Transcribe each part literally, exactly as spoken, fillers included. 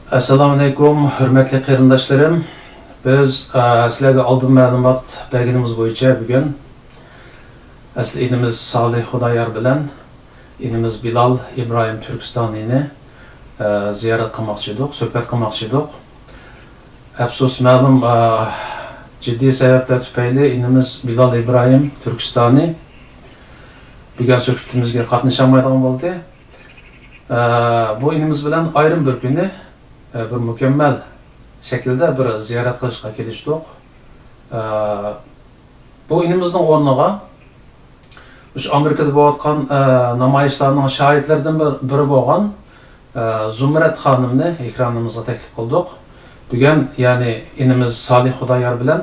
ئەسسالامۇئەلەيكۇم، ھۆرمەتلىك قېرىنداشلىرىم. بىز، ئە، سىلەرگە ئالدىن مەلۇمات بەرگىنىمىز بويىچە بۈگۈن ئەسلى ئىنىمىز سالىھ خۇدايار بىلەن ئىنىمىز بىلال ئىبراھىم تۈركىستانىنى، ئە، زىيارەت قىلماقچى ئىدۇق، سۆھبەت قىلماقچى ئىدۇق. ئەپسۇس، مەلۇم، ئە، جىددىي سەۋەبلەر تۈپەيلى ئىنىمىز بىلال ئىبراھىم تۈركىستانى بۈگۈن سۆھبىتىمىزگە قاتنىشالمايدىغان بولدى. ئە، بۇ ئىنىمىز بىلەن ئايرىم بىر كۈنى، ئە، بىر مۇكەممەل شەكىلدە بىر زىيارەت قىلىشقا كېلىشتۇق. ئە، بۇ ئىنىمىزنىڭ ئورنىغا مۇشۇ ئامېرىكىدا بولۇۋاتقان، ئە، نامايىشلارنىڭ شاھىتلىرىدىن بىر، بىرى بولغان، ئە، زۇمرەت خانىمنى ئېكرانىمىزغا تەكلىپ قىلدۇق. بۈگۈن، يەنى ئىنىمىز سالىھ خۇدايار بىلەن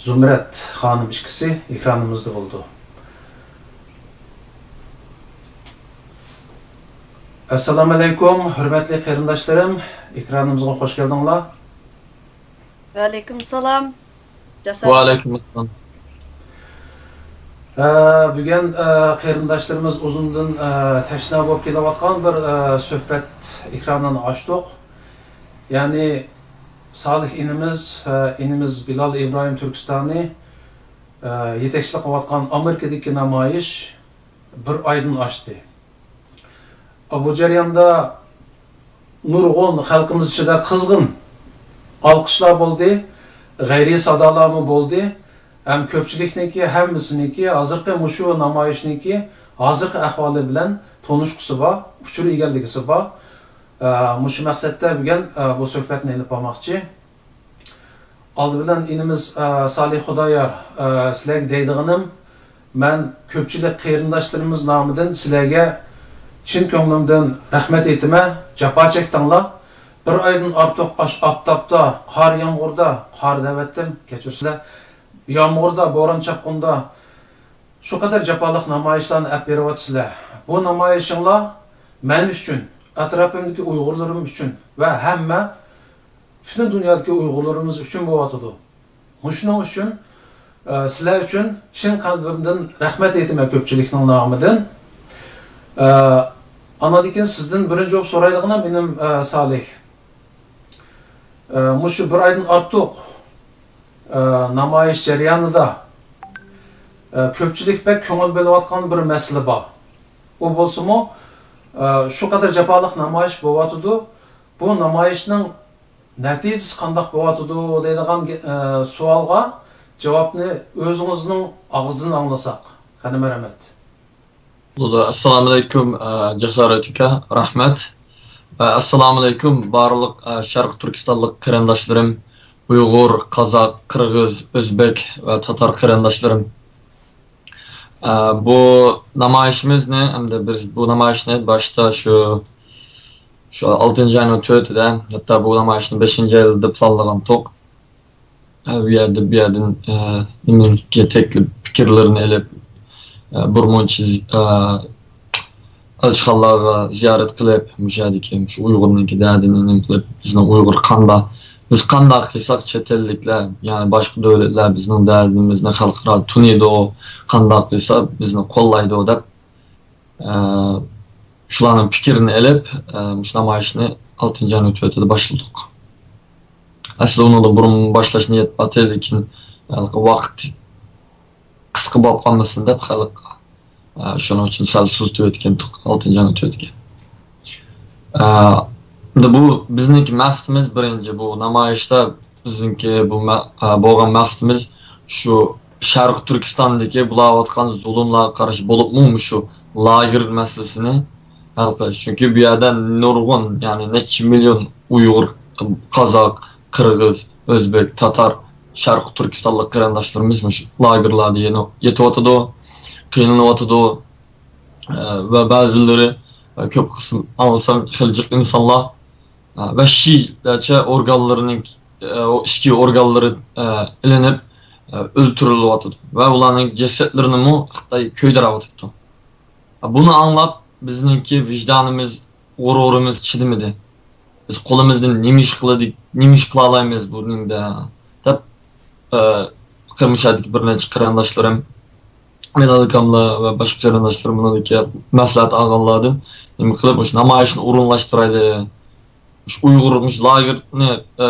زۇمرەت خانىم ئىككىسى ئېكرانىمىزدا بولىدۇ. ئەسسالامۇئەلەيكۇم، ھۆرمەتلىك قېرىنداشلىرىم، ئېكرانىمىزغا خوش كەلدىڭلار. ۋەئەلەيكۇم سالام. جاسارەت. ۋەئەلەيكۇم ئەسسالام. ئە، بۈگۈن، ئە، قېرىنداشلىرىمىز ئۇزۇندىن، ئە، تەشنا بولۇپ كېلىۋاتقان بىر، ئە، سۆھبەت ئېكرانىنى ئاچتۇق. يەنى سالىھ ئىنىمىز، ئە، ئىنىمىز بىلال ئىبراھىم تۈركىستانى، ئە، يېتەكچىلىك قىلىۋاتقان ئامېرىكىدىكى نامايىش بىر ئايدىن ئاشتى. بۇ جەرياندا نۇرغۇن خەلقىمىز ئىچىدە قىزغىن ئالقىشلار بولدى، غەيرىي سادالارمۇ بولدى. ھەم كۆپچىلىكنىڭكى، ھەممىسىنىڭكى ھازىرقى مۇشۇ نامايىشنىڭكى ھازىرقى ئەھۋالى بىلەن تونۇشقۇسى بار، ئۇچۇر ئىگىلىگۈسى بار. ئە، مۇشۇ مەقسەتتە بۈگۈن، ئە، بۇ سۆھبەتنى ئېلىپ بارماقچى. ئالدى بىلەن ئىنىمىز، ئە، سالىھ خۇدايار، ئە، سىلەرگە دەيدىغىنىم، مەن كۆپچىلىك قېرىنداشلىرىمىز نامىدىن سىلەرگە چىن كۆڭلۈمدىن رەھمەت ئېيتىمەن. جاپا چەكتىڭلار. بىر ئايدىن ئارتۇق ئاش ئاپتاپتا، قار يامغۇردا، قار دەۋەتتىم، كەچۈرسىلەر، يامغۇردا، بوران چاپقۇندا شۇ قەدەر جاپالىق نامايىشلارنى ئەپ بېرىۋاتىسىلەر. بۇ نامايىشىڭلار مەن ئۈچۈن، ئەتراپىمدىكى ئۇيغۇرلىرىم ئۈچۈن ۋە ھەممە پۈتۈن دۇنيادىكى ئۇيغۇرلىرىمىز ئۈچۈن بولۇۋاتىدۇ. مۇشۇنىڭ ئۈچۈن، ئە، سىلەر ئۈچۈن چىن قەلبىمدىن رەھمەت ئېيتىمەن كۆپچىلىكنىڭ نامىدىن. ئە، ئاندىن كېيىن سىزدىن بىرىنچى بولۇپ سورايدىغىنىم، ئىنىم، ئە، سالىھ. ئە، مۇشۇ بىر ئايدىن ئارتۇق، ئە، نامايىش جەريانىدا، ئە، كۆپچىلىك بەك كۆڭۈل بۆلۈۋاتقان بىر مەسىلە بار. ئۇ بولسىمۇ، ئە، شۇ قەدەر جاپالىق نامايىش بولۇۋاتىدۇ. بۇ نامايىشنىڭ نەتىجىسى قانداق بولۇۋاتىدۇ دەيدىغان گە-، ئە، سوئالغا جاۋابنى ئۆزىڭىزنىڭ ئاغزىدىن ئاڭلىساق. قېنى، مەرھەمەت. بولىدۇ. ئەسسالامۇئەلەيكۇم، ئە، جاسارەت ئاكا، رەھمەت. ئە، ئەسسالامۇئەلەيكۇم، بارلىق، ئە، شەرقىي تۈركىستانلىق قېرىنداشلىرىم، ئۇيغۇر، قازاق، قىرغىز، ئۆزبېك ۋە تاتار قېرىنداشلىرىم. ئە، بۇ نامايىشىمىزنى، ئەمدى بىز بۇ نامايىشنى باشتا شۇ، شۇ ئالتىنچى ئاينىڭ تۆتىدە، ھەتتا بۇ نامايىشنى بەشىنچى ئايدا پىلانلىغانتۇق. ئە، بۇ يەردە، بۇ يەردىن، ئە، نېمىنىڭكى تەكلىپ پىكىرلىرىنى ئېلىپ، ئە، بىر مۇنچە، ئە، ئەلچىخانىلارغا زىيارەت قىلىپ، مۇشۇ يەردىكى مۇشۇ ئۇيغۇرنىڭكى دەردىنى نېمە قىلىپ، بىزنىڭ ئۇيغۇر قانداق، بىز قانداق قىلساق چەت ئەللىكلەر، يەنى باشقا دۆلەتلەر بىزنىڭ دەردىمىزنى خەلقئارا تونۇيدۇ، قانداق قىلسا بىزنى قوللايدۇ دەپ، ئە، شۇلارنىڭ پىكرىنى ئېلىپ، ئە، مۇشۇ نامايىشنى ئالتىنچى ئاينىڭ تۆتىدە باشلىدۇق. ئەسلى ئۇنىڭدىن بۇرۇن باشلاش نىيەت بار ئىدى، لېكىن، ھېلىقى ۋاقىت قىسقا بولۇپ قالمىسۇن دەپ خەلق، ئە، شۇنىڭ ئۈچۈن سەل سوزۇتۇۋەتكەنتۇق ئالتىنچى ئاينىڭ تۆتىگە. ئە، ئەمدى بۇ بىزنىڭكى مەقسىتىمىز بىرىنچى، بۇ نامايىشتا بىزنىڭكى بۇ مە-، ئە، بولغان مەقسىتىمىز شۇ شەرقىي تۈركىستاندىكى بولاۋاتقان زۇلۇملارغا قارشى بولۇپمۇ مۇشۇ لاگېر مەسىلىسىنى ھەل قىلىش. چۈنكى بۇ يەردە نۇرغۇن، يەنى نەچچە مىليون ئۇيغۇر، قازاق، قىرغىز، ئۆزبېك، تاتار، شەرقىي تۈركىستانلىق قېرىنداشلىرىمىز مۇشۇ لاگېرلاردا يېنىپ-، يېتىۋاتىدۇ، قىينىلىۋاتىدۇ. ئە، ۋە بەزىلىرى، ئە، كۆپ قىسىم ئاڭلىسام خېلى جىق ئىنسانلار، ئە، ۋەھشىيلەرچە ئورگانلىرىنىڭ، ئە، ئۇ ئىچكى ئورگانلىرى، ئە، ئېلىنىپ، ئە، ئۆلتۈرۈلۈۋاتىدۇ ۋە ئۇلارنىڭ جەسەتلىرىنىمۇ خىتاي كۆيدۈرۈۋاتىدۇ. بۇنى ئاڭلاپ، بىزنىڭكى ۋىجدانىمىز، غۇرۇرىمىز چىدىمىدى. بىز قولىمىزدىن نېمە ئىش قىلىدىك-، نېمە ئىش قىلالايمىز بۇنىڭدا دەپ، ئە، قىرمىشاردىكى بىر نەچچە قېرىنداشلىرىم، مىلاد ئاكاملار ۋە باشقا قېرىنداشلىرىم بۇنىڭدىكى مەسلىھەت ئالغانلاردىن نېمە قىلىپ، مۇشۇ نامايىشنى ئورۇنلاشتۇرايلى. مۇشۇ ئۇيغۇر، مۇشۇ لاگېرنى، ئە،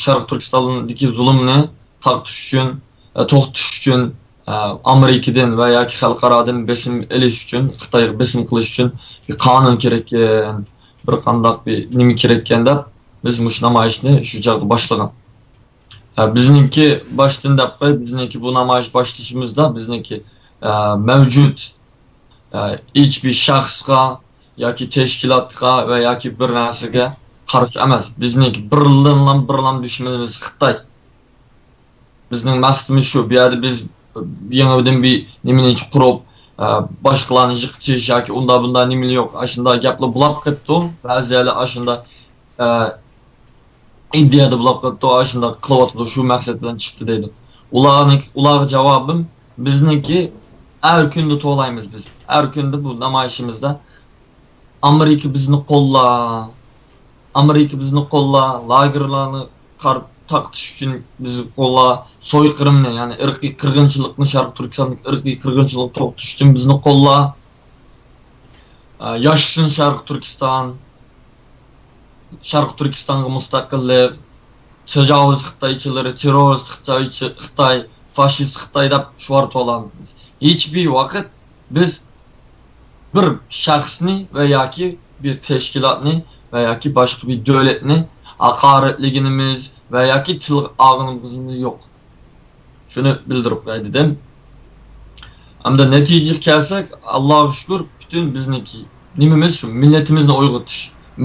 شەرقىي تۈركىستاندىكى زۇلۇمنى تارقىتىش ئۈچۈن، ئە، توختىتىش ئۈچۈن، ئە، ئامېرىكىدىن ۋە ياكى خەلقئارادىن بېسىم ئېلىش ئۈچۈن، خىتايغا بېسىم قىلىش ئۈچۈن بىر قانۇن كېرەككەن، بىر قانداق بىر نېمە كېرەككەن دەپ، بىز مۇشۇ نامايىشنى شۇ چاغدا باشلىغان. ئە، بىزنىڭكى باشتىن دەپ قوي، بىزنىڭكى بۇ نامايىش باشلىشىمىزدا بىزنىڭكى، ئە، مەۋجۇت، ئە، ھېچبىر شەخسقا ياكى تەشكىلاتقا ۋە ياكى بىر نەرسىگە قارشى ئەمەس. بىزنىڭكى بىرلىنلام، بىرلام دۈشمىنىمىز خىتاي. بىزنىڭ مەقسىتىمىز شۇ. بۇ يەردە بىز يېڭىدىن بىر نېمىنى قۇرۇپ، ئە، باشقىلارنى يىقىتىش ياكى ئۇنداق بۇنداق نېمىلەر يوق. ئاشۇنداق گەپلەر بولاپ قېپتۇ. بەزى يەرلەر ئاشۇنداق، ئە، ئىدىيەدە بولاپ قېپتۇ، ئاشۇنداق قىلىۋاتىدۇ، شۇ مەقسەت بىلەن چىقتى دەيدۇ. ئۇلارنى، ئۇلارغا جاۋابىم، بىزنىڭكى ھەر كۈندە توۋلايمىز بىز. ھەر كۈندە بۇ نامايىشىمىزدا ئامېرىكا بىزنى قوللا، ئامېرىكا بىزنى قوللا، لاگېرلارنى قار-، تارقىتىش ئۈچۈن بىزنى قوللا، سويقىرىمنى، يەنى ئىرقىي قىرغىنچىلىقنى، شەرقىي تۈركىستاندا ئىرقىي قىرغىنچىلىقنى توختىتىش ئۈچۈن بىزنى قوللا. ئە، ياشىسۇن شەرقىي تۈركىستان، شەرقىي تۈركىستانغا مۇستەقىللىق، تاجاۋۇز خىتايچىلىرى، تېررورىست خىتايچى، خىتاي، فاشىست خىتاي دەپ شوئار توۋلايمىز. ھېچبىر ۋاقىت بىز بىر شەخسنى ۋە ياكى بىر تەشكىلاتنى ۋە ياكى باشقا بىر دۆلەتنى ھاقارەتلىگىنىمىز ۋە ياكى تىلغا ئالغىنىمىز يوق. شۇنى بىلدۈرۈپ قوياي دېدىم. ئەمدى نەتىجىگە كەلسەك، ئاللاغا شۈكۈر، پۈتۈن بىزنىڭكى نېمىمىز شۇ، مىللىتىمىزنى ئويغىتىش،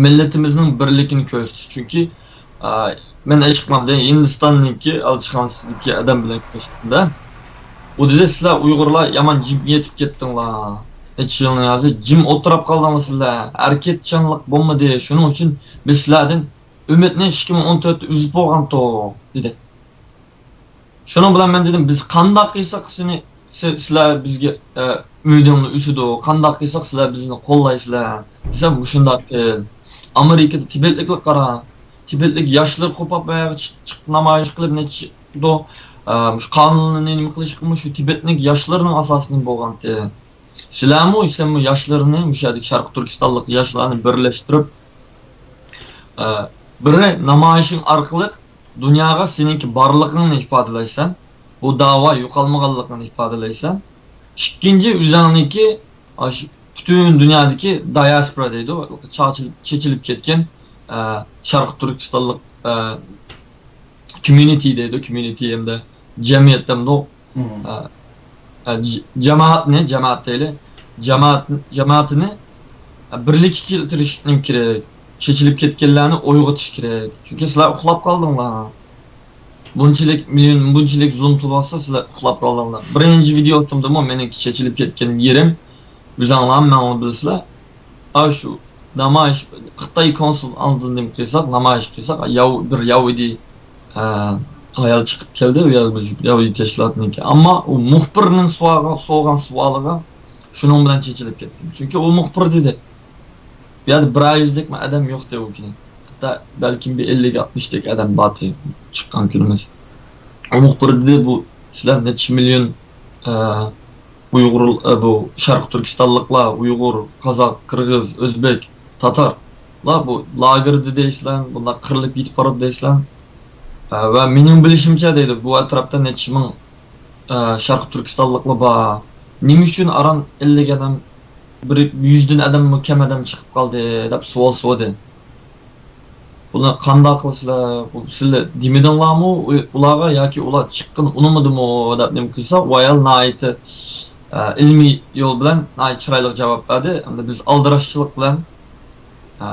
مىللىتىمىزنىڭ بىرلىكىنى كۆرسىتىش. چۈنكى، ئا، مەن ئېچىقلامدا ھىندىستاننىڭكى ئەلچىخانىسىدىكى ئادەم بىلەن كۆرۈشتۈمدە، ئۇ دېدى، سىلەر ئۇيغۇرلار يامان جىم يېتىپ كەتتىڭلار. نەچچە يىلنىڭ ھازىر جىم ئولتۇراپ قالدىڭلار سىلەر. ھەرىكەتچانلىق بولمىدى. شۇنىڭ ئۈچۈن بىز سىلەردىن ئۈمىدنى ئىككى مىڭ ئون تۆتتە ئۈزۈپ بولغانتۇق، دېدى. شۇنىڭ بىلەن مەن دېدىم، بىز قانداق قىلساق سېنى، سى-، سىلەر بىزگە، ئە، ئۈمىدىڭلار ئۈسىدۇ، قانداق قىلساق سىلەر بىزنى قوللايسىلەر دېسەم، مۇشۇنداق قىل. ئامېرىكىدا تىبەتلىكلەر قارا، تىبەتلىك ياشلىرى قوپاپ بۇ يەرگە چىق-، چىقىپ نامايىش قىلىپ نەچچە چىقىدۇ. ئە، مۇشۇ قانۇننى نېمە قىلىشقىمۇ شۇ تىبەتلىك ياشلىرىنىڭ ئاساسىي نېمە بولغانتى. سىلەرمۇ، سەنمۇ ياشلىرىنى، مۇشۇ يەردىكى شەرقىي تۈركىستانلىق ياشلارنى بىرلەشتۈرۈپ، ئە، بىرى نامايىشىڭ ئارقىلىق دۇنياغا سېنىڭكى بارلىقىڭنى ئىپادىلەيسەن، بۇ داۋا يوقالمىغانلىقىنى ئىپادىلەيسەن. ئىككىنچى، ئۆزۈڭنىڭكى ئاشۇ پۈتۈن دۇنيادىكى دىئاسپورا دەيدۇ، چاچىلىپ، چېچىلىپ كەتكەن، ئە، شەرقىي تۈركىستانلىق، ئە، كوميۇنىتى دەيدۇ، كوميۇنىتى ھەمدە جەمئىيەت دەمدۇ، ئە، ئە، ج-، جامائەتنى، جامائەت دەيلى، جامائەت، جامائەتنى، ئە، بىرلىككە كەلتۈرۈشنىڭ كېرەك. چېچىلىپ كەتكەنلەرنى ئويغىتىش كېرەك. چۈنكى سىلەر ئۇخلاپ قالدىڭلار. بۇنچىلىك مىليون، بۇنچىلىك زۇلۇم تۇرۇۋاتسا، سىلەر ئۇخلاپ قالدىڭلار. بىرىنچى ۋىدېيوسىمدىمۇ مېنىڭكى چېچىلىپ كەتكەن يېرىم، ئۆزۈڭلار مەڭلا بىلىسىلەر. ئاشۇ نامايىش، خىتاي كونسۇل ئالدىدا نېمە قىلساق، نامايىش قىلساق، ياۋ-، بىر ياۋىدى، ئە، ئايال چىقىپ كەلدى، ئۇ يەردە بىز ياۋىدى تەشكىلاتىنىڭكى. ئەمما ئۇ مۇخبىرنىڭ سوئالغا، سورىغان سوئالىغا شۇنىڭ بىلەن چېچىلىپ كەتتىم. چۈنكى ئۇ مۇخبىر دېدى. بۇ يەردە بىر يۈزلۈكمۇ ئادەم يوق دەيدۇ ئۇ كۈنى. ھەتتا بەلكىم بىر ئەللىك ئاتمىشتەك ئادەم بار چىققان كۈنىمىز. ئۇ مۇخبىر دېدى، بۇ سىلەر نەچچە مىليون، ئە، ئۇيغۇر، ئە، بۇ شەرقىي تۈركىستانلىقلار، ئۇيغۇر، قازاق، قىرغىز، ئۆزبېك، تاتارلار بۇ لاگېردا دەيسىلەر، بۇنداق قىرىلىپ يېتىپ بارىدۇ دەيسىلەر. ئە، ۋە مېنىڭ بىلىشىمچە دەيدۇ، بۇ ئەتراپتا نەچچە مىڭ، ئە، شەرقىي تۈركىستانلىقلار بار. نېمە ئۈچۈن ئاران ئەللىك ئادەم، بىر يۈزدىن ئادەممۇ كەم ئادەم چىقىپ قالدى دەپ سوئال سورىدى. بۇنى قانداق قىلىسىلەر؟ بۇ سىلەر دېمىدىڭلارمۇ ئۇ-، ئۇلارغا ياكى ئۇلار چىققىنى ئۇنىمىدىمۇ دەپ نېمە قىلسا، ئۇ ئايال ناھايىتى، ئە، ئىلمىي يول بىلەن ناھايىتى چىرايلىق جاۋاب بەردى. ئەمدى بىز ئالدىراشچىلىق بىلەن، ئە،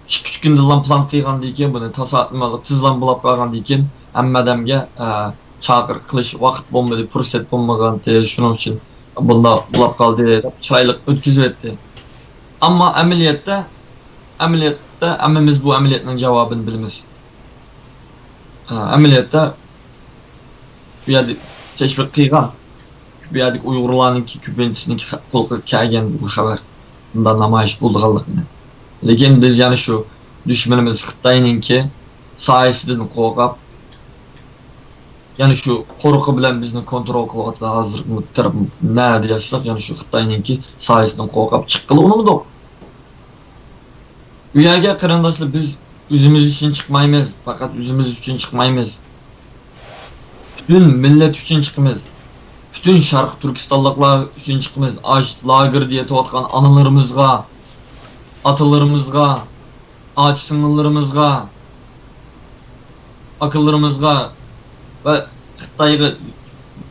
ئىككى-ئۈچ كۈندىنلا پىلان قىلغاندىن كېيىن، بۇنى تاسادىپىي تېزلا بۇلاپ قالغاندىن كېيىن، ھەممە ئادەمگە، ئە، چاقىرىق قىلىش ۋاقىت بولمىدى، پۇرسەت بولمىغانتى، شۇنىڭ ئۈچۈن بۇنداق بولاپ قالدى دەپ چىرايلىق ئۆتكۈزۈۋەتتى. ئەمما ئەمەلىيەتتە، ئەمەلىيەتتە ھەممىمىز بۇ ئەمەلىيەتنىڭ جاۋابىنى بىلىمىز. ئە، ئەمەلىيەتتە بۇ يەردە تەشۋىق قىلغان، بۇ يەردىكى ئۇيغۇرلارنىڭكى كۆپىنچىسىنىڭكى خە-، قۇلىقىغا كەلگەن بۇ خەۋەر، بۇنداق نامايىش بولىدىغانلىقىنى. لېكىن بىز يەنە شۇ دۈشمىنىمىز خىتاينىڭكى سايىسىدىن قورقۇپ، يەنە شۇ قورقۇ بىلەن بىزنى كونترول قىلىۋاتىدۇ. ھازىرقى تەرەپ نەدە ياشىساق، يەنە شۇ خىتاينىڭكى سايىسىدىن قورقۇپ چىققىلى ئۇنىمىدۇق. بۇ يەرگە قېرىنداشلار، بىز ئۆزىمىز ئۈچۈن چىقمايمىز، پەقەت ئۆزىمىز ئۈچۈن چىقمايمىز. پۈتۈن مىللەت ئۈچۈن چىقىمىز. پۈتۈن شەرقىي تۈركىستانلىقلار ئۈچۈن چىقىمىز. ئاش لاگېردا يېتىۋاتقان ئانىلىرىمىزغا، ئاتىلىرىمىزغا، ئاچا سىڭىللىرىمىزغا، ئاكىلىرىمىزغا ۋە خىتايغا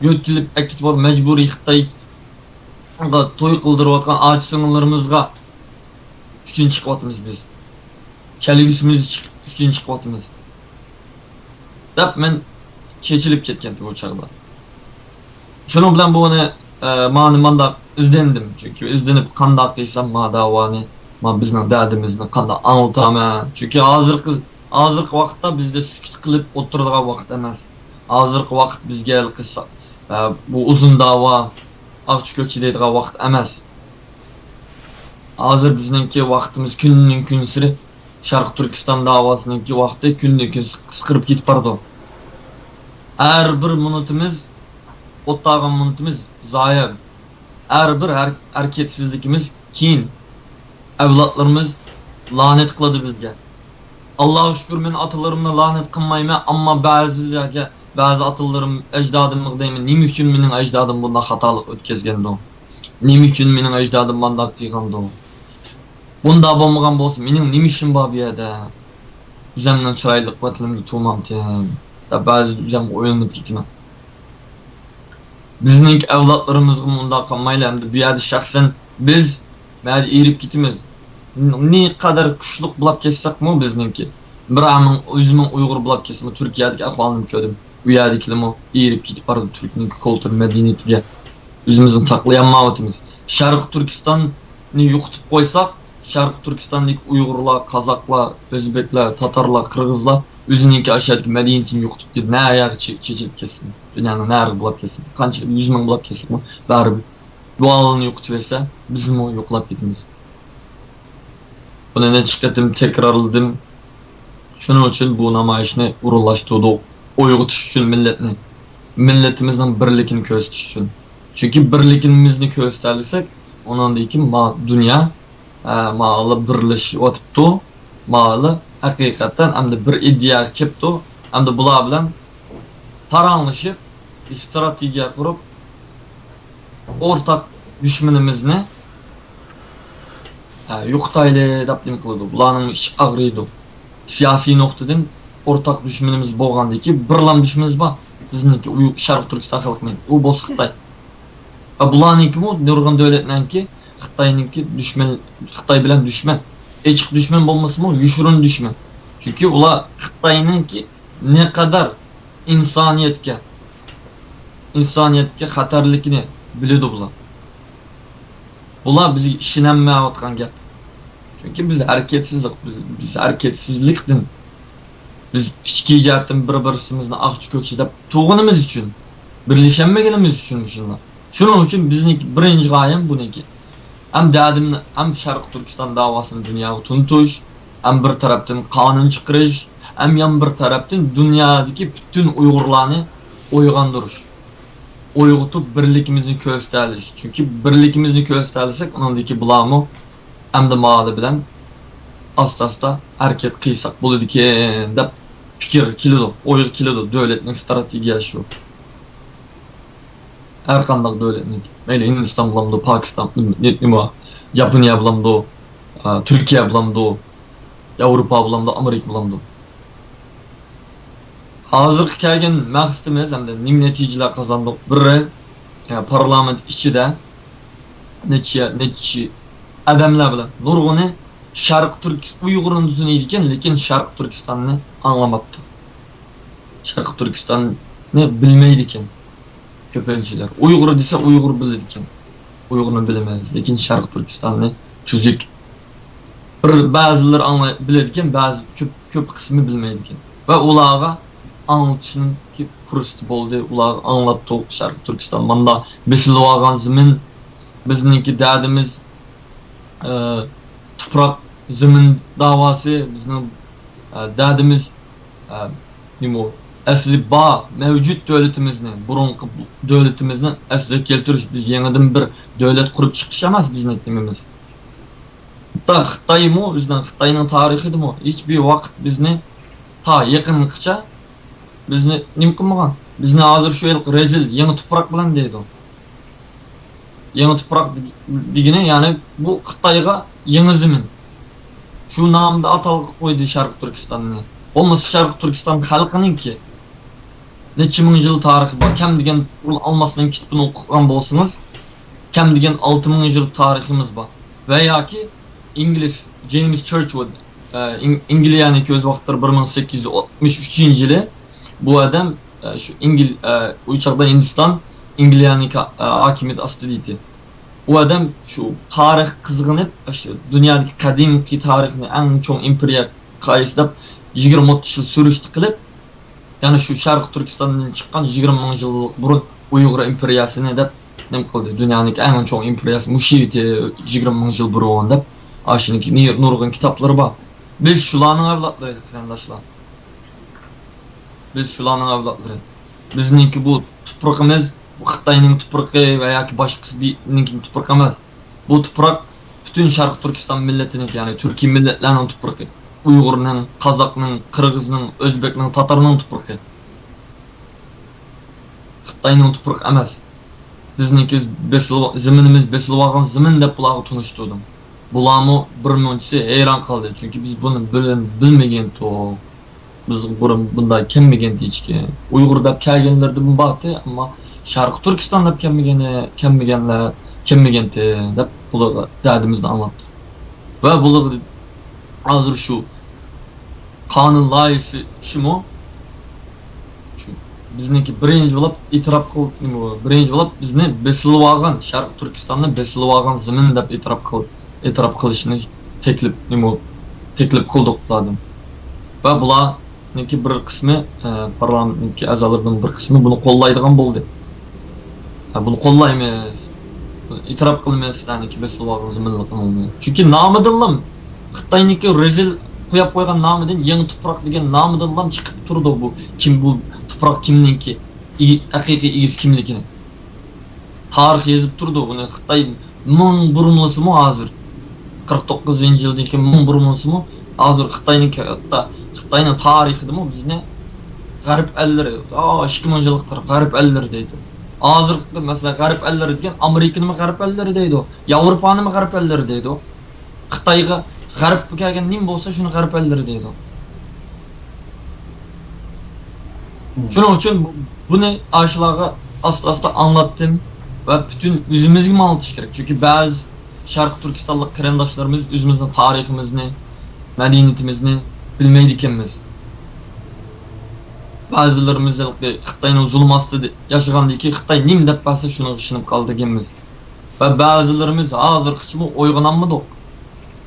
يۆتىلىپ ئەكېتىۋاتقان، مەجبۇرىي خىتايغا توي قىلدۇرۇۋاتقان ئاچا سىڭىللىرىمىزغا ئۈچۈن چىقىۋاتىمىز بىز. كەلگۈسىمىز ئۈچۈن چىقىۋاتىمىز، دەپ مەن چېچىلىپ كەتكەنتى بۇ چاغدا. شۇنىڭ بىلەن بۇنى، ئە، مانى مانداق ئىزدەندىم. چۈنكى ئىزدىنىپ قانداق قىلسام ما داۋانى، ما بىزنىڭ دەردىمىزنى قانداق ئاڭلىتامەن. چۈنكى ھازىرقى، ھازىرقى ۋاقىتتا بىزدە سۈكۈت قىلىپ ئولتۇرىدىغان ۋاقىت ئەمەس. ھازىرقى ۋاقىت بىزگە ھېلىقى سا-، ئە، بۇ ئۇزۇن داۋا، ئاچا كۆچە دەيدىغان ۋاقىت ئەمەس. ھازىر بىزنىڭكى ۋاقتىمىز كۈندىن كۈنسېرى، شەرقىي تۈركىستان داۋاسىنىڭكى ۋاقتى كۈندىن كۈن قىسقىرىپ كېتىپ بارىدۇ. ھەر بىر مىنۇتىمىز، ئوتتاغان مىنۇتىمىز زايە. ھەر بىر ھەر-، ھەرىكەتسىزلىكىمىز كېيىن ئەۋلادلىرىمىز لانەت قىلىدۇ بىزگە. ئاللاغا شۈكۈر، مەن ئاتىلىرىمنى لانەت قىلمايمەن، ئەمما بەزىلەرگە، بەزى ئاتىلىرىم، ئەجدادىمغا دەيمەن، نېمە ئۈچۈن مېنىڭ ئەجدادىم بۇنداق خاتالىق ئۆتكەزگەندۇ؟ نېمە ئۈچۈن مېنىڭ ئەجدادىم مانداق قىلغاندۇ؟ بۇنداق بولمىغان بولسا، مېنىڭ نېمە ئىشىم بار بۇ يەردە؟ ئۆزەمنىڭ چىرايلىق ۋەتىنىمدە تۇرمامتىم، دەپ بەزىدە ئۆزەمگە ئويلىنىپ كېتىمەن. بىزنىڭكى ئەۋلادلىرىمىزغىمۇ ئۇنداق قىلمايلى، ئەمدى بۇ يەردە شەخسەن بىز مەدە ئېرىپ كېتىمىز. نېقەدەر كۈچلۈك بولاپ كەتسەكمۇ بىزنىڭكى، بىر ئۆزىمىڭ ئۇيغۇر بولاپ كەتسىمۇ، تۈركىيەدىكى ئەھۋالنىمۇ كۆردۈم. ئۇ يەردىكىلىرمۇ ئېرىپ كېتىپ بارىدۇ تۈركنىڭكى كۇلتۇر مەدەنىيىتىگە. ئۆزىمىزنى ساقلىيالمايۋاتىمىز. شەرقىي تۈركىستاننى يوقىتىپ قويساق، شەرقىي تۈركىستاندىكى ئۇيغۇرلار، قازاقلار، ئۆزبېكلەر، تاتارلار، قىرغىزلار ئۆزىنىڭكى ئاشۇ يەردىكى مەدەنىيىتىنى يوقىتىپ كېتىپ، نە يەرگە چېچىلىپ كەتسىمۇ، دۇنيانىڭ نەرىگە بولاپ كەتسىمۇ، قانچە يۈز مىڭ بولاپ كەتسىمۇ، بەرىبىر بۇ ئاھالىنى يوقىتىۋەتسە، بىزمۇ يوقىلاپ كېتىمىز. بۇنى نەچچە قېتىم تەكرارلىدىم. شۇنىڭ ئۈچۈن بۇ نامايىشنى ئورۇنلاشتۇردۇق. ئويغىتىش ئۈچۈن مىللەتنى، مىللىتىمىزنىڭ بىرلىكىنى كۆرسىتىش ئۈچۈن. چۈنكى بىرلىكىمىزنى كۆرسىتەلىسەك، ئۇنىڭدىن كېيىن ما دۇنيا، ھە، ماۋۇلار بىرلىشىۋاتىپتۇ. ماۋۇلار ھەقىقەتەن ئەمدى بىر ئىدىيەگە كېلىپتۇ. ئەمدى بۇلار بىلەن پاراڭلىشىپ، ئىستراتېگىيە قۇرۇپ، ئورتاق دۈشمىنىمىزنى، ھە، يوقىتايلى دەپ نېمە قىلىدۇ. بۇلارنىڭ ئىچى ئاغرىيدۇ. سىياسىي نۇقتىدىن ئورتاق دۈشمىنىمىز بولغاندىكى بىرلا دۈشمىنىمىز بار. بىزنىڭكى ئۇيغۇر، شەرقىي تۈركىستان خەلقىنىڭ. ئۇ بولسا خىتاي. ۋە بۇلارنىڭكىمۇ نۇرغۇن دۆلەتنىڭكى خىتاينىڭكى دۈشمەن، خىتاي بىلەن دۈشمەن. ئېچىق دۈشمەن بولمىسىمۇ، يوشۇرۇن دۈشمەن. چۈنكى ئۇلار خىتاينىڭكى نەقەدەر ئىنسانىيەتكە، ئىنسانىيەتكە خەتەرلىكىنى بىلىدۇ بۇلار. بۇلار بىزگە ئىشىنەلمەيۋاتقان گەپ. چۈنكى بىز ھەرىكەتسىزلىك، بىز، بىز ھەرىكەتسىزلىكتىن، بىز ئىچكى جەھەتتىن بىر-بىرسىمىزنى ئاقچى كۆچى دەپ تۇرغىنىمىز ئۈچۈن، بىرلىشەلمىگىنىمىز ئۈچۈن مۇشۇنداق. شۇنىڭ ئۈچۈن بىزنىڭكى بىرىنچى غايەم بۇنىڭكى. ھەم دەردىمنى، ھەم شەرقىي تۈركىستان داۋاسىنى دۇنياغا تونۇتۇش، ھەم بىر تەرەپتىن قانۇن چىقىرىش، ھەم يەنە بىر تەرەپتىن دۇنيادىكى پۈتۈن ئۇيغۇرلارنى ئويغاندۇرۇش. ئويغىتىپ بىرلىكىمىزنى كۆرسىتەلىش. چۈنكى بىرلىكىمىزنى كۆرسىتەلىسەك، ئۇنىڭدىكى بۇلارمۇ ئەمدى ماۋۇلار بىلەن ئاستا-ئاستا ھەرىكەت قىلساق بولىدىكەن دەپ پىكىر كېلىدۇ، ئويغا كېلىدۇ دۆلەتنىڭ ئىستراتېگىيەسى شۇ. ھەر قانداق دۆلەتنىڭكى، مەيلى ھىندىستان بولامدۇ، پاكىستان، نېمە، ياپونىيە بولامدۇ، ئا، تۈركىيە بولامدۇ، ياۋروپا بولامدۇ، ئامېرىكا بولامدۇ. ھازىرقى كەلگەن مەقسىتىمىز ھەمدە نېمە نەتىجىلەر قازاندۇق؟ بىرى، يا، پارلامېنت ئىچىدە نەچچە، نەچچە ئادەملەر بىلەن نۇرغۇنى شەرقىي تۈرك، ئۇيغۇرنى تونۇيدىكەن، لېكىن شەرقىي تۈركىستاننى ئاڭلىماپتۇ. شەرقىي تۈركىستاننى بىلمەيدىكەن. كۆپىنچىلەر ئۇيغۇر دېسە ئۇيغۇر بىلىدىكەن. ئۇيغۇرنى بىلىمەن، لېكىن شەرقىي تۈركىستاننى تۈزۈك بىر بەزىلىرى ئاڭلاي، بىلىدىكەن، بەزى كۆپ، كۆپ قىسمى بىلمەيدىكەن. ۋە ئۇلارغا ئاڭلىتىشنىڭكى پۇرسىتى بولدى. ئۇلارغا ئاڭلاتتۇق، شەرقىي تۈركىستان ماندا بېسىلىۋالغان زېمىن، بىزنىڭكى دەردىمىز، ئە، تۇپراق، زېمىن داۋاسى، بىزنىڭ، ئە، دەردىمىز، ئە، نېمە، ئەسلى بار، مەۋجۇت دۆلىتىمىزنى، بۇرۇنقى دۆلىتىمىزنى ئەسلىگە كەلتۈرۈش، بىز يېڭىدىن بىر دۆلەت قۇرۇپ چىقىش ئەمەس بىزنىڭ نېمىمىز. خىتايمۇ، بىزنىڭ خىتاينىڭ تارىخىدىمۇ ھېچبىر ۋاقىت بىزنى، تا يېقىنقىچە بىزنى نېمە قىلمىغان. بىزنى ھازىر شۇ ھېلىقى رەزىل يېڭى تۇپراق بىلەن دەيدۇ. يېڭى تۇپراق دېگىنى، يەنى بۇ خىتايغا يېڭى زېمىن. شۇ نامدا ئاتالغا قويدى شەرقىي تۈركىستاننى. بولمىسا شەرقىي تۈركىستان خەلقىنىڭكى نەچچە مىڭ يىل تارىخى بار. كەم دېگەن ئۇل ئالماسنىڭ كىتابىنى ئوقۇغان بولسىڭىز، كەم دېگەن ئالتە مىڭ يىل تارىخىمىز بار. ۋە ياكى ئىنگلىز جېيمس چېرچىل، ئە، ئىڭ-، ئىنگلىيەنىڭ كۆز ۋاقىتلىرى بىر مىڭ سەككىز يۈز ئاتمىش ئۈچىنچى يىلى. بۇ ئادەم، ئە، شۇ ئىنگل-، ئە، ئۇ چاغدا ھىندىستان ئىنگلىيەنىڭ كا-، ئە، ھاكىمىيىتى ئاستىدا ئىدى. ئۇ ئادەم شۇ تارىخ قىزغىنىپ، شۇ دۇنيادىكى قەدىمكى تارىخنى ئەڭ چوڭ ئىمپېرىيە قايسى دەپ يىگىرمە ئوتتۇز يىل سۈرۈشتە قىلىپ، يەنى شۇ شەرقىي تۈركىستاندىن چىققان يىگىرمە مىڭ يىل بۇرۇن ئۇيغۇر ئىمپېرىيەسىنى دەپ نېمە قىلدى. دۇنيانىڭ ئەڭ چوڭ ئىمپېرىيەسى مۇشۇ ئىدى، يىگىرمە مىڭ يىل بۇرۇن دەپ، ئاشۇنىڭكى نى-، نۇرغۇن كىتابلىرى بار. بىز شۇلارنىڭ ئەۋلادلىرى، قېرىنداشلار. بىز شۇلارنىڭ ئەۋلادلىرى. بىزنىڭكى بۇ تۇپرىقىمىز، بۇ خىتاينىڭ تۇپرىقى ۋە ياكى باشقىسىنىڭكى تۇپرىقى ئەمەس. بۇ تۇپراق پۈتۈن شەرقىي تۈركىستان مىللىتىنىڭكى، يەنى تۈركىي مىللەتلەرنىڭ تۇپرىقى. ئۇيغۇرنىڭ، قازاقنىڭ، قىرغىزنىڭ، ئۆزبەكنىڭ، تاتارنىڭ تۇپرىقى. خىتاينىڭ تۇپرىقى ئەمەس. بىزنىڭكى بېسىلىۋ-، زېمىنىمىز بېسىلىۋالغان زېمىن دەپ بۇلارغا تونۇشتۇردۇم. بۇلارمۇ بىر مۇنچىسى ھەيران قالدى، چۈنكى بىز بۇنى بىل-، بىلمىگەنتۇق. بىزگە بۇرۇن بۇنداق كەلمىگەنتى ھېچكىم. ئۇيغۇر دەپ كەلگەنلىرىدىن بارتى، ئەمما شەرقىي تۈركىستان دەپ كەلمىگەنى، كەلمىگەنلەر، كەلمىگەنتى دەپ بۇلارغا دەردىمىزنى ئاڭلاتتۇق. ۋە بۇلارغا ھازىر شۇ قانۇن لايىھىسىمۇ شۇ بىزنىڭكى بىرىنچى بولۇپ ئېتىراپ قىل-، نېمە، بىرىنچى بولۇپ بىزنى بېسىلىۋالغان، شەرقىي تۈركىستاننى بېسىلىۋالغان زېمىن دەپ ئېتىراپ قىل-، ئېتىراپ قىلىشنى تەكلىپ، نېمە، تەكلىپ قىلدۇق بۇلاردىن. ۋە بۇلارنىڭكى بىر قىسمى، ئە، پارلامېنتنىڭكى ئەزالىرىنىڭ بىر قىسمى بۇنى قوللايدىغان بولدى. ھە، بۇنى قوللايمىز. ئېتىراپ قىلىمىز سىلەرنىڭكى بېسىلىۋالغان زېمىنلىقىڭىزنى. چۈنكى نامىدىنلا، خىتاينىڭكى رەزىل قويۇپ قويغان نامىدىن، يېڭى تۇپراق دېگەن نامىدىنلا چىقىپ تۇرىدۇ بۇ، كىم بۇ تۇپراق كىمنىڭكى، ئىگە-، ھەقىقىي ئىگىسى كىملىكىنى. تارىخ يېزىپ تۇرىدۇ بۇنى. خىتاي مىڭ بۇرۇنلىسىمۇ ھازىر، قىرىق توققۇزىنچى يىلدىكى مىڭ بۇرۇنلىسىمۇ ھازىر خىتاينىڭ، ھەتتا خىتاينىڭ تارىخىدىمۇ بىزنى غەرب ئەللىرى، ئا، ئىككى مىڭ يىللىق تارىخ، غەرب ئەللىرى دەيدۇ. ھازىرقى، مەسىلەن، غەرب ئەللىرى دېگەن ئامېرىكىنىمۇ غەرب ئەللىرى دەيدۇ، ياۋروپانىمۇ غەرب ئەللىرى دەيدۇ. خىتايغا غەرب كەلگەن نېمە بولسا، شۇنى غەرب ئەللىرى دەيدۇ. شۇنىڭ ئۈچۈن بۇ-، بۇنى ئاشۇلارغا ئاستا-ئاستا ئاڭلاتتىم ۋە پۈتۈن ئۆزىمىزگىمۇ ئاڭلىتىش كېرەك. چۈنكى بەزى شەرقىي تۈركىستانلىق قېرىنداشلىرىمىز ئۆزىمىزنىڭ تارىخىمىزنى، مەدەنىيىتىمىزنى بىلمەيدىكەنمىز. بەزىلىرىمىز ھېلىقى خىتاينىڭ زۇلۇم ئاستىدا ياشىغاندىن كېيىن خىتاي نېمە دەپ بەرسە شۇنىڭغا ئىشىنىپ قالىدىكەنمىز. ۋە بەزىلىرىمىز ھازىرغىچىمۇ ئويغىنالمىدۇق.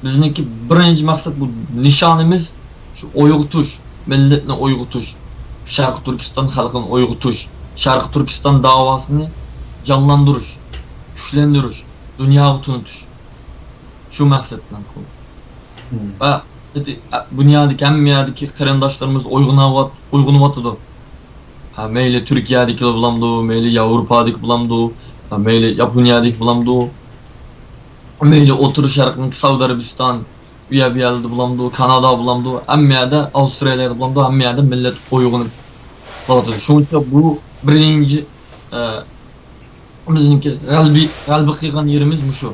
بىزنىڭكى بىرىنچى مەقسەت، بۇ نىشانىمىز شۇ ئويغىتىش، مىللەتنى ئويغىتىش، شەرقىي تۈركىستان خەلقىنى ئويغىتىش، شەرقىي تۈركىستان داۋاسىنى جانلاندۇرۇش، كۈچلەندۈرۈش، دۇنياغا تونۇتۇش. شۇ مەقسەت بىلەن قىلدۇق. ۋە دۇنيادىكى ھەممە يەردىكى قېرىنداشلىرىمىز ئويغىنىۋات-، ئويغىنىۋاتىدۇ. ھە، مەيلى تۈركىيەدىكىلەر بولامدۇ، مەيلى ياۋروپادىكى بولامدۇ، ھە، مەيلى ياپونىيەدىكى بولامدۇ، مەيلى ئوتتۇرا شەرقنىڭ سەئۇدى ئەرەبىستان، ئۇ يەر بۇ يەردە بولامدۇ، كانادا بولامدۇ، ھەممە يەردە، ئاۋسترالىيەدە بولامدۇ، ھەممە يەردە مىللەت ئويغىنىپ قېلىۋاتىدۇ. شۇنىڭ ئۈچۈن بۇ بىرىنچى، ئە، بىزنىڭكى غەلىبە، غەلىبە قىلغان يېرىمىز مۇشۇ.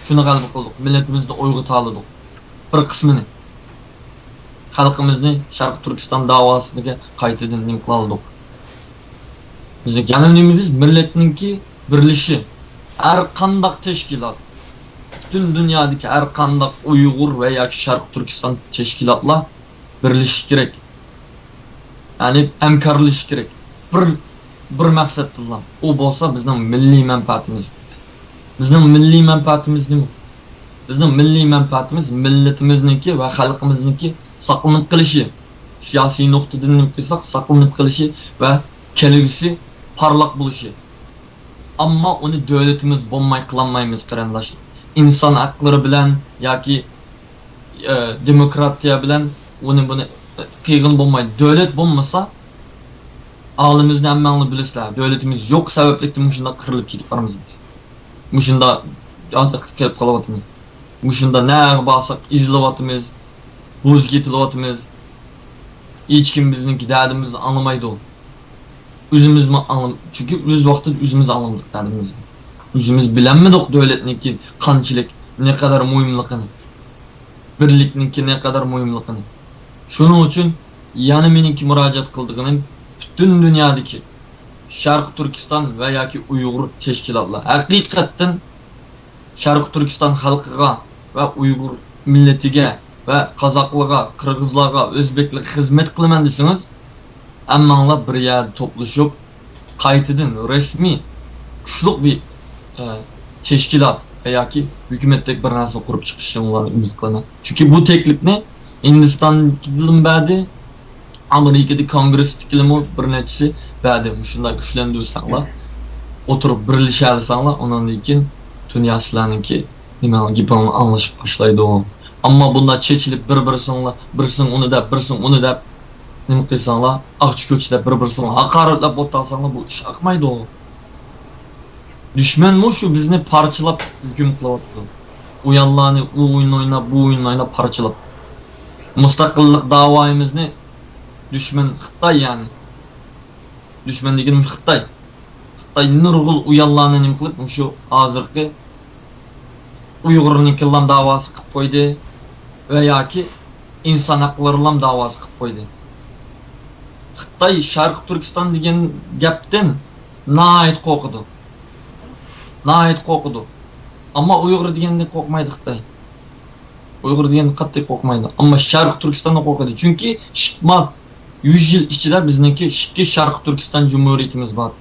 شۇنى غەلىبە قىلدۇق. مىللىتىمىزنى ئويغىتالىدۇق. بىر قىسمىنى. خەلقىمىزنى شەرقىي تۈركىستان داۋاسىدىكى قايتىدىن نېمە قىلالىدۇق. بىزنىڭكى يەنە نېمىمىز؟ مىللەتنىڭكى بىرلىشىشى. ھەر قانداق تەشكىلات، پۈتۈن دۇنيادىكى ھەر قانداق ئۇيغۇر ۋە ياكى شەرقىي تۈركىستان تەشكىلاتلار بىرلىشىشى كېرەك. يەنى ھەمكارلىشىشى كېرەك. بىر، بىر مەقسەتتىلا. ئۇ بولسا بىزنىڭ مىللىي مەنپەئەتىمىز. بىزنىڭ مىللىي مەنپەئەتىمىز نېمە؟ بىزنىڭ مىللىي مەنپەئەتىمىز مىللىتىمىزنىڭكى ۋە خەلقىمىزنىڭكى ساقلىنىپ قېلىشى. سىياسىي نۇقتىدىن نېمە قىلساق، ساقلىنىپ قېلىشى ۋە كەلگۈسى پارلاق بولۇشى. ئەمما ئۇنى دۆلىتىمىز بولماي قىلالمايمىز، قېرىنداشلار. ئىنسان ھەقلىرى بىلەن ياكى، ئە، دېموكراتىيە بىلەن ئۇنى، بۇنى قىلغىلى بولمايدۇ. دۆلەت بولمىسا، ھالىمىزنى ھەممەڭلار بىلىسىلەر. دۆلىتىمىز يوق سەۋەبلىكتىن مۇشۇنداق قىرىلىپ كېتىپ بارىمىز بىز. مۇشۇنداق ياتاققا كېلىپ قېلىۋاتىمىز. مۇشۇنداق نەگە بارساق ئېزىلىۋاتىمىز، بوز كېتىلىۋاتىمىز. ھېچكىم بىزنىڭكى دەردىمىزنى ئاڭلىمايدۇ. ئۆزىمىزمۇ ئاڭلام-، چۈنكى ئۆز ۋاقتىدا ئۆزىمىز ئاڭلىمىدۇق دەردىمىزنى. ئۆزىمىز بىلەلمىدۇق دۆلەتنىڭكى قانچىلىك، نەقەدەر مۇھىملىقىنى، بىرلىكنىڭكى نەقەدەر مۇھىملىقىنى. شۇنىڭ ئۈچۈن يەنە مېنىڭكى مۇراجىئەت قىلىدىغىنىم، پۈتۈن دۇنيادىكى شەرقىي تۈركىستان ۋە ياكى ئۇيغۇر تەشكىلاتلار ھەقىقەتەن شەرقىي تۈركىستان خەلقىگە ۋە ئۇيغۇر مىللىتىگە ۋە قازاقلارغا، قىرغىزلارغا، ئۆزبېكلەرگە خىزمەت قىلىمەن دېسىڭىز، ھەممەڭلار بىر يەردە توپلىشىپ، قايتىدىن رەسمىي، كۈچلۈك بىر، ئە، تەشكىلات ۋە ياكى ھۆكۈمەتتەك بىر نەرسىنى قۇرۇپ چىقىشىڭلارنى ئۈمىد قىلىمەن. چۈنكى بۇ تەكلىپنى ھىندىستاندىكىدىن بەردى، ئامېرىكىدا كونگرېسدىكىلەرمۇ بىر نەچچىسى بەردى، مۇشۇنداق كۈچلەندۈرسەڭلار، ئولتۇرۇپ بىرلىشەلىسەڭلار، ئۇنىڭدىن كېيىن دۇنيا سىلەرنىڭكى نېمە، گېپىڭلارنى ئاڭلىشىپ باشلايدۇ. ئەمما بۇنداق چېچىلىپ بىر-بىرسىڭلار، بىرسىڭ ئۇنى دەپ، بىرسىڭ ئۇنى دەپ، نېمە قىلساڭلار، ئاقچا كۆچىدە بىر-بىرسىڭلار ھاقارەتلەپ ئولتۇرساڭلار، بۇ ئىش ئاقمايدۇ. دۈشمەنمۇ شۇ بىزنى پارچىلاپ ھۆكۈم قىلىۋاتىدۇ. ئۇيانلارنى ئۇ ئويۇننى ئويناپ، بۇ ئويۇننى ئويناپ پارچىلاپ. مۇستەقىللىق داۋايىمىزنى دۈشمەن خىتاي، يەنى. دۈشمەن دېگىنىم خىتاي. خىتاي نۇرغۇن ئۇيانلارنى نېمە قىلىپ، مۇشۇ ھازىرقى ئۇيغۇرنىڭكىلام داۋاسى قىلىپ قويدى ۋە ياكى ئىنسان ھەقلىرىلام داۋاسى قىلىپ قويدى. خىتاي شەرقىي تۈركىستان دېگەن گەپتىن ناھايىتى قورقىدۇ. ناھايىتى قورقىدۇ. ئەمما ئۇيغۇر دېگەندىن قورقمايدۇ خىتاي. ئۇيغۇر دېگەندىن قەتئىي قورقمايدۇ. ئەمما شەرقىي تۈركىستاندىن قورقىدۇ. چۈنكى ئىشقىلىپ يۈز يىل ئىچىدە بىزنىڭكى ئىككى شەرقىي تۈركىستان جۇمھۇرىيىتىمىز بار.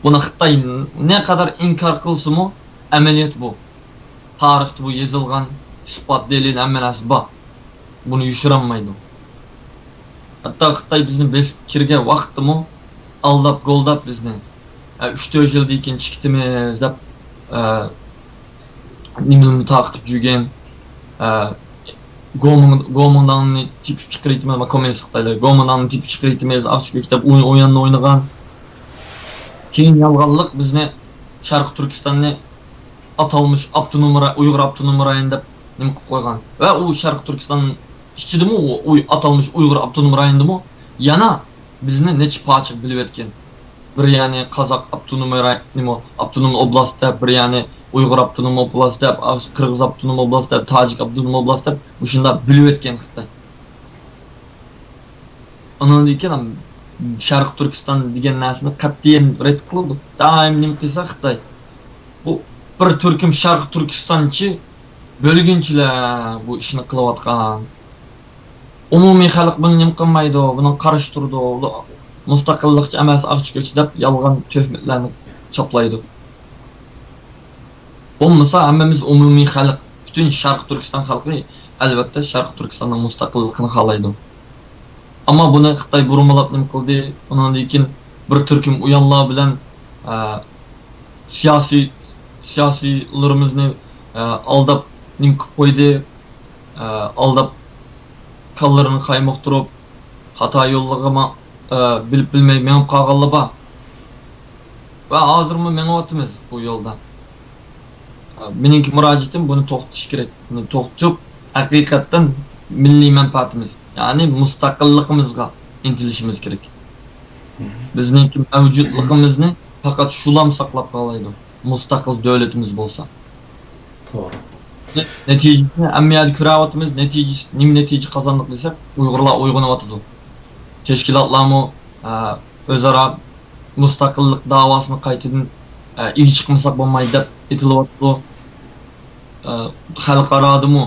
بۇنى خىتاي نەقەدەر ئىنكار قىلسىمۇ، ئەمەلىيەت بۇ. تارىختا بۇ يېزىلغان، ئىسپات، دەلىل، ھەممە نەرسە بار. بۇنى يوشۇرالمايدۇ. ھەتتا خىتاي بىزنى بېسىپ كىرگەن ۋاقىتتىمۇ ئالداپ، گولداپ بىزنى، ئە، ئۈچ تۆت يىلدىن كېيىن چىقىتىمىز دەپ، ئە، نېمىلەرنى تارقىتىپ يۈرگەن، ئە، گومىڭ-، گومىنداڭنى تېپىپ چىقىرىۋېتىمىز، كوممۇنىست خىتايلار، گومىنداڭنى تېپىپ چىقىرىۋېتىمىز، ئاقچا كۆچ دەپ ئوي-، ئويۇننى ئوينىغان. كېيىن يالغانلىق بىزنى شەرقىي تۈركىستاننى ئاتالمىش ئاپتونوم را-، ئۇيغۇر ئاپتونوم رايونى دەپ نېمە قىلىپ قويغان. ۋە ئۇ شەرقىي تۈركىستان ئىچىدىمۇ، ئۇ، ئۇ ئاتالمىش ئۇيغۇر ئاپتونوم رايونىدىمۇ يەنە بىزنى نەچچە پارچىغا بۆلۈۋەتكەن. بىر يەنى قازاق ئاپتونوم راي-، نېمە، ئاپتونوم ئوبلاست دەپ، بىر يەنى ئۇيغۇر ئاپتونوم ئوبلاست دەپ، قىرغىز ئاپتونوم ئوبلاست دەپ، تاجىك ئاپتونوم ئوبلاست دەپ، مۇشۇنداق بۆلۈۋەتكەن خىتاي. ئۇنىڭدىن كېيىن شەرقىي تۈركىستان دېگەن نەرسىنى قەتئىيەن رەت قىلىدۇ. دائىم نېمە قىلسا خىتاي. بۇ بىر تۈركۈم شەرقىي تۈركىستانچى بۆلگۈنچىلەر بۇ ئىشنى قىلىۋاتقان. ئومۇمىي خەلق بۇنى نېمە قىلمايدۇ، بۇنىڭغا قارشى تۇرىدۇ، مۇستەقىللىقچى ئەمەس، ئاقچىكۆچى دەپ يالغان تۆھمەتلەرنى چاپلايدۇ. بولمىسا ھەممىمىز ئومۇمىي خەلق، پۈتۈن شەرقىي تۈركىستان خەلقى ئەلۋەتتە شەرقىي تۈركىستاننىڭ مۇستەقىللىقىنى خالايدۇ. ئەمما بۇنى خىتاي بۇرمىلاپ نېمە قىلدى؟ ئۇنىڭدىن كېيىن بىر تۈركۈم ئۇيانلار بىلەن، ئە، سىياسىي، سىياسىيلىرىمىزنى، ئە، ئالداپ نېمە قىلىپ قويدى؟ ئە، ئالداپ كاللىرىنى قايمۇقتۇرۇپ، خاتا يوللىرىغا ما-، ئە، بىلىپ بىلمەي مېڭىپ قالغانلار بار. ۋە ھازىرمۇ مېڭىۋاتىمىز بۇ يولدا. مېنىڭكى مۇراجىئىتىم بۇنى توختىتىش كېرەك. بۇنى توختىتىپ، ھەقىقەتەن مىللىي مەنپەئەتىمىز، يەنى مۇستەقىللىقىمىزغا ئىنتىلىشىمىز كېرەك. بىزنىڭكى مەۋجۇتلۇقىمىزنى پەقەت شۇلام ساقلاپ قالالايدۇ، مۇستەقىل دۆلىتىمىز بولسا. توغرا. نەتىجىسىنى ھەممە يەردە كۆرۈۋاتىمىز. نەتىجىسى، نېمە نەتىجە قازاندۇق دېسەك، ئۇيغۇرلار ئويغىنىۋاتىدۇ. تەشكىلاتلارمۇ، ئە، ئۆزئارا مۇستەقىللىق داۋاسىنى قايتىدىن، ئە، ئىگە چىقمىساق بولمايدۇ دەپ ئېيتىلىۋاتىدۇ. ئە، خەلقئارادىمۇ،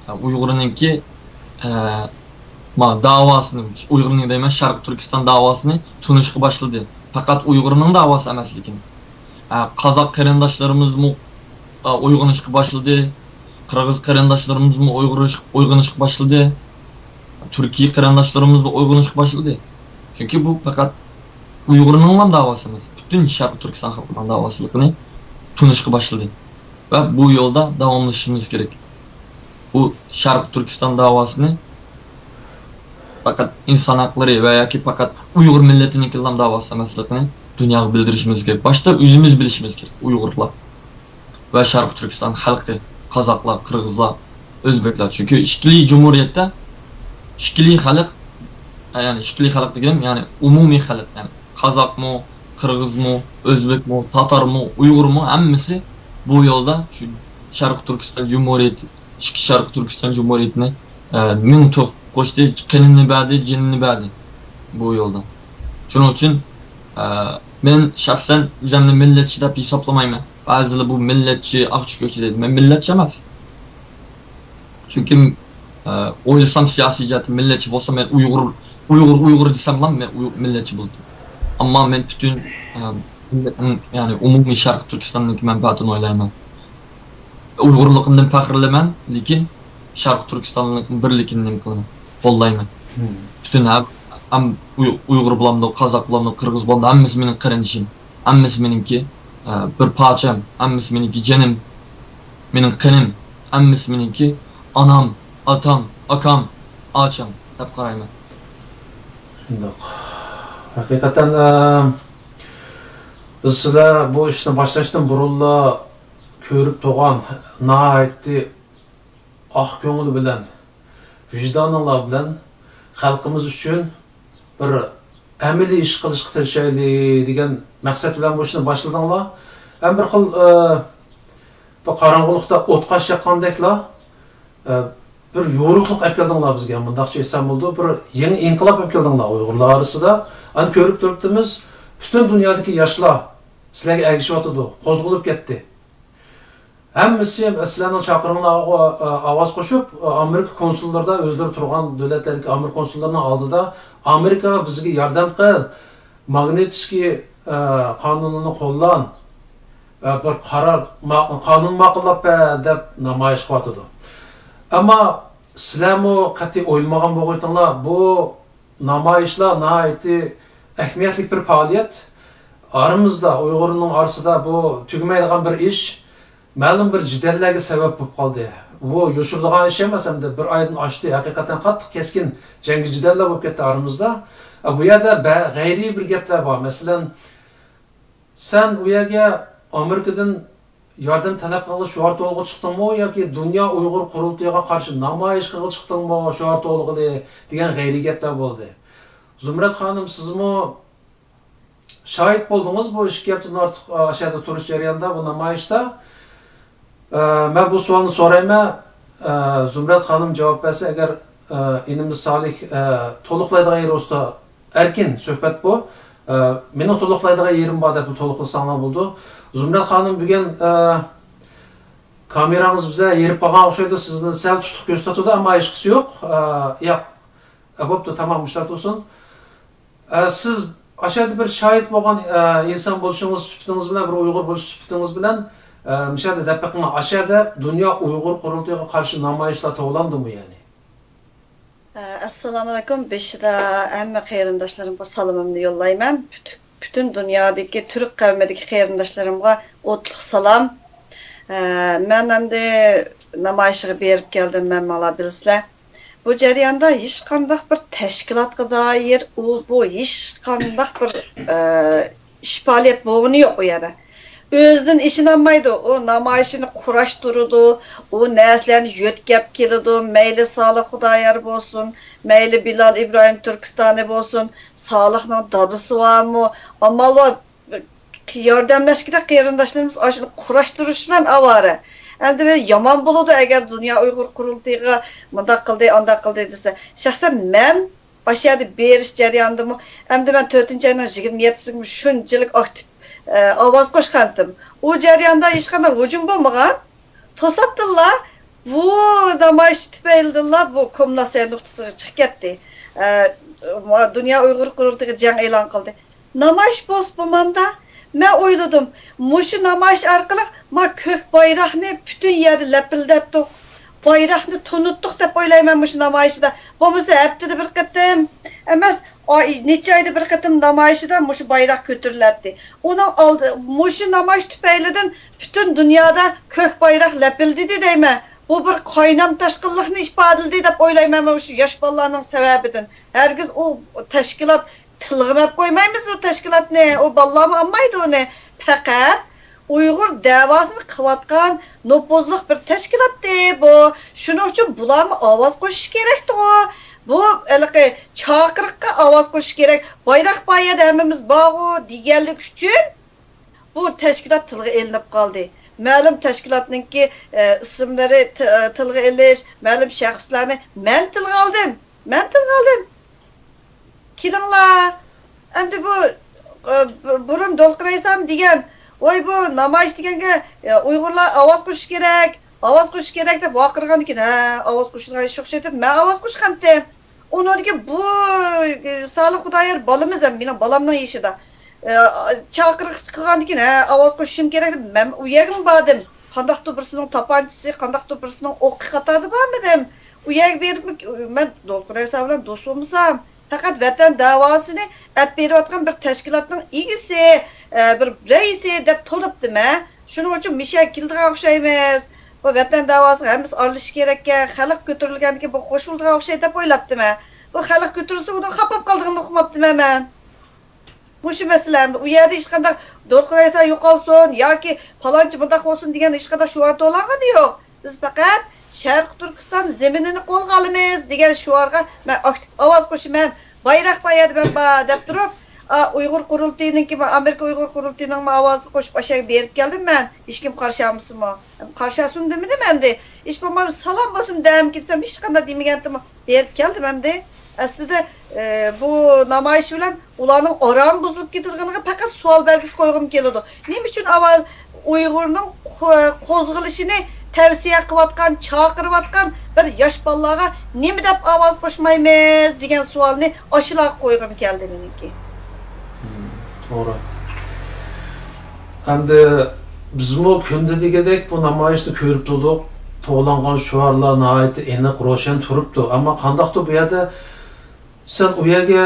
ئە، ئۇيغۇرنىڭكى، ئە، ما، داۋاسىنى، ئۇيغۇرنىڭ دەيمەن، شەرقىي تۈركىستان داۋاسىنى تونۇشقا باشلىدى. پەقەت ئۇيغۇرنىڭ داۋاسى ئەمەس، لېكىن. ئە، قازاق قېرىنداشلىرىمىزمۇ، ئە، ئويغىنىشقا باشلىدى. قىرغىز قېرىنداشلىرىمىزمۇ ئويغىنىش-، ئويغىنىشقا باشلىدى. تۈركىي قېرىنداشلىرىمىزمۇ ئويغىنىشقا باشلىدى. چۈنكى بۇ پەقەت ئۇيغۇرنىڭلا داۋاسى ئەمەس، پۈتۈن شەرقىي تۈركىستان خەلقىنىڭ داۋاسىلىقىنى تونۇشقا باشلىدى. ۋە بۇ يولدا داۋاملىشىشىمىز كېرەك. بۇ شەرقىي تۈركىستان داۋاسىنى پەقەت ئىنسان ھەقلىرى ۋە ياكى پەقەت ئۇيغۇر مىللىتىنىڭكىلا داۋاسى ئەمەسلىكىنى دۇنياغا بىلدۈرۈشىمىز كېرەك. باشتا ئۆزىمىز بىلىشىمىز كېرەك، ئۇيغۇرلار ۋە شەرقىي تۈركىستان خەلقى. قازاقلار، قىرغىزلار، ئۆزبېكلار. چۈنكى ئىككىلى جۇمھۇرىيەتتە ئىككىلى خەلق، يەنى ئىككىلى خەلق دېگىنىم، يەنى ئومۇمىي خەلق، يەنى قازاقمۇ، قىرغىزمۇ، ئۆزبېكمۇ، تاتارمۇ، ئۇيغۇرمۇ، ھەممىسى بۇ يولدا شۇ شەرقىي تۈركىستان جۇمھۇرىيىتى، ئىككى شەرقىي تۈركىستان جۇمھۇرىيىتىنى، ئە، مىڭ تۆھپە قوشتى، قېنىنى بەردى، جېنىنى بەردى بۇ يولدا. شۇنىڭ ئۈچۈن، ئە، مەن شەخسەن ئۆزۈمنى مىللەتچى دەپ ھېسابلىمايمەن. بەزىلەر بۇ مىللەتچى، ئاقچى كۆچى دەيدۇ. مەن مىللەتچى ئەمەس. چۈنكى، ئە، ئويلىسام سىياسىي جەھەتتە مىللەتچى بولسام، مەن ئۇيغۇر، ئۇيغۇر، ئۇيغۇر دېسەملا مەن ئۇيغۇر مىللەتچى بولدۇم. ئەمما مەن پۈتۈن، ئە، مىللەتنىڭ، يەنى ئومۇمىي شەرقىي تۈركىستاننىڭكى مەنپەئەتىنى ئويلايمەن. ئۇيغۇرلۇقۇمدىن پەخىرلىنىمەن، لېكىن شەرقىي تۈركىستانلىقنىڭ بىرلىكىنى نېمە قىلىمەن؟ قوللايمەن. مم. پۈتۈن ھەم، ھەم ئۇي-، ئۇيغۇر بولامدۇ، قازاق بولامدۇ، قىرغىز بولامدۇ، ھەممىسى مېنىڭ قېرىندىشىم. ھەممىسى مېنىڭكى، ئە، بىر پارچەم، ھەممىسى مېنىڭكى جېنىم، مېنىڭ قېنىم، ھەممىسى مېنىڭكى ئانام، ئاتام، ئاكام، ئاچام دەپ قارايمەن. شۇنداق. ھەقىقەتەن، ئە، بىز سىلەر بۇ ئىشنى باشلاشتىن بۇرۇنلا كۆرۈپ تۇرغان ناھايىتى ئاق كۆڭۈل بىلەن، ۋىجدانىڭلار بىلەن خەلقىمىز ئۈچۈن بىر ئەمەلىي ئىش قىلىشقا تىرىشايلى دېگەن مەقسەت بىلەن بۇ ئىشنى باشلىدىڭلار. ھەم بىر خىل، ئە، بۇ قاراڭغۇلۇقتا ئوت قاش ياققاندەكلا، ئە، بىر يورۇقلۇق ئەكەلدىڭلار بىزگە. مۇنداقچە ئېيتسام بولىدۇ، بىر يېڭى ئىنقىلاب ئەكەلدىڭلار ئۇيغۇرلار ئارىسىدا. ئەنە كۆرۈپ تۇرۇپتىمىز، پۈتۈن دۇنيادىكى ياشلار سىلەرگە ئەگىشىۋاتىدۇ، قوزغىلىپ كەتتى. ھەممىسى سىلەرنىڭ چاقىرىقىڭلارغا، ئا، ئاۋاز قوشۇپ، ئا، ئامېرىكا كونسۇللىرىدا، ئۆزلىرى تۇرغان دۆلەتلەردىكى ئامېرىكا كونسۇللىرىنىڭ ئالدىدا، «ئامېرىكا، بىزگە ياردەم قىل، ماگنىتسكىي، ئا، قانۇنىنى قوللان، ئا، بىر قارار، ما-، قانۇن ماقۇللاپ بەر» دەپ نامايىش قىلىۋاتىدۇ. ئەمما سىلەرمۇ قەتئىي ئويلىمىغان بولغىيتىڭلار، بۇ نامايىشلار ناھايىتى ئەھمىيەتلىك بىر پائالىيەت. ئارىمىزدا، ئۇيغۇرنىڭ ئارىسىدا بۇ تۈگىمەيدىغان بىر ئىش، مەلۇم بىر جېدەللەرگە سەۋەب بولۇپ قالدى. بۇ يوشۇرۇلىدىغان ئىش ئەمەس، ئەمدى بىر ئايدىن ئاشتى، ھەقىقەتەن قاتتىق كەسكىن جەڭگى جېدەللەر بولۇپ كەتتى ئارىمىزدا. بۇ يەردە بە-، غەيرىي بىر گەپلەر بار. مەسىلەن، سەن ئۇ يەرگە ئامېرىكىدىن ياردەم تەلەپ قىلغىلى شوئار تولغىلى چىقتىڭمۇ ياكى دۇنيا ئۇيغۇر قۇرۇلتىيىغا قارشى نامايىش قىلغىلى چىقتىڭمۇ، شوئار تولغىلى دېگەن غەيرىي گەپلەر بولدى. زۇمرەت خانىم، سىزمۇ شاھىت بولدىڭىز بۇ ئىككى ھەپتىدىن ئارتۇق، ئا، ئاشۇ يەردە تۇرۇش جەريانىدا، بۇ نامايىشتا. ئە، مەن بۇ سوئالنى سورايمەن. ئە، زۇمرەت خانىم جاۋاب بەرسە، ئەگەر، ئە، ئىنىمىز سالىھ، ئە، تولۇقلايدىغان يېرى بولسا، ئەركىن سۆھبەت بۇ. ئە، مېنىڭ تولۇقلايدىغان يېرىم بار دەپ تولۇقلىساڭلار بولىدۇ. زۇمرەت خانىم، بۈگۈن، ئە، كامېراڭىز بىزە ھېرىپ قالغان ئوخشايدۇ، سىزنى سەل تۇتۇق كۆرسىتىۋاتىدۇ، ئەمما ھېچقىسى يوق. ئە، ياق. ئە، بوپتۇ، تامام، مۇشۇنداق تۇرسۇن. ئە، سىز ئاشۇ يەردە بىر شاھىت بولغان، ئە، ئىنسان بولۇشىڭىز سۈپىتىڭىز بىلەن، بىر ئۇيغۇر بولۇش سۈپىتىڭىز بىلەن، ئە، مۇشۇ يەردە دەپ بېقىڭ، ئاشۇ يەردە دۇنيا ئۇيغۇر قۇرۇلتىيىغا قارشى نامايىشلار توۋلاندىمۇ، يەنى؟ ئە، ئەسسالامۇئەلەيكۇم. بېشىدا ھەممە قېرىنداشلىرىمغا سالىمىمنى يوللايمەن. پۈت-، پۈتۈن دۇنيادىكى تۈرك قەۋمىدىكى قېرىنداشلىرىمغا ئوتلۇق سالام. ئە، مەن ئەمدى نامايىشىغا بېرىپ كەلدىم، مەن ماڭا بىلىسىلەر. بۇ جەرياندا ھېچقانداق بىر تەشكىلاتقا دائىر ئۇ، بۇ ھېچقانداق بىر، ئە، ئىش پائالىيەت بولغىنى يوق ئۇ يەردە. ئۆزىدىن ئىشىنالمايدۇ. ئۇ نامايىشىنى قۇراشتۇرىدۇ، ئۇ نەرسىلەرنى يۆتكەپ كېلىدۇ. مەيلى سالىھ خۇدايار بولسۇن، مەيلى بىلال ئىبراھىم تۈركىستانى بولسۇن، سالىھنىڭ دادىسى بارمۇ؟ ئامال بار، ياردەملەشكۈدەك قېرىنداشلىرىمىز ئاشۇنى قۇراشتۇرۇش بىلەن ئاۋارە. ئەمدى بىر يامان بولىدۇ، ئەگەر دۇنيا ئۇيغۇر قۇرۇلتىيىغا مۇنداق قىلدى، ئانداق قىلدى دېسە. شەخسەن مەن ئاشۇ يەردە بېرىش جەريانىدىمۇ، ئەمدى مەن تۆتىنچى ئاينىڭ يىگىرمە يەتتىسىگىمۇ شۇنچىلىك ئاكتىپ، ئە، ئاۋاز قوشقانتىم. ئۇ جەرياندا ھېچقانداق ھۇجۇم بولمىغان. توساتتىنلا بۇ نامايىش تۈپەيلىدىنلا بۇ كۇملاسەي نۇقتىسىغا چىقىپ كەتتى. ئە، دۇنيا ئۇيغۇر قۇرۇلتىيىغا جەڭ ئېلان قىلدى. نامايىش بولسا بولمامدا، مەن ئويلىدىم، مۇشۇ نامايىش ئارقىلىق ما كۆك بايراقنى پۈتۈن يەردە لەپىلدەتتۇق، بايراقنى تونۇتتۇق دەپ ئويلايمەن مۇشۇ نامايىشىدا. بولمىسا ھەپتىدە بىر قېتىم ئەمەس، ئاي، نەچچە ئايدا بىر قېتىم نامايىشىدا مۇشۇ بايراق كۆتۈرۈلەتتى. ئۇنىڭ ئالدى، مۇشۇ نامايىش تۈپەيلىدىن پۈتۈن دۇنيادا كۆك بايراق لەپىلدىدى دەيمەن. بۇ بىر قاينام تاشقىنلىقنى ئىپادىلىدى دەپ ئويلايمەن مۇشۇ ياش بالىلارنىڭ سەۋەبىدىن. ھەرگىز ئۇ تەشكىلات تىلغا ئېلىپ قويمايمىز ئۇ تەشكىلاتنى، ئۇ بالىلارمۇ ئالمايدۇ ئۇنى. پەقەت ئۇيغۇر دەۋاسىنى قىلىۋاتقان نوپۇزلۇق بىر تەشكىلاتتى بۇ. شۇنىڭ ئۈچۈن بۇلارمۇ ئاۋاز قوشۇشى كېرەكتىغۇ. بۇ ھېلىقى چاقىرىققا ئاۋاز قوشۇش كېرەك. بايراق بار يەردە ھەممىمىز بارغۇ دېگەنلىك ئۈچۈن بۇ تەشكىلات تىلغا ئېلىنىپ قالدى. مەلۇم تەشكىلاتنىڭكى، ئە، ئىسىملىرى تى-، ئە، تىلغا ئېلىش، مەلۇم شەخسلەرنى مەن تىلغا ئالدىم. مەن تىلغا ئالدىم. كېلىڭلار. ئەمدى بۇ، ئە، بۇ-، بۇرۇن دولقۇن ئەيسام دېگەن، ۋاي بۇ نامايىش دېگەنگە، ئە، ئۇيغۇرلار ئاۋاز قوشۇش كېرەك، ئاۋاز قوشۇش كېرەك دەپ ۋارقىرىغاندىكىن، ھە، ئاۋاز قوشىدىغان ئىش ئوخشايدۇ دەپ مەن ئاۋاز قوشقانتىم. ئۇنىڭدىن كېيىن بۇ، ئە، سالىھ خۇدايار بالىمىز ھەم مېنىڭ بالامنىڭ يېشىدا. ئە، چاقىرىق قىلغاندىكىن، ھە، ئاۋاز قوشۇشۇم كېرەك دەپ مەن ئۇ يەرگىمۇ باردىم. قانداقتۇر بىرسىنىڭ تاپانچىسى، قانداقتۇر بىرسىنىڭ ئوقى قاتارىدا بارمىدىم. ئۇ يەرگە بېرىپ مەن دولقۇن ئەيسا بىلەن دوست بولمىسام، پەقەت ۋەتەن داۋاسىنى ئەپ بېرىۋاتقان بىر تەشكىلاتنىڭ ئىگىسى، ئە، بىر رەئىسى دەپ تونۇپتىم، ھە. شۇنىڭ ئۈچۈن مىشەگە كېلىدىغان ئوخشايمىز. بۇ ۋەتەن داۋاسىغا ھەممىسى ئارىلىشىش كېرەككەن، خەلق كۆتۈرۈلگەندىكىن بۇ قوشۇلىدىغان ئوخشايدۇ دەپ ئويلاپتىمەن. بۇ خەلق كۆتۈرۈلسە ئۇنىڭ خاپا بولۇپ قالىدىغىنىنى ئۇقماپتىمەن مەن. مۇشۇ مەسىلە ئەمدى ئۇ يەردە ھېچقانداق دولقۇن ئەيسا يوقالسۇن ياكى پالانچى مۇنداق بولسۇن دېگەن ھېچقانداق شوئار توۋلانغىنى يوق. بىز پەقەت شەرقىي تۈركىستان زېمىنىنى قولغا ئالىمىز دېگەن شوئارغا مەن ئاكتىپ ئاۋاز قوشىمەن. بايراق بار يەردە مەن بار دەپ تۇرۇپ، ئا، ئۇيغۇر قۇرۇلتىيىنىڭكى، ئامېرىكا ئۇيغۇر قۇرۇلتىيىنىڭمۇ ئاۋازىنى قوشۇپ ئاشۇ يەرگە بېرىپ كەلدىم مەن. ھېچكىم قارشى ئالمىسىمۇ. قارشى ئالسۇن دېمىدىم ئەمدى. ھېچ بولمىسا سالام بولسۇن دەم كېلسەم ھېچقانداق دېمىگەنتىم. بېرىپ كەلدىم ئەمدى. ئەسلىدە، ئى، بۇ نامايىش بىلەن ئۇلارنىڭ ئارامى بۇزۇلۇپ كېتىدىغىنىغا پەقەت سوئال بەلگىسى قويغۇم كېلىدۇ. نېمە ئۈچۈن ئاۋۋال ئۇيغۇرنىڭ قو-، قوزغىلىشىنى تەۋسىيە قىلىۋاتقان، چاقىرىۋاتقان بىر ياش بالىلارغا نېمە دەپ ئاۋاز قوشمايمىز دېگەن سوئالنى ئاشۇلارغا قويغۇم كەلدى مېنىڭكى. مم، توغرا. ئەمدى بىزمۇ كۈندە دېگۈدەك بۇ نامايىشنى كۆرۈپ تۇردۇق. توۋلانغان شوئارلار ناھايىتى ئېنىق، روشەن تۇرۇپتۇ. ئەمما قانداقتۇر بۇ يەردە سەن ئۇ يەرگە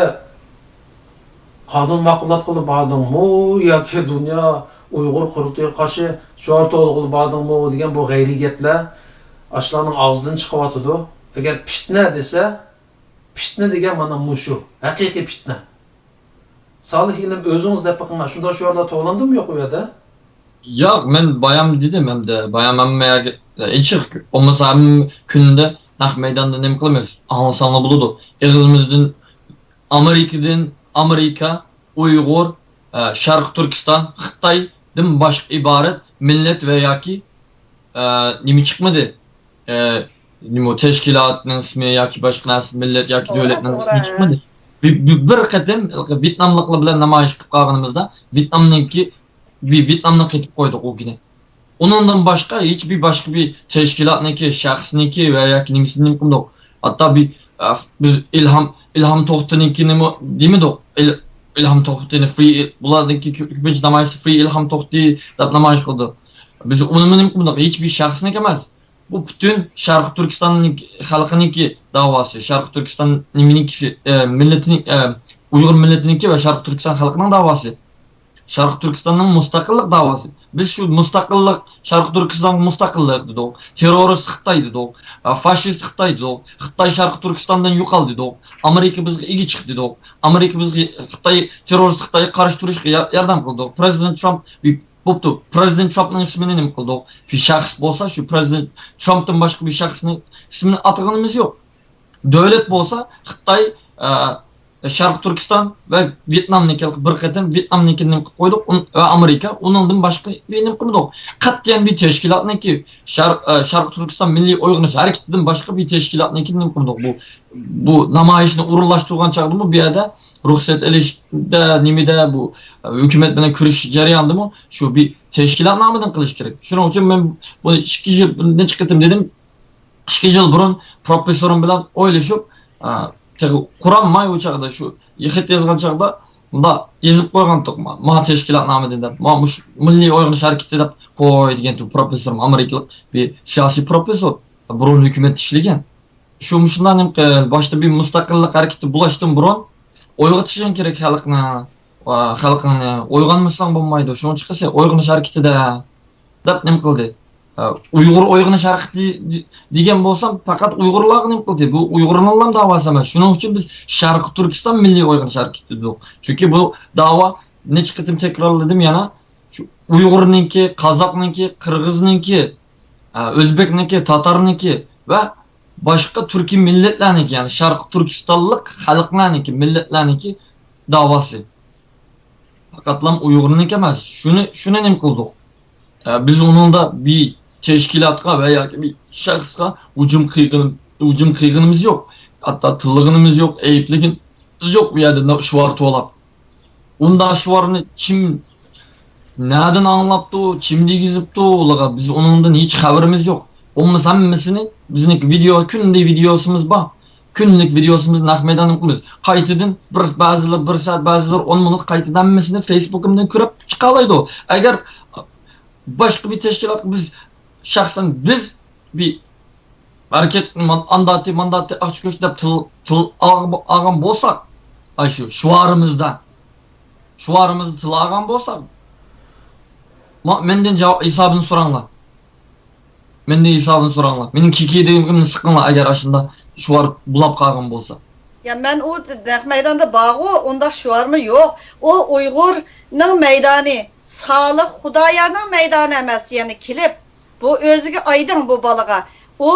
قانۇن ماقۇللاتقىلى باردىڭمۇ ياكى دۇنيا ئۇيغۇر قۇرۇلتىيىغا قارشى شوئار توۋلىغىلى باردىڭمۇ دېگەن بۇ غەيرىي گەپلەر ئاشۇلارنىڭ ئاغزىدىن چىقىۋاتىدۇ. ئەگەر پىتنە دېسە، پىتنە دېگەن مانا مۇشۇ، ھەقىقىي پىتنە. سالىھ ئىنىم، ئۆزىڭىز دەپ بېقىڭ، شۇنداق شوئارلار توۋلاندىمۇ يوق ئۇ يەردە؟ ياق، مەن بايام دېدىم ئەمدى، بايام ھەممە يەرگە ئېچىق، بولمىسا ھەممە كۈندە نەق مەيداندا نېمە قىلىمىز، ئاڭلىساڭلار بولىدۇ. ئېغىزىمىزدىن ئامېرىكىدىن، ئامېرىكا، ئۇيغۇر، ئە، شەرقىي تۈركىستان، خىتايدىن باشقا ئىبارەت مىللەت ۋە ياكى، ئە، نېمە چىقمىدى. ئە، نېمە، تەشكىلاتنىڭ ئىسمى ياكى باشقا نەرسە، مىللەت ياكى دۆلەتنىڭ ئىسمى چىقمىدى. بىر، بىر، بىر قېتىم ۋيېتناملىقلار بىلەن نامايىش قىلىپ قالغىنىمىزدا، ۋيېتنامنىڭكى، ۋي-، ۋيېتنامنى قېتىپ قويدۇق ئۇ كۈنى. ئۇنىڭدىن باشقا ھېچبىر باشقا بىر تەشكىلاتنىڭكى، شەخسنىڭكى ۋە ياكى نېمىسىنى نېمە قىلمىدۇق. ھەتتا بىر، ئە، بىز ئىلھام، ئىلھام توختىنىڭكىنىمۇ دېمىدۇق. ئىل-، ئىلھام توختىنى فرى، بۇلارنىڭكى كۆ-، كۆپىنچە نامايىشتا فرى ئىلھام توختى دەپ نامايىش قىلىدۇ. بىز ئۇنىمۇ نېمە قىلمىدۇق. ھېچبىر شەخسنىڭكى ئەمەس. بۇ پۈتۈن شەرقىي تۈركىستاننىڭ خەلقىنىڭكى داۋاسى، شەرقىي تۈركىستان نېمىنىڭكىسى، ئە، مىللىتىنىڭ، ئە، ئۇيغۇر مىللىتىنىڭكى ۋە شەرقىي تۈركىستان خەلقىنىڭ داۋاسى. شەرقىي تۈركىستاننىڭ مۇستەقىللىق داۋاسى. بىز شۇ مۇستەقىللىق، شەرقىي تۈركىستانغا مۇستەقىللىق دېدۇق، تېررورىست خىتاي دېدۇق، ئە، فاشىست خىتاي دېدۇق، خىتاي شەرقىي تۈركىستاندىن يوقال دېدۇق، ئامېرىكا بىزگە ئىگە چىق دېدۇق، ئامېرىكا بىزگە خىتاي، تېررورىست خىتايغا قارشى تۇرۇشقا يار-، ياردەم قىلدۇق، پرېزىدېنت ترامپ بوپتۇ، پرېزىدېنت ترامپنىڭ ئىسمىنى نېمە قىلدۇق؟ شۇ شەخس بولسا، شۇ پرېزىدېنت ترامپتىن باشقا بىر شەخسنىڭ ئىسمىنى ئاتىغىنىمىز يوق. دۆلەت بولسا خىتاي، ئە، شەرقىي تۈركىستان ۋە ۋيېتنامنىڭكى، بىر قېتىم ۋيېتنامنىڭكىنى نېمە قىلىپ قويدۇق، ئۇن-، ۋە ئامېرىكا، ئۇنىڭدىن باشقا بىر نېمە قىلمىدۇق. قەتئىيەن بىر تەشكىلاتنىڭكى، شەرق-، ئە، شەرقىي تۈركىستان مىللىي ئويغىنىش ھەرىكىتىدىن باشقا بىر تەشكىلاتنىڭكىنى نېمە قىلمىدۇق. بۇ، بۇ نامايىشنى ئورۇنلاشتۇرغان چاغدىمۇ بۇ يەردە رۇخسەت ئېلىشتا، نېمىدە، بۇ ھۆكۈمەت بىلەن كۆرۈشۈش جەريانىدىمۇ شۇ بىر تەشكىلات نامىدىن قىلىش كېرەك. شۇنىڭ ئۈچۈن مەن بۇنى ئىككى يىل، نەچچە قېتىم دېدىم، ئىككى يىل بۇرۇن پروفېسسورۇم بىلەن ئويلىشىپ، ئە، تېخى قۇرالماي ئۇ چاغدا شۇ خەت يازغان چاغدا مۇنداق يېزىپ قويغانتۇق، ما-، ماڭا تەشكىلات نامىدىن دەپ، مانا مۇشۇ مىللىي ئويغىنىش ھەرىكىتى دەپ قوي دېگەنتۇق پروفېسسورۇم، ئامېرىكىلىق بىر سىياسىي پروفېسسور، بۇرۇن ھۆكۈمەتتە ئىشلىگەن. شۇ مۇشۇنداق نېمە قىل-، باشتا بىر مۇستەقىللىق ھەرىكىتى بولۇشتىن بۇرۇن ئويغىتىشىڭ كېرەك خەلقنى، ۋە خەلقىڭنى. ئويغانمىساڭ بولمايدۇ. شۇڭا چىقىسى ئويغىنىش ھەرىكىتىدە دەپ نېمە قىلدى. ئۇيغۇر ئويغىنىش ھەرىكىتى دېگەن بولسام پەقەت ئۇيغۇرلارغا نېمە قىلدى. بۇ ئۇيغۇرنىڭلا داۋاسى ئەمەس. شۇنىڭ ئۈچۈن بىز شەرقىي تۈركىستان مىللىي ئويغىنىش ھەرىكىتى دېدۇق. چۈنكى بۇ داۋا نەچچە قېتىم تەكرارلىدىم يەنە. شۇ ئۇيغۇرنىڭكى، قازاقنىڭكى، قىرغىزنىڭكى، ئە، ئۆزبېكنىڭكى، تاتارنىڭكى ۋە باشقا تۈركىي مىللەتلەرنىڭكى، يەنى شەرقىي تۈركىستانلىق خەلقلەرنىڭكى، مىللەتلەرنىڭكى داۋاسى. پەقەتلا ئۇيغۇرنىڭكى ئەمەس. شۇنى، شۇنى نېمە قىلدۇق؟ ئە، بىز ئۇنىڭدا بىر تەشكىلاتقا ۋە ياكى بىر شەخسقا ھۇجۇم قىلغىنى-، ھۇجۇم قىلغىنىمىز يوق. ھەتتا تىللىغىنىمىز يوق، ئەيىبلىگىنىمىز يوق بۇ يەردە شوئار توۋلاپ. ئۇنداق شوئارنى كىم، نەدىن ئاڭلاپتۇ، كىم دېگۈزۈپتۇ ئۇلارغا؟ بىز ئۇنىڭدىن ھېچ خەۋىرىمىز يوق. بولمىسا ھەممىسىنى، بىزنىڭ ۋىدېئو، كۈندە ۋىدېئوسىمىز بار. كۈنلۈك ۋىدېئوسىمىزنى نەق مەيداندىن قىلىمىز. قايتىدىن بىر، بەزىلەر بىر سائەت، بەزىلەر ئون مىنۇت، قايتىدىن ھەممىسىنى فېيسبۇكۇمدىن كۆرۈپ چىقالايدۇ. ئەگەر باشقا بىر تەشكىلاتقا بىز، شەخسەن بىز بىر ھەرىكەت، مانداتى، مانداتى ئاچقۇچ دەپ تىل، تىل ئالغان بولساق، ئاشۇ شوئارىمىزدا، شوئارىمىزدا تىل ئالغان بولساق، ما-، مەندىن جاۋاب، ھېسابىنى سوراڭلار. مەندىن ھېسابىنى سوراڭلار. مېنىڭ كىكىدىكىمنى سىقىڭلار، ئەگەر ئاشۇنداق شوئار بولاپ قالغان بولسا. يا، مەن ئۇ نەق مەيداندا بارغۇ، ئۇنداق شوئارمۇ يوق. ئۇ ئۇيغۇرنىڭ مەيدانى، سالىھ خۇدايارنىڭ مەيدانى ئەمەس، يەنە كېلىپ. بۇ ئۆزىگە ئايدىڭ بۇ بالىغا. ئۇ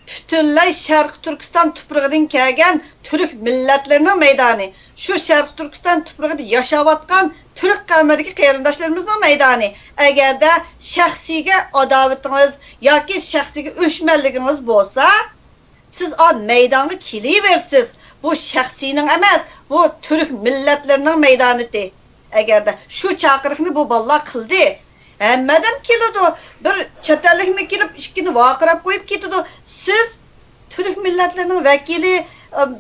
پۈتۈنلەي شەرقىي تۈركىستان تۇپرىقىدىن كەلگەن تۈرك مىللەتلىرىنىڭ مەيدانى. شۇ شەرقىي تۈركىستان تۇپرىقىدا ياشاۋاتقان تۈرك قەۋمىدىكى قېرىنداشلىرىمىزنىڭ مەيدانى. ئەگەردە شەخسىيگە ئاداۋىتىڭىز ياكى شەخسىيگە ئۆچمەنلىكىڭىز بولسا، سىز ئا مەيدانغا كېلىۋېرىسىز. بۇ شەخسىينىڭ ئەمەس، بۇ تۈرك مىللەتلىرىنىڭ مەيدانىتى. ئەگەردە شۇ چاقىرىقنى بۇ بالىلار قىلدى، ھەممە ئادەم كېلىدۇ. بىر چەت ئەللىكمۇ كېلىپ، ئىشىكنى ۋارقىراپ قويۇپ كېتىدۇ. سىز تۈرك مىللەتلىرىنىڭ ۋەكىلى،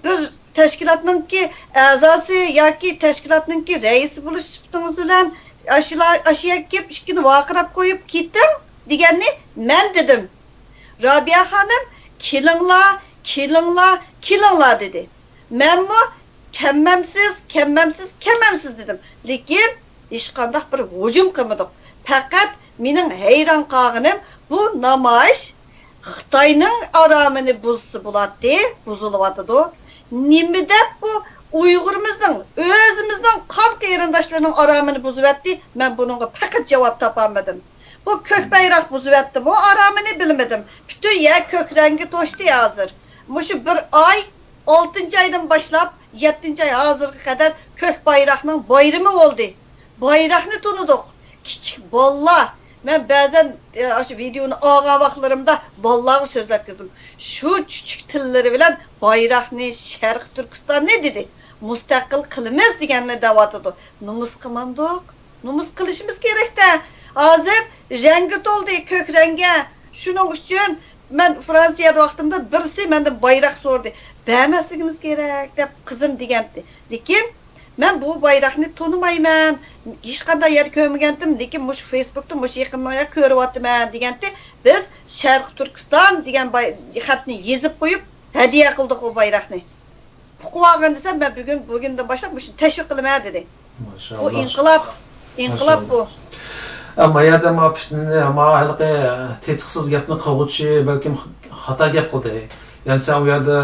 بىر تەشكىلاتنىڭكى ئەزاسى ياكى تەشكىلاتنىڭكى رەئىسى بولۇش سۈپىتىڭىز بىلەن ئاشۇلار، ئاشۇ يەرگە كېلىپ، ئىشىكنى ۋارقىراپ قويۇپ كېتىڭ دېگەننى مەن دېدىم. رابىيە خانىم، «كېلىڭلار، كېلىڭلار، كېلىڭلار» دېدى. مەنمۇ، «كەممەمسىز، كەممەمسىز، كەممەمسىز» دېدىم. لېكىن ھېچقانداق بىر ھۇجۇم قىلمىدۇق. پەقەت مېنىڭ ھەيران قالغىنىم، بۇ نامايىش خىتاينىڭ ئارامىنى بۇزسا بولاتتى، بۇزۇلۇۋاتىدۇ. نېمە دەپ بۇ ئۇيغۇرىمىزنىڭ، ئۆزىمىزنىڭ قان قېرىنداشلىرىنىڭ ئارامىنى بۇزۇۋەتتى؟ مەن بۇنىڭغا پەقەت جاۋاب تاپالمىدىم. بۇ كۆك بايراق بۇزۇۋەتتىمۇ ئارامىنى بىلمىدىم. پۈتۈن يەر كۆك رەڭگە توشتى ھازىر. مۇشۇ بىر ئاي، ئالتىنچى ئايدىن باشلاپ يەتتىنچى ئاي ھازىرغا قەدەر كۆك بايراقنىڭ بايرىمى بولدى. بايراقنى تونۇدۇق. كىچىك بالىلار، مەن بەزەن، ئاشۇ ۋىدېئونى ئالغان ۋاقىتلىرىمدا بالىلارغا سۆزلەتكۈزدۈم. شۇ چۈچۈك تىللىرى بىلەن بايراقنى، شەرقىي تۈركىستاننى دېدى. مۇستەقىل قىلىمىز دېگەننى دەۋاتىدۇ. نومۇس قىلمامدۇق؟ نومۇس قىلىشىمىز كېرەك-دە. ھازىر رەڭگە تولدى، كۆك رەڭگە. شۇنىڭ ئۈچۈن مەن فرانسىيەدە ۋاقتىمدا بىرسى مەندىن بايراق سورىدى. «بەرمەسلىكىمىز كېرەك» دەپ قىزىم دېگەنتى. لېكىن مەن بۇ بايراقنى تونۇمايمەن، ھېچقانداق يەردە كۆرمىگەنتىم، لېكىن مۇشۇ فېيسبۇكتا مۇشۇ يېقىندا كۆرۈۋاتىمەن دېگەنتى. بىز شەرقىي تۈركىستان دېگەن باي-، خەتنى يېزىپ قويۇپ ھەدىيە قىلدۇق ئۇ بايراقنى. ئۇقۇۋالغىن دېسەم، مەن بۈگۈن، بۈگۈندىن باشلاپ مۇشۇنى تەشۋىق قىلىمەن دېدى. بۇ ماشائاللا. ئىنقىلاب، ئىنقىلاب بۇ. ئەمما يەردە ما پىتنىنى، ما ھېلىقى تېتىقسىز گەپنى قىلغۇچى بەلكىم خاتا گەپ قىلدى. يەنى سەن ئۇ يەردە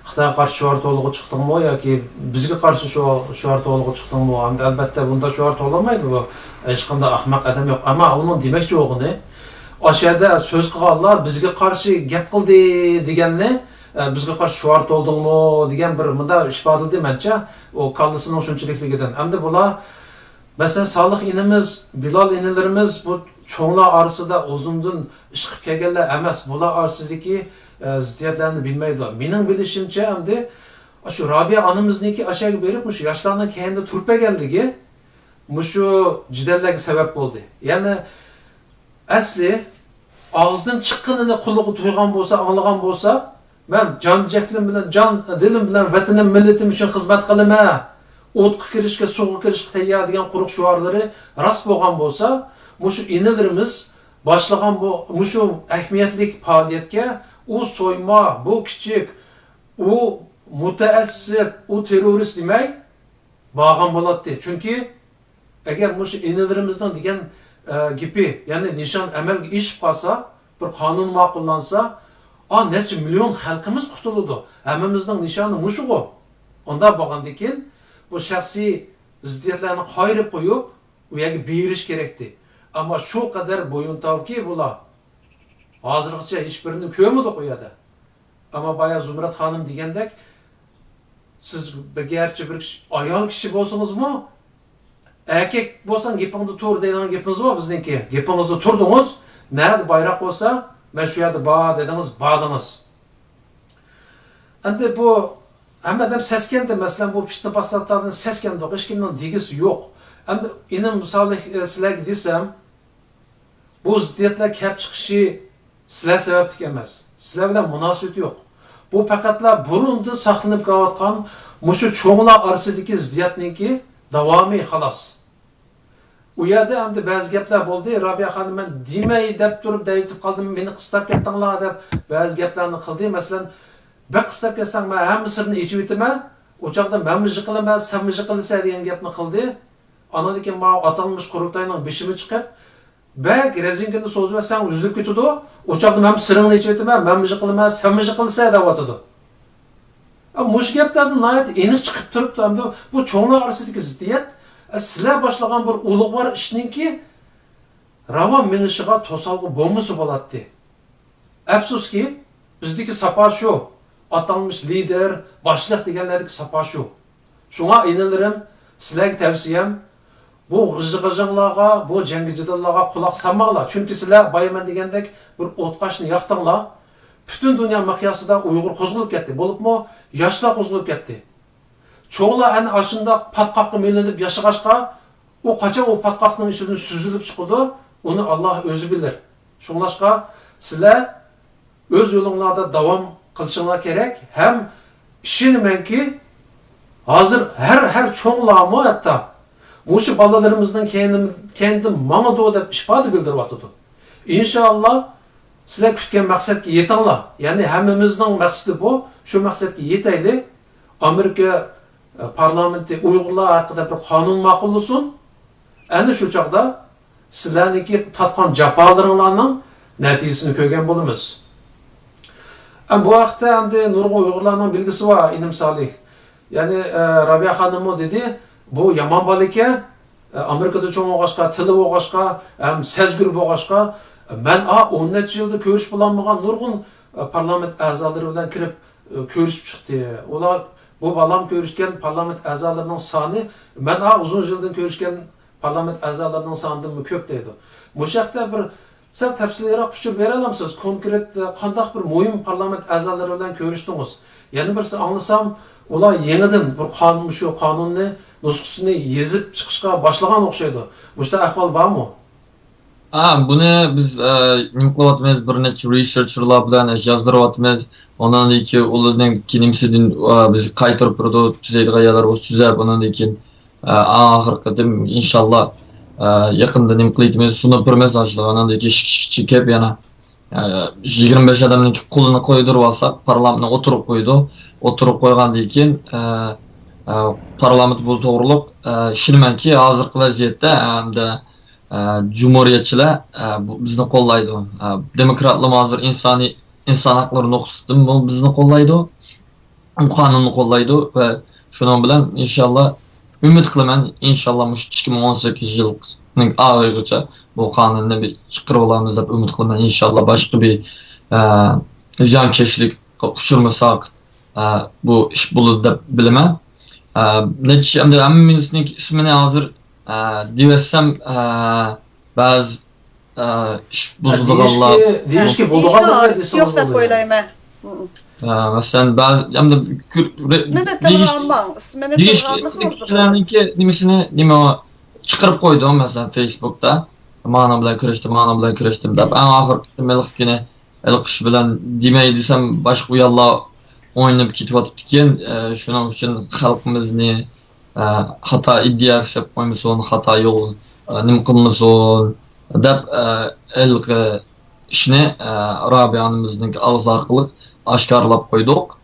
خىتايغا قارشى شوئار توۋلىغۇچى چىقتىڭمۇ ياكى بىزگە قارشى شوئار، شوئار توۋلىغۇچى چىقتىڭمۇ؟ ھەمدە ئەلبەتتە بۇنداق شوئار توۋلىمايدۇ بۇ. ھېچقانداق ئەخمەق ئادەم يوق. ئەمما ئۇنىڭ دېمەكچى بولغىنى، ئاشۇ يەردە سۆز قىلغانلار بىزگە قارشى گەپ قىلدى دېگەننى، ئە، بىزگە قارشى شوئار توۋلىدىڭمۇ دېگەن بىر مۇنداق ئىپادىلىدى مەنچە، ئۇ كاللىسىنىڭ شۇنچىلىكلىكىدىن. ئەمدى بۇلار، مەسىلەن، سالىھ ئىنىمىز، بىلال ئىنىلىرىمىز بۇ چوڭلار ئارىسىدا ئۇزۇندىن ئىشقىپ كەلگەنلەر ئەمەس. بۇلار ئارىسىدىكى، ئە، زىددىيەتلەرنى بىلمەيدۇ. مېنىڭ بىلىشىمچە، ئەمدى ئاشۇ رابىيە ئانىمىزنىڭكى ئاشۇ يەرگە بېرىپ، مۇشۇ ياشلارنىڭ كەينىدە تۇرۇپ بەرگەنلىكى مۇشۇ جېدەللەرگە سەۋەب بولدى. يەنى ئەسلى ئاغزىدىن چىققىنىنى قۇلىقى تۇيغان بولسا، ئاڭلىغان بولسا، «مەن جان جەھلىم بىلەن، جان دىلىم بىلەن ۋەتىنىم، مىللىتىم ئۈچۈن خىزمەت قىلىمەن، ئوتقا كىرىشكە، سۇغا كىرىشكە تەييار» دېگەن قۇرۇق شوئارلىرى راست بولغان بولسا، مۇشۇ ئىنىلىرىمىز باشلىغان بۇ، مۇشۇ ئەھمىيەتلىك پائالىيەتكە ئۇ سويما، بۇ كىچىك، ئۇ مۇتەئەسسىپ، ئۇ تېررورىست دېمەي، بارغان بولاتتى. چۈنكى ئەگەر مۇشۇ ئىنىلىرىمىزنىڭ دېگەن، ئە، گېپى، يەنى نىشان ئەمەلگە ئېشىپ قالسا، بىر قانۇن ماقۇللانسا، ئا، نەچچە مىليون خەلقىمىز قۇتۇلىدۇ. ھەممىمىزنىڭ نىشانى مۇشۇغۇ. ئۇنداق بولغاندىن كېيىن بۇ شەخسىي زىددىيەتلەرنى قايرىپ قويۇپ، ئۇ يەرگە بېرىش كېرەكتى. ئەمما شۇ قەدەر بويۇنتاۋكى بۇلار، ھازىرغىچە ھېچبىرىنى كۆرمىدۇق ئۇ يەردە. ئەمما بايا زۇمرەت خانىم دېگەندەك، سىز بىر گەرچە بىر كىشى، ئايال كىشى بولسىڭىزمۇ، ئەركەك بولساڭ گېپىڭدە تۇر دەيدىغان گېپىمىز بار بىزنىڭكى. گېپىڭىزدە تۇردىڭىز، نەدە بايراق بولسا، مەن شۇ يەردە بار دېدىڭىز، باردىڭىز. ئەمدى بۇ ھەممە ئادەم سەسكەندى، مەسىلەن، بۇ پىتنە پاساتلاردىن سەسكەندۇق، ھېچكىمنىڭ دېگۈسى يوق. ئەمدى ئىنىم سالىھ، ئە، سىلەرگە دېسەم، بۇ زىددىيەتلەر كەپ چىقىشى سىلەر سەۋەبلىك ئەمەس. سىلەر بىلەن مۇناسىۋىتى يوق. بۇ پەقەتلا بۇرۇندىن ساقلىنىپ كېلىۋاتقان مۇشۇ چوڭلار ئارىسىدىكى زىددىيەتنىڭكى داۋامى، خالاس. ئۇ يەردە ئەمدى بەزى گەپلەر بولدى. رابىيە خانىم، مەن دېمەي دەپ تۇرۇپ دەيۋېتىپ قالدىم، مېنى قىستاپ كەتتىڭلار دەپ بەزى گەپلەرنى قىلدى. مەسىلەن، بەك قىستاپ كەتسەڭ، مەن ھەممە سىرنى ئېچىۋېتىمەن. ئۇ چاغدا مەنمۇ يىقىلىمەن، سەنمۇ يىقىلىسەن دېگەن گەپنى قىلدى. ئاندىن كېيىن ماۋۇ ئاتالمىش قۇرۇلتاينىڭ بېشىمۇ چىقىپ، بەك رېزىنكىنى سوزۇۋەتسەڭ ئۈزۈلۈپ كېتىدۇ. ئۇ چاغدا مەن سىرىڭنى ئېچىۋېتىمەن، مەنمۇ يىقىلىمەن، سەنمۇ يىقىلىسەن دەۋاتىدۇ. ئە، مۇشۇ گەپلەردىن ناھايىتى ئېنىق چىقىپ تۇرۇپتۇ. ئەمدى بۇ چوڭلار ئارىسىدىكى زىددىيەت، ئە، سىلەر باشلىغان بىر ئۇلۇغۋار ئىشنىڭكى راۋان مېڭىشىغا توسالغۇ بولمىسا بولاتتى. ئەپسۇسكى، بىزدىكى ساپا شۇ، ئاتالمىش لىدېر، باشلىق دېگەنلەردىكى ساپا شۇ. شۇڭا ئىنىلىرىم، سىلەرگە تەۋسىيەم، بۇ غىژ-غىژاڭلارغا، بۇ جەڭگى-جېدەللارغا قۇلاق سالماڭلار. چۈنكى سىلەر بايا مەن دېگەندەك بىر ئوتقاشنى ياقتىڭلار. پۈتۈن دۇنيا مىقياسىدا ئۇيغۇر قوزغىلىپ كەتتى. بولۇپمۇ ياشلار قوزغىلىپ كەتتى. چوڭلار ئەنە ئاشۇنداق پاتقاققا مىلىنىپ ياشىغاچقا، ئۇ قاچان ئۇ پاتقاقنىڭ ئىچىدىن سۈزۈلۈپ چىقىدۇ، ئۇنى ئاللا ئۆزى بىلىر. شۇڭلاشقا سىلەر ئۆز يولۇڭلاردا داۋام قىلىشىڭلار كېرەك ھەم ئىشىنىمەنكى، ھازىر ھەر، ھەر چوڭلارمۇ ھەتتا مۇشۇ بالىلىرىمىزنىڭ كەينىم-، كەينىدىن ماڭىدۇ دەپ ئىپادە بىلدۈرۈۋاتىدۇ. ئىنشائاللا، سىلەر كۈتكەن مەقسەتكە يېتىڭلار. يەنى ھەممىمىزنىڭ مەقسىتى بۇ، شۇ مەقسەتكە يېتەيلى. ئامېرىكا، ئە، پارلامېنتى ئۇيغۇرلار ھەققىدە بىر قانۇن ماقۇللىسۇن. ئەنە شۇ چاغدا سىلەرنىڭكى تارتقان جاپالىرىڭلارنىڭ نەتىجىسىنى كۆرگەن بولىمىز. ئە، بۇ ھەقتە ئەمدى نۇرغۇن ئۇيغۇرلارنىڭ بىلگۈسى بار، ئىنىم سالىھ. يەنى، ئە، رابىيە خانىممۇ دېدى، بۇ يامان بالا ئىكەن، ئە، ئامېرىكىدا چوڭ بولغاچقا، تىلى بولغاچقا، ھەم سەزگۈر بولغاچقا، مەن ئا، ئون نەچچە يىلدا كۆرۈشۈپ بولالمىغان نۇرغۇن، ئە، پارلامېنت ئەزالىرى بىلەن كىرىپ، ئە، كۆرۈشۈپ چىقتى. ئۇلار، بۇ بالام كۆرۈشكەن پارلامېنت ئەزالىرىنىڭ سانى، مەن ئا، ئۇزۇن يىلدىن كۆرۈشكەن پارلامېنت ئەزالىرىنىڭ سانىدىنمۇ كۆپ دەيدۇ. مۇشۇ ھەقتە بىر سەل تەپسىلىيرەك ئۇچۇر بېرەلەمسىز؟ كونكرېت، ئە، قانداق بىر مۇھىم پارلامېنت ئەزالىرى بىلەن كۆرۈشتىڭىز؟ يەنە بىرسى ئاڭلىسام، ئۇلار يېڭىدىن بىر قانۇن، مۇشۇ قانۇننى نۇسخىسىنى يېزىپ چىقىشقا باشلىغان ئوخشايدۇ. مۇشۇنداق ئەھۋال بارمۇ؟ ھە، بۇنى بىز، ئە، نېمە قىلىۋاتىمىز؟ بىر نەچچە رېسېرچېرلار بىلەن يازدۇرۇۋاتىمىز. ئۇنىڭدىن كېيىن ئۇلارنىڭ نېمىسىدىن، ئە، بىز قايتۇرۇپ بېرىدۇ، تۈزەيدىغان يەرلەر بولسا تۈزەپ، ئۇنىڭدىن كېيىن ئە، ئەڭ ئاخىرقى قېتىم، ئىنشاللا، ئە، يېقىندا نېمە قىلىۋېتىمىز، سۇنۇپ بېرىمىز، ئاشۇلارغا ئاندىن كېيىن ئىككى، ئىككى، ئىككى كېلىپ يەنە، ئە، يىگىرمە بەش ئادەمنىڭ قولىنى قويدۇرۇۋالساق، پارلامېنتنى ئوتتۇرىغا قويىدۇ. ئوتتۇرىغا قويغاندىن كېيىن، ئە، ئە، پارلامېنت بۇ توغرۇلۇق، ئە، ئىشىنىمەنكى، ھازىرقى ۋەزىيەتتە، ئە، ھەمدە، ئە، جۇمھۇرىيەتچىلەر، ئە، بۇ، بىزنى قوللايدۇ. ئە، دېموكراتلارمۇ ھازىر ئىنسانىي، ئىنسان ھەقلىرى نۇقتىسىدىنمۇ بىزنى قوللايدۇ. قانۇننى قوللايدۇ ۋە شۇنىڭ بىلەن ئىنشاللا ئۈمىد قىلىمەن، ئىنشاللا مۇشۇ ئىككى مىڭ ئون سەككىزىنچى يىلنىڭ ئاخىرىغىچە بۇ قانۇننى بىر چىقىرىۋالارمىز دەپ ئۈمىد قىلىمەن. ئىنشاللا باشقا بىر، ئە، زىيانكەشلىككە ئۇچرىمىساق، ئە، بۇ ئىش بولىدۇ دەپ بىلىمەن. ئە، نەچچە، ئەمدى ھەممىمىزنىڭ ئىسمىنى ھازىر، ئە، دېيىۋەتسەم، ئە، بەزى، ئە، ئىش بۇزىدىغانلار. دېيىشكە، دېيىشكە بولىدىغان دېيىشكە نەرسە ھاجىتى يوق دەپ ئويلايمەن. ئە، مەسىلەن، بەزى، ئەمدى كۆ-، رە-، مېنى تىلغا دېيىش-، ئالماڭ، مېنى دېيىش-، تىلغا ئالمىسىڭىز بولىدۇ. دېيىشكىلەرنىڭكى نېمىسىنى، نېمە، چىقىرىپ قويدۇم، مەسىلەن، فېيسبۇكتا. مانا بىلەن كۆرۈشتۈم، مانا بىلەن كۆرۈشتۈم دەپ. ئەڭ ئاخىرقى قېتىم ھېلىقى كۈنى، ھېلىقى ئىش بىلەن دېمەي دېسەم، باشقا ئۇياللار ئوينىنىپ كېتىۋاتىپتىكەن. ئە، شۇنىڭ ئۈچۈن خەلقىمىزنى ئە، خاتا ئىدىيە ئىشلەپ قويمىسۇن، خاتا يول، ئە، نېمە قىلمىسۇن دەپ، ئە، ھېلىقى ئىشنى، ئە، رابىيە ئانىمىزنىڭكى ئاغزى ئارقىلىق ئاشكارىلاپ قويدۇق.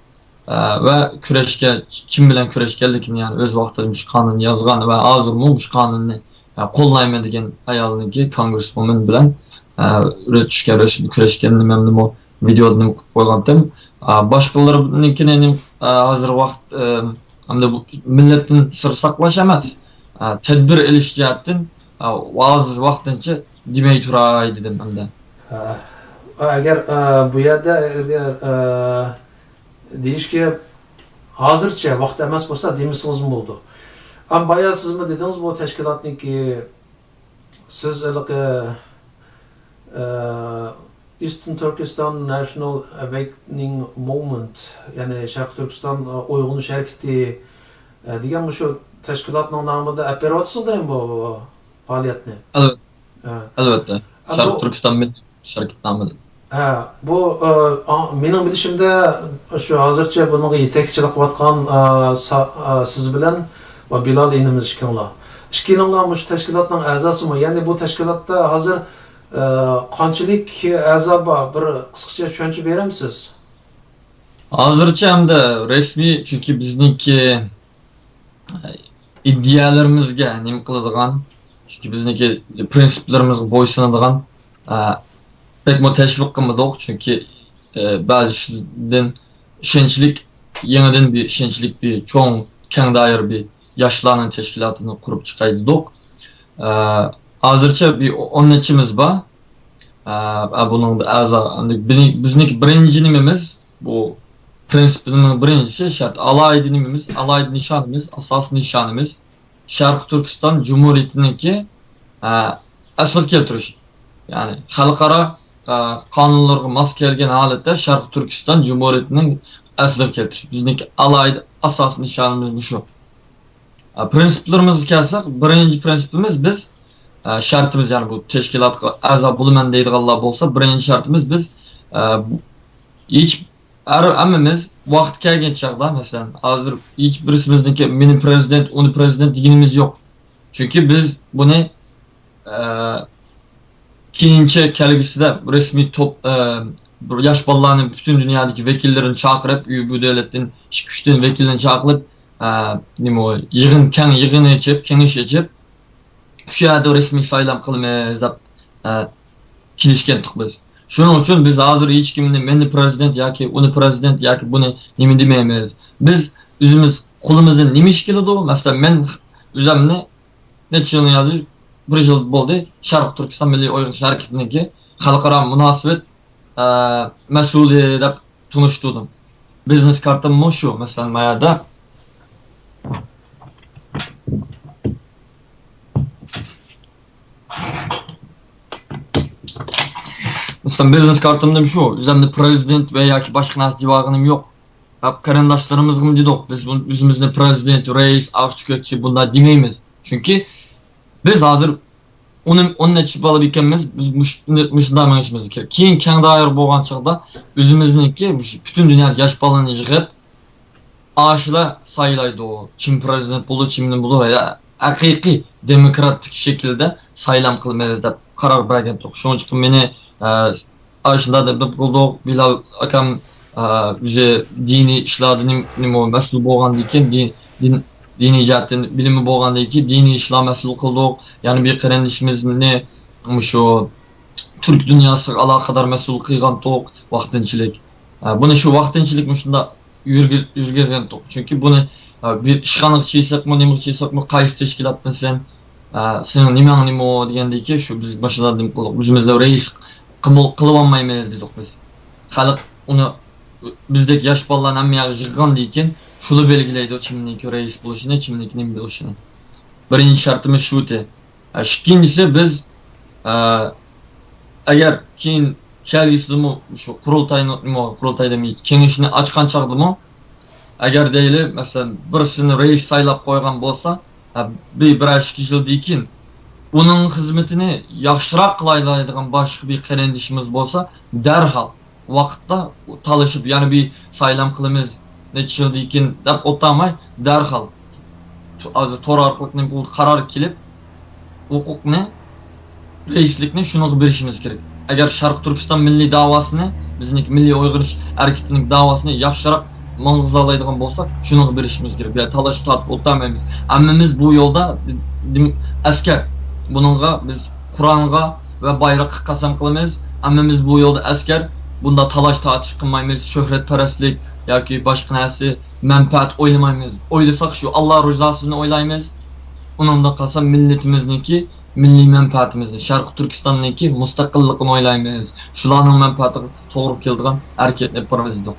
ئە، ۋە كۈرەشكە، كىم بىلەن كۈرەشكەنلىكىنى، يەنى ئۆز ۋاقتىدا مۇشۇ قانۇننى يازغان ۋە ھازىرمۇ مۇشۇ قانۇننى، ئە، قوللايمەن دېگەن ئايالنىڭكى، كونگرېسۋومېن بىلەن، ئە، رەت چۈشكەن رەسىمنى كۆرۈشكەن نېمەمنىمۇ ۋىدېئودا نېمە قىلىپ قويغانتىم. ئا، باشقىلىرىنىڭكىنى نېمە، ئا، ھازىر ۋاقىت، ئا، ئەمدى بۇ مىللەتتىن سىر ساقلاش ئەمەس. ئا، تەدبىر ئېلىش جەھەتتىن، ئا، ھازىر ۋاقتىنچە دېمەي تۇراي دېدىم ئەمدى. ئەگەر ئە، بۇ يەردە ئەگەر ئە، دېيىشكە ھازىرچە ۋاقىت ئەمەس بولسا دېمىسىڭىزمۇ بولىدۇ. ئەم بايا سىزمۇ دېدىڭىز بۇ تەشكىلاتنىڭكى سىز ھېلىقى ئە، Eastern Turkestan National Awakening Movement، يەنى شەرقىي تۈركىستان ئويغىنىش ھەرىكىتى ئە، دېگەن مۇشۇ تەشكىلاتنىڭ نامىدا ئەپ بېرىۋاتىسىز دەيمەن بۇ پائالىيەتنى. ئەلۋەتتە، ھە. ئەلۋەتتە. ھە، شەرقىي بۇ، تۈركىستان مىللىي ھەرىكىتى نامىدا. ھە، بۇ ئە، ئا، مېنىڭ بىلىشىمدە شۇ ھازىرچە بۇنىڭغا يېتەكچىلىك قىلىۋاتقان ئە، سا- ئە، سىز بىلەن ۋە بىلال ئىنىمىز ئىككىڭلار. ئىككىلىڭلار مۇشۇ تەشكىلاتنىڭ ئەزاسىمۇ؟ يەنى بۇ تەشكىلاتتا ھازىر ئە، قانچىلىك ئەزا بار؟ بىر قىسقىچە چۈشەنچە بېرەمسىز؟ ھازىرچە ئەمدى رەسمىي، چۈنكى بىزنىڭكى ئىدىيەلىرىمىزگە نېمە قىلىدىغان، چۈنكى بىزنىڭكى پرىنسىپلىرىمىزغا بويسۇنىدىغان ئە، بەكمۇ تەشۋىق قىلمىدۇق، چۈنكى ئە، بەزى ئىشلاردىن ئىشەنچلىك، يېڭىدىن بىر ئىشەنچلىك، بىر چوڭ، كەڭ دائىرە بىر ياشلارنىڭ تەشكىلاتىنى قۇرۇپ چىقاي دېدۇق. ئە، ھازىرچە بىر ئون نەچچىمىز بار. ئە، بۇنىڭدا ئەزا، بىزنىڭكى بىرىنچى نېمىمىز، بۇ پرىنسىپنىڭ بىرىنچىسى شەرت، ئالاھىدە نېمىمىز، ئالاھىدە نىشانىمىز، ئاساسىي نىشانىمىز شەرقىي تۈركىستان جۇمھۇرىيىتىنىڭكى، ئە، ئەسلىگە كەلتۈرۈش. يەنى خەلقئارا، ئە، قانۇنلىرىغا ماس كەلگەن ھالەتتە شەرقىي تۈركىستان جۇمھۇرىيىتىنىڭ ئەسلىگە كەلتۈرۈش. بىزنىڭكى ئالاھىدە ئاساسىي نىشانىمىز مۇشۇ. ئە، پرىنسىپلىرىمىزغا كەلسەك، بىرىنچى پرىنسىپىمىز بىز، ئە، شەرتىمىز، يەنى بۇ تەشكىلاتقا ئەزا بولىمەن دەيدىغانلار بولسا، بىرىنچى شەرتىمىز بىز، ئە، بۇ، ھېچ ھەر ھەممىمىز ۋاقتى كەلگەن چاغدا، مەسىلەن، ھازىر ھېچ بىرسىمىزنىڭكى مېنى پرېزىدېنت، ئۇنى پرېزىدېنت دېگىنىمىز يوق. چۈنكى بىز بۇنى، ئە، كېيىنچە كەلگۈسىدە رەسمىي توپ، ئە، بىر ياش بالىلارنى، پۈتۈن دۇنيادىكى ۋەكىللىرىنى چاقىرىپ، ئۇ بۇ دۆلەتتىن ئىككى، ئۈچتىن ۋەكىللىرىنى چاقىرىپ، ئە، نېمە، يىغىن، كەڭ يىغىن ئېچىپ، كېڭىش ئېچىپ، شۇ يەردە رەسمىي سايلام قىلىمىز دەپ، ئە، كېلىشكەنتۇق بىز. شۇنىڭ ئۈچۈن بىز ھازىر ھېچكىمنى مېنى پرېزىدېنت ياكى ئۇنى پرېزىدېنت ياكى بۇنى نېمە دېمەيمىز. بىز ئۆزىمىز قولىمىزدىن نېمە ئىش كېلىدۇ؟ مەسىلەن، مەن ئۆزۈمنى نەچچە يىل يازدى، بىر يىل بولدى، شەرقىي تۈركىستان مىللىي ئويغىنىش ھەرىكىتىنىڭكى خەلقئارا مۇناسىۋەت، ئە، مەسئۇلى دەپ تونۇشتۇردۇم. بىزنېس كارتاممۇ شۇ، مەسىلەن، مايادا. مەسىلەن، بىزنېس كارتامدىمۇ شۇ، ئۆزۈمنى پرېزىدېنت ۋە ياكى باشقا نەرسە دېيىۋالغىنىم يوق. ھەم قېرىنداشلىرىمىزغىمۇ دېدۇق، بىز بۇ-، ئۆزىمىزنى پرېزىدېنت، رەئىس، ئاقچى، كۆكچى بۇنداق دېمەيمىز. چۈنكى بىز ھازىر ئون، ئون نەچچە بالا ئىكەنمىز، بىز مۇش-، مۇشۇنداق مېڭىشىمىز كېرەك. كېيىن كەڭ دائىرە بولغان چاغدا ئۆزىمىزنىڭكى مۇشۇ پۈتۈن دۇنيادىكى ياش بالىلارنى يىغىپ، ئاشۇلار سايلايدۇ، كىم پرېزىدېنت بولىدۇ، كىم نېمە بولىدۇ، ھەقىقىي دېموكراتىك شەكىلدە سايلام قىلىمىز دەپ قارار بەرگەنتۇق. شۇنىڭ ئۈچۈن مېنى، ئە، ئاشۇنداق دەپ قىلدۇق. بىلال ئاكام، ئە، ئۆزى دىنىي ئىشلاردىن نېمە مەسئۇل بولغاندىن كېيىن، دىن، دىن، دىنىي جەھەتتىن بىلىمى بولغاندىن كېيىن دىنىي ئىشلار مەسئۇل قىلدۇق. يەنە بىر قېرىندىشىمىزنى مۇشۇ تۈرك دۇنياسىغا ئالاقىدار مەسئۇل قىلغانتۇق ۋاقتىنچىلىك. ئە، بۇنى شۇ ۋاقتىنچىلىك مۇشۇنداق يۈرگۈ-، يۈرگۈزگەنتۇق. چۈنكى بۇنى، ئە، بىر ئىشخانىغا چىقساقمۇ، نېمىگە چىقساقمۇ، قايسى تەشكىلاتتىن سەن، ئە، سېنىڭ نېمەڭ نېمە دېگەندىن كېيىن، شۇ بىز ماشىنىدىن قىلدۇق. ئۆزىمىزنى رەئىس قىلىۋالمايمىز دېدۇق بىز. خەلق ئۇنى، بىزدەك ياش بالىلارنى ھەممە يەرگە يىغغاندىن كېيىن، شۇلا بەلگىلەيدۇ كىمنىڭكى رەئىس بولۇشىنى، كىمنىڭكى نېمە بولۇشىنى. بىرىنچى شەرتىمىز شۇ ئىدى. ئىككىنچىسى، بىز، ئە، ئەگەر كېيىن كەلگۈسىدىمۇ شۇ قۇرۇلتاينى، قۇرۇلتاي دېمەي، كېڭىشىنى ئاچقان چاغدىمۇ، ئەگەر دەيلى، مەسىلەن، بىرسىنى رەئىس سايلاپ قويغان بولسا، ئە، بىر، بىرەر ئىككى يىلدىن كېيىن ئۇنىڭ خىزمىتىنى ياخشىراق قىلالايدىغان باشقا بىر قېرىندىشىمىز بولسا، دەرھال ۋاقىتتا تالىشىپ، يەنە بىر سايلام قىلىمىز، نەچچە يىلدىن كېيىن دەپ ئولتۇرماي، دەرھال تور ئارقىلىق نېمە قىلىپ، قارار كېلىپ، ھوقۇقنى، رەئىسلىكنى شۇنىڭغا بېرىشىمىز كېرەك. ئەگەر شەرقىي تۈركىستان مىللىي داۋاسىنى، بىزنىڭكى مىللىي ئويغىنىش ھەرىكىتىنىڭ داۋاسىنى ياخشىراق ماڭغۇزالايدىغان بولساق، شۇنىڭغا بېرىشىمىز كېرەك. يا تالاش تارتىپ ئولتۇرمايمىز. ھەممىمىز بۇ يولدا دېم-، ئەسكەر. بۇنىڭغا بىز قۇرئانغا ۋە بايراققا قەسەم قىلىمىز. ھەممىمىز بۇ يولدا ئەسكەر. بۇنداق تالاش تارتىش قىلمايمىز. شۆھرەتپەرەسلىك ياكى باشقا نەرسە، مەنپەئەت ئويلىمايمىز. ئويلىساق شۇ ئاللا رىزاسىنى ئويلايمىز. ئۇنىڭدىن قالسا مىللىتىمىزنىڭكى مىللىي مەنپەئەتىمىزنى، شەرقىي تۈركىستاننىڭكى مۇستەقىللىقىنى ئويلايمىز. شۇلارنىڭ مەنپەئەتىگە توغرا كېلىدىغان ھەرىكەتنى ئېلىپ بارىمىز دېدۇق.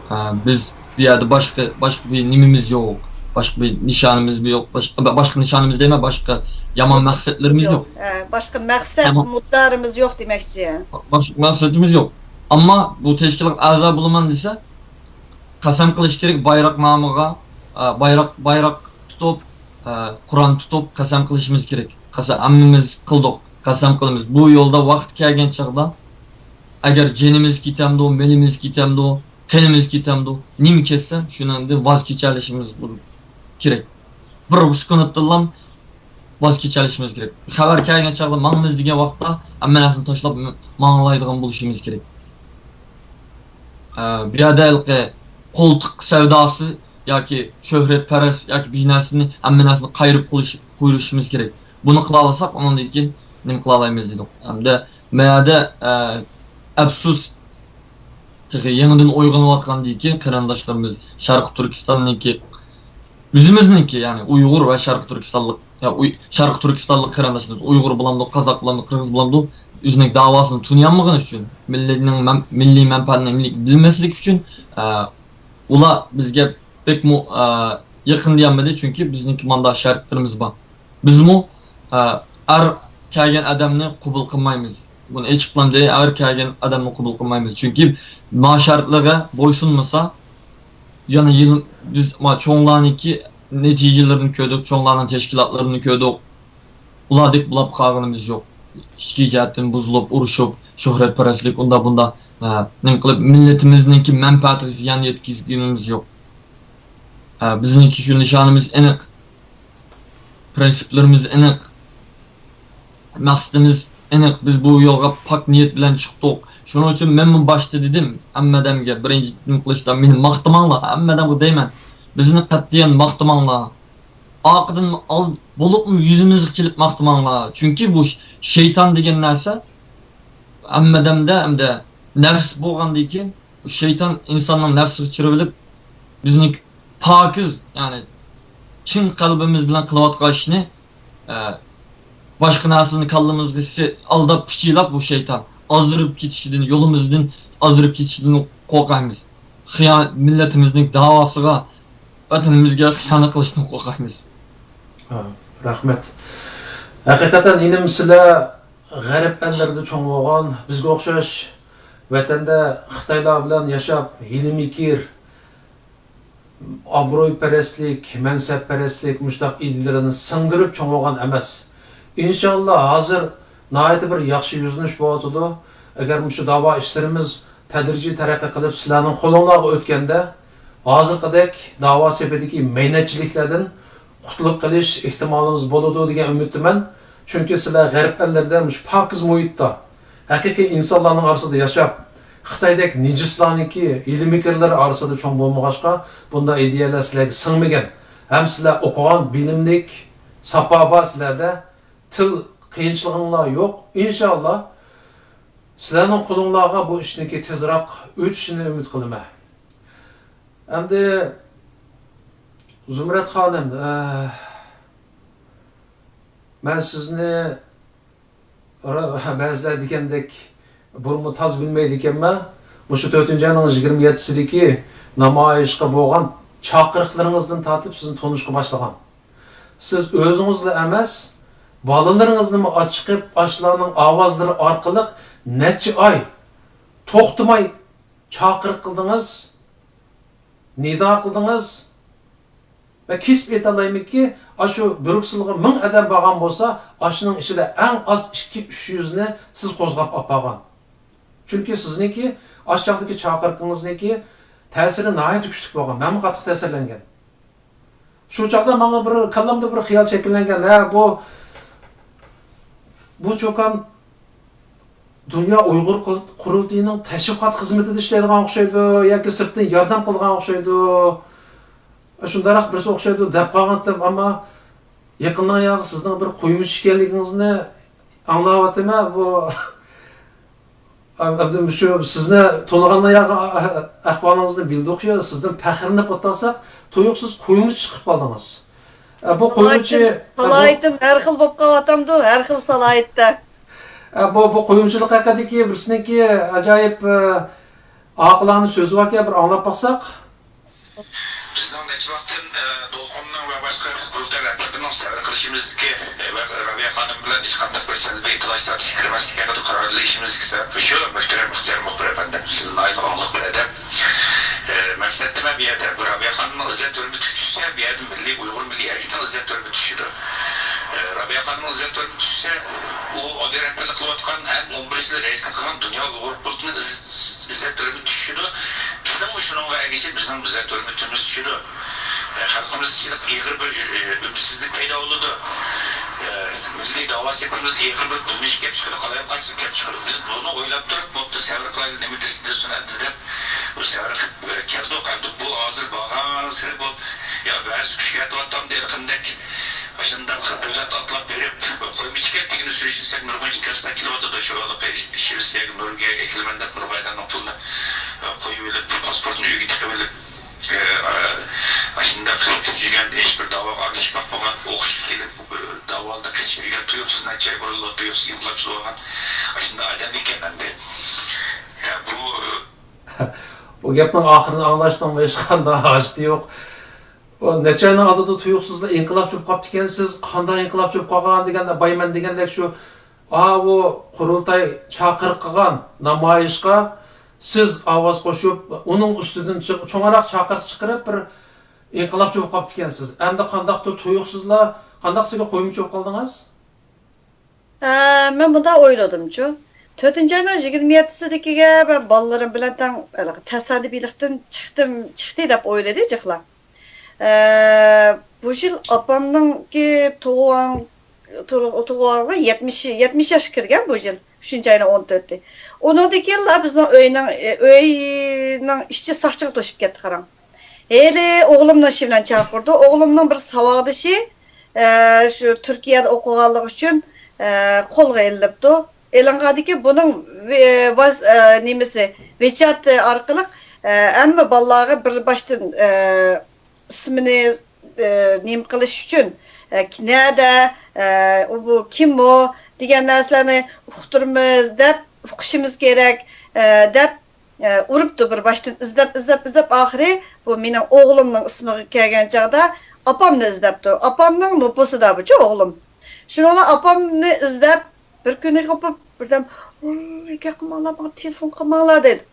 ھە، بىز بۇ يەردە باشقا، باشقا بىر نېمىمىز يوق. باشقا بىر نىشانىمىز يوق. باشقا، باشقا نىشانىمىز دەيمەن، باشقا يامان مەقسەتلىرىمىز يوق. يوق. ھە، باشقا مەقسەت، ئەمما مۇددارىمىز يوق دېمەكچى. باشقا مەقسىتىمىز يوق. ئەمما بۇ تەشكىلاتقا ئەزا بولىمەن دېسە، قەسەم قىلىش كېرەك بايراق نامىغا، ئە، بايراق، بايراق تۇتۇپ، ئە، قۇرئان تۇتۇپ قەسەم قىلىشىمىز كېرەك. قەسەم، ھەممىمىز قىلدۇق، قەسەم قىلىمىز. بۇ يولدا ۋاقىت كەلگەن چاغدا، ئەگەر جېنىمىز كېتەمدۇ، مېلىمىز كېتەمدۇ، قېنىمىز كېتەمدۇ، نېمە كەتسە، شۇنىڭدىن ۋاز كېچەلىشىمىز بولۇپ كېرەك. بىر سېكۇنتتىنلا ۋاز كېچەلىشىمىز كېرەك. خەۋەر كەلگەن چاغدا ماڭىمىز دېگەن ۋاقىتتا ھەممە نەرسىنى تاشلاپ ماڭالايدىغان بولۇشىمىز كېرەك. ئە، بۇ يەردە ھېلىقى قولتۇق سەۋداسى ياكى شۆھرەتپەرەس ياكى بىر نەرسىنى، ھەممە نەرسىنى قايرىپ قويۇش-، قويۇشىمىز كېرەك. بۇنى قىلالىساق، ئۇنىڭدىن كېيىن نېمە قىلالايمىز دېدۇق. ھەمدە ما يەردە، ئە، ئەپسۇس، تېخى يېڭىدىن ئويغىنىۋاتقاندىن كېيىن قېرىنداشلىرىمىز شەرقىي تۈركىستاننىڭكى، ئۆزىمىزنىڭكى، يەنى ئۇيغۇر ۋە شەرقىي تۈركىستانلىق، يا ئۇي-، شەرقىي تۈركىستانلىق قېرىنداشلىرىمىز، ئۇيغۇر بولامدۇ، قازاق بولامدۇ، قىرغىز بولامدۇ، ئۆزىنىڭ داۋاسىنى تونۇيالمىغىنى ئۈچۈن، مىللىتىنىڭ مەن-، مىللىي مەنپەئەتىنى بىلمەسلىك ئۈچۈن، ئە، ئۇلار بىزگە بەكمۇ، ئە، يېقىن دېيەلمىدى، چۈنكى بىزنىڭكى ماندا شەرتلىرىمىز بار. بىزمۇ، ئە، ئەر كەلگەن ئادەمنى قوبۇل قىلمايمىز. بۇنى ئېچىقلام دەي، ئەر كەلگەن ئادەمنى قوبۇل قىلمايمىز. چۈنكى ما شەرتلەرگە بويسۇنمىسا، يەنە يىل بىز ما چوڭلارنىڭكى نەتىجىلىرىنى كۆردۇق، چوڭلارنىڭ تەشكىلاتلىرىنى كۆردۇق. ئۇلاردەك بولاپ قالغىنىمىز يوق. ئىچكى جەھەتتىن بۇزۇلۇپ، ئۇرۇشۇپ، شۆھرەتپەرەسلىك، ئۇنداق بۇنداق، ئە، نېمە قىلىپ، مىللىتىمىزنىڭكى مەنپەئەتىگە زىيان يەتكۈزگىنىمىز يوق. ئە، بىزنىڭكى شۇ نىشانىمىز ئېنىق، پىرىنسىپلىرىمىز ئېنىق، مەقسىتىمىز ئېنىق. بىز بۇ يولغا پاك نىيەت بىلەن چىقتۇق. شۇنىڭ ئۈچۈن مەنمۇ باشتا دېدىم، ھەممە ئادەمگە بىرىنچى نېمە قىلىشتا مېنى ماختىماڭلار، ھەممە ئادەمگە دەيمەن، بىزنى قەتئىيەن ماختىماڭلار. ئارقىدىن ئال-، بولۇپمۇ يۈزىمىزگە كېلىپ ماختىماڭلار. چۈنكى بۇ ش-، شەيتان دېگەن نەرسە ھەممە ئادەمدە، ھەمدە نەپس بولغاندىن كېيىن، شەيتان ئىنساننىڭ نەپسىگە چىرىۋېلىپ، بىزنى پاكىز، يەنى چىن قەلبىمىز بىلەن قىلىۋاتقان ئىشنى، ئە، باشقا نەرسىنى كاللىمىزغا سى-، ئالداپ، پىچىلاپ بۇ شەيتان ئازدۇرۇپ كېتىشىدىن، يولىمىزدىن ئازدۇرۇپ كېتىشىدىن قورقايمىز. خىيا-، مىللىتىمىزنىڭ داۋاسىغا، ۋەتىنىمىزگە خىيانەت قىلىشتىن قورقايمىز. ھە، رەھمەت. ھەقىقەتەن ئىنىم، سىلەر غەرب ئەللىرىدە چوڭ بولغان، بىزگە ئوخشاش ۋەتەندە خىتايلار بىلەن ياشاپ، ھىيلە-مىكىر، ئابرۇيپەرەسلىك، مەنسەپپەرەسلىك، مۇشۇنداق ئىدىيەلەرنى سىڭدۈرۈپ چوڭ بولغان ئەمەس. ئىنشاللا، ھازىر ناھايىتى بىر ياخشى يۈزلىنىش بولۇۋاتىدۇ. ئەگەر مۇشۇ داۋا ئىشلىرىمىز تەدرىجىي تەرەققىي قىلىپ، سىلەرنىڭ قولۇڭلارغا ئۆتكەندە، ھازىرقىدەك داۋا سېپىدىكى مەينەتچىلىكلەردىن قۇتۇلۇپ قېلىش ئېھتىمالىمىز بولىدۇ دېگەن ئۈمىدتىمەن. چۈنكى سىلەر غەرب ئەللىرىدە مۇشۇ پاكىز مۇھىتتا، ھەقىقىي ئىنسانلارنىڭ ئارىسىدا ياشاپ، خىتايدەك نىجىسلارنىڭكى ھىيلە-مىكىرلىرى ئارىسىدا چوڭ بولمىغاچقا، بۇنداق ئىدىيەلەر سىلەرگە سىڭمىگەن. ھەم سىلەر ئوقۇغان بىلىملىك، ساپا بار سىلەردە، تىل قىيىنچىلىقىڭلار يوق. ئىنشاللا، سىلەرنىڭ قولۇڭلارغا بۇ ئىشنىڭكى تېزراق ئۆتۈشىنى ئۈمىد قىلىمەن. ئەمدى زۇمرەت خانىم، ئە، مەن سىزنى را-، بەزىلەر دېگەندەك بۇرۇنمۇ تاز بىلمەيدىكەنمەن. مۇشۇ تۆتىنچى ئاينىڭ يىگىرمە يەتتىسىدىكى نامايىشقا بولغان چاقىرىقلىرىڭىزدىن تارتىپ سىزنى تونۇشقا باشلىغان. سىز ئۆزىڭىزلا ئەمەس، بالىلىرىڭىزنىمۇ ئاچىقىپ، ئاشۇلارنىڭ ئاۋازلىرى ئارقىلىق نەچچە ئاي توختىماي چاقىرىق قىلدىڭىز، نىدا قىلدىڭىز. مەن كېسىپ ئېيتالايمەنكى، ئاشۇ بريۇكسېلغا مىڭ ئادەم بارغان بولسا، ئاشۇنىڭ ئىچىدە ئەڭ ئاز ئىككى، ئۈچ يۈزنى سىز قوزغاپ ئاپارغان. چۈنكى سىزنىڭكى ئاشۇ چاغدىكى چاقىرىقىڭىزنىڭكى تەسىرى ناھايىتى كۈچلۈك بولغان. مەنمۇ قاتتىق تەسىرلەنگەن. شۇ چاغدا ماڭا بىر كاللامدا بىر خىيال شەكىللەنگەن، ھە، بۇ، بۇ چوكان دۇنيا ئۇيغۇر قۇل-، قۇرۇلتىيىنىڭ تەشۋىقات خىزمىتىدە ئىشلەيدىغان ئوخشايدۇ ياكى سىرتتىن ياردەم قىلىدىغان ئوخشايدۇ. شۇنداقراق بىرسى ئوخشايدۇ دەپ قالغانتىم، ئەمما يېقىندىن ياقى سىزنىڭ بىر قۇيمىچى ئىكەنلىكىڭىزنى ئاڭلاۋاتىمەن. بۇ ئەمدى مۇشۇ سىزنى تونۇغاندىن ياقى ئەھۋالىڭىزنى بىلدۇقچۇ، سىزدىن پەخىرلىنىپ ئولتۇرساق، تۇيۇقسىز قۇيمىچى چىقىپ قالدىڭىز. ئە، بۇ قويۇمچى، سالاھىيىتىم، سالاھىيىتىم ھەر خىل بولۇپ قاۋاتامدۇ، ھەر خىل سالاھىيەتتە. ئە، بۇ، بۇ قويۇمچىلىق ھەققىدىكى بىرسىنىڭكى ئاجايىپ، ئە، ئاقىلانە سۆزى باركەن، بىر ئاڭلاپ باقساق. بىزنىڭ نەچچە ۋاقىتتىن، ئە، دولقۇننىڭ ۋە باشقا قۇرۇلتاي رەھبەرلىرىنىڭ سەۋر قىلىشىمىزدىكى، ئە، ۋە رابىيە خانىم بىلەن ھېچقانداق بىر سەلبىي تالاش تارتىشقا كىرمەسلىك ھەققىدە قارار ئېلىشىمىزدىكى سەۋەب مۇشۇ، مۆھتەرەم ئىختىيار مۇخبىر ئەپەندىم. سىز ناھايىتى ئاڭلىق بىر ئادەم. ئە، مەقسەت نېمە بۇ يەردە؟ بۇ رابىيە خانىمنىڭ ئىززەت ھۆرمىتى چۈشسە، بۇ يەردە مىللىي، ئۇيغۇر مىللىي ھەرىكىتىنىڭ ئىززەت ھۆرمىتى چۈشىدۇ. ئە، رابىيە خانىمنىڭ ئىززەت ھۆرمىتى چۈشسە، ئۇ ئالىي رەھبەرلىك قىلىۋاتقان ھەم ئون بىرىنچى يىلى رەئىسلىك قىلغان دۇنيا ئۇيغۇر قۇرۇلتىيىنىڭ ئىز-، ئىززەت ھۆرمىتى چۈشىدۇ. بىزنىڭمۇ شۇنىڭغا ئەگىشىپ بىزنىڭ ئىززەت ھۆرمىتىمىز چۈشىدۇ. ئە، خەلقىمىز ئىچىدە ئېغىر بىر، ئە، ئۈمىدسىزلىك پەيدا بولىدۇ. ئە، مىللىي داۋا سېپىمىز ئېغىر بىر بۆلۈنۈش كەپ چىقىدۇ، قالايمىقانچىلىق كەپ چىقىدۇ. بىز بۇنى ئويلاپ تۇرۇپ، بوپتۇ، سەۋر قىلايلى، نېمە دېسە دېسۇن ئەمدى دەپ، بۇ سەۋر قىلىپ، ئە، كەلدۇق. ئەمدى بۇ ھازىر بارغانسېرى بۇ، يا بەزى كۈچ كېتىۋاتامدۇ ھېلىقىندەك. ئاشۇنداق دۆلەت ئاتلاپ بېرىپ، قويمىچى كەنتىگىنى سۈرۈشتۈرسەك، نۇرغۇن ئىنكاسلار كېلىۋاتىدۇ. شۇ ھېلىقى شىۋېتسىيەگە، نورۋېگىيەگە ئەكېلىمەن دەپ، نۇرغۇن ئادەمنىڭ پۇلىنى، ئە، قويۇۋېلىپ، پاسپورتىنى ئۆيگە تىقىۋېلىپ، ئاشۇنداق قېچىپ يۈرگەن، ھېچبىر داۋاغا ئارىلىشىپ باقمىغان، ئوقۇشقا كېلىپ، داۋالىدا قېچىپ يۈرگەن تۇيۇقسىز نەچچە ئاي بۇرۇنلا تۇيۇقسىز ئىنقىلابچى بولغان ئاشۇنداق ئادەم ئىكەن ئەمدى. يا، بۇ بۇ گەپنىڭ ئاخىرىنى ئاڭلاشنىڭ ھېچقانداق ھاجىتى يوق. ئۇ نەچچە ئاينىڭ ئالدىدا تۇيۇقسىزلا ئىنقىلابچى بولۇپ قاپتىكەنسىز، قانداق ئىنقىلابچى بولۇپ قالغان دېگەندە، بايمەن دېگەندەك شۇ، ئا، ئۇ قۇرۇلتاي چاقىرىق قىلغان نامايىشقا سىز ئاۋاز قوشۇپ، ئۇنىڭ ئۈستىدىن چىق-، چوڭراق چاقىرىق چىقىرىپ، بىر ئىنقىلابچى بولۇپ قاپتىكەنسىز. ئەمدى قانداقتۇر تۇيۇقسىزلا، قانداق سىزگە قويمىچى بولۇپ قالدىڭىز؟ ئە، مەن مۇنداق ئويلىدىمچۇ، تۆتىنچى ئاينىڭ يىگىرمە يەتتىسىدىكىگە مەن بالىلىرىم بىلەن تەڭ ھېلىقى تەسادىپىيلىقتىن چىقتىم، چىقتى دەپ ئويلىدى جىقلا. ئە، بۇ يىل ئاپامنىڭكى تۇغۇلغان، تۇغۇلغانغا يەتمىش، يەتمىش ياشقا كىرگەن بۇ يىل، ئۈچىنچى ئاينىڭ ئون تۆتى. ئۇنىڭدىن كېيىنلا بىزنىڭ ئۆينىڭ، ئۆينىڭ ئىچى ساقچىغا توشۇپ كەتتى، قاراڭ. ھېلى ئوغلۇمنىڭ ئىشى بىلەن چاقىردى. ئوغلۇمنىڭ بىر ساۋاقدىشى، ئە، شۇ تۈركىيەدە ئوقۇغانلىقى ئۈچۈن، ئە، قولغا ئېلىنىپتۇ. ئېلىنغاندىكىن بۇنىڭ ۋې-، ۋاز-، ئە، نېمىسى، ۋېچات ئارقىلىق، ئە، ھەممە بالىلارغا بىر باشتىن، ئە، ئىسمىنى، ئە، نېمە قىلىش ئۈچۈن، ئە، نەدە، ئە، ئۇ، بۇ كىم ئۇ دېگەن نەرسىلەرنى ئۇقتۇرىمىز دەپ، ئۇقۇشىمىز كېرەك، ئە، دەپ، ئە، ئۇرۇپتۇ بىر باشتىن ئىزدەپ، ئىزدەپ، ئىزدەپ، ئاخىرى بۇ مېنىڭ ئوغلۇمنىڭ ئىسمىغا كەلگەن چاغدا ئاپامنى ئىزدەپتۇ. ئاپامنىڭ نوپۇسىدا بۇچۇ ئوغلۇم. شۇنىڭ بىلەن ئاپامنى ئىزدەپ، بىر كۈنى قوپۇپ، بىردەم، «ۋوي، گەپ قىلماڭلار، ماڭا تېلېفون قىلماڭلار» دەيدۇ.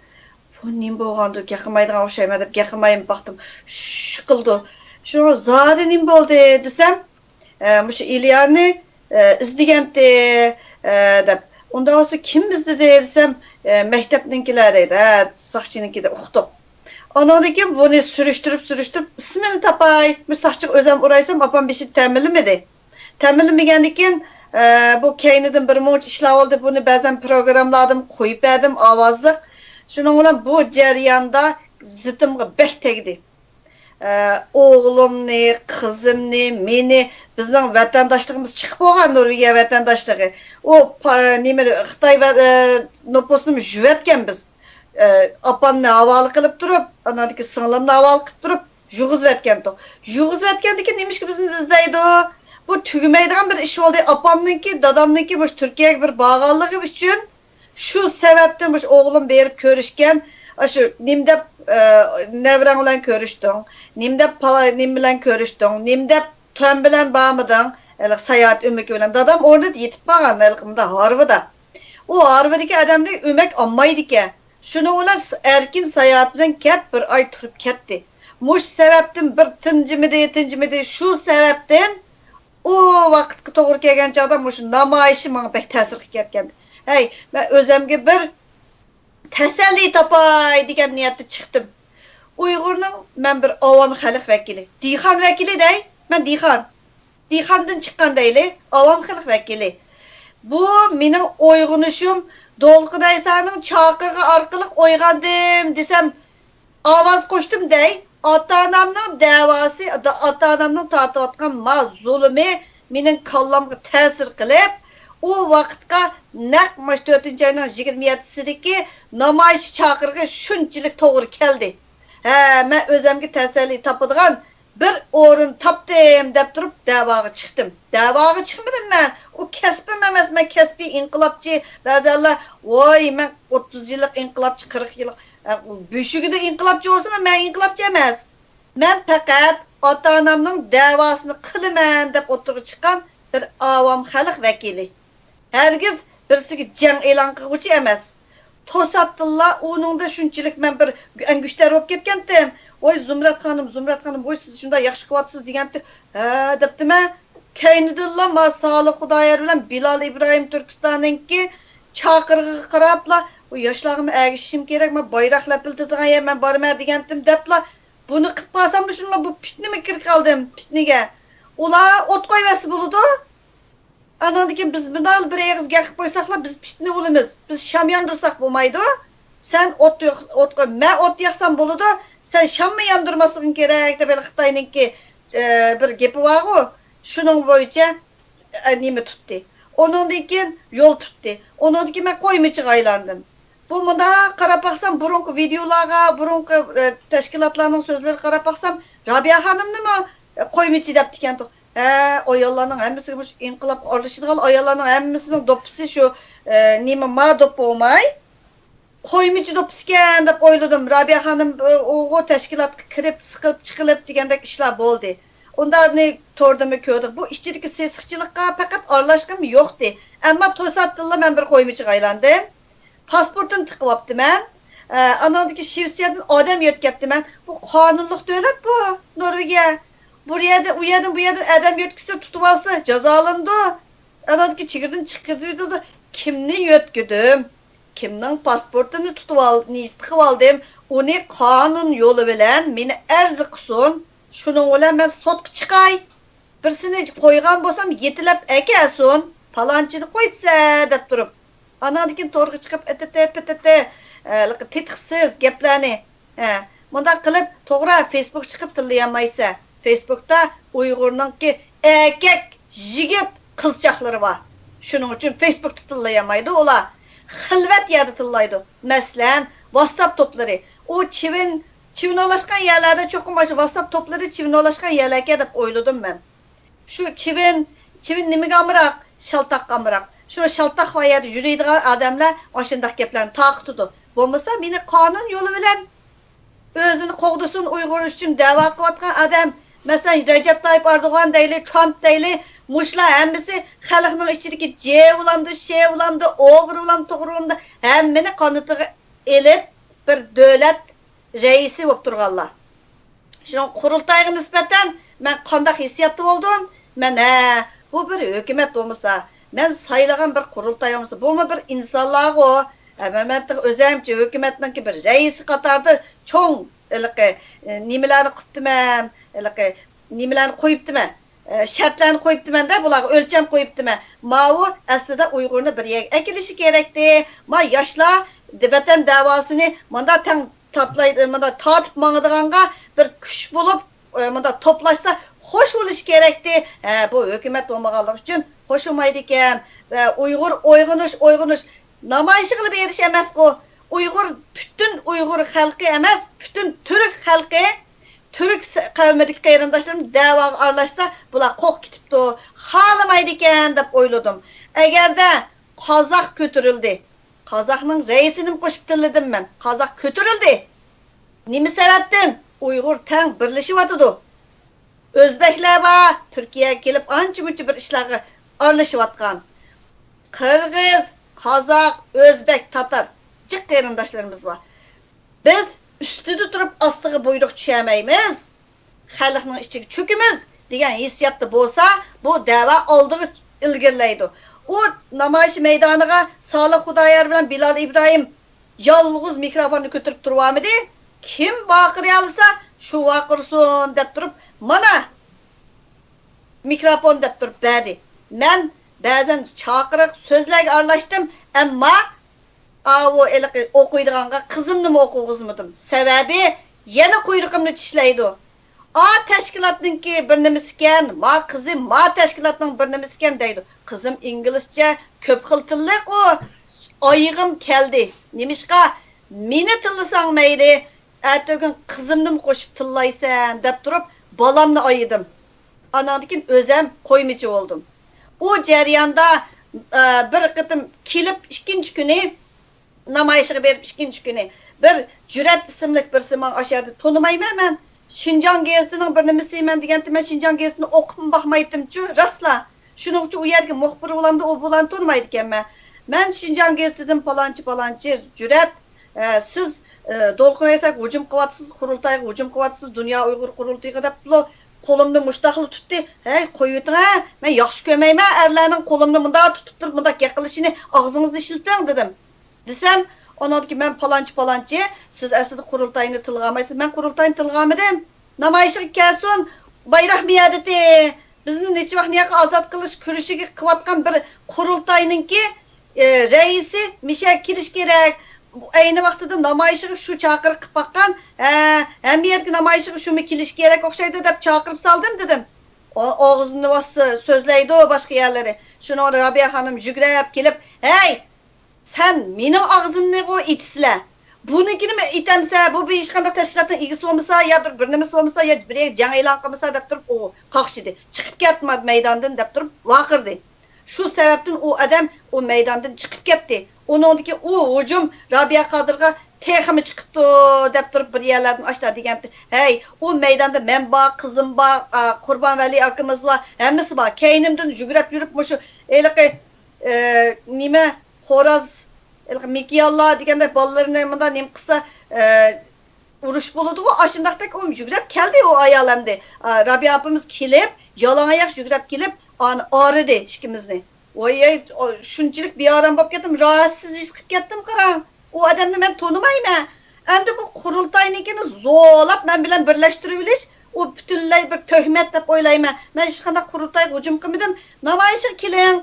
بۇ نېمە بولغاندۇ، گەپ قىلمايدىغان ئوخشايمەن دەپ گەپ قىلمايمۇ باقتىم. شۇش قىلىدۇ. شۇڭا زادى نېمە بولدى دېسەم، ئە، مۇشۇ ئېلىيارنى، ئە، ئىزدىگەنتى، ئە، دەپ. ئۇنداق بولسا كىم ئىزدىدى دېسەم، ئە، مەكتەپنىڭكىلەر دەيدۇ. ھە، ساقچىنىڭكى دەپ ئۇقتۇق. ئانىڭدىن كېيىن بۇنى سۈرۈشتۈرۈپ، سۈرۈشتۈرۈپ، ئىسمىنى تاپاي، بىر ساقچىغا ئۆزۈم ئۇرايسام، ئاپام بېشىنى تەمىنلىمىدى. تەمىنلىمىگەندىن كېيىن، ئە، بۇ كەينىدىن بىر مۇنچە ئىشلار بولدى. بۇنى بەزەن پروگراممىلاردىمۇ قويۇپ بەردىم، ئاۋازلىق. شۇنىڭ بىلەن بۇ جەرياندا زىتىمغا بەك تەگدى. ئە، ئوغلۇمنى، قىزىمنى، مېنى، بىزنىڭ ۋەتەنداشلىقىمىز چىقىپ بولغان، نورۋېگىيە ۋەتەنداشلىقى. ئۇ پا-، نېمە، خىتاي ۋە، ئە، نوپۇسنىمۇ يۇيۇۋەتكەن بىز. ئە، ئاپامنى ھاۋالە قىلىپ تۇرۇپ، ئاناندىكى سىڭلىمنى ھاۋالە قىلىپ تۇرۇپ، يۇيغۇزۇۋەتكەنتۇق. يۇيغۇزۇۋەتكەندىن كېيىن نېمىشقا بىزنى ئىزدەيدۇ؟ بۇ تۈگىمەيدىغان بىر ئىش بولدى. ئاپامنىڭكى، دادامنىڭكى مۇشۇ تۈركىيەگە بىر بارغانلىقى ئۈچۈن، شۇ سەۋەبتىن مۇشۇ ئوغلۇم بېرىپ كۆرۈشكەن، ئاشۇ نېمە دەپ، ئە، نەۋرەڭ بىلەن كۆرۈشتۈڭ، نېمە دەپ پالا-، نېمە بىلەن كۆرۈشتۈڭ، نېمە دەپ تۆن بىلەن بارمىدىڭ، ھېلىقى ساياھەت ئۆمىكى بىلەن. دادام ئورنىدا يېتىپ قالغان، ھېلىقى مۇنداق ھارۋىدا. ئۇ ھارۋىدىكى ئادەمنى ئۆمەك ئالمايدىكەن. شۇنىڭ بىلەن س-، ئەركىن ساياھەت بىلەن كەپ، بىر ئاي تۇرۇپ كەتتى. مۇشۇ سەۋەبتىن بىر تىنجىمىدى، تىنجىمىدى. شۇ سەۋەبتىن ئۇ ۋاقىتقا توغرا كەلگەن چاغدا مۇشۇ نامايىشى ماڭا بەك تەسىر قىلىپ كەتكەنىدى. ھەي، مەن ئۆزەمگە بىر تەسەللى تاپاي دېگەن نىيەتتە چىقتىم. ئۇيغۇرنىڭ مەن بىر ئاۋام خەلق ۋەكىلى، دېھقان ۋەكىلى دەي، مەن دېھقان. دېھقاندىن چىققان دەيلى، ئاۋام خەلق ۋەكىلى. بۇ مېنىڭ ئويغىنىشىم، دولقۇن ئەيسانىڭ چاقىرىقى ئارقىلىق ئويغاندىم دېسەم، ئاۋاز قوشتۇم دەي، ئاتا-ئانامنىڭ دەۋاسى، ئاتا-ئانامنىڭ تارتىۋاتقان ما زۇلۇمى مېنىڭ كاللامغا تەسىر قىلىپ، ئۇ ۋاقىتقا نەق مۇشۇ تۆتىنچى ئاينىڭ يىگىرمە يەتتىسىدىكى نامايىش چاقىرىقى شۇنچىلىك توغرا كەلدى. ھە، مەن ئۆزەمگە تەسەللى تاپىدىغان بىر ئورۇن تاپتىم دەپ تۇرۇپ دەۋاغا چىقتىم. دەۋاغا چىقمىدىم مەن. ئۇ كەسپىم ئەمەس، مەن كەسپىي ئىنقىلابچى. بەزەنلەر، ۋاي، مەن ئوتتۇز يىللىق ئىنقىلابچى، قىرىق يىللىق، ئە، بۆشۈكىدە ئىنقىلابچى بولسىمۇ، مەن ئىنقىلابچى ئەمەس. مەن پەقەت ئاتا-ئانامنىڭ دەۋاسىنى قىلىمەن دەپ ئوتتۇرىغا چىققان بىر ئاۋام خەلق ۋەكىلى. ھەرگىز بىرسىگە جەڭ ئېلان قىلغۇچى ئەمەس. توساتتىنلا ئۇنىڭدا شۇنچىلىك مەن بىر ئەڭگۈشتەر بولۇپ كەتكەنتىم. ۋاي زۇمرەت خانىم، زۇمرەت خانىم، ۋاي سىز شۇنداق ياخشى قىلىۋاتىسىز دېگەنتى، ھە دەپتىمەن. كەينىدىنلا ما سالىھ خۇدايار بىلەن بىلال ئىبراھىم تۈركىستاننىڭكى چاقىرىقىغا قاراپلا، ئۇ ياشلارغىمۇ ئەگىشىشىم كېرەك، ما بايراق لەپىلدىتىدىغان يەر مەن بارىمەن دېگەنتىم دەپلا، بۇنى قىلىپ قالساملا شۇنداق بۇ پىتنىمە كىرىپ قالدىم، پىتنىگە. ئۇلار ئوت قويۇۋەتسە بولىدۇ. ئاناندىن كېيىن بىز مۇنداق بىر ئېغىز گەپ قىلىپ قويساقلا، بىز پىتنە بولىمىز. بىز شام ياندۇرساق بولمايدۇ. سەن ئوت ياق-، ئوت قوي، مەن ئوت ياقسام بولىدۇ، سەن شاممۇ ياندۇرماسلىقىڭ كېرەك دەپ ھېلى خىتاينىڭكى، ئە، بىر گېپى بارغۇ، شۇنىڭ بويىچە، ئە، نېمە تۇتتى. ئۇنىڭدىن كېيىن يول تۇتتى. ئۇنىڭدىن كېيىن مەن قويمىچىغا ئايلاندىم. بۇ مۇنداق قاراپ باقسام، بۇرۇنقى ۋىدېئولارغا، بۇرۇنقى، ئە، تەشكىلاتلارنىڭ سۆزلىرىگە قاراپ باقسام، رابىيە خانىمنىمۇ، ئە، قويمىچى دەپتىكەنتۇق. ھە، ئاياللارنىڭ ھەممىسىگە مۇشۇ ئىنقىلابقا ئارىلىشىدىغان ئاياللارنىڭ ھەممىسىنىڭ دوپپىسى شۇ، ئە، نېمە، ما دوپپا بولماي، قويمىچى دوپپىسىكەن دەپ ئويلىدىم. رابىيە خانىم، ئۇ، ئۇ تەشكىلاتقا كىرىپ، سىقىلىپ، چىقىلىپ دېگەندەك ئىشلار بولدى. ئۇنداقنى توردىمۇ كۆردۇق. بۇ ئىچىدىكى سېسىقچىلىققا پەقەت ئارىلاشقىنىم يوقتى. ئەمما توساتتىنلا مەن بىر قويمىچىغا ئايلاندىم. پاسپورتىنى تىقىۋاپتىمەن. ئە، ئاناندىكى شىۋېتسىيەدىن ئادەم يۆتكەپتىمەن. بۇ قانۇنلۇق دۆلەت بۇ، نورۋېگىيە. بۇ يەردە، ئۇ يەردىن، بۇ يەردىن ئادەم يۆتكىسە تۇتۇۋالسا جازالىنىدۇ. ئاناندىكى چېگرىدىن چىقىرىۋېتىدۇ. كىمنى يۆتكىدىم؟ كىمنىڭ پاسپورتىنى تۇتۇۋال-، تىقىۋالدىم؟ ئۇنى قانۇن يولى بىلەن مېنى ئەرز قىلسۇن. شۇنىڭ بىلەن مەن سوتقا چىقاي. بىرسىنى قويغان بولسام، يېتىلەپ ئەكەلسۇن، پالانچىنى قويۇپسە دەپ تۇرۇپ. ئاناندىن كېيىن تورغا چىقىپ، ئېتىتى، پېتىتى، ھېلىقى تېتىقسىز گەپلەرنى، ھە، مۇنداق قىلىپ، توغرا، فېيسبۇك چىقىپ تىللىيالمايسە. فېيسبۇكتا ئۇيغۇرنىڭكى ئەركەك، يىگىت، قىزچاقلىرى بار. شۇنىڭ ئۈچۈن فېيسبۇكتا تىللىيالمايدۇ ئۇلار. خىلۋەت يەردە تىللايدۇ. مەسىلەن، ۋاتساپ توپلىرى. ئۇ چىۋىن، چىۋىن ئولاشقان يەرلەردە چوقۇم ئاشۇ ۋاتساپ توپلىرى چىۋىن ئولاشقان يەرلەركەن دەپ ئويلىدىم مەن. شۇ چىۋىن، چىۋىن نېمىگە ئامراق؟ شالتاققا ئامراق. شۇ شالتاق بار يەردە يۈرىدىغان ئادەملەر ئاشۇنداق گەپلەرنى تارقىتىدۇ. بولمىسا مېنى قانۇن يولى بىلەن ئۆزىنى قوغدىسۇن، ئۇيغۇر ئۈچۈن دەۋا قىلىۋاتقان ئادەم، مەسىلەن، رەجەپ تايىپ ئەردوغان دەيلى، ترامپ دەيلى، مۇشۇلار ھەممىسى خەلقنىڭ ئىچىدىكى جېۋىلامدۇ، شېۋىلامدۇ، ئوغرىلامدۇ، توغرىلامدۇ، ھەممىنى قانىتىغا ئېلىپ، بىر دۆلەت رەئىسى بولۇپ تۇرغانلار. شۇنىڭ قۇرۇلتايغا نىسبەتەن مەن قانداق ھېسسىياتتا بولدۇم؟ مەن، ھە، بۇ بىر ھۆكۈمەت بولمىسا، مەن سايلىغان بىر قۇرۇلتاي بولمىسا، بۇمۇ بىر ئىنسانلارغۇ. ھە، مەن، مەن تېخى ئۆزەمچە ھۆكۈمەتنىڭكى بىر رەئىسى قاتارىدا چوڭ ھېلىقى، ئە، نېمىلەرنى قىپتىمەن، ھېلىقى نېمىلەرنى قويۇپتىمەن، ئە، شەرتلەرنى قويۇپتىمەن-دە، بۇلارغا ئۆلچەم قويۇپتىمەن. ماۋۇ ئەسلىدە ئۇيغۇرنى بىر يەرگە ئەكېلىشى كېرەكتى. ما ياشلار ۋەتەن دەۋاسىنى ماندا تەڭ تاتلاي-، مانا تارتىپ ماڭىدىغانغا بىر كۈچ بولۇپ، ئە، مانا توپلاشسا خوش بولۇش كېرەكتى. ھە، بۇ ھۆكۈمەت بولمىغانلىقى ئۈچۈن خوش بولمايدىكەن. ۋە ئۇيغۇر ئويغىنىش، ئويغىنىش نامايىشىغىلا بېرىش ئەمەسقۇ. ئۇيغۇر، پۈتۈن ئۇيغۇر خەلقى ئەمەس، پۈتۈن تۈرك خەلقى، تۈرك س-، قەۋمىدىكى قېرىنداشلىرىم دەۋاغا ئارىلاشسا، بۇلار قورقۇپ كېتىپتۇ، خالىمايدىكەن دەپ ئويلىدىم. ئەگەردە قازاق كۆتۈرۈلدى، قازاقنىڭ رەئىسىنىمۇ قوشۇپ تىللىدىم مەن. قازاق كۆتۈرۈلدى. نېمە سەۋەبتىن؟ ئۇيغۇر تەڭ بىرلىشىۋاتىدۇ. ئۆزبەكلەر بار، تۈركىيەگە كېلىپ ئانچە-مۇنچە بىر ئىشلارغا ئارىلىشىۋاتقان. قىرغىز، قازاق، ئۆزبەك، تاتار، جىق قېرىنداشلىرىمىز بار. بىز ئۈستىدە تۇرۇپ ئاستىغا بۇيرۇق چۈشەمەيمىز. خەلقنىڭ ئىچىگە چۆكىمىز دېگەن ھېسسىياتتا بولسا، بۇ دەۋا ئالدىغا ئىلگىرىلەيدۇ. ئۇ نامايىش مەيدانىغا سالىھ خۇدايار بىلەن بىلال ئىبراھىم يالغۇز مىكروفوننى كۆتۈرۈپ تۇرۇۋالمىدى. كىم ۋارقىرىيالىسا، شۇ ۋارقىرىسۇن دەپ تۇرۇپ، مانا، مىكروفون دەپ تۇرۇپ بەردى. مەن بەزەن چاقىرىق سۆزلەرگە ئارىلاشتىم، ئەمما ئاۋۇ ھېلىقى ئوقۇيدىغانغا قىزىمنىمۇ ئوقۇغۇزمىدىم. سەۋەبى يەنە قۇيرۇقۇمنى چىشلەيدۇ. ئا تەشكىلاتنىڭكى بىر نېمىسىكەن، ما قىزى ما تەشكىلاتنىڭ بىر نېمىسىكەن دەيدۇ. قىزىم ئىنگلىزچە كۆپ خىل تىللىق ئۇ. ئايىغىم كەلدى. نېمىشقا؟ مېنى تىللىساڭ مەيلى، ئەتىگۈن قىزىمنىمۇ قوشۇپ تىللايسەن دەپ تۇرۇپ، بالامنى ئايىدىم. ئاناندىن كېيىن ئۆزەم قويمىچى بولدۇم. ئۇ جەرياندا، ئە، بىر قېتىم كېلىپ، ئىككىنچى كۈنى، نامايىشىغا بېرىپ، ئىككىنچى كۈنى بىر جۈرئەت ئىسىملىك بىرسى ماڭا ئاشۇ يەردە، تونۇمايمەن مەن، شىنجاڭ گېزىتىنىڭ بىر نېمىسىمەن دېگەنتى، مەن شىنجاڭ گېزىتىنى ئوقۇپمۇ باقمايتتىمچۇ، راستلا. شۇنىڭ ئۈچۈن ئۇ يەرگە مۇخبىر بولامدۇ، ئۇ بۇلارنى تونۇمايدىكەنمەن. مەن شىنجاڭ گېزىتىدىن پالانچى، پالانچى جۈرئەت، ئە، سىز، ئە، دولقۇن ئەيساغا ھۇجۇم قىلىۋاتىسىز، قۇرۇلتايغا ھۇجۇم قىلىۋاتىسىز، دۇنيا ئۇيغۇر قۇرۇلتىيىغا دەپلا قولۇمنى مۇشتاقلا تۇتتى. ھەي، قويۇۋېتىڭ ھە، مەن ياخشى كۆرمەيمەن ئەرلەرنىڭ قولۇمنى مۇنداق تۇتۇپ تۇرۇپ مۇنداق گەپ قىلىشىنى، ئاغزىڭىزنى ئىشلىتىڭ دېدىم. دېسەم، ئاناندىن كېيىن مەن پالانچى، پالانچى، سىز ئەسلىدە قۇرۇلتاينى تىلغا ئالمايسىز. مەن قۇرۇلتاينى تىلغا ئالمىدىم. نامايىشقا كەلسۇن، بايراق مىيادىتى، بىزنى نېچە ۋاق نىياققا ئازاد قىلىش كۈرىشىگە قىلىۋاتقان بىر قۇرۇلتاينىڭكى، ئى، رەئىسى مىشەل كېلىش كېرەك. ئەينى ۋاقتىدا نامايىشىغا شۇ چاقىرىق قىلىپ باققان، ھە، ھەممە يەرگە نامايىشىغا شۇمۇ كېلىش كېرەك ئوخشايدۇ دەپ چاقىرىپ سالدىم دېدىم. ئاغزىنى باسسا سۆزلەيدۇ باشقا يەرلىرى. شۇنىڭغا رابىيە خانىم يۈگرەپ كېلىپ، ھەي، سەن مېنىڭ ئاغزىمنىغۇ ئېتىسىلە. بۇنىڭكىنىمۇ ئېتەمسە، بۇ بىر ھېچقانداق تەشكىلاتنىڭ ئىگىسى بولمىسا، يا بىر، بىر نېمىسى بولمىسا، يا بىر يەرگە جەڭ ئېلان قىلمىسا دەپ تۇرۇپ ئۇ قاقشىدى. چىقىپ كەت مەيداندىن دەپ تۇرۇپ ۋارقىرىدى. شۇ سەۋەبتىن ئۇ ئادەم ئۇ مەيداندىن چىقىپ كەتتى. ئۇنىڭدىن كېيىن ئۇ ھۇجۇم رابىيە قادىرغا تېخىمۇ چىقىپتۇ دەپ تۇرۇپ بىر يەرلەردىن ئاشتا دېگەنتى. ھەي، ئۇ مەيداندا مەن بار، قىزىم بار، ئا، قۇربان ۋەلى ئاكىمىز بار، ھەممىسى بار. كەينىمدىن يۈگرەپ يۈرۈپ مۇشۇ ھېلىقى، ئە، نېمە، خوراز، ھېلىقى مىكىياللار دېگەندەك بالىلىرىنى مۇنداق نېمە قىلسا، ئە، ئۇرۇش بولىدىغۇ، ئاشۇنداقتەك ئۇ يۈگرەپ كەلدى ئۇ ئايال ئەمدى. ئا، رابىيە ئاپىمىز كېلىپ، يالاڭ ئاياق يۈگرەپ كېلىپ، ئانى ئارىدى ئىككىمىزنى. ۋاي، ئەي، ئو، شۇنچىلىك بىئارام بولۇپ كەتتىم، راھەتسىز ھېس قىلىپ كەتتىم، قاراڭ. ئۇ ئادەمنى مەن تونۇمايمەن. ئەمدى بۇ قۇرۇلتاينىڭكىنى زورلاپ مەن بىلەن بىرلەشتۈرۈۋېلىش، ئۇ پۈتۈنلەي بىر تۆھمەت دەپ ئويلايمەن. مەن ھېچقانداق قۇرۇلتايغا ھۇجۇم قىلمىدىم. نامايىشقا كېلىڭ،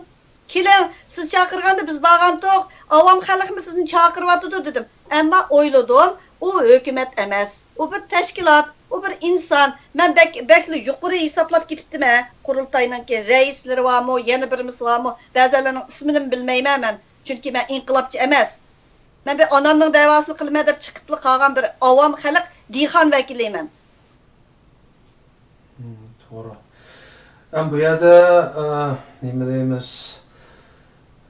كېلىڭ، سىز چاقىرغاندا بىز بارغانتۇق، ئاۋام خەلقمۇ سىزنى چاقىرىۋاتىدۇ دېدىم. ئەمما ئويلىدىم، ئۇ ھۆكۈمەت ئەمەس، ئۇ بىر تەشكىلات، ئۇ بىر ئىنسان. مەن بەك، بەكلا يۇقىرى ھېسابلاپ كېتىپتىمەن. قۇرۇلتاينىڭكى رەئىسلىرى بارمۇ، يەنە بىرمىسى بارمۇ، بەزەنلەرنىڭ ئىسمىنىمۇ بىلمەيمەن مەن. چۈنكى مەن ئىنقىلابچى ئەمەس. مەن بىر ئانامنىڭ دەۋاسىنى قىلىمەن دەپ چىقىپلا قالغان بىر ئاۋام خەلق، دېھقان ۋەكىلى مەن. مم، توغرا. ھەم بۇ يەردە، ئە، نېمە دەيمىز؟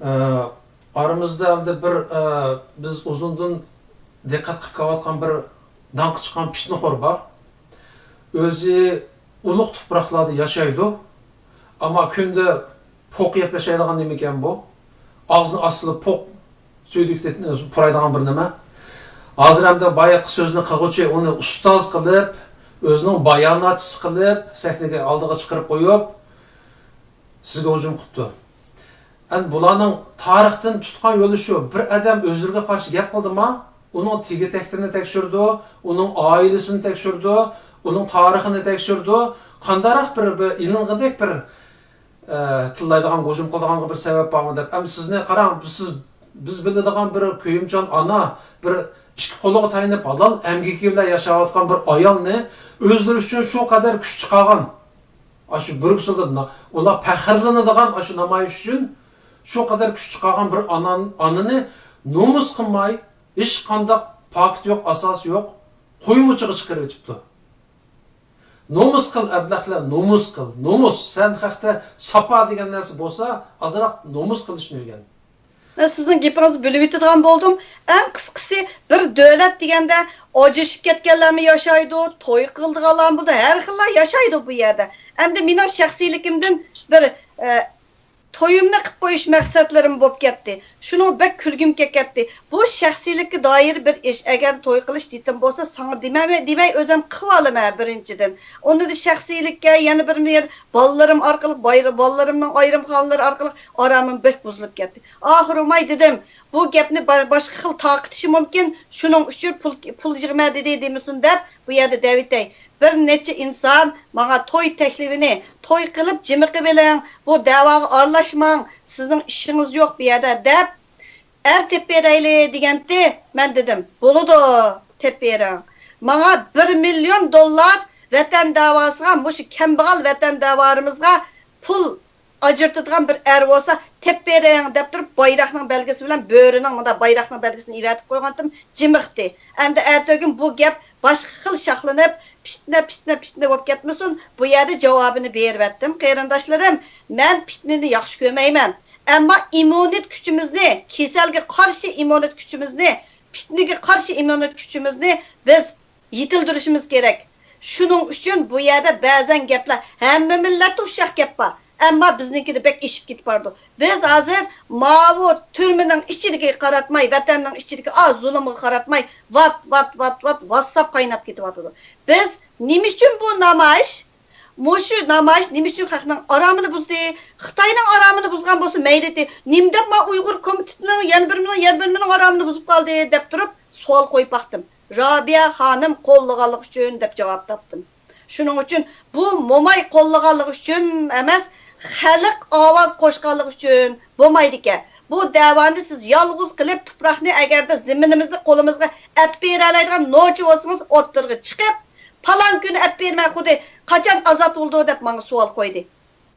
ئە، ئارىمىزدا ئەمدى بىر، ئە، بىز ئۇزۇندىن دىققەت قىلىپ كېلىۋاتقان بىر داڭقى چىققان پىتنىخور بار. ئۆزى ئۇلۇغ تۇپراقلاردا ياشايدۇ. ئەمما كۈندە پوق يەپ ياشايدىغان نېمىكەن بۇ؟ ئاغزىنى ئاچسىلا پوق سۈيدۈك پۇرايدىغان بىر نېمە. ھازىر ئەمدى بايىقى سۆزنى قىلغۇچى ئۇنى ئۇستاز قىلىپ، ئۆزىنىڭ باياناتچىسى قىلىپ، سەھنىگە ئالدىغا چىقىرىپ قويۇپ، سىزگە ھۇجۇم قىپتۇ. ئەمدى بۇلارنىڭ تارىختىن تۇتقان يولى شۇ، بىر ئادەم ئۆزلىرىگە قارشى گەپ قىلدىما، ئۇنىڭ تېگى-تەكتىنى تەكشۈرىدۇ، ئۇنىڭ ئائىلىسىنى تەكشۈرىدۇ، ئۇنىڭ تارىخىنى تەكشۈرىدۇ. قانداقراق بىر، بىر ئېلىنغۇدەك بىر ئە، تىللايدىغان، ھۇجۇم قىلىدىغانغا بىر سەۋەب بارمۇ دەپ. ئەمدى سىزنى قاراڭ، سىز، بىز بىلىدىغان بىر كۆيۈمچان ئانا، بىر ئىككى قولىغا تايىنىپ ھالال ئەمگىكى بىلەن ياشاۋاتقان بىر ئايالنى ئۆزلىرى ئۈچۈن شۇ قەدەر كۈچ چىقارغان، ئاشۇ بروكسېلدا ئۇلار پەخىرلىنىدىغان ئاشۇ نامايىش ئۈچۈن شۇ قەدەر كۈچ چىقارغان بىر ئانا، ئانىنى نومۇس قىلماي، ھېچقانداق پاكىتى يوق، ئاساسى يوق، قويمىچىغا چىقىرىۋېتىپتۇ. نومۇس قىل، ئەبلەخلەر، نومۇس قىل. نومۇس، سەن ھەقتە ساپا دېگەن نەرسە بولسا، ئازراق نومۇس قىلىشنى ئۆگەن. مەن سىزنىڭ گېپىڭىزنى بۆلۈۋېتىدىغان بولدۇم. ئەڭ قىسقىسى، بىر دۆلەت دېگەندە ئاجرىشىپ كەتكەنلەرمۇ ياشايدۇ، توي قىلىدىغانلارمۇ بولىدۇ، ھەر خىللار ياشايدۇ بۇ يەردە. ئەمدى مېنىڭ شەخسىيلىكىمدىن بىر، ئە، تويۇمنى قىپ قويۇش مەقسەتلىرىم بوپ كەتتى. شۇنىڭ بەك كۈلگۈم كېلىپ كەتتى. بۇ شەخسىيلىككە دائىر بىر ئىش. ئەگەر توي قىلىش نىيىتىم بولسا، ساڭا دېمەي، دېمەي ئۆزۈم قىلىۋالىمەن بىرىنچىدىن. ئۇنىڭدا شەخسىيلىككە يەنە بىر يەر بالىلىرىم ئارقىلىق، باير-، بالىلىرىمنىڭ ئايرىم خانىلىرى ئارقىلىق ئارامىم بەك بۇزۇلۇپ كەتتى. ئاخىرى ۋاي دېدىم، بۇ گەپنى با-، باشقا خىل تارقىتىشى مۇمكىن، شۇنىڭ ئۈچۈن پۇل، پۇل يىغىمەن دېدى دېمىسۇن دەپ، بۇ يەردە دەۋېتەي. بىر نەچچە ئىنسان ماڭا توي تەكلىپىنى، توي قىلىپ جىمىقىۋېلىڭ، بۇ دەۋاغا ئارىلاشماڭ، سىزنىڭ ئىشىڭىز يوق بۇ يەردە دەپ، ئەر تېپىپ بېرەيلى دېگەنتى. مەن دېدىم، بولىدۇ، تېپىپ بېرىڭ. ماڭا بىر مىليون دوللار ۋەتەن دەۋاسىغا، مۇشۇ كەمبەغەل ۋەتەن دەۋالىرىمىزغا پۇل ئاجرىتىدىغان بىر ئەر بولسا، تېپىپ بېرىڭ دەپ تۇرۇپ، بايراقنىڭ بەلگىسى بىلەن بۆرىنىڭ مۇنداق بايراقنىڭ بەلگىسىنى ئېۋەتىپ قويغانتىم، جىمىقتى. ئەمدى ئەتىگۈن بۇ گەپ باشقا خىل شاخلىنىپ، پىتنە، پىتنە، پىتنە بولۇپ كەتمىسۇن، بۇ يەردە جاۋابىنى بېرىۋەتتىم. قېرىنداشلىرىم، مەن پىتنىنى ياخشى كۆرمەيمەن. ئەمما ئىممۇنىتېت كۈچىمىزنى، كېسەلگە قارشى ئىممۇنىتېت كۈچىمىزنى، پىتنىگە قارشى ئىممۇنىتېت كۈچىمىزنى بىز يېتىلدۈرۈشىمىز كېرەك. شۇنىڭ ئۈچۈن بۇ يەردە بەزەن گەپلەر، ھەممە مىللەتتە ئوخشاش گەپ بار. ئەمما بىزنىڭكىدە بەك ئېشىپ كېتىپ بارىدۇ. بىز ھازىر ماۋۇ تۈرمىنىڭ ئىچىدىكىگە قاراتماي، ۋەتەننىڭ ئىچىدىكى ئاز زۇلۇمغا قاراتماي، ۋات، ۋات، ۋات، ۋات، ۋاتساپ قايناپ كېتىۋاتىدۇ. بىز نېمە ئۈچۈن بۇ نامايىش؟ مۇشۇ نامايىش نېمە ئۈچۈن خەقنىڭ ئارامىنى بۇزدى؟ خىتاينىڭ ئارامىنى بۇزغان بولسا مەيلىدى. نېمە دەپ ما ئۇيغۇر كومىتېتىنىڭ يەنە بىر، يەنە بىرىنىڭ ئارامىنى بۇزۇپ قالدى دەپ تۇرۇپ سوئال قويۇپ باقتىم. رابىيە خانىم قوللىغانلىقى ئۈچۈن دەپ جاۋاب تاپتىم. شۇنىڭ ئۈچۈن بۇ موماي قوللىغانلىقى ئۈچۈن ئەمەس، خەلق ئاۋاز قوشقانلىقى ئۈچۈن بولمايدىكەن. بۇ دەۋانى سىز يالغۇز قىلىپ، تۇپراقنى ئەگەردە زېمىنىمىزنى قولىمىزغا ئەپ بېرەلەيدىغان نوچى بولسىڭىز، ئوتتۇرىغا چىقىپ، پالان كۈنى ئەپ بېرىمەن، خۇددى قاچان ئازاد بولىدۇ دەپ ماڭا سوئال قويدى.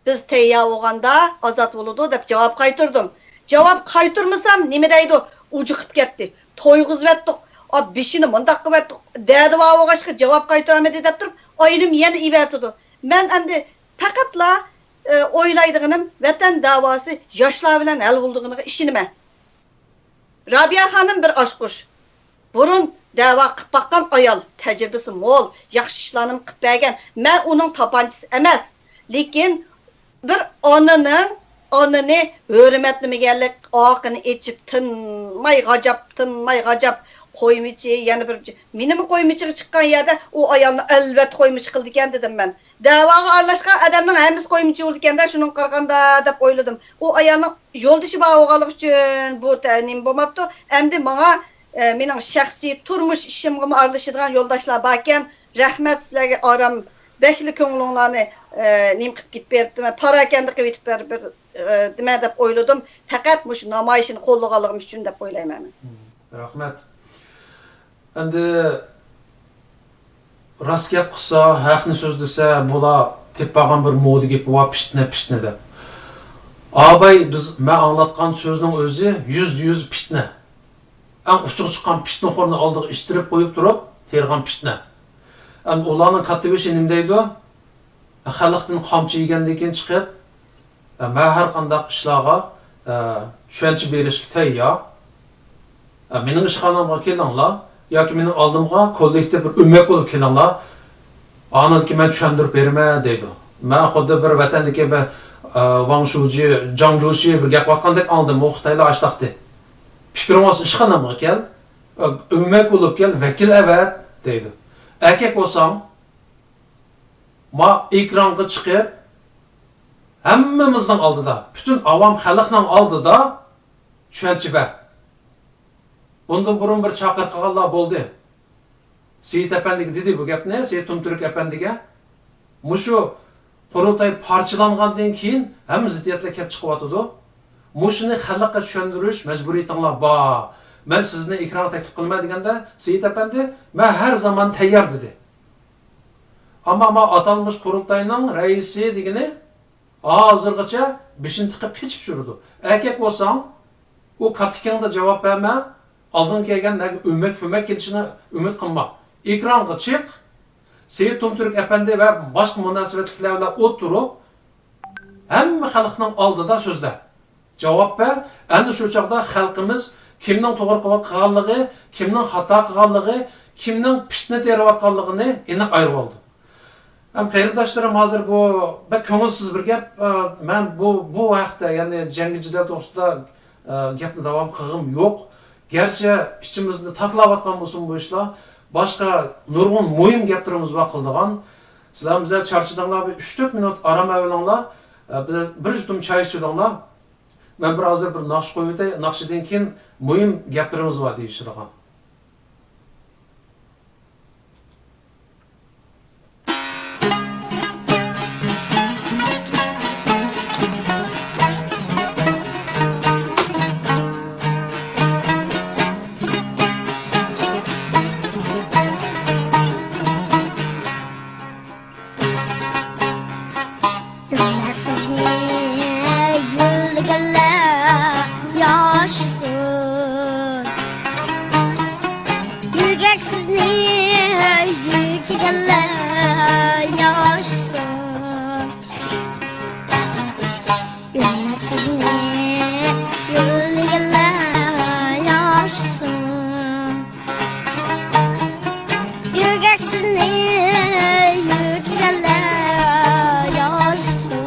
بىز تەييار بولغاندا ئازاد بولىدۇ دەپ جاۋاب قايتۇردۇم. جاۋاب قايتۇرمىسام نېمە دەيدۇ؟ ئۇجۇقۇپ كەتتى. تويغۇزۇۋەتتۇق. ئا، بېشىنى مۇنداق قىلىۋەتتۇق. دەدىۋا بولغاچقا جاۋاب قايتۇرالمىدى دەپ تۇرۇپ ئايىنىم يەنە ئېۋەتىدۇ. مەن ئەمدى پەقەتلا، ئە، ئويلايدىغىنىم ۋەتەن دەۋاسى ياشلار بىلەن ھەل بولىدىغىنىغا ئىشىنىمەن. رابىيە خانىم بىر ئاچقۇچ. بۇرۇن دەۋا قىلىپ باققان ئايال، تەجرىبىسى مول، ياخشى ئىشلارنىمۇ قىلىپ بەرگەن. مەن ئۇنىڭ تاپانچىسى ئەمەس. لېكىن بىر ئانىنىڭ، ئانىنى ھۆرمەتلىمىگەنلىك، ئاقىنى ئېچىپ تىنماي غاجاپ، تىنماي غاجاپ، قويمىچى، يەنە بىر، مېنىمۇ قويمىچىغا چىققان يەردە ئۇ ئايالنى ئەلۋەتتە قويمىچى قىلىدىكەن دېدىم مەن. دەۋاغا ئارىلاشقان ئادەمنىڭ ھەممىسى قويمىچى بولىدىكەن-دە، شۇنىڭغا قارىغاندا دەپ ئويلىدىم. ئۇ ئايالنىڭ يولدىشى بار بولغانلىقى ئۈچۈن بۇ تە-، نېمە بولماپتۇ. ئەمدى ماڭا، ئە، مېنىڭ شەخسىي تۇرمۇش ئىشىمغىمۇ ئارىلىشىدىغان يولداشلار باركەن. رەھمەت سىلەرگە، ئارام، بەكلا كۆڭلۈڭلارنى، ئە، نېمە قىلىپ كېتىپ بېرىپتىمەن، پاراكەندە قىلىۋېتىپ بېرىپ، بېرىپ، ئە، دېمە دەپ ئويلىدىم. پەقەت مۇشۇ نامايىشنى قوللىغانلىقىم ئۈچۈن دەپ ئويلايمەن مەن. رەھمەت. ئەمدى راست گەپ قىلسا، ھەقنى سۆزلىسە، بۇلار تېپىپ بارغان بىر مودا گېپى بار، پىتنە، پىتنە دەپ. ئاباي، بىز، مەن ئاڭلاتقان سۆزنىڭ ئۆزى يۈزدە يۈز پىتنە. ئەڭ ئۇچىغا چىققان پىتنىخورنى ئالدىغا ئىتتىرىپ قويۇپ تۇرۇپ تېرىغان پىتنە. ئەمدى ئۇلارنىڭ كاتتىبېشى نېمە دەيدۇ؟ خەلقتىن قامچا يېگەندىن كېيىن چىقىپ، مەن ھەر قانداق ئىشلارغا، ئە، چۈشەنچە بېرىشكە تەييار. ئە، مېنىڭ ئىشخانامغا كېلىڭلار ياكى مېنىڭ ئالدىمغا كوللېكتىپ بىر ئۆمەك بولۇپ كېلىڭلار. ئاندىن كېيىن مەن چۈشەندۈرۈپ بېرىمەن دەيدۇ. مەن خۇددى بىر ۋەتەندىكى بىر، ئە، ۋاڭ شۇجى، جاڭ جۇشى بىر گەپ قىلىۋاتقاندەك ئاڭلىدىم. ئۇ خىتايلار ئاشتاقتى. پىكرىڭ بولسا ئىشخانامغا كەل، ئۆمەك بولۇپ كەل، ۋەكىل ئەۋەت دەيدۇ. ئەركەك بولساڭ، ما ئېكرانغا چىقىپ، ھەممىمىزنىڭ ئالدىدا، پۈتۈن ئاۋام خەلقنىڭ ئالدىدا چۈشەنچە بەر. بۇندىن بۇرۇن بىر چاقىرىق قىلغانلار بولدى. سېيىت ئەپەندىگە دېدى بۇ گەپنى، سېيىت تۇمتۈرك ئەپەندىگە. مۇشۇ قۇرۇلتاي پارچىلانغاندىن كېيىن ھەممە زىددىيەتلەر كەپ چىقىۋاتىدۇ. مۇشۇنى خەلققە چۈشەندۈرۈش مەجبۇرىيىتىڭلار بار. مەن سىزنى ئېكرانغا تەكلىپ قىلىمەن دېگەندە، سېيىت ئەپەندى، مەن ھەر زامان تەييار دېدى. ئەمما ما ئاتالمىش قۇرۇلتاينىڭ رەئىسى دېگىنى ھازىرغىچە بېشىنى تىقىپ قېچىپ يۈرىدۇ. ئەركەك بولساڭ، ئۇ كاتتىكىڭدا جاۋاب بەرمە، ئالدىڭغا كەلگەن نەگە ئۆمەك-پۆمەك كېلىشىنى ئۈمىد قىلما. ئېكرانغا چىق، سېيىت تۇمتۈرك ئەپەندى ۋە باشقا مۇناسىۋەتلىكلەر بىلەن ئولتۇرۇپ، ھەممە خەلقنىڭ ئالدىدا سۆزلە. جاۋاب بەر، ئەنە شۇ چاغدا خەلقىمىز كىمنىڭ توغرا قىلغانلىقى، كىمنىڭ خاتا قىلغانلىقى، كىمنىڭ پىتنە تېرىۋاتقانلىقىنى ئېنىق ئايرىۋالىدۇ. ھەم قېرىنداشلىرىم، ھازىر بۇ بەك كۆڭۈلسىز بىر گەپ. ئە، مەن بۇ، بۇ ھەقتە، يەنى جەڭگى جېدەل توغرىسىدا، ئە، گەپنى داۋام قىلغۇم يوق. گەرچە ئىچىمىزنى تاتىلاۋاتقان بولسىمۇ بۇ ئىشلار، باشقا نۇرغۇن مۇھىم گەپلىرىمىز بار قىلىدىغان. سىلەر بىزگە چارچىدىڭلار، بىر ئۈچ تۆت مىنۇت ئارام ئېلىڭلار. ئە، بىز بىر يۇتۇم چاي ئىچىۋېلىڭلار. مەن بىر ھازىر بىر ناخشا قويۇۋېتەي، ناخشىدىن كېيىن مۇھىم گەپلىرىمىز بار دېيىشىدىغان. يۈرگەنلەر ياشىسۇن. يۈرەكسىزنى يۆلىگەنلەر ياشىسۇن. يۈرەكسىزنى يۆلىگەنلەر ياشىسۇن.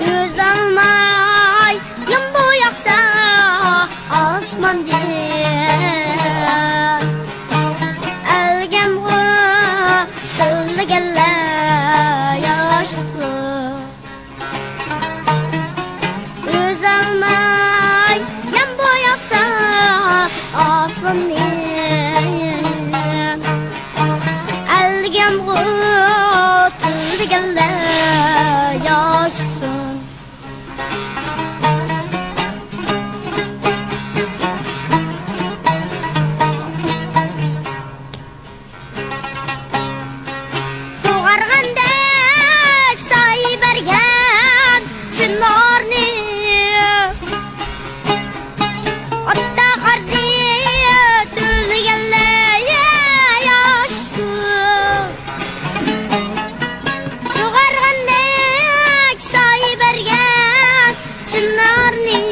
ئۆزەلمەي يامغۇر ياغسا ئاسماندىن، ئەلگەمغۇ تىللىگەنلەر ياشىسۇن. ئۆزەلمەي يامغۇر ياغسا ئاسماندىن، ئەلگەمغۇ تىللىگەنلەر ياشىسۇن. سۇغارغاندەك سايە بەرگەن چىنارنى، ئاتا قەرزى تۆلىگەنلەر ياشىسۇن. سۇغارغاندەك سايە بەرگەن چىنارنى،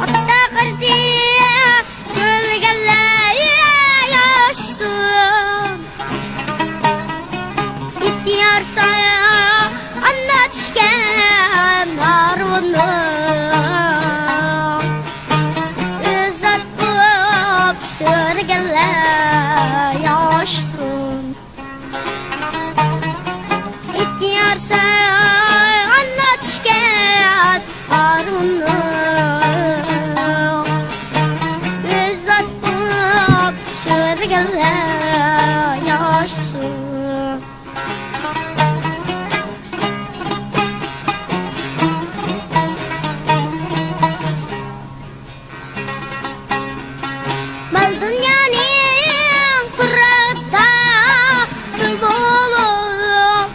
ئاتا قەرزى تۆلىگەنلەر ياشىسۇن. ئېتىيارسا ئانا چۈشكەن ھارۋىنىڭ، ئۆز ئات بولۇپ سۆرىگەنلەر ياشىسۇن. ئېتىيارسا ئانا چۈشكەن ھارۋىنىڭ، ئۆز ئات بولۇپ سۆرىگەنلەر ياشىسۇن. مال دۇنيانىڭ پىراقىدا كۈل بولۇپ،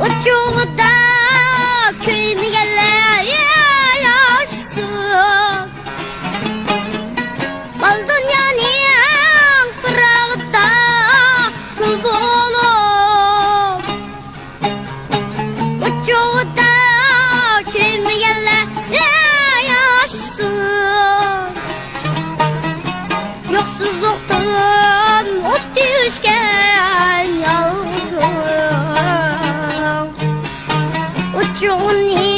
ئوت چوغىدا كۆيمىگەنلەر ياشىسۇن. مال دۇنيانىڭ پىراقىدا كۈل بولۇپ، ئوت چوغىدا كۆيمىگەنلەر ياشىسۇن. يوقسۇزلۇقتىن ئوت ئۆچكەن يالغۇزنىڭ، ئوت چوغىنى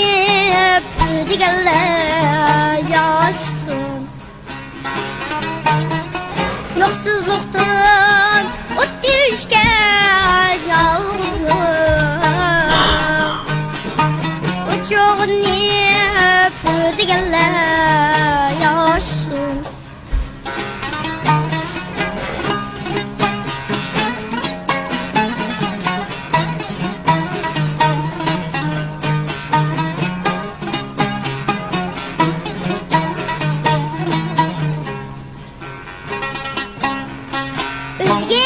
پۈتىگەنلەر ياشىسۇن. يوقسۇزلۇقتىن ئوت ئۆچكەن يالغۇزنىڭ، ئوت چوغىنى پۈتىگەنلەر ياشىسۇن.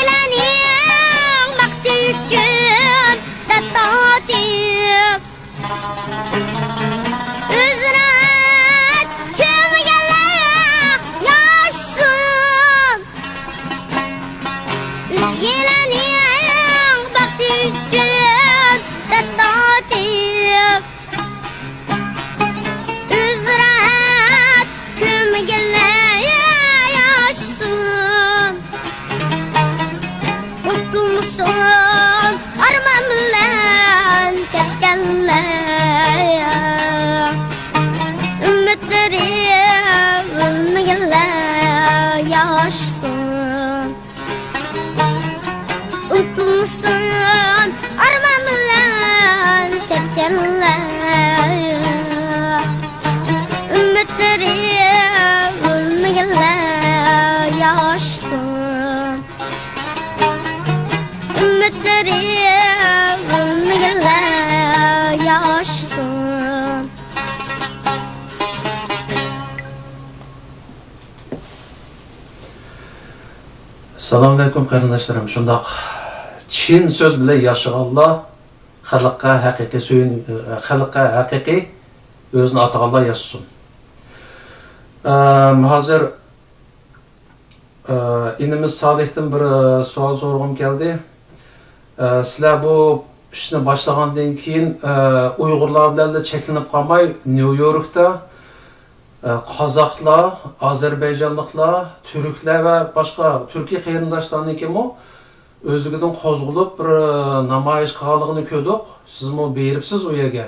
ئۆزگىلەرنىڭ مەقتىشى ئۈچۈن دەرد تارتىپ، ئۆزىنى كۆرمىگەنلەر ياشىسۇن. ئۆزگىلەرنىڭ بەختى ئۈچۈن دەرد تارتىپ، ئۆزىنى كۆرمىگەنلەر ياشىسۇن. ئۇنتۇلمىسۇن ئارمان بىلەن كەتكەنلەر، ئۈمىدلىرى ئۆلمىگەنلەر ياشىسۇن. ئۇنتۇلمىسۇن ئارمان بىلەن كەتكەنلەر، ئۈمىدلىرى ئۆلمىگەنلەر ياشىسۇن. ئۈمىدلىرى ئۆلمىگەنلەر ياشىسۇن. سالام ئەلەيكۇم قېرىنداشلىرىم. شۇنداق، چىن سۆز بىلەن ياشىغانلار خەلققە ھەقىقىي سۆيۈن-، خەلققە ھەقىقىي ئۆزىنى ئاتىغانلار ياشىسۇن. ئەم، ھازىر، ئە، ئىنىمىز سالىھتىن بىر، ئە، سوئال سورىغۇم كەلدى. ئە، سىلەر بۇ ئىشنى باشلىغاندىن كېيىن، ئە، ئۇيغۇرلار بىلەنلا چەكلىنىپ قالماي، نيۇ يوركتا، ئە، قازاقلار، ئازەربەيجانلىقلار، تۈركلەر ۋە باشقا تۈركىي قېرىنداشلارنىڭكىمۇ ئۆزلۈكىدىن قوزغىلىپ بىر، ئە، نامايىش قىلغانلىقىنى كۆردۇق. سىزمۇ بېرىپسىز ئۇ يەرگە.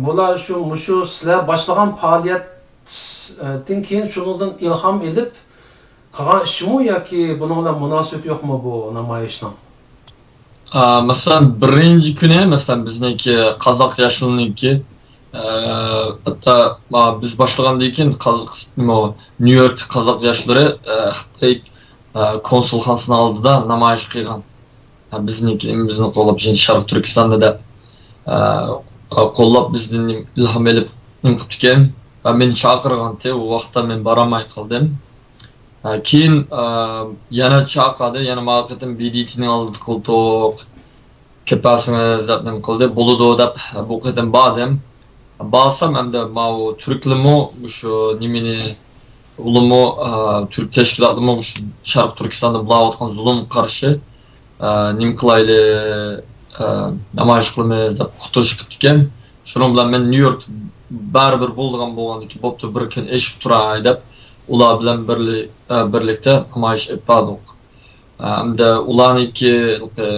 بۇلار شۇ، مۇشۇ سىلەر باشلىغان پائالىيەتتىن كېيىن شۇنىڭدىن ئىلھام ئېلىپ قىلغان ئىشمۇ ياكى بۇنىڭ بىلەن مۇناسىۋىتى يوقمۇ بۇ نامايىشنىڭ؟ ئا، مەسىلەن، بىرىنچى كۈنى، مەسىلەن، بىزنىڭكى قازاق ياشلىرىنىڭكى، ئە، ھەتتا، ما، بىز باشلىغاندىن كېيىن قازاق، نېمە، نيۇ يوركتىكى قازاق ياشلىرى، ئە، خىتاي، ئە، كونسۇلخانىسىنىڭ ئالدىدا نامايىش قىلغان. ھە، بىزنىڭكى، بىزنى قوللاپ، شەرقىي تۈركىستاندا دەپ، ئە، قوللاپ، بىزدىن ئىلھام ئېلىپ نېمە قىپتىكەن. ۋە مېنى چاقىرغانتى، ئۇ ۋاقىتتا مەن بارالماي قالدىم. ھە، كېيىن، ئە، يەنە چاقىردى، يەنە ماۋۇ قېتىم بى دى تىنىڭ ئالدىدا قىلدۇق. كېلىپ بارسىڭىز دەپ نېمە قىلدى، بولىدۇ دەپ بۇ قېتىم باردىم. بارسام ئەمدى ماۋۇ تۈركلىمۇ مۇشۇ نېمىنى، ئۇلىمۇ، ئە، تۈرك تەشكىلاتلىمۇ مۇشۇ شەرقىي تۈركىستاندا بولاۋاتقان زۇلۇمغا قارشى، ئە، نېمە قىلايلى، ئە، نامايىش قىلىمىز دەپ ئۇقتۇرۇش قىپتىكەن. شۇنىڭ بىلەن مەن نيۇ يورك بەرىبىر بولىدىغان بولغاندىكىن، بوپتۇ، بىر كۈن ئېشىپ تۇراي دەپ ئۇلار بىلەن بىرلى-، ئە، بىرلىكتە نامايىش ئېلىپ باردۇق. ئە، ئەمدى ئۇلارنىڭكى، ئە،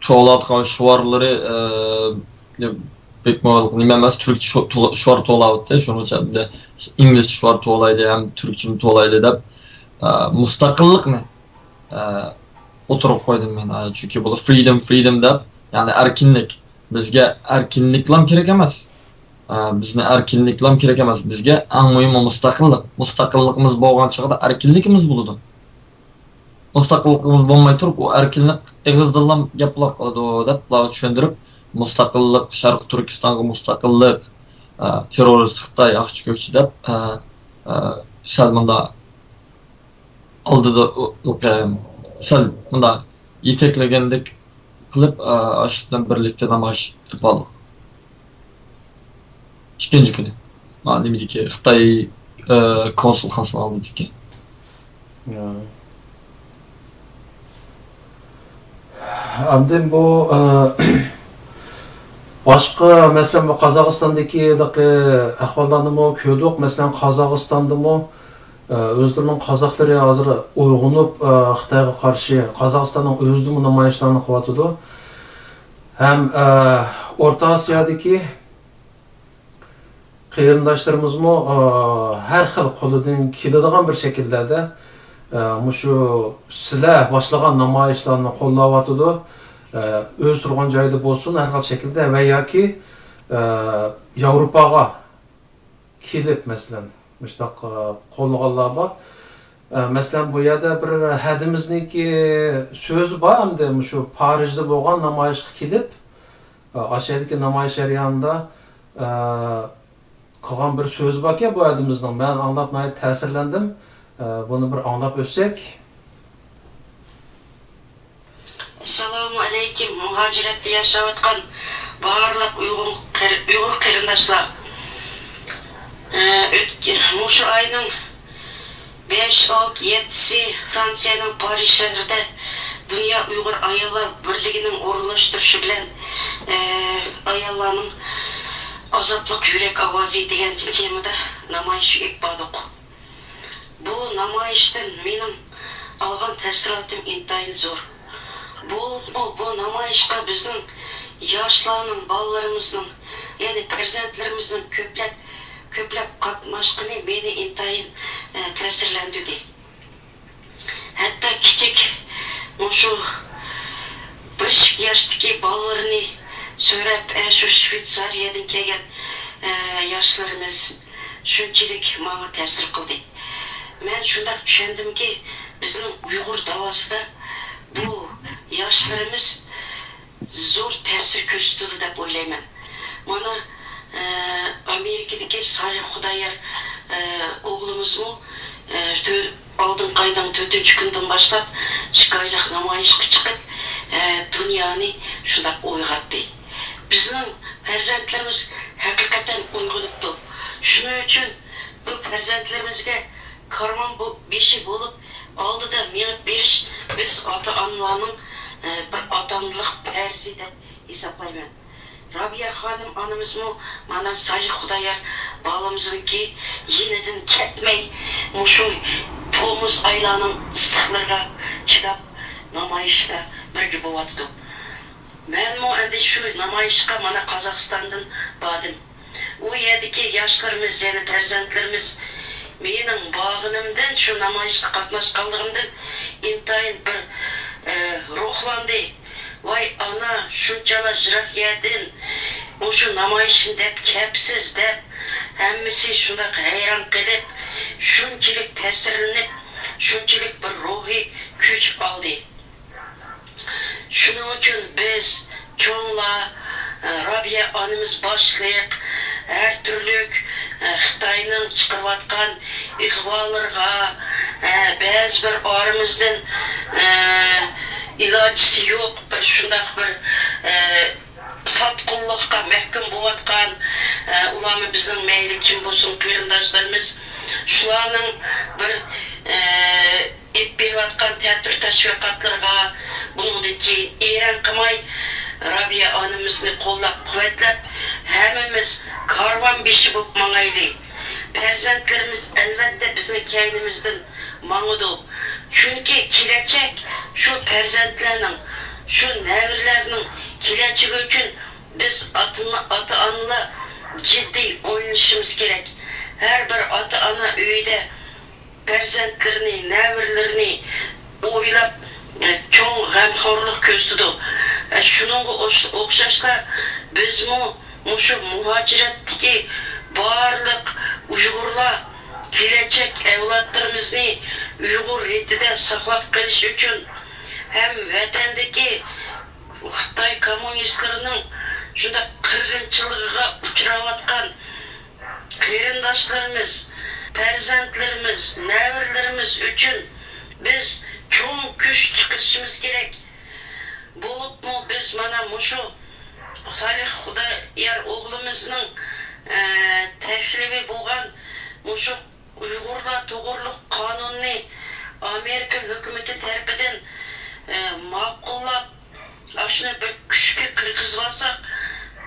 توۋلاۋاتقان شوئارلىرى، ئە، بەكمۇ نېمە ئەمەس، تۈركچە شو-، تولا-، شوئار توۋلاۋاتتى. شۇنىڭ ئۈچۈن ئەمدى ئىنگلىزچە شوئار توۋلايلى ھەم تۈركچىمۇ توۋلايلى دەپ، ئە، مۇستەقىللىقنى، ئە، ئوتتۇرىغا قويدۇم مەن. ئە، چۈنكى بۇلار فرىدوم، فرىدوم دەپ، يەنى ئەركىنلىك. بىزگە ئەركىنلىكلام كېرەك ئەمەس. ئە، بىزنى ئەركىنلىكلام كېرەك ئەمەس. بىزگە ئەڭ مۇھىمى مۇستەقىللىق. مۇستەقىللىقىمىز بولغان چاغدا ئەركىنلىكىمىز بولىدۇ. مۇستەقىللىقىمىز بولماي تۇرۇپ، ئۇ ئەركىنلىك ئېغىزدىنلا گەپ بولۇپ قالىدۇ، دەپ بۇلارغا چۈشەندۈرۈپ، مۇستەقىللىق، شەرقىي تۈركىستانغا مۇستەقىللىق، ئە، تېررورىست خىتاي، ئاقچى كۆكچى دەپ، ئە، ئە، سەل مۇنداق ئالدىدا، ئۇ، ئۇ، ئە، سەل مۇنداق يېتەكلىگەندەك قىلىپ، ئە، ئاشۇ بىلەن بىرلىكتە نامايىش قىلىپ باردۇق. ئىككىنچى كۈنى. ما، نېمىدىكى، خىتاي، ئە، كونسۇلخانىسىنىڭ ئالدىدىكى. يا. ئاندىن بۇ، ئە، باشقا، مەسىلەن، بۇ قازاقىستاندىكى ھېلىقى ئەھۋاللارنىمۇ كۆردۇق. مەسىلەن، قازاقىستاندىمۇ، ئە، ئۆزلىرىنىڭ قازاقلىرى ھازىر ئويغىنىپ، ئە، خىتايغا قارشى قازاقىستاننىڭ ئۆزىدىمۇ نامايىشلارنى قىلىۋاتىدۇ. ھەم، ئە، ئورتا ئاسىيادىكى قېرىنداشلىرىمىزمۇ، ئا، ھەر خىل قولىدىن كېلىدىغان بىر شەكىللەردە، ئا، مۇشۇ سىلەر باشلىغان نامايىشلارنى قوللاۋاتىدۇ. ئا، ئۆز تۇرغان جايىدا بولسۇن، ھەر خىل شەكىلدە ۋە ياكى، ئا، ياۋروپاغا كېلىپ، مەسىلەن، مۇشۇنداق، ئا، قوللىغانلار بار. ئە، مەسىلەن، بۇ يەردە بىر ھەدىمىزنىڭكى سۆزى بار ئەمدى، مۇشۇ پارىژدا بولغان نامايىشقا كېلىپ، ئە، ئاشۇ يەردىكى نامايىش جەريانىدا، ئە، قىلغان بىر سۆزى باركەن بۇ ھەدىمىزنىڭ. مەن ئاڭلاپ ناھايىتى تەسىرلەندىم. ئە، بۇنى بىر ئاڭلاپ ئۆتسەك. ئەسسالامۇ ئەلەيكۇم، مۇھاجىرەتتە ياشاۋاتقان بارلىق ئۇيغۇر قېرى-، ئۇيغۇر قېرىنداشلار. ئە، ئۆتكە-، مۇشۇ ئاينىڭ بەش، ئالتە، يەتتىسى فرانسىيەنىڭ پارىژ شەھىرىدە دۇنيا ئۇيغۇر ئاياللار بىرلىكىنىڭ ئورۇنلاشتۇرۇشى بىلەن، ئە، ئاياللارنىڭ ئازادلىق يۈرەك ئاۋازى دېگەن تېمىدا نامايىش ئېلىپ باردۇق. بۇ نامايىشتىن مېنىڭ ئالغان تەسىراتىم ئىنتايىن زور. بولۇپمۇ بۇ نامايىشقا بىزنىڭ ياشلارنىڭ، بالىلىرىمىزنىڭ، يەنى پەرزەنتلىرىمىزنىڭ كۆپلەپ، كۆپلەپ قاتناشقىنى مېنى ئىنتايىن، ئە، تەسىرلەندۈردى. ھەتتا كىچىك، مۇشۇ بىر ياشتىكى بالىلىرىنى سۆرەپ، ئە، شۇ شۋېتسارىيەدىن كەلگەن، ئە، ياشلىرىمىز شۇنچىلىك ماڭا تەسىر قىلدى. مەن شۇنداق چۈشەندىمكى، بىزنىڭ ئۇيغۇر داۋاسىدا بۇ ياشلىرىمىز زور تەسىر كۆرسىتىدۇ دەپ ئويلايمەن. مانا، ئە، ئامېرىكىدىكى سالىھ خۇدايار، ئە، ئوغلىمىزمۇ، ئە، تۆ-، ئالدىنقى ئاينىڭ تۆتىنچى كۈنىدىن باشلاپ ئىككى ئايلىق نامايىشقا چىقىپ، ئە، دۇنيانى شۇنداق ئويغاتتى. بىزنىڭ پەرزەنتلىرىمىز ھەقىقەتەن ئويغىنىپتۇ. شۇ شۇنىڭ ئۈچۈن بۇ پەرزەنتلىرىمىزگە كارۋان بو-، بېشى بولۇپ، ئالدىدا مېڭىپ بېرىش بىز ئاتا-ئانىلارنىڭ، ئە، بىر ئاتا-ئانىلىق پەرزى دەپ ھېسابلايمەن. رابىيە خانىم ئانىمىزمۇ مانا سالىھ خۇدايار بالىمىزنىڭكى يېنىدىن كەتمەي، مۇشۇ تومۇز ئايلارنىڭ ئىسسىقلىرىغا چىداپ نامايىشتا بىرگە بولۇۋاتىدۇ. مەنمۇ ئەمدى شۇ نامايىشقا مانا قازاقىستاندىن باردىم. ئۇ يەردىكى ياشلىرىمىز، يەنى پەرزەنتلىرىمىز مېنىڭ بارغىنىمدىن، شۇ نامايىشقا قاتناشقانلىقىمدىن ئىنتايىن بىر، ئە، روھلاندى. ۋاي ئانا، شۇنچىلا يىراق يەردىن مۇشۇ نامايىشنى دەپ كەپسىز دەپ، ھەممىسى شۇنداق ھەيران قېلىپ، شۇنچىلىك تەسىرلىنىپ، شۇنچىلىك بىر روھىي كۈچ ئالدى. شۇنىڭ ئۈچۈن بىز چوڭلار، ئە، رابىيە ئانىمىز باشلىق، ھەر تۈرلۈك، ئە، خىتاينىڭ چىقىرىۋاتقان ئىغۋالىرىغا، ئە، بەزى بىر ئارىمىزدىن، ئە، ئىلاجىسى يوق بىر شۇنداق بىر، ئە، ساتقۇنلۇققا مەھكۇم بولۇۋاتقان، ئە، ئۇلارمۇ بىزنىڭ مەيلى كىم بولسۇن قېرىنداشلىرىمىز، شۇلارنىڭ بىر، ئە، ئېلىپ بېرىۋاتقان تەتۈر تەشۋىقاتلىرىغا بۇنىڭدىن كېيىن ئېرەن قىلماي، رابىيە ئانىمىزنى قوللاپ-قۇۋۋەتلەپ، ھەممىمىز كارۋان بېشى بولۇپ ماڭايلى. پەرزەنتلىرىمىز ئەلۋەتتە بىزنىڭ كەينىمىزدىن ماڭىدۇ. چۈنكى كېلەچەك شۇ پەرزەنتلەرنىڭ، شۇ نەۋرىلەرنىڭ كېلەچىكى ئۈچۈن بىز ئاتا-، ئاتا-ئانىلار جىددىي ئويلىنىشىمىز كېرەك. ھەر بىر ئاتا-ئانا ئۆيىدە پەرزەنتلىرىنى، نەۋرىلىرىنى ئويلاپ، چوڭ غەمخورلۇق كۆرسىتىدۇ. شۇنىڭغا ئوش-، ئوخشاشلا بىزمۇ مۇشۇ مۇھاجىرەتتىكى بارلىق ئۇيغۇرلار كېلەچەك ئەۋلادلىرىمىزنى ئۇيغۇر رېتىدە ساقلاپ قېلىش ئۈچۈن ھەم ۋەتەندىكى خىتاي كوممۇنىستلىرىنىڭ شۇنداق قىرغىنچىلىقىغا ئۇچراۋاتقان قېرىنداشلىرىمىز، پەرزەنتلىرىمىز، نەۋرىلىرىمىز ئۈچۈن بىز چوڭ كۈچ چىقىرىشىمىز كېرەك. بولۇپمۇ بىز مانا مۇشۇ سالىھ خۇدايار ئوغلىمىزنىڭ، ئە، تەكلىپى بولغان مۇشۇ ئۇيغۇرلار توغرۇلۇق قانۇننى ئامېرىكا ھۆكۈمىتى تەرىپىدىن، ئە، ماقۇللاپ، ئاشۇنى بىر كۈچكە كىرگۈزۈۋالساق،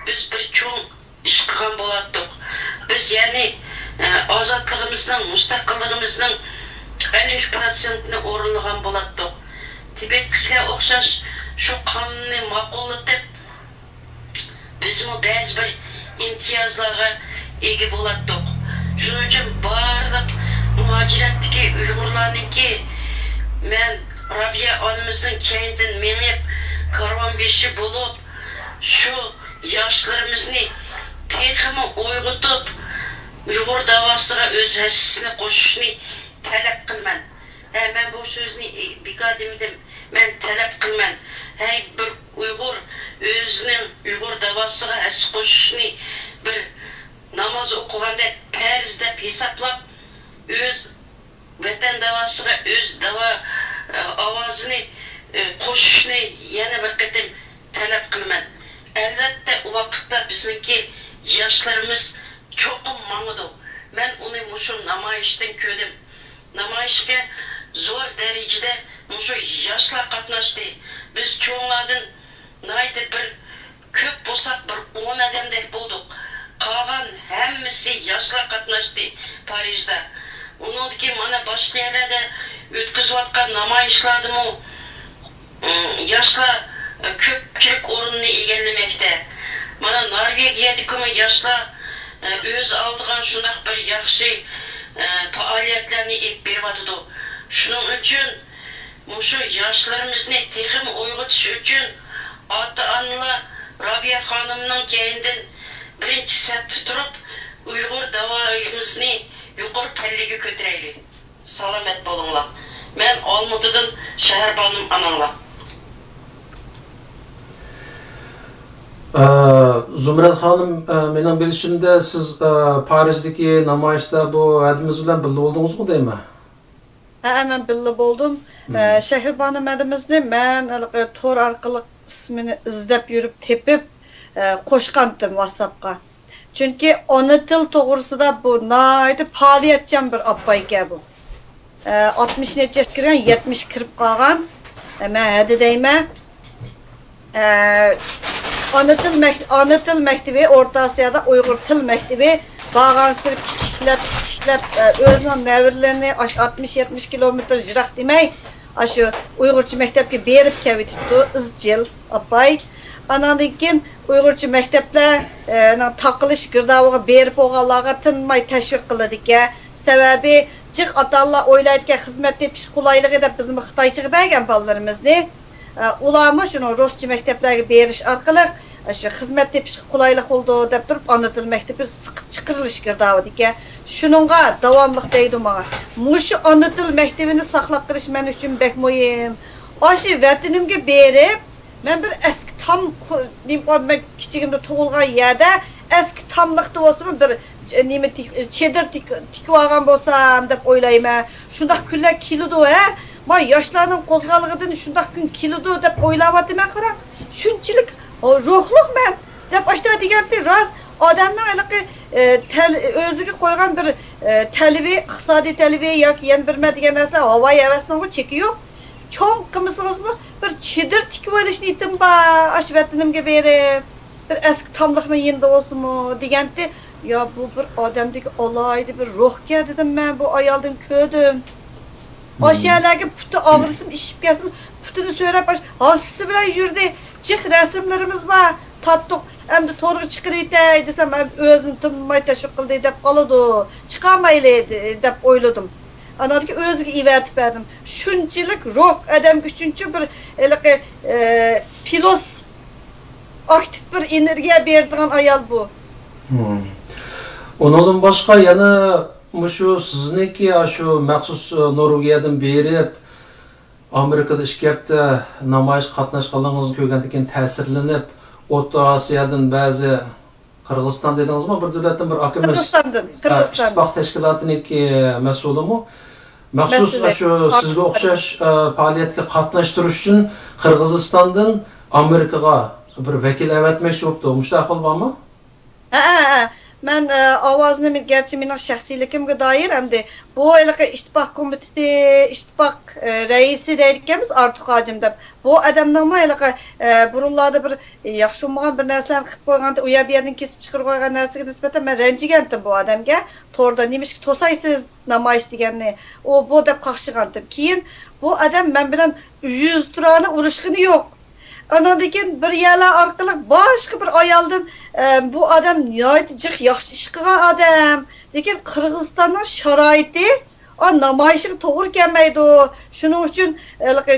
بىز بىر چوڭ ئىش قىلغان بولاتتۇق. بىز يەنى، ئە، ئازادلىقىمىزنىڭ، مۇستەقىللىقىمىزنىڭ ئەللىك پىروتسېنتىنى ئورۇنلىغان بولاتتۇق. تىبەتلىكلەر ئوخشاش شۇ قانۇننى ماقۇللىتىپ، بىزمۇ بەزى بىر ئىمتىيازلارغا ئىگە بولاتتۇق. شۇنىڭ ئۈچۈن بارلىق مۇھاجىرەتتىكى ئۇيغۇرلارنىڭكى، مەن رابىيە ئانىمىزنىڭ كەينىدىن مېڭىپ، كارۋان بېشى بولۇپ، شۇ ياشلىرىمىزنى تېخىمۇ ئويغىتىپ، ئۇيغۇر داۋاسىغا ئۆز ھەسسىسىنى قوشۇشنى تەلەپ قىلىمەن. ھە، مەن بۇ سۆزنى بىكار دېمىدىم. مەن تەلەپ قىلىمەن. ھەي، بىر ئۇيغۇر ئۆزىنىڭ ئۇيغۇر داۋاسىغا ھەسسە قوشۇشنى بىر ناماز ئوقۇغاندەك پەرز دەپ ھېسابلاپ، ئۆز ۋەتەن داۋاسىغا ئۆز داۋا، ئاۋازىنى، قوشۇشنى يەنە بىر قېتىم تەلەپ قىلىمەن. ئەلۋەتتە، ئۇ ۋاقىتتا بىزنىڭكى ياشلىرىمىز چوقۇم ماڭىدۇ. مەن ئۇنى مۇشۇ نامايىشتىن كۆردۈم. نامايىشقا زور دەرىجىدە مۇشۇ ياشلار قاتناشتى. بىز چوڭلاردىن ناھايىتى بىر كۆپ بولساق، بىر ئون ئادەمدەك بولدۇق. قالغان ھەممىسى ياشلار قاتناشتى پارىژدا. ئۇنىڭدىن كېيىن مانا باشقا يەرلەردە ئۆتكۈزۈۋاتقان نامايىشلاردىمۇ، ئىم، ياشلار، ئە، كۆپچىلىك ئورنىنى ئىگىلىمەكتە. مانا نورۋېگىيەدىكىمۇ ياشلار، ئە، ئۆز ئالدىغا شۇنداق بىر ياخشى، ئە، پائالىيەتلەرنى ئېلىپ بېرىۋاتىدۇ. شۇنىڭ ئۈچۈن مۇشۇ ياشلىرىمىزنى تېخىمۇ ئويغىتىش ئۈچۈن ئاتا-ئانىلار رابىيە خانىمنىڭ كەينىدىن بىرىنچى سەپتە تۇرۇپ، ئۇيغۇر داۋايىمىزنى يۇقىرى پەللىگە كۆتۈرەيلى. سالامەت بولۇڭلار. مەن ئالمۇتىدىن شەھەربانۇم ئاناڭلار. ئە، زۇمرەت خانىم، ئە، مېنىڭ بىلىشىمدە سىز، ئە، پارىژدىكى نامايىشتا بۇ ھەدىمىز بىلەن بىللە بولدىڭىزغۇ دەيمەن؟ ھەئە، مەن بىللە بولدۇم. ئە، شەھەربانۇ مەدىمىزنى مەن ھېلىقى تور ئارقىلىق ئىسمىنى ئىزدەپ يۈرۈپ تېپىپ، ئە، قوشقانتىم ۋاتساپقا. چۈنكى ئانا تىل توغرىسىدا بۇ ناھايىتى پائالىيەتچان بىر ئاپايكەن بۇ. ئە، ئاتمىش نەچچە ياشقا كىرگەن، يەتمىشكە كىرىپ قالغان. ئە، مەن ھەدە دەيمەن. ئە، ئانا تىل مەك-، ئانا تىل مەكتىۋى، ئورتا ئاسىيادا ئۇيغۇر تىل مەكتىۋى بارغانسېرى كىچىكلەپ، كىچىكلەپ، ئە، ئۆزىنىڭ نەۋرىلىرىنى ئاشۇ ئاتمىش، يەتمىش كىلومېتىر يىراق دېمەي، ئاشۇ ئۇيغۇرچە مەكتەپكە بېرىپ كېلىۋېتىپتۇ، ئىزچىل ئاپاي. ئاناندىن كېيىن ئۇيغۇرچە مەكتەپلەر، ئە، نىڭ تاقىلىش گىردابىغا بېرىپ بولغانلارغا تىنماي تەشۋىق قىلىدىكەن. سەۋەبى، جىق ئاتا-ئانىلار ئويلايدىكەن، خىزمەت تېپىش قولايلىقى دەپ بىزمۇ خىتايچىغا بەرگەن بالىلىرىمىزنى. ئە، ئۇلارمۇ شۇنىڭ رۇسچە مەكتەپلەرگە بېرىش ئارقىلىق، ئە، شۇ خىزمەت تېپىشقا قولايلىق بولىدۇ دەپ تۇرۇپ، ئانا تىل مەكتىپى سىقىپ چىقىرىلىش گىردابىدىكەن. شۇنىڭغا داۋاملىق دەيدۇ ماڭا. مۇشۇ ئانا تىل مەكتىپىنى ساقلاپ قېلىش مەن ئۈچۈن بەك مۇھىم. ئاشۇ ۋەتىنىمگە بېرىپ، مەن بىر ئەسكى تام قۇ-، نېمە، مەن كىچىكىمدە تۇغۇلغان يەردە ئەسكى تاملىقتا بولسىمۇ بىر، ئە، نېمە تىك-، چېدىر تىك-، تىكىۋالغان بولسام دەپ ئويلايمەن. شۇنداق كۈنلەر كېلىدۇ، ھە؟ ما ياشلارنىڭ قوزغالغىدىن شۇنداق كۈن كېلىدۇ دەپ ئويلاۋاتىمەن، قاراڭ. شۇنچىلىك روھلۇق مەن دەپ ئاشتا دېگەنتى راست. ئادەمنىڭ ھېلىقى، ئە، تەل-، ئۆزىگە قويغان بىر، ئە، تەلىپى، ئىقتىسادىي تەلىپى ياكى يەنە بىر نېمە دېگەن نەرسە، ھاۋايى ھەۋەسنىڭمۇ چېكى يوق. چوڭ قىلمىسىڭىزمۇ بىر چېدىر تىكىۋېلىش نىيىتىم بار، ئاشۇ ۋەتىنىمگە بېرىپ، بىر ئەسكى تاملىقنىڭ يېنىدا بولسىمۇ دېگەنتى. يا، بۇ بىر ئادەمدىكى ئالاھىدە بىر روھكەن دېدىم مەن، بۇ ئايالدىن كۆردۈم. ئاشۇ يەرلەرگە پۇتى ئاغرىسىمۇ، ئىششىپ كەتسىمۇ، پۇتىنى سۆرەپ، ھاسىسى بىلەن يۈردى. جىق رەسىملىرىمىز بار، تارتتۇق. ئەمدى تورغا چىقىرىۋېتەي دېسەم، ئەم-، ئۆزىنى تىنماي تەشۋىق قىلدى دەپ قالىدۇ. چىقارمايلى دە-، دەپ ئويلىدىم. ئاناندىكىن ئۆزىگە ئېۋەتىپ بەردىم. شۇنچىلىك روھ ئادەم ئۈچۈنچۇ بىر ھېلىقى، ئە، پىلۇس، ئاكتىپ بىر ئېنېرگىيە بېرىدىغان ئايال بۇ. مم. ئۇنىڭدىن باشقا يەنە مۇشۇ سىزنىڭكى ئاشۇ مەخسۇس، ئە، نورۋېگىيەدىن بېرىپ، ئامېرىكىدا ئىككى ھەپتە نامايىشقا قاتناشقانلىقىڭىزنى كۆرگەندىن كېيىن تەسىرلىنىپ، ئوتتۇرا ئاسىيادىن بەزى، قىرغىزىستان دېدىڭىزمۇ، بىر دۆلەتتىن بىر ئاكىمىز، قىرغىزىستاندىن، ھە، قىرغىزىستان. ئىتتىپاق تەشكىلاتىنىڭكى مەسئۇلىمۇ مەخسۇس مەسئۇلى. شۇ سىزگە ئوخشاش، ئە، پائالىيەتكە قاتناشتۇرۇش ئۈچۈن قىرغىزىستاندىن ئامېرىكىغا بىر ۋەكىل ئەۋەتمەكچى بوپتۇ. مۇشۇنداق ئەھۋال بارمۇ؟ ھە، ھە، ھە. مەن، ئە، ئاۋازنى مەن، گەرچە مېنىڭ شەخسىيلىكىمگە دائىر ئەمدى، بۇ ھېلىقى ئىتتىپاق كومىتېتى، ئىتتىپاق، ئە، رەئىسى دەيدىكەنمىز، ئارتۇق ھاجىم دەپ. بۇ ئادەمنىڭمۇ ھېلىقى، ئە، بۇرۇنلاردا بىر ياخشى بولمىغان بىر نەرسىلەرنى قىلىپ قويغانتى، ئۇ يەر بۇ يەردىن كېسىپ چىقىرىپ قويغان نەرسىگە نىسبەتەن مەن رەنجىگەنتىم بۇ ئادەمگە. توردا نېمىشقا توسايسىز نامايىش دېگەننى؟ ئۇ بۇ دەپ قاقشىغانتىم. كېيىن بۇ ئادەم مەن بىلەن يۈزتۇرانە ئۇرۇشقىنى يوق. ئاناندىن كېيىن بىر يەرلەر ئارقىلىق باشقا بىر ئايالدىن، ئە، بۇ ئادەم ناھايىتى جىق ياخشى ئىش قىلغان ئادەم. لېكىن قىرغىزىستاننىڭ شارائىتى، ئا، نامايىشىغا توغرا كەلمەيدۇ. شۇنىڭ ئۈچۈن، ھېلىقى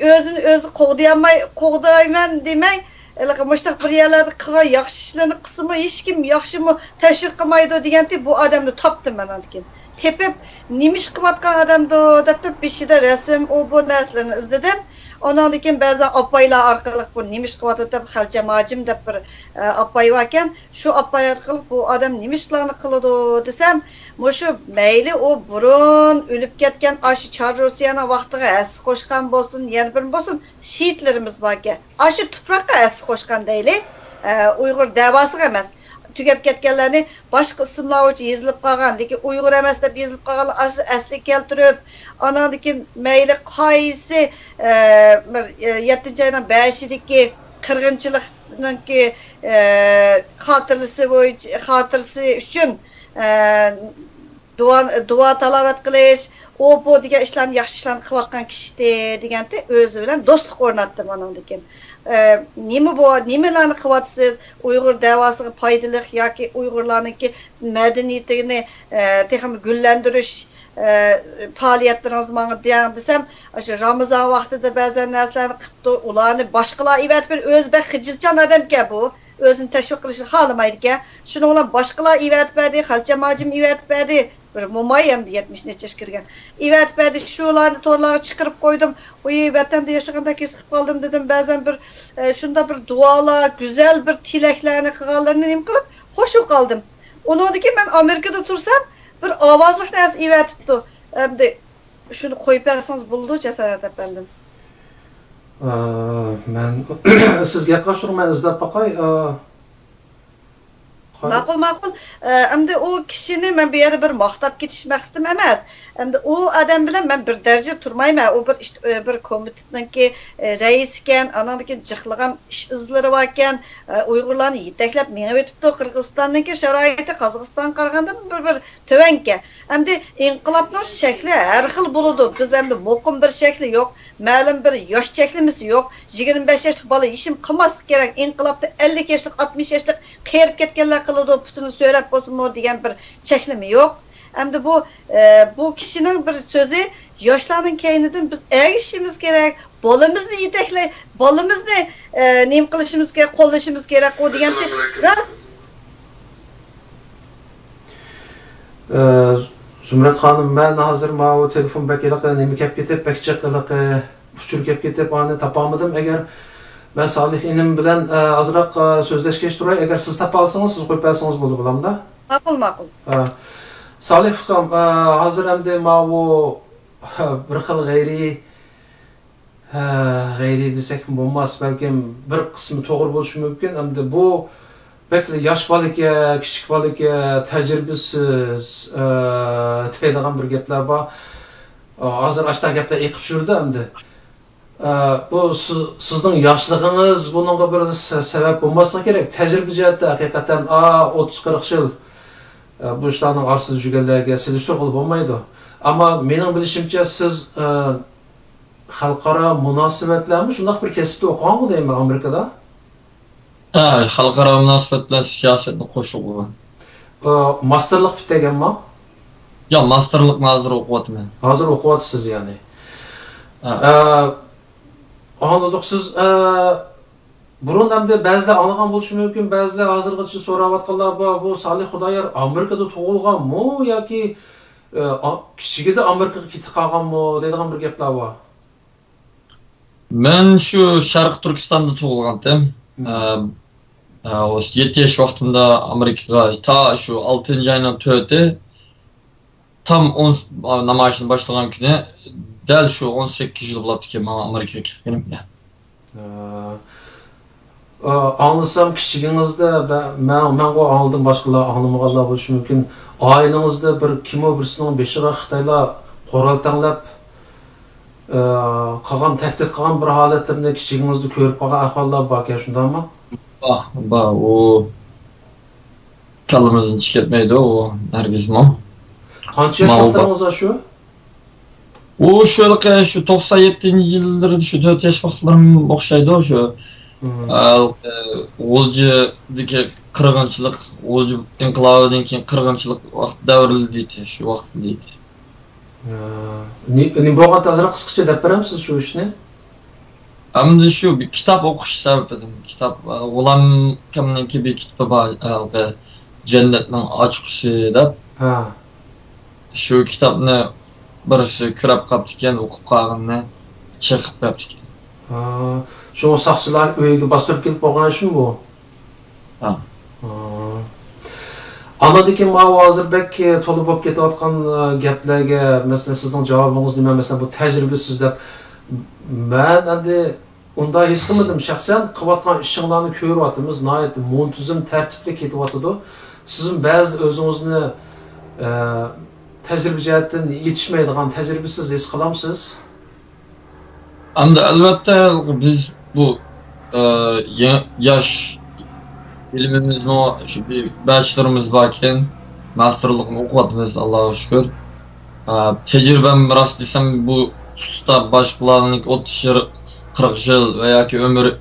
ئۆزىنى ئۆزى قوغدىيالماي، قوغدايمەن دېمەي، ھېلىقى مۇشۇنداق بىر يەرلەردە قىلغان ياخشى ئىشلىرىنى قىلسىمۇ ھېچكىم ياخشىمۇ تەشۋىق قىلمايدۇ دېگەنتى بۇ ئادەمنى تاپتىم مەن ئاندىن كېيىن. تېپىپ، نېمە ئىش قىلىۋاتقان ئادەمدۇ دەپ تۇرۇپ بېشىدا رەسىم، ئۇ بۇ نەرسىلەرنى ئىزدىدىم. ئاناندىن كېيىن بەزى ئاپايلار ئارقىلىق بۇ نېمە ئىش قىلىۋاتىدۇ دەپ خەلچەم ھاجىم دەپ بىر، ئە، ئاپاي باركەن. شۇ ئاپاي ئارقىلىق بۇ ئادەم نېمە ئىشلارنى قىلىدۇ دېسەم، مۇشۇ مەيلى ئۇ بۇرۇن ئۆلۈپ كەتكەن ئاشۇ چار روسىيەنىڭ ۋاقتىغا ھەسسە قوشقان بولسۇن، يەنە بىرمۇ بولسۇن، شېھىتلىرىمىز باركەن. ئاشۇ تۇپراققا ھەسسە قوشقان دەيلى، ئە، ئۇيغۇر دەۋاسىغا ئەمەس. تۈگەپ كەتكەنلەرنى باشقا ئىسىملار بويىچە يېزىلىپ قالغان، لېكىن ئۇيغۇر ئەمەس دەپ يېزىلىپ قالغانلار ئاشۇ ئەسلىگە كەلتۈرۈپ، ئاناندىن كېيىن مەيلى قايسى، ئە، بىر، ئە، يەتتىنچى ئاينىڭ بەشىدىكى قىرغىنچىلىقنىڭكى، ئە، خاتىرىسى بويىچە، خاتىرىسى ئۈچۈن، ئە، دۇئا، دۇئا تالاۋەت قىلىش، ئۇ بۇ دېگەن ئىشلارنى، ياخشى ئىشلارنى قىلىۋاتقان كىشىتى دېگەنتى ئۆزى بىلەن دوستلۇق ئورناتتىم ئانىڭدىن كېيىن. ئە، نېمە بۇ، نېمىلەرنى قىلىۋاتىسىز؟ ئۇيغۇر دەۋاسىغا پايدىلىق ياكى ئۇيغۇرلارنىڭكى مەدەنىيىتىنى، ئە، تېخىمۇ گۈللەندۈرۈش، ئە، پائالىيەتلىرىڭىز ماڭا دېڭ دېسەم، ئاشۇ رامىزان ۋاقتىدا بەزەن نەرسىلەرنى قىپتۇ، ئۇلارنى باشقىلار ئېۋەتىپ بېرىپ، ئۆزى بەك خىجىلچان ئادەمكەن بۇ. ئۆزىنى تەشۋىق قىلىشنى خالىمايدىكەن. شۇنىڭ بىلەن باشقىلار ئېۋەتىپ بەردى، خەلچەم ھاجىم ئېۋەتىپ بەردى. بىر موماي ئەمدى يەتمىش نەچچە ياشقا كىرگەن. ئېۋەتىپ بەردى، شۇلارنى تورلارغا چىقىرىپ قويدۇم. ئۇي، ۋەتەندە ياشىغاندەك ھېس قىلىپ قالدىم دېدىم. بەزەن بىر، ئە، شۇنداق بىر دۇئالار، گۈزەل بىر تىلەكلەرنى قىلغانلىرىنى نېمە قىلىپ، خوش بولۇپ قالدىم. ئۇنىڭدىن كېيىن مەن ئامېرىكىدا تۇرسام، بىر ئاۋازلىق نەرسە ئېۋەتىپتۇ. ئەمدى شۇنى قويۇپ بەرسىڭىز بولىدۇ، جاسارەت ئەپەندىم. ئا، مەن سىزگە ياققاچ تۇرۇڭ، مەن ئىزدەپ باقاي. ئا، ماقۇل، ماقۇل. ئە، ئەمدى ئۇ كىشىنى مەن بۇ يەردە بىر ماختاپ كېتىش مەقسىتىم ئەمەس. ئەمدى ئۇ ئادەم بىلەن مەن بىر دەرىجىدە تۇرمايمەن. ئۇ بىر ئىشت-، ئە، بىر كومىتېتنىڭكى، ئە، رەئىسىكەن، ئاناندىن كېيىن جىقلىغان ئىش ئىزلىرى باركەن، ئە، ئۇيغۇرلارنى يېتەكلەپ مېڭىۋېتىپتۇ. قىرغىزىستاننىڭكى شارائىتى قازاقىستانغا قارىغاندا بىر، بىر تۆۋەنكەن. ئەمدى ئىنقىلابنىڭ شەكلى ھەر خىل بولىدۇ. بىز ئەمدى مۇقىم بىر شەكلى يوق، مەلۇم بىر ياش چەكلىمىسى يوق. يىگىرمە بەش ياشلىق بالا ھېچنېمە قىلماسلىقى كېرەك. ئىنقىلابتا ئەللىك ياشلىق، ئاتمىش ياشلىق قېرىپ كەتكەنلەر قىلىدۇ، پۇتىنى سۆرەپ بولسىمۇ دېگەن بىر چەكلىمە يوق. ئەمدى بۇ، ئە، بۇ كىشىنىڭ بىر سۆزى، ياشلارنىڭ كەينىدىن بىز ئەگىشىشىمىز كېرەك، بالىمىزنى يېتەكلەي، بالىمىزنى، ئە، نېمە قىلىشىمىز كېرەك، قوللىشىمىز كېرەك، ئۇ دېگەن ئەسسالامۇ ئەلەيكۇم. راست. ئە، زۇمرەت خانىم، مەن ھازىر ماۋۇ تېلېفون بەك ھېلىقى نېمە كەپ كېتىپ، بەك جىق ھېلىقى ئۇچۇر كەپ كېتىپ، ئانى تاپالمىدىم. ئەگەر مەن سالىھ ئىنىم بىلەن، ئە، ئازراق، ئە، سۆزلەشكەچ تۇراي، ئەگەر سىز تاپالسىڭىز، سىز قويۇپ بەرسىڭىز بولىدۇ، بالامدا. ماقۇل، ماقۇل. ئە، سالىھ ئۇكام، ئە، ھازىر ئەمدى ماۋۇ بىر خىل غەيرىي ھە، غەيرىي دېسەكمۇ بولماس، بەلكىم بىر قىسمى توغرا بولۇشى مۇمكىن. ئەمدى بۇ بەكلا ياش بالىكەن، كىچىك بالىكەن، تەجرىبىسىز، ئە، دەيدىغان بىر گەپلەر بار. ئا، ھازىر ئاشۇنداق گەپلەر ئېقىپ يۈرىدۇ ئەمدى. ئە، بۇ سىز، سىزنىڭ ياشلىقىڭىز بۇنىڭغا بىر سە-، سەۋەب بولماسلىقى كېرەك. تەجرىبە جەھەتتە ھەقىقەتەن، ئا، ئوتتۇز قىرىق يىل، ئە، بۇ ئىشلارنىڭ ئارىسىدا يۈرگەنلەرگە سېلىشتۇرغىلى بولمايدۇ. ئەمما مېنىڭ بىلىشىمچە، سىز، ئە، خەلقئارا مۇناسىۋەتلەرمۇ شۇنداق بىر كەسىپتە ئوقۇغانغۇ دەيمەن ئامېرىكىدا؟ ھە، خەلقئارا مۇناسىۋەت بىلەن سىياسەتنى قوشۇپ ئوقۇغان. ئۇ، ماستېرلىق پۈتتۈرگەنما؟ ياق، ماستېرلىقنى ھازىر ئوقۇۋاتىمەن. ھازىر ئوقۇۋاتىسىز يەنى. ھە. ئە، ئاڭلىدۇق سىز، ئە، بۇرۇن ئەمدى بەزىلەر ئاڭلىغان بولۇشى مۇمكىن، بەزىلەر ھازىرغىچە سوراۋاتقانلار بار، بۇ سالىھ خۇدايار ئامېرىكىدا تۇغۇلغانمۇ ياكى، ئە، ئا-، كىچىكىدە ئامېرىكىغا كېتىپ قالغانمۇ دەيدىغان بىر گەپلەر بار. مەن شۇ شەرقىي تۈركىستاندا تۇغۇلغانتىم. مم. ئە، ئە، ئوسۇ يەتتە ياش ۋاقتىمدا ئامېرىكىغا تا شۇ ئالتىنچى ئاينىڭ تۆتى، تام ئون، نامايىشنى باشلىغان كۈنى دەل شۇ ئون سەككىز يىل بولاپتىكەن ماڭا ئامېرىكىغا كەلگىنىمگە. ئە، ئاڭلىسام، كىچىكىڭىزدە، بە-، مەن، مەنغۇ ئاڭلىدىم، باشقىلار ئاڭلىمىغانلار بولۇشى مۇمكىن. ئائىلىڭىزدە بىر كىمۇ بىرسىنىڭ بېشىغا خىتايلار قورال تەڭلەپ، ئە، قىلغان، تەھدىت قىلغان بىر ھالەتلىرىنى كىچىكىڭىزدە كۆرۈپ قالغان ئەھۋاللار باركەن، شۇنداقمۇ؟ بار، بار. ئۇ كاللىمىزدىن چىقىپ كەتمەيدۇ، ئۇ ھەرگىزمۇ. قانچە ياش ۋاقىتلىرىڭىزدا شۇ؟ ئۇ شۇ ھېلىقى شۇ توقسان يەتتىنچى يىللىرىدا شۇ تۆت ياش ۋاقىتلىرىم ئوخشايدۇ، شۇ، مم. ئە، غۇلجىدىكى قىرغىنچىلىق، غۇلجا ئىنقىلابىدىن كېيىن قىرغىنچىلىق ۋاقىت دەۋرىدە ئىدى، شۇ ۋاقىتتا ئىدى. ھە. نېمە، نېمە بولغان، ئازراق قىسقىچە دەپ بېرەمسىز شۇ ئىشنى؟ ئەمدى شۇ بىر كىتاب ئوقۇش سەۋەبىدىن، كىتاب، ئە، غۇلام ئاكامنىڭكى بىر كىتابى بار، ھېلىقى جەننەتنىڭ ئاچقۇچى دەپ. ھە. شۇ كىتابنى بىرسى كۆرۈپ قاپتىكەن، ئوقۇپ قالغىنىنى چېقىپ بەپتىكەن. ھە. شۇ ساقچىلار ئۆيىگە باستۇرۇپ كېلىپ بولغان ئىشمۇ بۇ؟ ھە. ھە. ئاندىن كېيىن ماۋۇ ھازىر بەك تولا بولۇپ كېتىۋاتقان، ئە، گەپلەرگە، مەسىلەن، سىزنىڭ جاۋابىڭىز نېمە؟ مەسىلەن، بۇ تەجرىبىسىز دەپ. مەن ئەمدى ئۇنداق ھېس قىلمىدىم. شەخسەن قىلىۋاتقان ئىشىڭلارنى كۆرۈۋاتىمىز، ناھايىتى مۇنتىزىم، تەرتىپلىك كېتىۋاتىدۇ. سىزمۇ بەزىدە ئۆزىڭىزنى، ئە، تەجرىبە جەھەتتىن يېتىشمەيدىغان، تەجرىبىسىز ھېس قىلامسىز؟ ئەمدى ئەلۋەتتە بىز بۇ، ئە، يا-، ياش بىلىمىمىزمۇ، شۇ بىر بەچلىرىمىز باركەن، ماستېرلىقنى ئوقۇۋاتىمىز، ئاللاغا شۈكۈر. ئە، تەجرىبەم راست دېسەم، بۇ خۇسۇستا باشقىلارنىڭ ئوتتۇز يىل، قىرىق يىل ۋە ياكى ئۆمرى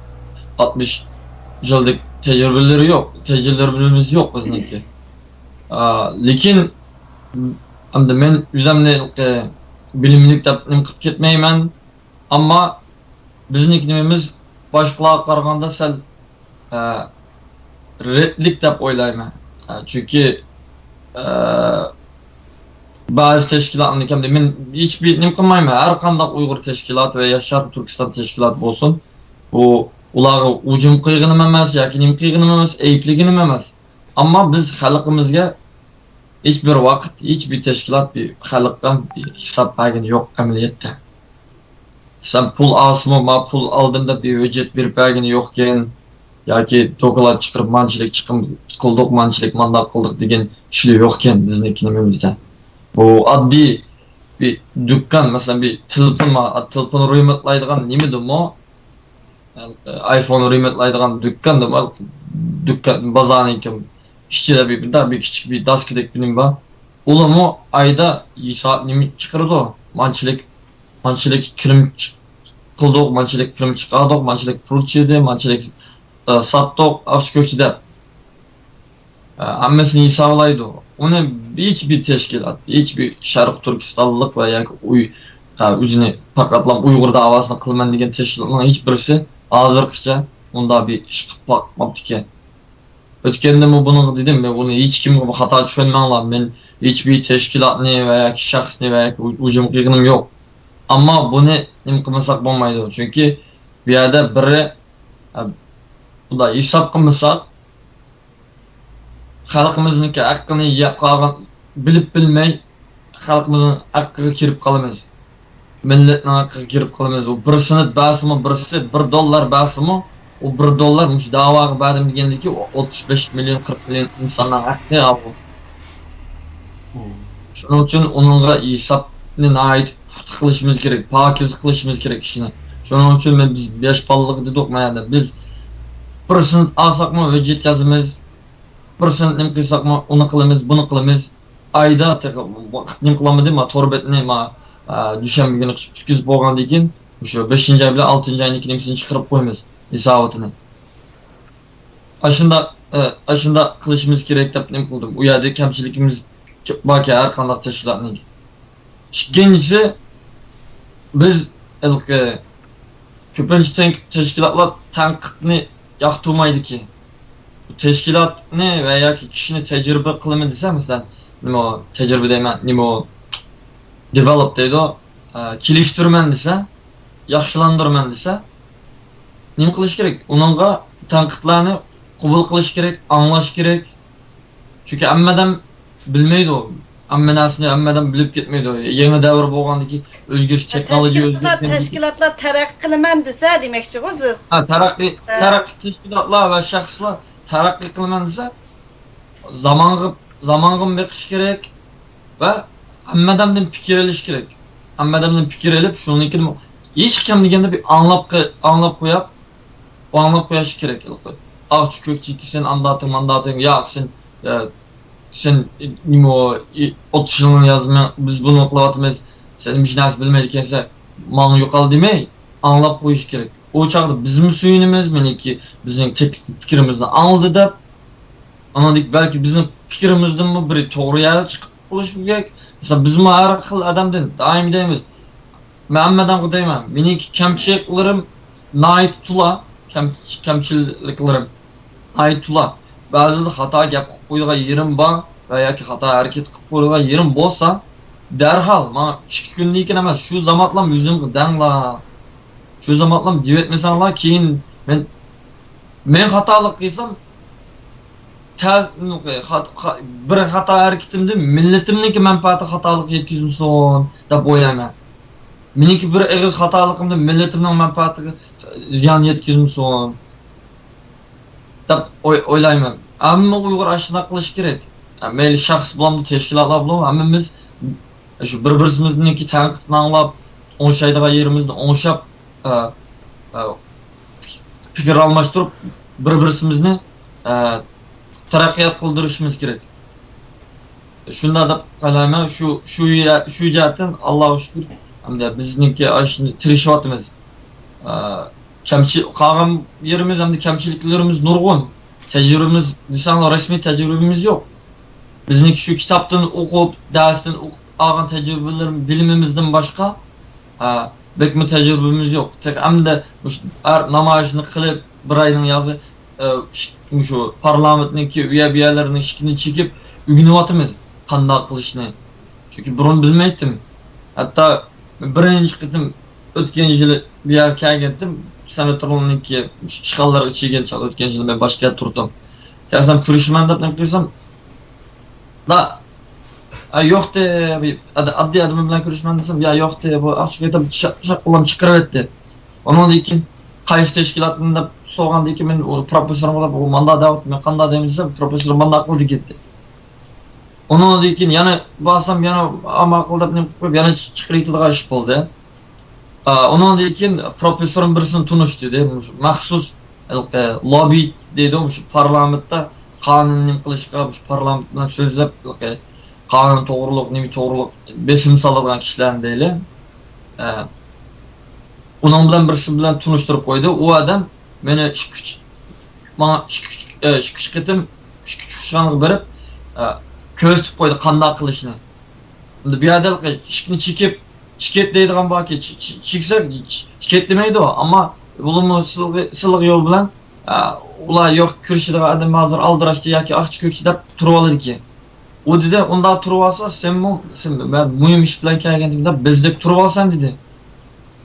ئاتمىش يىلدەك تەجرىبىلىرى يوق، تەجرىبىلىرىمىز يوق بىزنىڭكى. ئە، لېكىن ئەمدى مەن ئۆزۈمنى بىلىملىك دەپ نېمە قىلىپ كەتمەيمەن. ئەمما بىزنىڭكى نېمىمىز باشقىلارغا قارىغاندا سەل، ئە، رەتلىك دەپ ئويلايمەن. ئە، چۈنكى، ئە، بەزى تەشكىلاتنى كەمدە مەن ھېچبىر نېمە قىلمايمەن. ھەر قانداق ئۇيغۇر تەشكىلاتى ۋە يا شەرقىي تۈركىستان تەشكىلاتى بولسۇن، بۇ ئۇلارغا ھۇجۇم قىلغىنىم ئەمەس ياكى نېمە قىلغىنىم ئەمەس، ئەيىبلىگىنىم ئەمەس. ئەمما بىز خەلقىمىزگە ھېچ بىر ۋاقىت، ھېچ بىر تەشكىلات بىر خەلققە بىر ھېساب بەرگىنى يوق ئەمەلىيەتتە. سەن پۇل ئالسىمۇ، ما پۇل ئالدىم دەپ بىر ھۆججەت بېرىپ بەرگىنى يوقكەن، ياكى دوكلات چىقىرىپ مانچىلىك چىقىم، قىلدۇق، مانچىلىك مانداق قىلدۇق دېگەن ئىشلار يوقكەن بىزنىڭكى نېمىمىزدە. بۇ ئاددىي بىر دۇكان، مەسىلەن، بىر تېلېفون، تېلېفون رېمونتلايدىغان نېمە دېمۇ، ئايفون رېمونتلايدىغان دۇكان دېمۇ، دۇكان، بازارنىڭكى ئىچىدە بىر، بىر، بىر كىچىك بىر داسكىدەك بىر نېمە بار. ئۇلارمۇ ئايدا ھېساب نېمە چىقىرىدۇ؟ مانچىلىك، مانچىلىك كىرىم چىق-، قىلدۇق، مانچىلىك كىرىم چىقاردۇق، مانچىلىك پۇل چىقتى، مانچىلىك، ئە، ساتتۇق، ئاقچا كۆكچە دەپ. ئە، ھەممىسىنى ھېسابلايدۇ. ئۇنى ھېچبىر تەشكىلات، ھېچبىر شەرقىي تۈركىستانلىق ۋە ياكى ئۇي-، ئە، ئۆزىنى پەقەتلا ئۇيغۇر داۋاسىنى قىلىمەن دېگەن تەشكىلاتنىڭ ھېچ بىرسى ھازىرغىچە ئۇنداق بىر ئىش قىلىپ باقماپتىكەن. ئۆتكەندىمۇ بۇنىڭغا دېدىم، مەن بۇنى ھېچكىمگە خاتا چۈشەنمەڭلار، مەن ھېچبىر تەشكىلاتنى ۋە ياكى شەخسنى ۋە ياكى ھۇجۇم قىلغىنىم يوق. ئەمما بۇنى نېمە قىلمىساق بولمايدۇ، چۈنكى بۇ يەردە بىرى، ئە، بۇنداق ھېساب قىلمىساق، خەلقىمىزنىڭكى ھەققىنى يەپ قالغان، بىلىپ بىلمەي خەلقىمىزنىڭ ھەققىگە كىرىپ قالىمىز. مىللەتنىڭ ھەققىگە كىرىپ قالىمىز. ئۇ بىر سېنت بەرسىمۇ، بىرسى بىر دوللار بەرسىمۇ، ئۇ بىر دوللار مۇشۇ داۋاغا بەردىم دېگەندىكى ئوتتۇز بەش مىليون، قىرىق مىليون ئىنساننىڭ ھەققى ئۇ. شۇنىڭ ئۈچۈن ئۇنىڭغا ھېسابنى ناھايىتى پۇختا قىلىشىمىز كېرەك، پاكىز قىلىشىمىز كېرەك ئىشنى. شۇنىڭ ئۈچۈن مەن، بىز ياش بالىلىقى دېدۇق، مانا بىز بىر سېنت ئالساقمۇ ھۆججەت يازىمىز، بىر سېنت نېمە قىلساقمۇ ئۇنى قىلىمىز، بۇنى قىلىمىز. ئايدا تېخى ۋاقىت نېمە قىلالمىدى، ما تور بەتنى ما، ئە، دۈشەنبە كۈنى قىلىپ پۈتكۈزۈپ بولغاندىن كېيىن، مۇشۇ بەشىنچى ئاي بىلەن ئالتىنچى ئاينىڭكى نېمىسىنى چىقىرىپ قويىمىز، ھېساباتىنى. ئاشۇنداق، ئە، ئاشۇنداق قىلىشىمىز كېرەك دەپ نېمە قىلدىم. ئۇ يەردە كەمچىلىكىمىز باركەن، ھەر قانداق تەشكىلاتنىڭكى. ئىككىنچىسى، بىز ھېلىقى كۆپىنچە تەن-، تەشكىلاتلار تەنقىدنى ياقتۇرمايدىكى. تەشكىلاتنى ۋە ياكى كىشىنى تەجرىبە قىلىمەن دېسە، مەسىلەن، نېمە، تەجرىبە دەيمەن، نېمە، دېۋېلوپ دەيدۇ، ئە، كېلىشتۈرىمەن دېسە، ياخشىلاندۇرىمەن دېسە، نېمە قىلىش كېرەك؟ ئۇنىڭغا تەنقىدلەرنى قوبۇل قىلىش كېرەك، ئاڭلاش كېرەك. چۈنكى ھەممە ئادەم بىلمەيدۇ. ھەممە نەرسىنى ھەممە ئادەم بىلىپ كەتمەيدۇ. يېڭى دەۋر بولغاندىكى ئۆزگىرىش، تېخنولوگىيە تەشكىلاتلار، ئۆزگىرىپ كەتكەندىكى. تەشكىلاتلار تەرەققىي قىلىمەن دېسە دېمەكچىغۇ سىز؟ ھە، تەرەققىي، ھە. تەرەققىي، تەشكىلاتلار ۋە شەخسلەر تەرەققىي قىلىمەن دېسە، زامانغا، زامانغىمۇ بېقىش كېرەك ۋە ھەممە ئادەمدىن پىكىر ئېلىش كېرەك. ھەممە ئادەمدىن پىكىر ئېلىپ، شۇنىڭدىن كېيىن ھېچ كەم دېگەندە بىر ئاڭلاپ قى-، ئاڭلاپ قوياپ، ئاڭلاپ قويۇش كېرەك. ئاقچا كۆكچە، سەن ئانداتىڭ، مانداتىڭ، ياق، سەن، ئە، سەن، ئى، نېمە، ئى، ئوتتۇز يىلنى يازماڭ، بىز بۇنى قىلىۋاتىمىز، سەن ھېچ نەرسە بىلمەيدىكەنسەن، ماڭا يوقال دېمەي، ئاڭلاپ قويۇش كېرەك. ئۇ چاغدا بىزمۇ سۆيۈنىمىز، مېنىڭكى، بىزنىڭ تەكلىپ پىكرىمىزنى ئاڭلىدى دەپ. ئاندىن بەلكى بىزنىڭ پىكرىمىزدىنمۇ بىرى توغرا يەردە چىقىپ بولۇشى كېرەك. مىسال، بىزمۇ ھەر خىل ئادەمدىن دائىم دەيمىز. مەن ھەممە ئادەمگە دەيمەن، مېنىڭكى كەمچىلىكلىرىم ناھايىتى تولا، كەم-، كەمچىلىكلىرىم ناھايىتى تولا. بەزىدە خاتا گەپ قىلىپ قويىدىغان يېرىم بار ۋە ياكى خاتا ھەرىكەت قىلىپ قويىدىغان يېرىم بولسا، دەرھال ماڭا ئىككى كۈندىن كېيىن ئەمەس، شۇ زامانلام يۈزۈمگە دەڭلار. شۇ زامانلام دېيىۋەتمىسەڭلار، كېيىن مەن، مەن خاتالىق قىلسام، تە-، خا-، خا-، بىر خاتا ھەرىكىتىمدىن مىللىتىمنىڭكى مەنپەئەتىگە خاتالىق يەتكۈزمىسۇن دەپ ئويلايمەن. مېنىڭكى بىر ئېغىز خاتالىقىمدىن مىللىتىمنىڭ مەنپەئەتىگە زىيان يەتكۈزمىسۇن دەپ ئوي-، ئويلايمەن. ھەممە ئۇيغۇر ئاشۇنداق قىلىشى كېرەك. مەيلى شەخس بولامدۇ، تەشكىلاتلار بولامدۇ، ھەممىمىز شۇ بىر-بىرىمىزنىڭكى تەنقىدنى ئاڭلاپ، ئوڭشايدىغان يېرىمىزنى ئوڭشاپ، ئە، ئە، پىكىر ئالماشتۇرۇپ، بىر-بىرىمىزنى، ئە، تەرەققىيات قىلدۇرۇشىمىز كېرەك. شۇنداق دەپ قارايمەن. شۇ، شۇ يە-، شۇ جەھەتتىن، ئاللاغا شۈكۈر، ھەمدە بىزنىڭكى ئاشۇ تىرىشىۋاتىمىز. ئە، كەمچى-، قالغان يېرىمىز ھەمدە كەمچىلىكلىرىمىز نۇرغۇن. تەجرىبىمىز دېسەڭلار، رەسمىي تەجرىبىمىز يوق. بىزنىڭكى شۇ كىتابتىن ئوقۇپ، دەرستىن ئوقۇپ ئالغان تەجرىبىلىرىم، بىلىمىمىزدىن باشقا، ھە، بەكمۇ تەجرىبىمىز يوق. تېخى ئەمدى مۇشۇ ھەر نامايىشنى قىلىپ، بىر ئاينىڭ يازى، ئە، ئىش-، مۇشۇ پارلامېنتنىڭكى ئۇ يەر، بۇ يەرلىرىنىڭ ئىشىكىنى چېكىپ ئۆگىنىۋاتىمىز، قانداق قىلىشنى. چۈنكى بۇرۇن بىلمەيتتىم. ھەتتا بىرىنچى قېتىم ئۆتكەن يىلى بۇ يەرگە كەلگەنتىم، سېناتورنىڭكى ئىشخانىلىرىغا چىققان چاغدا، ئۆتكەن يىلى مەن باشقا يەردە تۇردۇم. كەلسەم كۆرۈشىمەن دەپ نېمە قىلسام، دا، ئا، يوقتى، بىر ئاد-، ئاددىي ئادەم بىلەن كۆرۈشىمەن دېسەم، يا يوقتى، بۇ ئاقچا كىتاب شا-، شاققىلام چىقىرىۋەتتى. ئۇنىڭدىن كېيىن قايسى تەشكىلاتتىن دەپ سورىغاندىن كېيىن مەن ئۇ پروفېسسورغا دەپ، ئۇ مانداق دەۋاتىمەن، قانداق دەيمەن دېسەم، پروفېسسور مانداق قىلدى كەتتى. ئۇنىڭدىن كېيىن يەنە بارسام، يەنە ماقۇل دەپ نېمە قىلىپ، يەنە چىقىرىۋېتىدىغان ئىش بولدى. ئا، ئۇنىڭدىن كېيىن پروفېسسورۇم بىرسىنى تونۇشتۇردى. مۇشۇ مەخسۇس ھېلىقى لوببى دەيدۇ، مۇشۇ پارلامېنتتا قانۇن نېمە قىلىشقا، مۇشۇ پارلامېنت بىلەن سۆزلەپ، ھېلىقى قانۇن توغرۇلۇق، نېمە توغرۇلۇق بېسىم سالىدىغان كىشىلەرنى دەيلى. ئە، ئۇنىڭ بىلەن بىرسى بىلەن تونۇشتۇرۇپ قويدى. ئۇ ئادەم مېنى ئىككى، ئۈچ، ماڭا ئىككى، ئۈچ، ئە، ئىككى، ئۈچ قېتىم ئىككى، ئۈچ خانىغا بېرىپ، ئە، كۆرسىتىپ قويدى قانداق قىلىشنى. ئەمدى بۇ يەردە ھېلىقى ئىشىكنى چېكىپ، چېكىت دەيدىغان باركى، چ-، چ-، چېكسە، چ-، چېكىت دېمەيدۇ. ئەمما بولۇمۇ سىلىق، سىلىق يول بىلەن، ئە، ئۇلار يوق، كۆرۈشىدىغان ئادەم ھازىر ئالدىراشتى ياكى ئاقچى كۆكچى دەپ تۇرۇۋالىدىكەن. ئۇ دېدى، ئۇنداق تۇرۇۋالسا، سەنمۇ، سەن، مەن مۇھىم ئىش بىلەن كەلگەندىم دەپ، بەزدەك تۇرۇۋالسەن دېدى.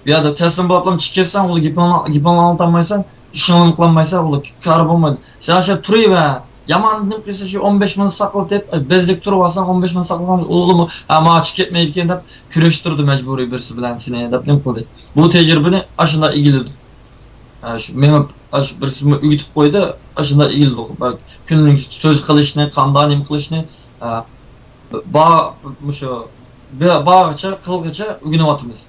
بۇ يەردە تەسلىم بولۇپلا چىقىپ كەتسەڭ، ئۇلار گېپىڭنى، گېپىڭنى ئاڭلىتالمايسەن، ئىشىڭنىمۇ قىلالمايسەن، ئۇلار كارى بولمايدۇ. سەن ئاشۇ تۇرۇۋەر. يامان نېمە قىلسا، شۇ ئون بەش مىنۇت ساقلىتىپ، بەزدەك تۇرۇۋالساڭ، ئون بەش مىنۇت ساقلىغان ئۇلىمۇ، ھە، ماڭا چىقىپ كەتمەيدىكەن دەپ كۈرەشتۈردى مەجبۇرىي بىرسى بىلەن سېنى دەپ نېمە قىلدى. بۇ تەجرىبىنى ئاشۇنداق ئىگىلىدۇق. ھە، شۇ مېڭىپ، ئاشۇ بىرسىمۇ ئۆگىتىپ قويدى، ئاشۇنداق ئىگىلىدۇق. كۈندىلىك سۆز قىلىشنى، قانداق نېمە قىلىشنى، ھە، با-، مۇشۇ، بارغىچە، قىلغىچە ئۆگىنىۋاتىمىز.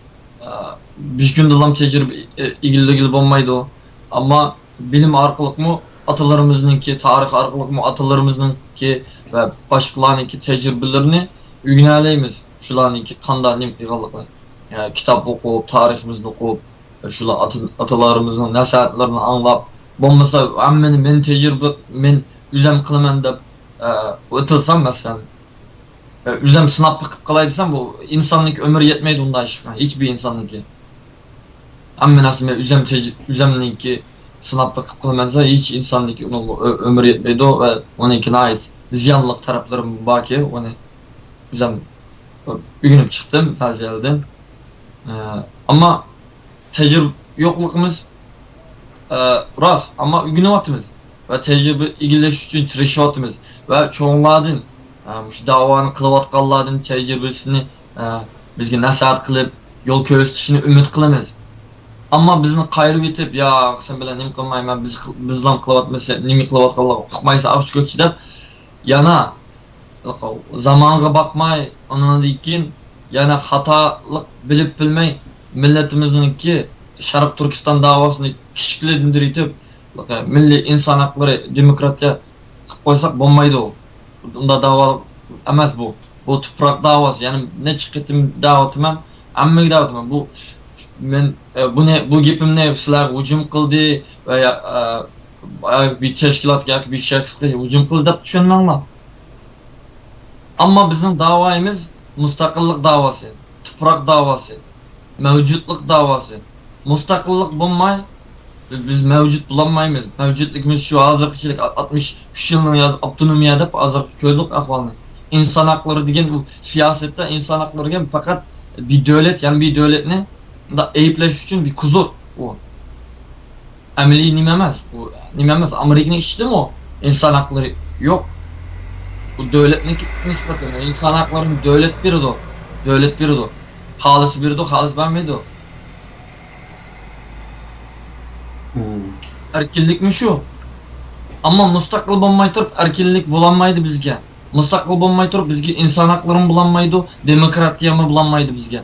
ئە، بىر كۈندىلا تەجرىبە ئىگىلىگىلى بولمايدۇ. ئەمما بىلىم ئارقىلىقمۇ ئاتىلىرىمىزنىڭكى، تارىخ ئارقىلىقمۇ ئاتىلىرىمىزنىڭكى ۋە باشقىلارنىڭكى تەجرىبىلىرىنى ئۆگىنەلەيمىز. شۇلارنىڭكى قانداق نېمە قىلغانلىقىنى. ئە، كىتاب ئوقۇپ، تارىخىمىزنى ئوقۇپ، شۇلار ئاتا-، ئاتىلىرىمىزنىڭ نەسىھەتلىرىنى ئاڭلاپ، بولمىسا ھەممىنى مەن تەجرىبە، مەن ئۆزۈم قىلىمەن دەپ، ئە، ئېيتىلسا، مەسىلەن، ئۆزۈم سىناپ بېقىپ قالاي دېسەم، بۇ ئىنساننىڭكى ئۆمرى يەتمەيدۇ ئۇنداق ئىشقا، ھېچبىر ئىنساننىڭكى. ھەممە نەرسە مەن ئۆزۈم تەج-، ئۆزۈمنىڭكى سىناپ بېقىپ قىلىمەن دېسە، ھېچ ئىنساننىڭكى ئۇنىڭغا ئۆ-، ئۆمرى يەتمەيدۇ ۋە ئۇنىڭكى ناھايىتى زىيانلىق تەرەپلىرى باركى، ئۇنى ئۆزۈم ئۆگىنىپ چىقتىم بەزى يەردىن. ئە، ئەمما تەجرىبە يوقلۇقىمىز، ئە، راست، ئەمما ئۆگىنىۋاتىمىز ۋە تەجرىبە ئىگىلەش ئۈچۈن تىرىشىۋاتىمىز ۋە چوڭلاردىن، ئە، مۇشۇ داۋانى قىلىۋاتقانلاردىن تەجرىبىسىنى، ئە، بىزگە نەسىھەت قىلىپ، يول كۆرسىتىشىنى ئۈمىد قىلىمىز. ئەمما بىزنى قايرىۋېتىپ، ياق، سەن بىلەن نېمە قىلمايمەن، بىز، بىزلام قىلىۋاتمىسا، نېمە قىلىۋاتقانلىقىنى ئۇقمايسەن، ئاقچى كۆكچى دەپ، يەنە زامانغا باقماي، ئۇنىڭدىن كېيىن يەنە خاتالىق بىلىپ بىلمەي مىللىتىمىزنىڭكى شەرقىي تۈركىستان داۋاسىنى كىچىكلەندۈرۈۋېتىپ، مىللىي ئىنسان ھەقلىرى، دېموكراتىيە قىلىپ قويساق بولمايدۇ. ئۇنداق داۋا ئەمەس بۇ. بۇ تۇپراق داۋاسى. يەنە نەچچە قېتىم دەۋاتىمەن، ھەممىگە دەۋاتىمەن. بۇ مەن، ئە، بۇنى، بۇ گېپىمنى سىلەرگە ھۇجۇم قىلدى ۋە يا، ئە، بىر تەشكىلاتقا ياكى بىر شەخسكە ھۇجۇم قىلدى دەپ چۈشەنمەڭلار. ئەمما بىزنىڭ داۋايىمىز مۇستەقىللىق داۋاسى، تۇپراق داۋاسى، مەۋجۇتلۇق داۋاسى. مۇستەقىللىق بولماي، بىز مەۋجۇت بولالمايمىز. مەۋجۇتلۇقىمىز شۇ ھازىرقىچىلىك، ئاتمىش ئۈچ يىلنىڭ يازى ئاپتونومىيە دەپ ھازىرقى كۆردۇق ئەھۋالنى. ئىنسان ھەقلىرى دېگەن، ئۇ سىياسەتتە ئىنسان ھەقلىرى دېگەن پەقەت بىر دۆلەت، يەنە بىر دۆلەتنى مۇنداق ئەيىبلەش ئۈچۈن بىر كوزۇر ئۇ. ئەمەلىي نېمە ئەمەس، ئۇ نېمە ئەمەس، ئامېرىكىنىڭ ئىچىدىمۇ ئىنسان ھەقلىرى يوق. ئۇ دۆلەتنىڭكى نىسبەتەن ئىنسان ھەقلىرىنى دۆلەت بېرىدۇ، دۆلەت بېرىدۇ. خالىسا بېرىدۇ، خالىسا بەرمەيدۇ. مم. ئەركىنلىكمۇ شۇ. ئەمما مۇستەقىل بولماي تۇرۇپ ئەركىنلىك بولالمايدۇ بىزگە. مۇستەقىل بولماي تۇرۇپ بىزگە ئىنسان ھەقلىرىمۇ بولالمايدۇ، دېموكراتىيەمۇ بولالمايدۇ بىزگە.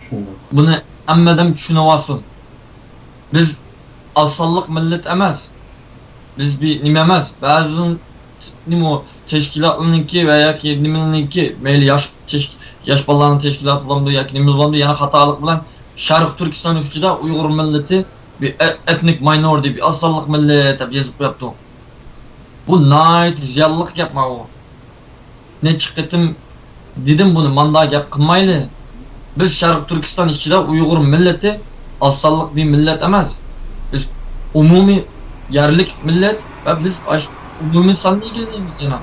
شۇنداق. بۇنى ھەممە ئادەم چۈشىنىۋالسۇن. بىز ئاز سانلىق مىللەت ئەمەس. بىز بىر نېمە ئەمەس. بەزى نېمە تەشكىلاتلارنىڭكى ۋە ياكى نېمىلەرنىڭكى، مەيلى ياش تەش-، ياش بالىلارنىڭ تەشكىلاتى بولامدۇ ياكى نېمە بولامدۇ، يەنە خاتالىق بىلەن شەرقىي تۈركىستان ئىچىدە ئۇيغۇر مىللىتى بىر ئە-، ئېتنىك ماينورىتى، بىر ئاز سانلىق مىللەت دەپ يېزىپ قويۇپتۇ. بۇ ناھايىتى زىيانلىق گەپ ماۋۇ. نەچچە قېتىم دېدىم بۇنى، ماندا گەپ قىلمايلى. بىز شەرقىي تۈركىستان ئىچىدە ئۇيغۇر مىللىتى ئاز سانلىق بىر مىللەت ئەمەس. بىز ئومۇمىي يەرلىك مىللەت ۋە بىز ئاش-، ئومۇمىي ساننى ئىگىلەيمىز يەنە.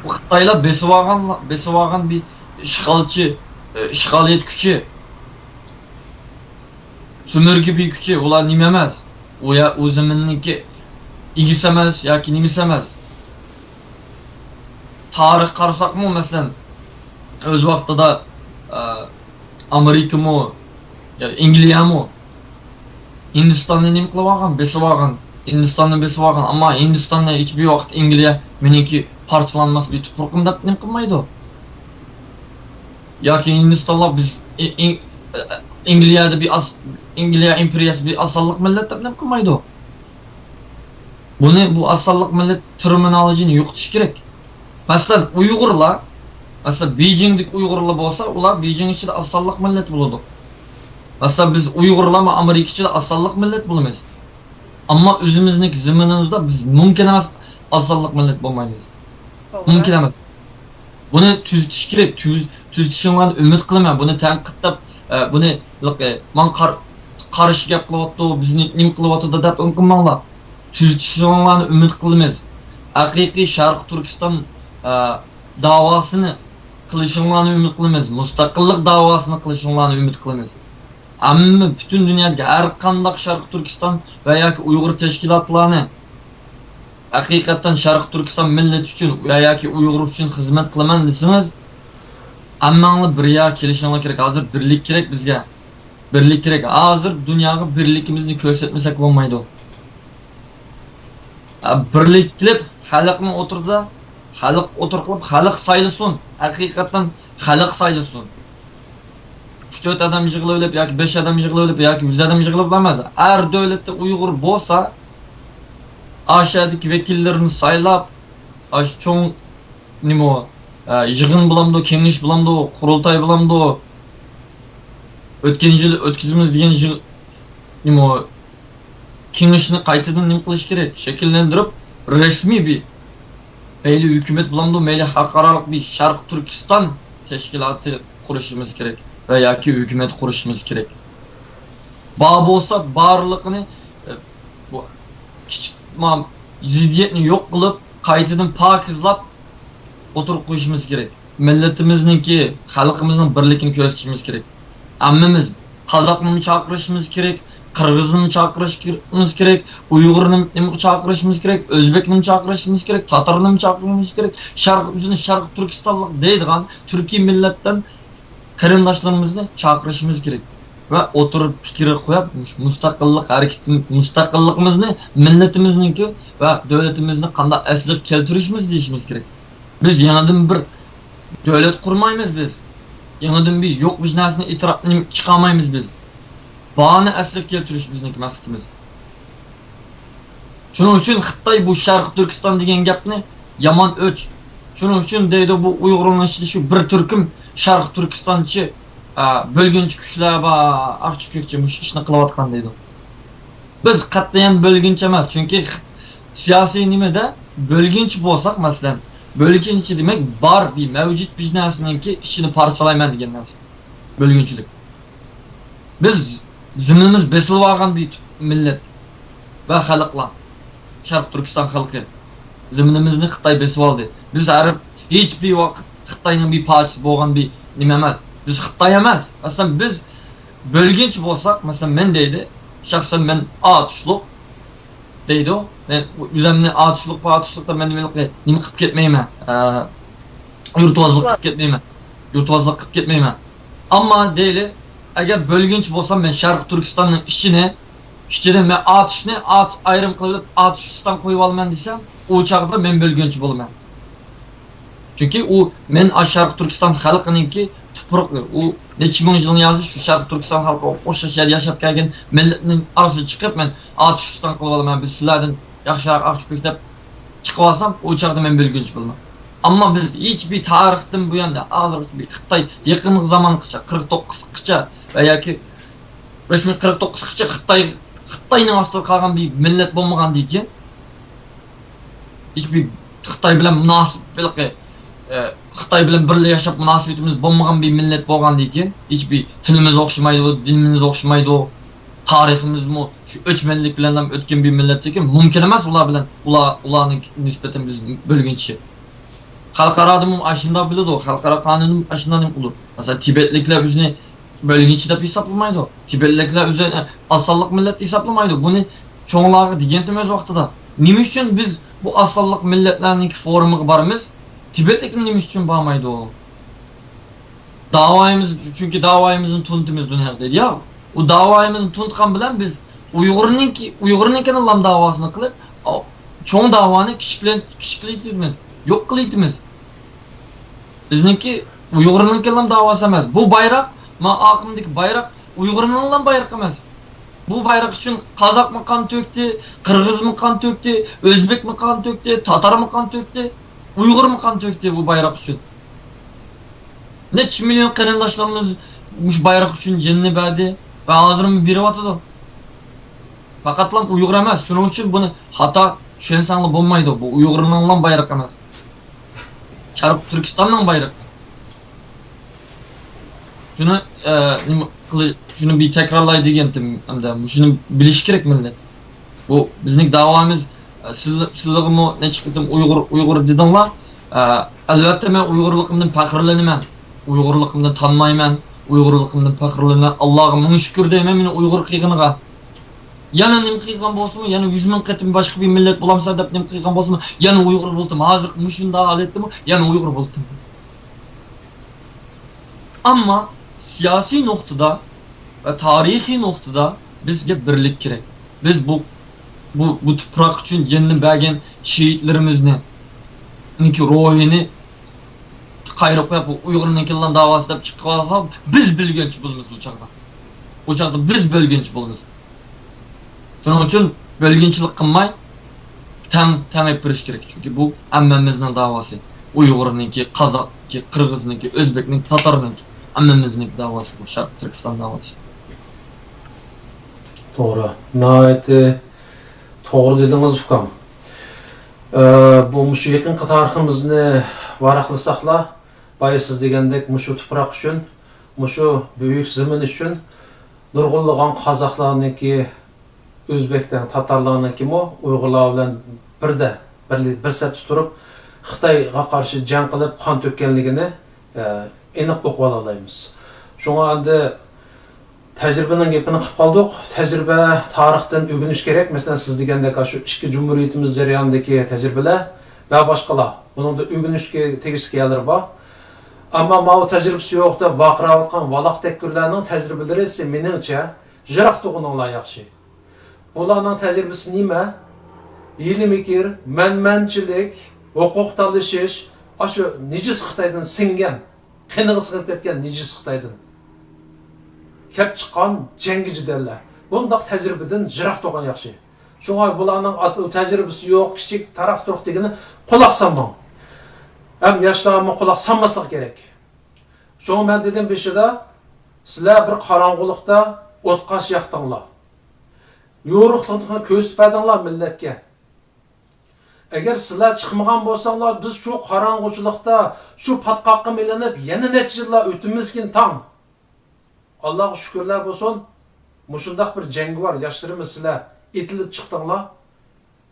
بۇ خىتايلار بېسىۋالغان، بېسىۋالغان بىر ئىشغالچى، ئى، ئىشغالىيەت كۈچى. سۆمۈرگە بىر كۈچى، ئۇلار نېمە ئەمەس. ئۇ يا-، ئۇ زېمىننىڭكى ئىگىسى ئەمەس ياكى نېمىسى ئەمەس. تارىخ قارىساقمۇ، مەسىلەن، ئۆز ۋاقتىدا، ئە، ئامېرىكىمۇ، يا ئەنگلىيەمۇ، ھىندىستاننى نېمە قىلىۋالغان؟ بېسىۋالغان. ھىندىستاننى بېسىۋالغان. ئەمما ھىندىستاننى ھېچبىر ۋاقىت ئەنگلىيە مېنىڭكى پارچىلانماس بىر تۇپرىقىم دەپ نېمە قىلمايدۇ. ياكى ھىندىستانلار بىز ئى-، ئى-، ئەنگلىيەدە بىر ئاز-، ئەنگلىيە ئىمپېرىيەسى بىر ئاز سانلىق مىللەت دەپ نېمە قىلمايدۇ. بۇنى، بۇ ئاز سانلىق مىللەت تېرمىنولوگىيىنى يوقىتىش كېرەك. مەسىلەن، ئۇيغۇرلار، مەسىلەن، بېيجىڭدىكى ئۇيغۇرلار بولسا، ئۇلار بېيجىڭ ئىچىدە ئاز سانلىق مىللەت بولىدۇ. مەسىلەن، بىز ئۇيغۇرلارمۇ ئامېرىكا ئىچىدە ئاز سانلىق مىللەت بولىمىز. ئەمما ئۆزىمىزنىڭكى زېمىنىمىزدا بىز مۇمكىن ئەمەس ئاز سانلىق مىللەت بولمايمىز. توغرا. مۇمكىن ئەمەس. بۇنى تۈزىتىش كېرەك. تۈز-، تۈزىتىشىڭلارنى ئۈمىد قىلىمەن. بۇنى تەنقىدلەپ، ئە، بۇنى، لىقى، ماڭا قار-، قارشى گەپ قىلىۋاتىدۇ، بىزنى نېمە قىلىۋاتىدۇ دەپ ئۇنقىماڭلار. تۈزىتىشىڭلارنى ئۈمىد قىلىمىز. ھەقىقىي شەرقىي تۈركىستان، ئە، داۋاسىنى قىلىشىڭلارنى ئۈمىد قىلىمىز. مۇستەقىللىق داۋاسىنى قىلىشىڭلارنى ئۈمىد قىلىمىز. ھەممە، پۈتۈن دۇنيادىكى ھەر قانداق شەرقىي تۈركىستان ۋە ياكى ئۇيغۇر تەشكىلاتلارنى ھەقىقەتەن شەرقىي تۈركىستان مىللىتى ئۈچۈن ۋە ياكى ئۇيغۇر ئۈچۈن خىزمەت قىلىمەن دېسىڭىز، ھەممەڭلار بىر يەرگە كېلىشىڭلار كېرەك. ھازىر بىرلىك كېرەك بىزگە. بىرلىك كېرەك. ھازىر دۇنياغا بىرلىكىمىزنى كۆرسەتمىسەك بولمايدۇ. ئە، بىرلىك قىلىپ، خەلقنى ئوتتۇرىدا، خەلق ئوتتۇرا قىلىپ، خەلق سايلىسۇن. ھەقىقەتەن خەلق سايلىسۇن. ئۈچ تۆت ئادەم يىغىلىۋېلىپ ياكى بەش ئادەم يىغىلىۋېلىپ ياكى يۈز ئادەم يىغىلىپ ئەمەس. ھەر دۆلەتتە ئۇيغۇر بولسا، ئاشۇ يەردىكى ۋەكىللىرىنى سايلاپ، ئاشۇ چوڭ نېمە ئۇ، ئە، يىغىن بولامدۇ، كېڭىش بولامدۇ، قۇرۇلتاي بولامدۇ، ئۆتكەن يىل ئۆتكۈزىمىز دېگەن يىغ-، نېمە ئۇ، كېڭىشنى قايتىدىن نېمە قىلىش كېرەك؟ شەكىللەندۈرۈپ، رەسمىي بىر، مەيلى ھۆكۈمەت بولامدۇ، مەيلى خەلقئارالىق بىر شەرقىي تۈركىستان تەشكىلاتى قۇرۇشىمىز كېرەك ۋە ياكى ھۆكۈمەت قۇرۇشىمىز كېرەك. بار بولسا، بارلىقىنى، ئە، بۇ كىچىك ما-، زىددىيەتنى يوق قىلىپ، قايتىدىن پاكىزلاپ ئوتتۇرىغا قويۇشىمىز كېرەك. مىللىتىمىزنىڭكى، خەلقىمىزنىڭ بىرلىكىنى كۆرسىتىشىمىز كېرەك. ھەممىمىز قازاقنىمۇ چاقىرىشىمىز كېرەك، قىرغىزنىمۇ چاقىرىشىمىز كېرەك، ئۇيغۇرنىمۇ چاقىرىشىمىز كېرەك، ئۆزبەكنىمۇ چاقىرىشىمىز كېرەك، تاتارنىمۇ چاقىرىشىمىز كېرەك، شەرق، ئۆزىنى شەرقىي تۈركىستانلىق دەيدىغان تۈركىي مىللەتتىن قېرىنداشلىرىمىزنى چاقىرىشىمىز كېرەك ۋە ئوتتۇرىغا پىكىر قويۇپ، مۇش-، مۇستەقىللىق ھەرىكىتى، مۇستەقىللىقىمىزنى، مىللىتىمىزنىڭكى ۋە دۆلىتىمىزنى قانداق ئەسلىگە كەلتۈرۈشىمىز دېيىشىمىز كېرەك. بىز يېڭىدىن بىر دۆلەت قۇرمايمىز بىز. يېڭىدىن بىر يوق بىر نەرسىنى ئېتىراپ، نېمە چىقارمايمىز بىز. بارنى ئەسلىگە كەلتۈرۈش بىزنىڭكى مەقسىتىمىز. شۇنىڭ ئۈچۈن خىتاي بۇ شەرقىي تۈركىستان دېگەن گەپنى يامان ئۆچ. شۇنىڭ ئۈچۈن دەيدۇ، بۇ ئۇيغۇرنىڭ ئىچىدە شۇ بىر تۈركۈم شەرقىي تۈركىستانچى، ئە، بۆلگۈنچى كۈچلەر بار، ئاقچى كۆكچى مۇشۇ ئىشنى قىلىۋاتقان دەيدۇ. بىز قەتئىيەن بۆلگۈنچى ئەمەس، چۈنكى سىياسىي نېمىدە بۆلگۈنچى بولساق، مەسىلەن، بۆلگۈنچى دېمەك بار، بىر مەۋجۇت بىر نەرسىنىڭكى ئىچىنى پارچىلايمەن دېگەن نەرسە. بۆلگۈنچىلىك. بىز زېمىنىمىز بېسىلىۋالغان بىر مىللەت ۋە خەلقلەر. شەرقىي تۈركىستان خەلقى. زېمىنىمىزنى خىتاي بېسىۋالدى. بىز ھەر، ھېچ بىر ۋاقىت خىتاينىڭ بىر پارچىسى بولغان بىر نېمە ئەمەس. بىز خىتاي ئەمەس. مەسىلەن، بىز بۆلگۈنچى بولساق، مەسىلەن، مەن دەيلى، شەخسەن مەن ئاتۇشلۇق دەيدۇ. مەن ئۆزۈمنى ئاتۇشلۇق، پاتۇشلۇقتا مەن نېمە، نېمە قىلىپ كەتمەيمەن. ئە، يۇرتۋازلىق قىلىپ كەتمەيمەن. يۇرتۋازلىق قىلىپ كەتمەيمەن. ئەمما دەيلى، ئەگەر بۆلگۈنچى بولسام، مەن شەرقىي تۈركىستاننىڭ ئىچىنى، ئىچىدىن مەن ئاتۇشنى، ئات-، ئايرىم قىلىپ، ئاتۇشىستان قويۇۋالىمەن دېسەم، ئۇ چاغدا مەن بۆلگۈنچى بولىمەن. چۈنكى ئۇ، مەن ئاشۇ شەرقىي تۈركىستان خەلقىنىڭكى تۇپرىقى، ئۇ نەچچە مىڭ يىلنى يازىش، شۇ شەرقىي تۈركىستان خەلقىگە ئوخشاش يەردە ياشاپ كەلگەن مىللەتنىڭ ئارىسىدىن چىقىپ، مەن ئاتۇشىستان قىلىۋالىمەن، بىز سىلەردىن ياخشىراق ئاقچى كۆكلەپ چىقىۋالسام، ئۇ چاغدا مەن بۆلگۈنچى بولىمەن. ئەمما بىز ھېچبىر تارىختىن بۇيان، ھازىرغىچە بىر خىتاي، يېقىنقى زامانغىچە، قىرىق توققۇزغىچە ۋە ياكى رەسمىي قىرىق توققۇزغىچە خىتاي، خىتاينىڭ ئاستىدا قالغان بىر مىللەت بولمىغاندىن كېيىن، ھېچبىر خىتاي بىلەن مۇناسىۋەت، ھېلىقى، ئە، خىتاي بىلەن بىرلا ياشاپ مۇناسىۋىتىمىز بولمىغان بىر مىللەت بولغاندىن كېيىن، ھېچبىر تىلىمىز ئوخشىمايدۇ، دىنىمىز ئوخشىمايدۇ، تارىخىمىزمۇ شۇ ئۆچمەنلىك بىلەن ئۆتكەن بىر مىللەتتىن كېيىن مۇمكىن ئەمەس ئۇلار بىلەن، ئۇلار، ئۇلارنىڭ نىسبەتەن بىز بۆلگۈنچى. خەلقئارادىمۇ ئاشۇنداق بىلىدۇ، خەلقئارا قانۇنىمۇ ئاشۇنداق نېمە قىلىدۇ. مەسىلەن، تىبەتلىكلەر ئۆزىنى بۆلگۈنچى دەپ ھېسابلىمايدۇ. تىبەتلىكلەر ئۆزىنى ئاز سانلىق مىللەت ھېسابلىمايدۇ. بۇنى چوڭلارغا دېگەنتىم ئۆز ۋاقتىدا. نېمە ئۈچۈن بىز بۇ ئاز سانلىق مىللەتلەرنىڭكى فورۇمىغا بارىمىز؟ تىبەتلىكلەر نېمە ئۈچۈن بارمايدۇ؟ داۋايىمىز، چۈنكى داۋايىمىزنى تونۇتىمىز دۇنياغا دەيدۇ. ياق، ئۇ داۋايىمىزنى تونۇتقان بىلەن بىز ئۇيغۇرنىڭكى، ئۇيغۇرنىڭكىنىلا داۋاسىنى قىلىپ، ئاۋ-، چوڭ داۋانى كىچىكلە-، كىچىكلىتىمىز، يوق قىلىۋېتىمىز. بىزنىڭكى ئۇيغۇرنىڭكىلا داۋاسى ئەمەس. بۇ بايراق، ما ئارقامدىكى بايراق ئۇيغۇرنىڭلا بايرىقى ئەمەس. بۇ بايراق ئۈچۈن قازاقمۇ قان تۆكتى، قىرغىزمۇ قان تۆكتى، ئۆزبېكمۇ قان تۆكتى، تاتارمۇ قان تۆكتى، ئۇيغۇرمۇ قان تۆكتى بۇ بايراق ئۈچۈن. نەچچە مىليون قېرىنداشلىرىمىز مۇشۇ بايراق ئۈچۈن جېنىنى بەردى ۋە ھازىرمۇ بېرىۋاتىدۇ. پەقەتلا ئۇيغۇر ئەمەس، شۇنىڭ ئۈچۈن بۇنى خاتا چۈشەنسەڭلار بولمايدۇ. بۇ ئۇيغۇرنىڭلا بايرىقى ئەمەس. شەرقىي تۈركىستاننىڭ بايرىقى. شۇنى، ئە، نېمە قىلىش، شۇنى بىر تەكرارلاي دېگەنتىم، ئەمدى مۇشۇنى بىلىشى كېرەك مىللەت. بۇ بىزنىڭ داۋامىز، ئە، سىز، سىزلىرىمۇ نەچچە قېتىم ئۇيغۇر، ئۇيغۇر دېدىڭلار. ئە، ئەلۋەتتە، مەن ئۇيغۇرلۇقۇمدىن پەخىرلىنىمەن. ئۇيغۇرلۇقۇمدىن تانمايمەن. ئۇيغۇرلۇقۇمدىن پەخىرلىنىمەن. ئاللاغا مىڭ شۈكۈر دەيمەن مېنى ئۇيغۇر قىلغىنىغا. يەنە نېمە قىلغان بولسىمۇ، يەنە يۈز مىڭ قېتىم باشقا بىر مىللەت بولامسەن دەپ نېمە قىلغان بولسىمۇ، يەنە ئۇيغۇر بولدۇم. ھازىرقى مۇشۇنداق ھالەتتىمۇ يەنە ئۇيغۇر بولدۇم. ئەمما سىياسىي نۇقتىدا ۋە تارىخىي نۇقتىدا بىزگە بىرلىك كېرەك. بىز بۇ، بۇ، بۇ تۇپراق ئۈچۈن جېنىنى بەرگەن شېھىتلىرىمىزنى، ئۇنىڭكى روھىنى قايرىپ قويۇپ، بۇ ئۇيغۇرنىڭكىلا داۋاسى دەپ چىقىۋالسا، بىز بۆلگۈنچى بولىمىز ئۇ چاغدا. ئۇ چاغدا بىز بۆلگۈنچى بولىمىز. شۇنىڭ ئۈچۈن بۆلگۈنچىلىك قىلماي، تەڭ، تەڭ ئېلىپ بېرىش كېرەك. چۈنكى بۇ ھەممىمىزنىڭ داۋاسى. ئۇيغۇرنىڭكى، قازاقنىڭكى، قىرغىزنىڭكى، ئۆزبېكنىڭكى، تاتارنىڭكى، ھەممىمىزنىڭكى داۋاسى بۇ، شەرقىي تۈركىستان داۋاسى. توغرا. ناھايىتى توغرا دېدىڭىز، ئۇكام. ئە، بۇ مۇشۇ يېقىنقى تارىخىمىزنى ۋاراقلىساقلا، بايا سىز دېگەندەك مۇشۇ تۇپراق ئۈچۈن، مۇشۇ بۈيۈك زېمىن ئۈچۈن نۇرغۇنلىغان قازاقلارنىڭكى، ئۆزبېكنىڭ، تاتارلارنىڭكىمۇ ئۇيغۇرلار بىلەن بىردە، بىر، بىر سەپتە تۇرۇپ، خىتايغا قارشى جەڭ قىلىپ قان تۆككەنلىكىنى، ئە، ئېنىق ئۇقۇۋالالايمىز. شۇڭا ئەمدى تەجرىبىنىڭ گېپىنى قىلىپ قالدۇق. تەجرىبە، تارىختىن ئۆگىنىش كېرەك. مەسىلەن، سىز دېگەندەك، شۇ ئىككى جۇمھۇرىيىتىمىز جەريانىدىكى تەجرىبىلەر ۋە باشقىلار. بۇنىڭدا ئۆگىنىشكە تېگىشلىك يەرلىرى بار. ئەمما ماۋۇ تەجرىبىسى يوق دەپ ۋارقىراۋاتقان ۋالاق تەككۈرلەرنىڭ تەجرىبىلىرى سى-، مېنىڭچە، يىراق تۇرغىنىڭلار ياخشى. بۇلارنىڭ تەجرىبىسى نېمە؟ ھىيلە-مىكىر، مەنمەنچىلىك، ھوقۇق تالىشىش، ئاشۇ نىجىس خىتايدىن سىڭگەن، قېنىغا سىڭىپ كەتكەن نىجىس خىتايدىن كەپ چىققان جەڭگى جېدەللەر. بۇنداق تەجرىبىدىن يىراق تۇرغان ياخشى. شۇڭا بۇلارنىڭ ئات-، تەجرىبىسى يوق، كىچىك، تاراق-تۇرۇق دېگىنى قۇلاق سالماڭ. ھەم ياشلارمۇ قۇلاق سالماسلىقى كېرەك. شۇڭا مەن دېدىم بېشىدا، سىلەر بىر قاراڭغۇلۇقتا ئوتقاش ياقتىڭلار. يورۇقلۇقنى كۆرسىتىپ بەردىڭلار مىللەتكە. ئەگەر سىلەر چىقمىغان بولساڭلار، بىز شۇ قاراڭغۇچىلىقتا، شۇ پاتقاققا مىلىنىپ، يەنە نەچچە يىللار ئۆتىمىزكىن تاڭ. ئاللاغا شۈكۈرلەر بولسۇن، مۇشۇنداق بىر جەڭگىۋار ياشلىرىمىز سىلەر ئېتىلىپ چىقتىڭلار.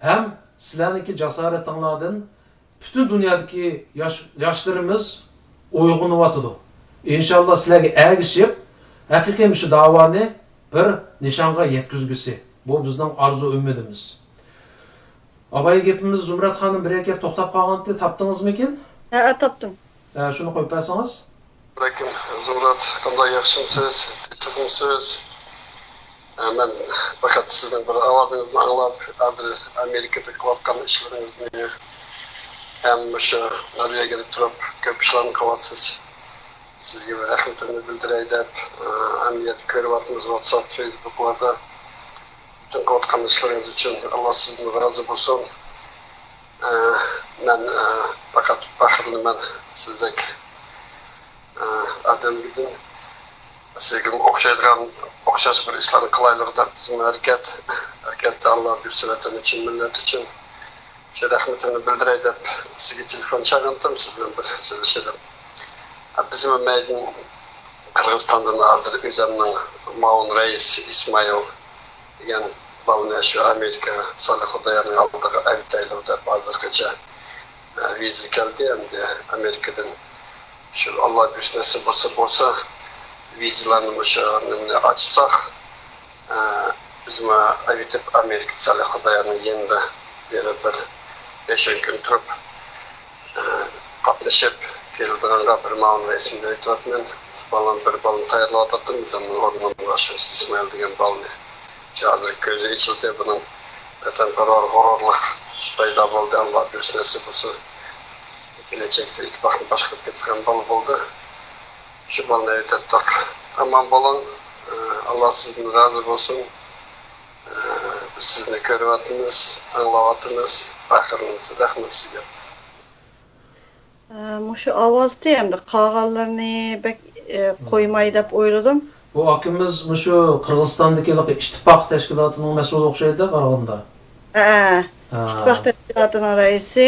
ھەم سىلەرنىڭكى جاسارىتىڭلاردىن پۈتۈن دۇنيادىكى ياش، ياشلىرىمىز ئويغىنىۋاتىدۇ. ئىنشاللا سىلەرگە ئەگىشىپ، ھەقىقىي مۇشۇ داۋانى بىر نىشانغا يەتكۈزگۈسى. بۇ بىزنىڭ ئارزۇ ئۈمىدىمىز. ئاۋۋال گېپىمىز زۇمرەت خانىم بىر گەپ توختاپ قالغانتى، تاپتىڭىزمىكىن؟ ھە، تاپتىم. ھە، شۇنى قويۇپ بەرسىڭىز. ئەلەيكۇم، زۇمرەت، قانداق، ياخشىمۇسىز؟ تىنچلىقمۇسىز؟ ئە، مەن پەقەت سىزنىڭ بىر ئاۋازىڭىزنى ئاڭلاپ، ھازىر ئامېرىكىدا قىلىۋاتقان ئىشلىرىڭىزنى ھەم مۇشۇ نورۋېگىيەدە تۇرۇپ كۆپ ئىشلارنى قىلىۋاتىسىز. سىزگە بىر رەھمىتىمنى بىلدۈرەي دەپ، ئە، ئەمەلىيەتتە كۆرۈۋاتىمىز ۋاتساپ، فېيسبۇكلاردا. پۈتۈن قىلىۋاتقان ئىشلىرىڭىز ئۈچۈن ئاللا سىزدىن رازى بولسۇن. ئە، مەن، ئە، پەقەت پەخىرلىنىمەن سىزدەك، ئە، ئادەمگىدىن. سىزگىمۇ ئوخشايدىغان، ئوخشاش بىر ئىشلارنى قىلايلىغۇ دەپ بىزمۇ ھەرىكەت، ھەرىكەتتە ئاللا بۇيرۇسا ۋەتەن ئۈچۈن، مىللەت ئۈچۈن شۇ رەھمىتىمنى بىلدۈرەي دەپ سىزگە تېلېفون چالغانتىم، سىز بىلەن بىر سۆزلىشەي دەپ. بىزمۇ مەيدىن قىرغىزىستاندىن ھازىر ئۆزەمنىڭ مۇئاۋىن رەئىس ئىسمائىل دېگەن بالىنى شۇ ئامېرىكا سالىھ خۇدايارنىڭ ئالدىغا ئەۋېتەيلى دەپ ھازىرغىچە، ئە، ۋىزا كەلدى ئەمدى ئامېرىكىدىن. شۇ ئاللا بۇيرۇسا نېسىپ بولسا، بولسا ۋىزىلارنى مۇشۇ نېمىنى ئاچساق، ئە، بىزمۇ ئەۋېتىپ ئامېرىكا سالىھ خۇدايارنىڭ يېنىدا يەنە بىر بەش-ئون كۈن تۇرۇپ، ئە، قاتنىشىپ كېلىدىغانغا بىر مۇئاۋىن رەئىسىمنى ئېيتىۋاتىمەن. بالام، بىر بالىنى تەييارلاۋاتاتتىم، ئۆزۈمنىڭ ئورنۇمغا شۇ ئىسمائىل دېگەن بالىنى. ھازىر كۆزى ئېچىلدى بۇنىڭ. ۋەتەنپەرۋەر غۇرۇرلۇق پەيدا بولدى. ئاللا بۇيرۇسا نېسىپ بولسۇن. كېلەچەكتە ئىتتىپاقنى باشقۇرۇپ كېتىدىغان بالا بولدى. شۇ بالىنى ئەۋېتەتتۇق. ئامان بولۇڭ. ئاللا سىزدىن رازى بولسۇن. بىز سىزنى كۆرۈۋاتىمىز، ئاڭلاۋاتىمىز. پەخىرلىنىمىز. رەھمەت سىزگە. ئە، مۇشۇ ئاۋازدى ئەمدى قالغانلىرىنى بەك ئە، قويماي دەپ ئويلىدىم. بۇ ئاكىمىز مۇشۇ قىرغىزىستاندىكى ئىتتىپاق تەشكىلاتىنىڭ مەسئۇلى ئوخشايدۇ قارىغاندا. ھە، ئىتتىپاق تەشكىلاتىنىڭ رەئىسى.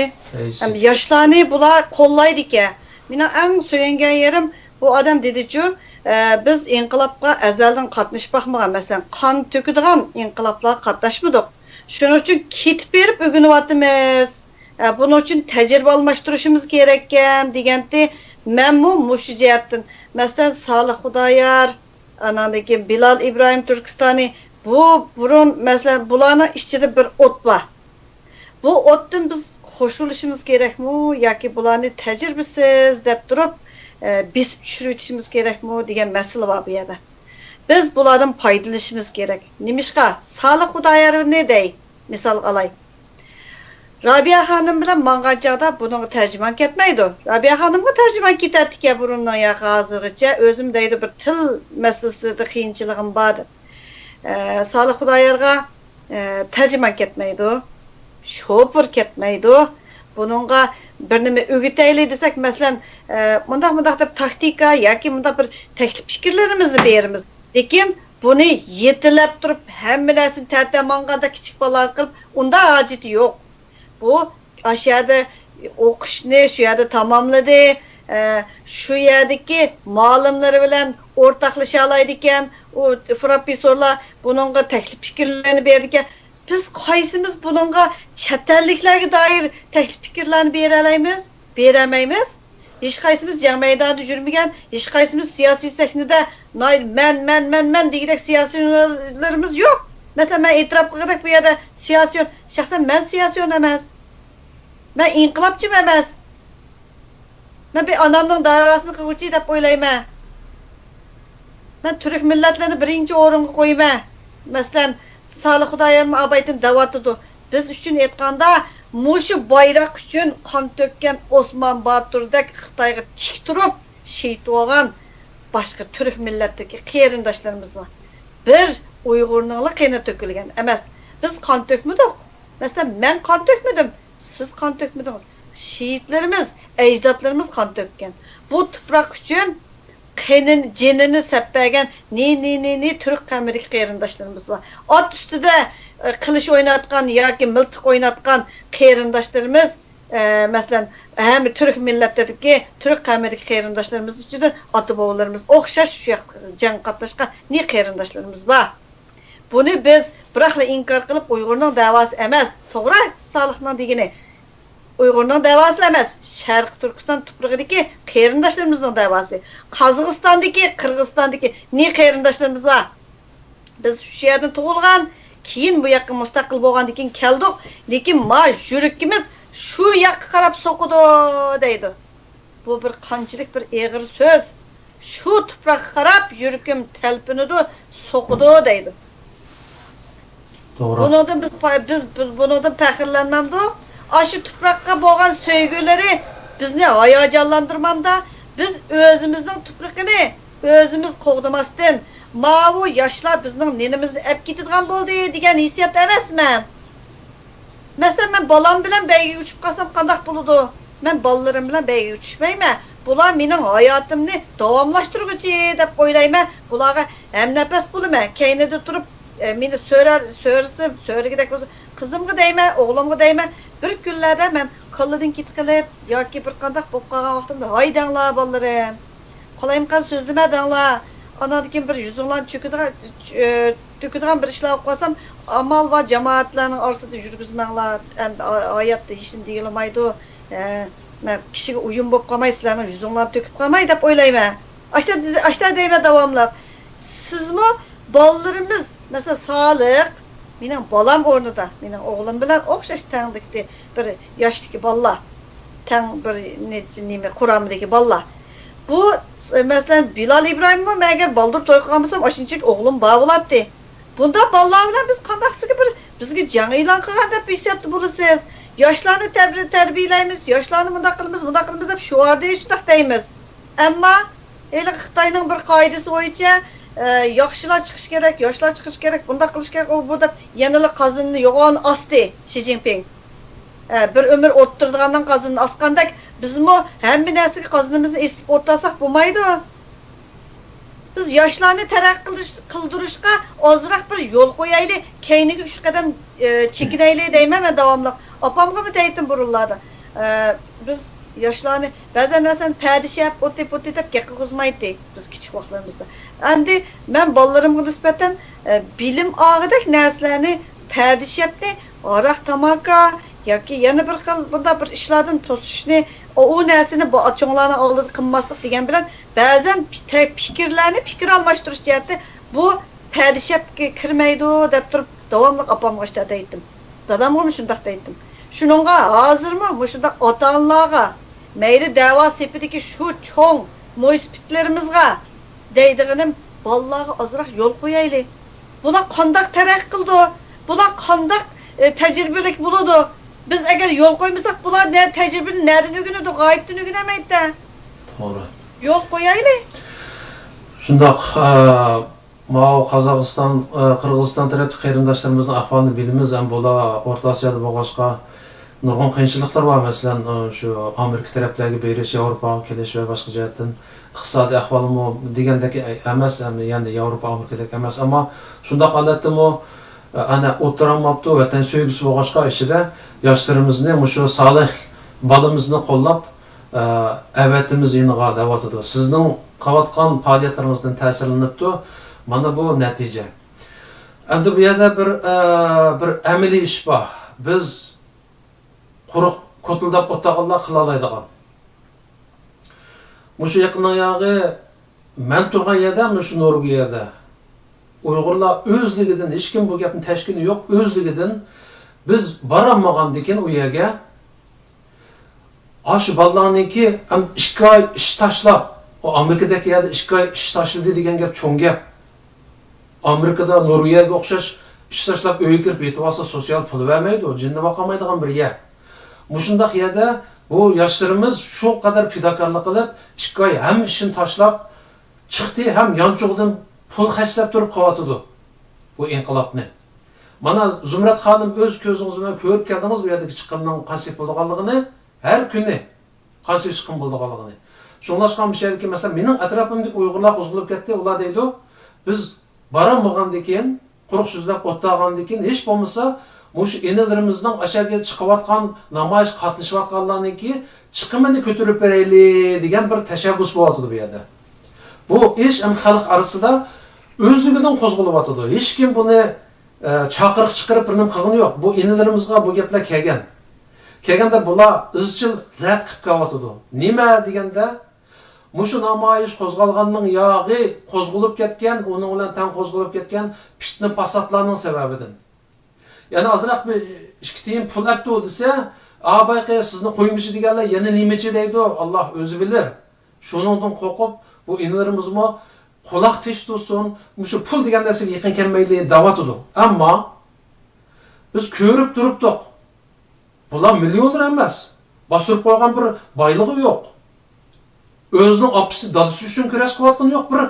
ھەم ياشلارنى بۇلار قوللايدىكەن. مېنىڭ ئەڭ سۆيۈنگەن يېرىم، بۇ ئادەم دېدىچۇ، ئە، بىز ئىنقىلابقا ئەزەلدىن قاتنىشىپ باقمىغان، مەسىلەن، قان تۆكىدىغان ئىنقىلابلارغا قاتناشمىدۇق. شۇنىڭ ئۈچۈن كېتىپ بېرىپ ئۆگىنىۋاتىمىز. ئە، بۇنىڭ ئۈچۈن تەجرىبە ئالماشتۇرۇشىمىز كېرەككەن دېگەنتى. مەنمۇ مۇشۇ جەھەتتىن، مەسىلەن، سالىھ خۇدايار، ئاناندىن كېيىن بىلال ئىبراھىم تۈركىستانى، بۇ بۇرۇن، مەسىلەن، بۇلارنىڭ ئىچىدە بىر ئوت بار. بۇ ئوتتىن بىز خوشلىشىمىز كېرەكمۇ ياكى بۇلارنى تەجرىبىسىز دەپ تۇرۇپ، ئە، بېسىپ چۈشۈرۈۋېتىشىمىز كېرەكمۇ دېگەن مەسىلە بار بۇ يەردە. بىز بۇلاردىن پايدىلىنىشىمىز كېرەك. نېمىشقا؟ سالىھ خۇدايارنى دەي، مىسالغا ئالاي. رابىيە خانىم بىلەن ماڭغان چاغدا بۇنىڭغا تەرجىمان كەتمەيدۇ. رابىيە خانىمغا تەرجىمان كېتەتتىكەن بۇرۇننىڭ ياقى ھازىرغىچە. ئۆزۈم دەيدۇ بىر تىل مەسىلىسىدە قىيىنچىلىقىم بار دەپ. ئە، سالىھ خۇدايارغا ئە، تەرجىمان كەتمەيدۇ، شوپۇر كەتمەيدۇ. بۇنىڭغا بىر نېمە ئۆگىتەيلى دېسەك، مەسىلەن، ئە، مۇنداق، مۇنداق دەپ تاكتىكا ياكى مۇنداق بىر تەكلىپ پىكىرلىرىمىزنى بېرىمىز. لېكىن بۇنى يېتىلەپ تۇرۇپ ھەممە نەرسىنى تەتە ماڭغاندا كىچىك بالىلارغا قىلىپ ئۇنداق ھاجىتى يوق. بۇ ئاشۇ يەردە ئوقۇشنى شۇ يەردە تاماملىدى. ئە، شۇ يەردىكى مۇئەللىملىرى بىلەن ئورتاقلىشالايدىكەن. ئۇ پروفېسسورلار بۇنىڭغا تەكلىپ پىكىرلەرنى بېرىدىكەن. بىز قايسىمىز بۇنىڭغا چەت ئەللىكلەرگە دائىر تەكلىپ پىكىرلەرنى بېرەلەيمىز؟ بېرەلمەيمىز. ھېچقايسىمىز جەڭ مەيدانىدا يۈرمىگەن، ھېچقايسىمىز سىياسىي سەھنىدە ناي-، مەن، مەن، مەن، مەن دېگۈدەك سىياسىيونلىرىمىز يوق. مەسىلەن، مەن ئېتىراپ قىلغۇدەك بۇ يەردە سىياسىيون، شەخسەن مەن سىياسىيون ئەمەس. مەن ئىنقىلابچىمۇ ئەمەس. مەن بىر ئانامنىڭ دەۋاسىنى قىلغۇچى دەپ ئويلايمەن. مەن تۈرك مىللەتلىرىنى بىرىنچى ئورۇنغا قويىمەن. مەسىلەن، سالىھ خۇدايارمۇ ئابايتىن دەۋاتىدۇ. بىز ئۈچۈن ئېيتقاندا، مۇشۇ بايراق ئۈچۈن قان تۆككەن ئوسمان باتۇردەك خىتايغا تىك تۇرۇپ شېھىت بولغان باشقا تۈرك مىللەتتىكى قېرىنداشلىرىمىزغا بىر ئۇيغۇرنىڭلا قېنى تۆكۈلگەن ئەمەس. بىز قان تۆكمىدۇق. مەسىلەن، مەن قان تۆكمىدىم، سىز قان تۆكمىدىڭىز. شېھىتلىرىمىز، ئەجدادلىرىمىز قان تۆككەن. بۇ تۇپراق ئۈچۈن قېنىنى، جېنىنى سەپ بەرگەن نى، نى، نى، نى تۈرك قەۋمىدىكى قېرىنداشلىرىمىز بار. ئات ئۈستىدە، ئە، قىلىچ ئويناتقان ياكى مىلتىق ئويناتقان قېرىنداشلىرىمىز، ئە، مەسىلەن، ھەممە تۈرك مىللەتلىرىدىكى، تۈرك قەۋمىدىكى قېرىنداشلىرىمىز ئىچىدىن ئاتا-بوۋىلىرىمىز ئوخشاش شۇ ياققا جەڭگە قاتناشقان نى قېرىنداشلىرىمىز بار. بۇنى بىز بىراقلا ئىنكار قىلىپ، ئۇيغۇرنىڭ دەۋاسى ئەمەس، توغرا، سالىھنىڭ دېگىنى، ئۇيغۇرنىڭ دەۋاسىلا ئەمەس، شەرقىي تۈركىستان تۇپرىقىدىكى قېرىنداشلىرىمىزنىڭ دەۋاسى. قازاقىستاندىكى، قىرغىزىستاندىكى نى قېرىنداشلىرىمىز بار. بىز شۇ يەردىن تۇغۇلغان، كېيىن بۇ ياققا مۇستەقىل بولغاندىن كېيىن كەلدۇق، لېكىن ما يۈرىكىمىز شۇ ياققا قاراپ سوقىدۇ دەيدۇ. بۇ بىر قانچىلىك بىر ئېغىر سۆز. شۇ تۇپراققا قاراپ يۈرىكىم تەلپۈنىدۇ، سوقىدۇ دەيدۇ. توغرا. بۇنىڭدىن بىز، بىز، بىز بۇنىڭدىن پەخىرلەنمەمدۇق؟ ئاشۇ تۇپراققا بولغان سۆيگۈلىرى بىزنى ھاياجانلاندۇرمامدا؟ بىز ئۆزىمىزنىڭ تۇپرىقىنى ئۆزىمىز قوغدىماستىن، ماۋۇ ياشلار بىزنىڭ نېنىمىزنى ئەپ كېتىدىغان بولدى دېگەن ھېسسىياتتا ئەمەسمەن. مەسىلەن، مەن بالام بىلەن بەيگىگە چۈشۈپ قالسام قانداق بولىدۇ؟ مەن بالىلىرىم بىلەن بەيگىگە چۈشمەيمەن. بۇلار مېنىڭ ھاياتىمنى داۋاملاشتۇرغۇچى دەپ ئويلايمەن. بۇلارغا ھەمنەپەس بولىمەن. كەينىدە تۇرۇپ، ئە، مېنى سۆرە-، سۆرىسە، سۆرىگۈدەك بولسا، قىزىمغا دەيمەن، ئوغلۇمغا دەيمەن. بىر كۈنلەردە مەن كاللىدىن كېتىپ قېلىپ ياكى بىر قانداق بولۇپ قالغان ۋاقتىمدا، ھاي دەڭلار، بالىلىرىم. قالايمىقان سۆزلىمە دەڭلار. ئاناندىن كېيىن بىر يۈزۈڭلارنى چۆكىدىغان، ئۆ، تۆكىدىغان بىر ئىشلار بولۇپ قالسام، ئامال بار جامائەتلەرنىڭ ئارىسىدا يۈرگۈزمەڭلار. ئەم، ھاياتتا ھېچنېمە دېيىلمايدۇ. ئە، مەن كىشىگە ئويۇن بولۇپ قالماي، سىلەرنىڭ يۈزۈڭلارنى تۆكۈپ قالماي دەپ ئويلايمەن. ئاشتا، ئاشتا دەيمەن داۋاملىق. سىزمۇ بالىلىرىمىز، مەسىلەن، سالىق، مېنىڭ بالام ئورنىدا، مېنىڭ ئوغلۇم بىلەن ئوخشاش تەڭلىكتە بىر ياشتىكى بالىلار، تەڭ بىر نەچچە نېمە قۇرامىدىكى بالىلار. بۇ، مەسىلەن، بىلال ئىبراھىممۇ مەن ئەگەر بالدۇر توي قىلغان بولسام، ئاشۇنچىلىك ئوغلۇم بار بولاتتى. بۇنداق بالىلار بىلەن بىز قانداقسىغا بىر بىزگە جەڭ ئېلان قىلغان دەپ ھېسسىياتتا بولىسىز. ياشلارنى تەبرى-، تەربىيەلەيمىز، ياشلارنى مۇنداق قىلىمىز، مۇنداق قىلىمىز دەپ شوئار دېيىش شۇنداق دەيمىز. ئەمما ھېلىقى خىتاينىڭ بىر قائىدىسى بويىچە، ئە، ياخشىلار چىقىشى كېرەك، ياشلار چىقىشى كېرەك، بۇنداق قىلىش كېرەك، ئۇ بۇ دەپ يەنىلا قازىنىنى يوغان ئاستى شى جىنپىڭ. ئە، بىر ئۆمۈر ئولتۇرىدىغاننىڭ قازىنىنى ئاسقاندەك، بىزمۇ ھەممە نەرسىگە قازىنىمىزنى ئېسىپ ئولتۇرساق بولمايدۇ. بىز ياشلارنى تەرەققىي قىلدۇرۇش-، قىلدۇرۇشقا ئازراق بىر يول قويايلى، كەينىگە ئۈچ قەدەم، ئە، چېكىنەيلى دەيمەن مەن داۋاملىق. ئاپامغىمۇ دەيتتىم بۇرۇنلاردا. ئە، بىز ياشلارنى بەزەن نەرسىنى پەدىشەپ، ئوتى-پوتى دەپ گەپ قىلغۇزمايتتى بىز كىچىك ۋاقىتلىرىمىزدا. ئەمدى مەن بالىلىرىمغا نىسبەتەن، ئە، بىلىم ئالغۇدەك نەرسىلەرنى پەدىشەپنى ھاراق، تاماكا ياكى يەنە بىر خىل بۇنداق بىر ئىشلاردىن توسۇشنى، ئۇ، ئۇ نەرسىنى بۇ چوڭلارنىڭ ئالدىدا قىلماسلىق دېگەن بىلەن، بەزەن پى-، تە-، پىكىرلەرنى پىكىر ئالماشتۇرۇش جەھەتتە بۇ پەدىشەپكە كىرمەيدۇ دەپ تۇرۇپ، داۋاملىق ئاپامغا ئاشۇنداق دەيتتىم. دادامغىمۇ شۇنداق دەيتتىم. شۇنىڭغا ھازىرمۇ مۇشۇنداق ئاتا-ئانىلارغا، مەيلى دەۋا سېپىدىكى شۇ چوڭ مويسىپىتلىرىمىزغا دەيدىغىنىم، بالىلارغا ئازراق يول قويايلى. بۇلار قانداق تەرەققىي قىلىدۇ؟ بۇلار قانداق، ئە، تەجرىبىلىك بولىدۇ؟ بىز ئەگەر يول قويمىساق، بۇلار نە-، تەجرىبىنى نەدىن ئۆگىنىدۇ؟ غايىبتىن ئۆگىنەلمەيدۇ. توغرا. يول قويايلى. شۇنداق، ئە، ماۋۇ قازاقىستان، ئە، قىرغىزىستان تەرەپتىكى قېرىنداشلىرىمىزنىڭ ئەھۋالىنى بىلىمىز، ھەم بۇلار ئورتا ئاسىيادا بولغاچقا، نۇرغۇن قىيىنچىلىقلار بار. مەسىلەن، ئە، شۇ ئامېرىكا تەرەپلەرگە بېرىش، ياۋروپاغا كېلىش ۋە باشقا جەھەتتىن ئىقتىسادىي ئەھۋالىمۇ دېگەندەك ئەمەس، ھەم يەنى ياۋروپا، ئامېرىكىدەك ئەمەس. ئەمما شۇنداق ھالەتتىمۇ، ئە، ئەنە ئولتۇرالماپتۇ، ۋەتەن سۆيگۈسى بولغاچقا ئىچىدە ياشلىرىمىزنى، مۇشۇ سالىھ بالىمىزنى قوللاپ، ئە، ئەۋەتىمىز يېنىغا دەۋاتىدۇ. سىزنىڭ قىلىۋاتقان پائالىيەتلىرىڭىزدىن تەسىرلىنىپتۇ. مانا بۇ نەتىجە. ئەمدى بۇ يەردە بىر، ئە، بىر ئەمەلىي ئىش بار. بىز قۇرۇق كوتۇلداپ ئولتۇرغانلار قىلالايدىغان. مۇشۇ يېقىننىڭ ياغى مەن تۇرغان يەردە، مۇشۇ نورۋېگىيەدە ئۇيغۇرلار ئۆزلۈكىدىن، ھېچكىم بۇ گەپنى تەشكىنى يوق، ئۆزلۈكىدىن بىز بارالمىغاندىكىن ئۇ يەرگە، ئاشۇ بالىلارنىڭكى ئەم ئىككى ئاي ئىش تاشلاپ، ئۇ ئامېرىكىدەك يەردە ئىككى ئاي ئىش تاشلىدى دېگەن گەپ چوڭ گەپ. ئامېرىكىدا، نورۋېگىيەگە ئوخشاش ئىش تاشلاپ ئۆيگە كىرىپ يېتىۋالسا سوتسىيال پۇل بەرمەيدۇ، جىننى باقالمايدىغان بىر يەر. مۇشۇنداق يەردە بۇ ياشلىرىمىز شۇ قەدەر پىداكارلىق قىلىپ، ئىككى ئاي ھەممە ئىشىنى تاشلاپ چىقتى ھەم يانچۇقىدىن پۇل خەجلەپ تۇرۇپ قىلىۋاتىدۇ بۇ ئىنقىلابنى. مانا زۇمرەت خانىم ئۆز كۆزىڭىز بىلەن كۆرۈپ كەلدىڭىز بۇ يەردىكى چىقىمنىڭ قانچىلىك بولىدىغانلىقىنى ھەر كۈنى. قانچىلىك چىقىم بولىدىغانلىقىنى. شۇڭلاشقا مۇشۇ يەردىكى، مەسىلەن، مېنىڭ ئەتراپىمدىكى ئۇيغۇرلار قوزغىلىپ كەتتى. ئۇلار دەيدۇ، بىز بارالمىغاندىكىن، قۇرۇق سۆزلەپ ئولتۇرغاندىكىن، ھېچ بولمىسا مۇشۇ ئىنىلىرىمىزنىڭ ئاشۇ يەرگە چىقىۋاتقان، نامايىش قاتنىشىۋاتقانلارنىڭكى چىقىمىنى كۆتۈرۈپ بېرەيلى دېگەن بىر تەشەببۇس بولۇۋاتىدۇ بۇ يەردە. بۇ ئىش ھەم خەلق ئارىسىدا ئۆزلۈكىدىن قوزغىلىۋاتىدۇ. ھېچكىم بۇنى ئە، چاقىرىق چىقىرىپ بىر نېمە قىلغىنى يوق. بۇ ئىنىلىرىمىزغا بۇ گەپلەر كەلگەن. كەلگەندە بۇلار ئىزچىل رەت قىلىپ كېلىۋاتىدۇ. نېمە دېگەندە، مۇشۇ نامايىش قوزغالغاننىڭ ياغى قوزغىلىپ كەتكەن، ئۇنىڭ بىلەن تەڭ قوزغىلىپ كەتكەن پىتنە-پاساتلارنىڭ سەۋەبىدىن. يەنە ئازراق بىر ئىككى تىيىن پۇل ئەپتۇ دېسە، ئا بايقى سىزنى قويمىچى دېگەنلەر يەنە نېمىچى دەيدۇ، ئاللا ئۆزى بىلىر. شۇنىڭدىن قورقۇپ، بۇ ئىنىلىرىمىزمۇ قۇلاق تىش تۇتسۇن، مۇشۇ پۇل دېگەن نەرسىگە يېقىن كەلمەيلى دەۋاتىدۇ. ئەمما بىز كۆرۈپ تۇرۇپتۇق. بۇلار مىليونېر ئەمەس. باستۇرۇپ قويغان بىر بايلىقى يوق. ئۆزىنىڭ ئاپىسى، دادىسى ئۈچۈن كۈرەش قىلىۋاتقىنى يوق. بىر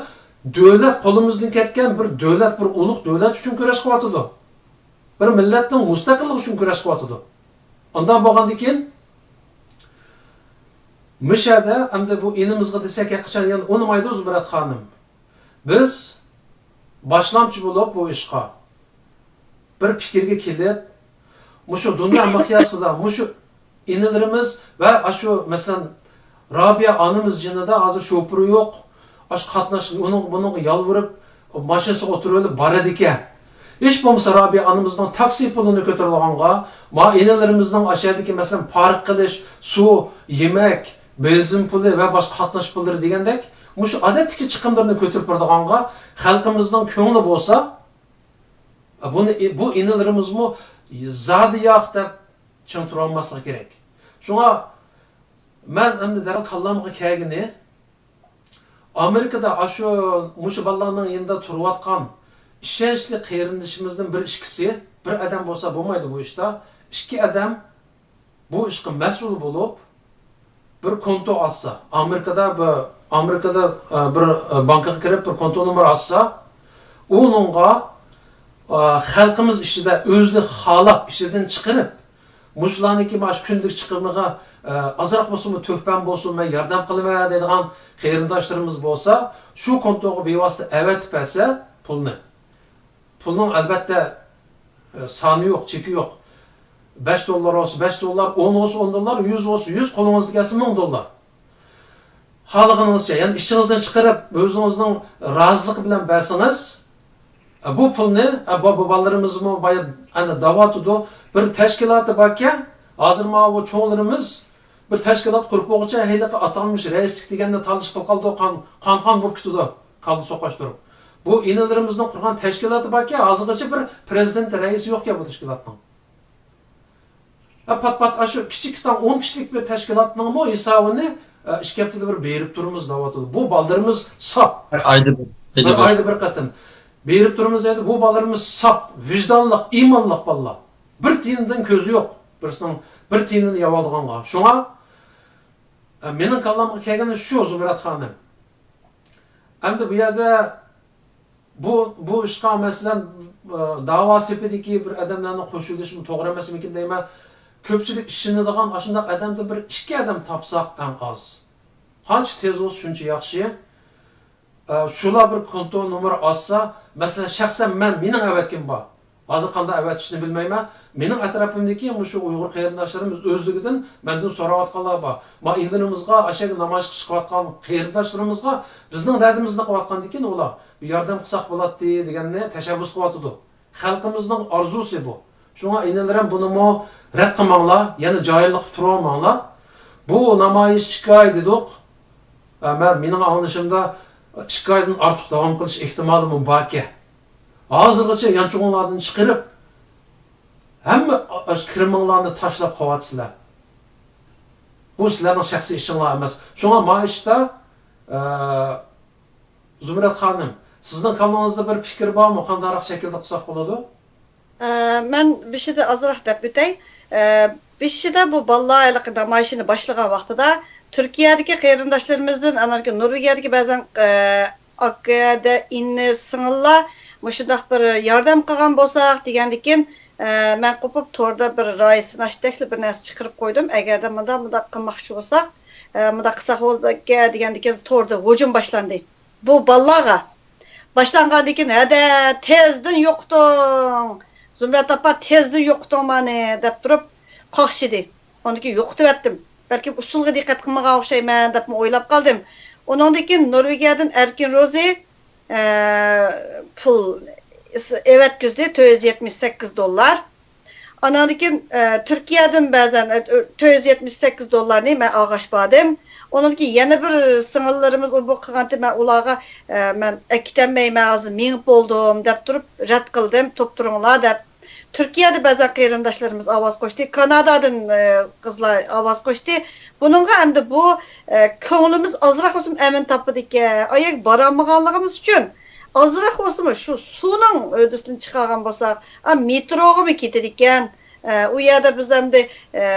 دۆلەت، قولىمىزدىن كەتكەن بىر دۆلەت، بىر ئۇلۇغ دۆلەت ئۈچۈن كۈرەش قىلىۋاتىدۇ. بىر مىللەتنىڭ مۇستەقىللىقى ئۈچۈن كۈرەش قىلىۋاتىدۇ. ئانداق بولغاندىن كېيىن، مۇشۇ يەردە ئەمدى بۇ ئىنىمىزغا دېسەك، ھەقىقەتەن يەنە ئۇنىمايدۇ زۇمرەت خانىم. بىز باشلامچى بولۇپ بۇ ئىشقا بىر پىكىرگە كېلىپ، مۇشۇ دۇنيا مىقياسىدا مۇشۇ ئىنىلىرىمىز ۋە ئاشۇ، مەسىلەن، رابىيە ئانىمىز جېنىدا ھازىر شوپۇرى يوق. ئاشۇ قاتناش، ئۇنىڭ، بۇنىڭغا يالۋۇرۇپ، ماشىنىسىغا ئولتۇرۇۋېلىپ بارىدىكەن. ھېچ بولمىسا رابىيە ئانىمىزنىڭ تاكسى پۇلىنى كۆتۈرىدىغانغا، ما ئىنىلىرىمىزنىڭ ئاشۇ يەردىكى، مەسىلەن، پارك قىلىش، سۇ، يېمەك، بېنزىن پۇلى ۋە باشقا قاتناش پۇللىرى دېگەندەك، مۇشۇ ئادەتتىكى چىقىملىرىنى كۆتۈرۈپ بېرىدىغانغا خەلقىمىزنىڭ كۆڭلى بولسا، بۇنى، بۇ ئىنىلىرىمىزمۇ زادى ياق دەپ چىڭ تۇرالماسلىقى كېرەك. شۇڭا مەن ئەمدى دەرھال كاللامغا كەلگىنى، ئامېرىكىدا ئاشۇ، مۇشۇ بالىلارنىڭ يېنىدا تۇرۇۋاتقان ئىشەنچلىك قېرىندىشىمىزدىن بىر ئىككىسى، بىر ئادەم بولسا بولمايدۇ بۇ ئىشتا، ئىككى ئادەم بۇ ئىشقا مەسئۇل بولۇپ، بىر كونتو ئاچسا، ئامېرىكىدا بىر، ئامېرىكىدا، ئە، بىر، ئە، بانكىغا كىرىپ، بىر كونتو نومۇر ئاچسا، ئۇنىڭغا، ئە، خەلقىمىز ئىچىدە ئۆزى خالاپ ئىچىدىن چىقىرىپ، مۇشۇلارنىڭكى مانا شۇ كۈندىلىك چىقىمىغا، ئە، ئازراق بولسىمۇ تۆھپەم بولسۇن، مەن ياردەم قىلىمەن دەيدىغان قېرىنداشلىرىمىز بولسا، شۇ كونتوغا بىۋاسىتە ئەۋەتىپ بەرسە پۇلنى. پۇلنىڭ ئەلۋەتتە، ئە، سانى يوق، چېكى يوق. بەش دوللار بولسا بەش دوللار، ئون بولسا ئون دوللار، يۈز بولسا يۈز، قولىڭىزغا كەلسە مىڭ دوللار. خالىغىنىڭىزچە، يەنى ئىچىڭىزدىن چىقىرىپ، ئۆزىڭىزنىڭ رازىلىقى بىلەن بەرسىڭىز، ئە، بۇ پۇلنى، ئە، بۇ، بۇ بالىلىرىمىزمۇ بايا ئەنە دەۋاتىدۇ. بىر تەشكىلاتى باركەن، ھازىر ماۋۇ چوڭلىرىمىز بىر تەشكىلات قۇرۇپ بولغۇچە، ھېلىقى ئاتالمىش رەئىسلىك دېگەننى تالىشىپ قالىدۇ، قان، قان، قان بولۇپ كېتىدۇ، كاللا سوقاشتۇرۇپ. بۇ ئىنىلىرىمىزنىڭ قۇرغان تەشكىلاتى باركەن، ھازىرغىچە بىر پرېزىدېنت رەئىسى يوقكەن بۇ تەشكىلاتنىڭ. ھە، پات-پات ئاشۇ كىچىك تاڭ ئون كىشىلىك بىر تەشكىلاتنىڭمۇ ھېسابىنى، ئە، ئىككى ھەپتىدە بىر بېرىپ تۇرىمىز دەۋاتىدۇ. بۇ بالىلىرىمىز ساپ. بىر ئايدا بىر، بىر ئايدا بىر قېتىم بېرىپ تۇرىمىز دەيدۇ. بۇ بالىلىرىمىز ساپ، ۋىجدانلىق، ئىمانلىق بالىلار. بىر تىيىندىن كۆزى يوق. بىرسىنىڭ بىر تىيىنىنى يەۋالىدىغانغا. شۇڭا، ئە، مېنىڭ كاللامغا كەلگىنى شۇ، زۇمرەت خانىم. ئەمدى بۇ يەردە بۇ، بۇ ئىشقا، مەسىلەن، ئە، داۋا سېپىدىكى بىر ئادەملەرنى قوشۇۋېلىشمۇ توغرا ئەمەسمىكىن دەيمەن. كۆپچىلىك ئىشىنىدىغان ئاشۇنداق ئادەمدىن بىر ئىككى ئادەم تاپساق ئەڭ ئاز. قانچە تېز بولسا شۇنچە ياخشى. ئە، شۇلار بىر كونتو نومۇر ئاچسا، مەسىلەن، شەخسەن مەن، مېنىڭ ئەۋەتكىنىم بار. ھازىر قانداق ئەۋەتىشنى بىلمەيمەن. مېنىڭ ئەتراپىمدىكى مۇشۇ ئۇيغۇر قېرىنداشلىرىمىز ئۆزلۈكىدىن مەندىن سوراۋاتقانلار بار. ما ئىنىلىرىمىزغا، ئاشەگە نامايىشقا چىقىۋاتقان قېرىنداشلىرىمىزغا بىزنىڭ دەردىمىزنى قىلىۋاتقاندىكىن ئۇلار بىر ياردەم قىلساق بولاتتى دېگەننى تەشەببۇس قىلىۋاتىدۇ. خەلقىمىزنىڭ ئارزۇسى بۇ. شۇڭا ئىنىلىرىم بۇنىمۇ رەت قىلماڭلار، يەنە جاھىللىققا تۇرۇۋالماڭلار. بۇ نامايىش ئىككى ئاي دېدۇق. ئە، مەن، مېنىڭ ئاڭلىشىمدا ئىككى ئايدىن ئارتۇق داۋام قىلىش ئېھتىمالىمۇ باركەن. ھازىرغىچە يانچۇقۇڭلاردىن چىقىرىپ، ھەممە ئاشۇ كىرىمىڭلارنى تاشلاپ قويۇۋاتىسىلەر. بۇ سىلەرنىڭ شەخسىي ئىشىڭلار ئەمەس. شۇڭا ما ئىشتا، ئە، زۇمرەت خانىم، سىزنىڭ كاللىڭىزدا بىر پىكىر بارمۇ؟ قانداقراق شەكىلدە قىلساق بولىدۇ؟ ئە، مەن بېشىدا ئازراق دەپ ئۆتەي. ئە، بېشىدا بۇ بالىلار ھېلىقى نامايىشىنى باشلىغان ۋاقتىدا تۈركىيەدىكى قېرىنداشلىرىمىزدىن، ئاناركى نورۋېگىيەدىكى بەزەن، ئە، ئاكا، دە، ئىنى، سىڭىللار مۇشۇنداق بىر ياردەم قىلغان بولساق دېگەندىكىن، ئە، مەن قوپۇپ توردا بىر راي سىناشتەكلا بىر نەرسە چىقىرىپ قويدۇم. ئەگەردە مۇنداق، مۇنداق قىلماقچى بولساق، ئە، مۇنداق قىلساق بولىدىكەن دېگەندىكىن توردا ھۇجۇم باشلاندى. بۇ بالىلارغا باشلانغاندىن كېيىن، ھەدە، تېزدىن يوقىتىڭ! زۇمرەت ئاپا، تېزدىن يوقىتىڭ مانى! دەپ تۇرۇپ قاقشىدى. ئاندىن كېيىن يوقىتىۋەتتىم. بەلكىم ئۇسسۇلغا دىققەت قىلمىغان ئوخشايمەن دەپمۇ ئويلاپ قالدىم. ئۇنىڭدىن كېيىن نورۋېگىيەدىن ئەركىن روزى، ئە، پۇل ئېۋەتكۈزدى، تۆت يۈز يەتمىش سەككىز دوللار. ئاناندىن كېيىن، ئە، تۈركىيەدىن بەزەن، ئە، تۆت يۈز يەتمىش سەككىز دوللارنى مەن ئالغاچ باردىم. ئۇنىڭدىن كېيىن يەنە بىر سىڭىللىرىمىز ئۇ بۇ قىلغانتى، مەن ئۇلارغا، ئە، مەن ئەكېتەلمەيمەن، ھازىر مېڭىپ بولدۇم دەپ تۇرۇپ رەت قىلدىم، توپ تۇرۇڭلار دەپ. تۈركىيەدە بەزەن قېرىنداشلىرىمىز ئاۋاز قوشتى، كانادادىن، ئە، قىزلار ئاۋاز قوشتى. بۇنىڭغا ئەمدى بۇ، ئە، كۆڭلىمىز ئازراق بولسىمۇ ئەمىن تاپىدىكەن. ئايەگە بارالمىغانلىقىمىز ئۈچۈن ئازراق بولسىمۇ شۇ سۇنىڭ ھۆددىسىدىن چىقارغان بولساق، ئا، مېتروغىمۇ كېتىدىكەن. ئە، ئۇ يەردە بىز ئەمدى، ئە،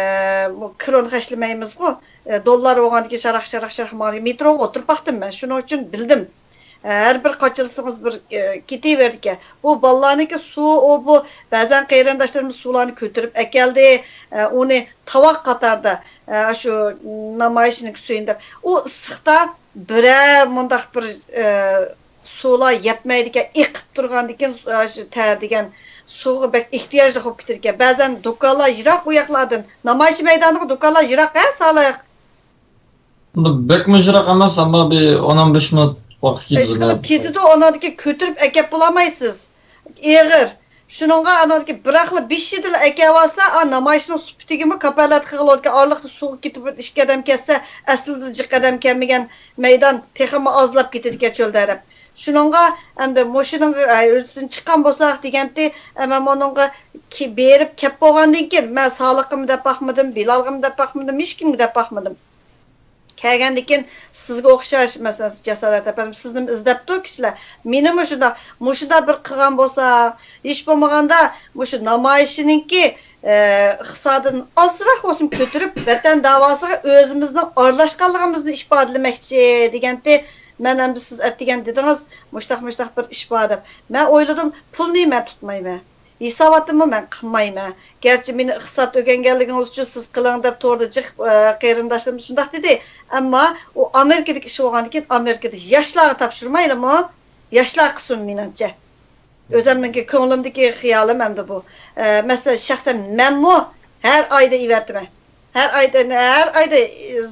بۇ كرون خەجلىمەيمىزغۇ. ئە، دوللار بولغاندىكىن شاراق، شاراق، شاراق ماڭغان مېتروغا ئولتۇرۇپ باقتىم مەن. شۇنىڭ ئۈچۈن بىلدىم. ئە، ھەر بىر قاچىلىسىڭىز بىر، ئە، كېتىۋېرىدىكەن. بۇ بالىلارنىڭكى سۇ، ئۇ بۇ بەزەن قېرىنداشلىرىمىز سۇلارنى كۆتۈرۈپ ئەكەلدى. ئە، ئۇنى تاۋاق قاتاردا، ئە، شۇ نامايىشنىڭ سۈيىنى دەپ. ئۇ ئىسسىقتا بىرەر مۇنداق بىر، ئە، سۇلار يەتمەيدىكەن، ئېقىپ تۇرغاندىكىن، ئە، شۇ تەر دېگەن سۇغا بەك ئېھتىياجلىق بولۇپ كېتىدىكەن. بەزەن دۇكانلار يىراق ئۇ ياقلاردىن. نامايىش مەيدانىغا دۇكانلار يىراق، ھە، سالىھ؟ بەكمۇ يىراق ئەمەس، ئەمما بىر ئون ئون بەش مىنۇت ۋاقىت كېتىدۇ. ئىشقىلىپ كېتىدۇ، ئۇنىڭدىن كېيىن كۆتۈرۈپ ئەكەپ بولالمايسىز. ئېغىر. شۇنىڭغا ئانىڭدىكى بىراقلا بېشىدىلا ئەكەۋالسا، ئا، نامايىشنىڭ سۈپىتىگىمۇ كاپالەت قىلغىلى بولىدىكەن. ئارىلىقتا سۇغا كېتىپ ئىككى ئادەم كەتسە، ئەسلىدە جىق ئادەم كەلمىگەن مەيدان تېخىمۇ ئازلاپ كېتىدىكەن چۆلدە ھەرەپ. شۇنىڭغا ئەمدى مۇشۇنىڭ، ئە، ھۆددىسىدىن چىققان بولساق دېگەنتى، ئە، مەن مۇنىڭغا كى-، بېرىپ كەپ بولغاندىن كېيىن، مەن سالىققىمۇ دەپ باقمىدىم، بىلالغىمۇ دەپ باقمىدىم، ھېچكىمگە دەپ باقمىدىم. كەلگەندىن كېيىن سىزگە ئوخشاش، مەسىلەن، جاسارەت ئەپەندىم، سىزنىمۇ ئىزدەپتۇ كىشىلەر. مېنىمۇ شۇنداق، مۇشۇنداق بىر قىلغان بولساڭ، ھېچ بولمىغاندا مۇشۇ نامايىشنىڭكى، ئە، ئىقتىسادىنى ئازراق بولسىمۇ كۆتۈرۈپ، ۋەتەن داۋاسىغا ئۆزىمىزنىڭ ئارىلاشقانلىقىمىزنى ئىپادىلىمەكچى دېگەنتى. مەن ئەمدى سىز ئەتىگەن دېدىڭىز، مۇشتاق، مۇشتاق بىر ئىش بار دەپ. مەن ئويلىدىم، پۇلنى مەن تۇتمايمەن. ھېساباتنىمۇ مەن قىلمايمەن. گەرچە مېنى ئىقتىساد ئۆگەنگەنلىكىڭىز ئۈچۈن سىز قىلىڭ دەپ توردا جىق، ئە، قېرىنداشلىرىم شۇنداق دېدى. ئەمما ئۇ ئامېرىكىدىكى ئىش بولغاندىن كېيىن ئامېرىكىدا ياشلارغا تاپشۇرمايلىمۇ؟ ياشلار قىلسۇن مېنىڭچە. ئۆزۈمنىڭكى كۆڭلۈمدىكى خىيالىم ئەمدى بۇ. ئە، مەسىلەن، شەخسەن مەنمۇ ھەر ئايدا ئېۋەتىمەن. ھەر ئايدا، ھەر ئايدا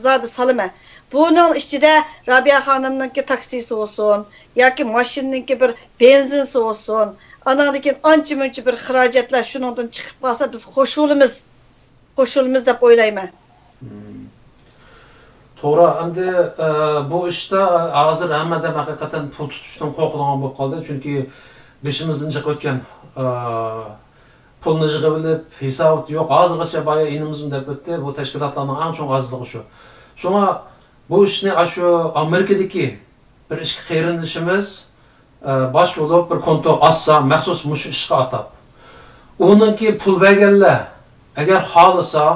زادى سالىمەن. بۇنىڭ ئىچىدە رابىيە خانىمنىڭكى تاكسىسى بولسۇن، ياكى ماشىنىنىڭكى بىر بېنزىنسى بولسۇن، ئاناندىن كېيىن ئانچە مۇنچە بىر خىراجەتلەر شۇنىڭدىن چىقىپ قالسا، بىز قوشۇلىمىز، قوشۇلىمىز دەپ ئويلايمەن. مم. توغرا، ئەمدى، ئە، بۇ ئىشتا ھازىر ھەممە ئادەم ھەقىقەتەن پۇل تۇتۇشتىن قورقىدىغان بولۇپ قالدى. چۈنكى بېشىمىزدىن چىقىپ ئۆتكەن، ئە، پۇلنى يىغىۋېلىپ، ھېسابات يوق، ھازىرغىچە بايا ئىنىمىزمۇ دەپ ئۆتتى. بۇ تەشكىلاتلارنىڭ ئەڭ چوڭ ئاجىزلىقى شۇ. شۇڭا بۇ ئىشنى ئاشۇ ئامېرىكىدىكى بىر ئىككى قېرىندىشىمىز، ئە، باش بولۇپ بىر كونتو ئاچسا، مەخسۇس مۇشۇ ئىشقا ئاتاپ. ئۇنىڭكى پۇل بەرگەنلەر ئەگەر خالىسا،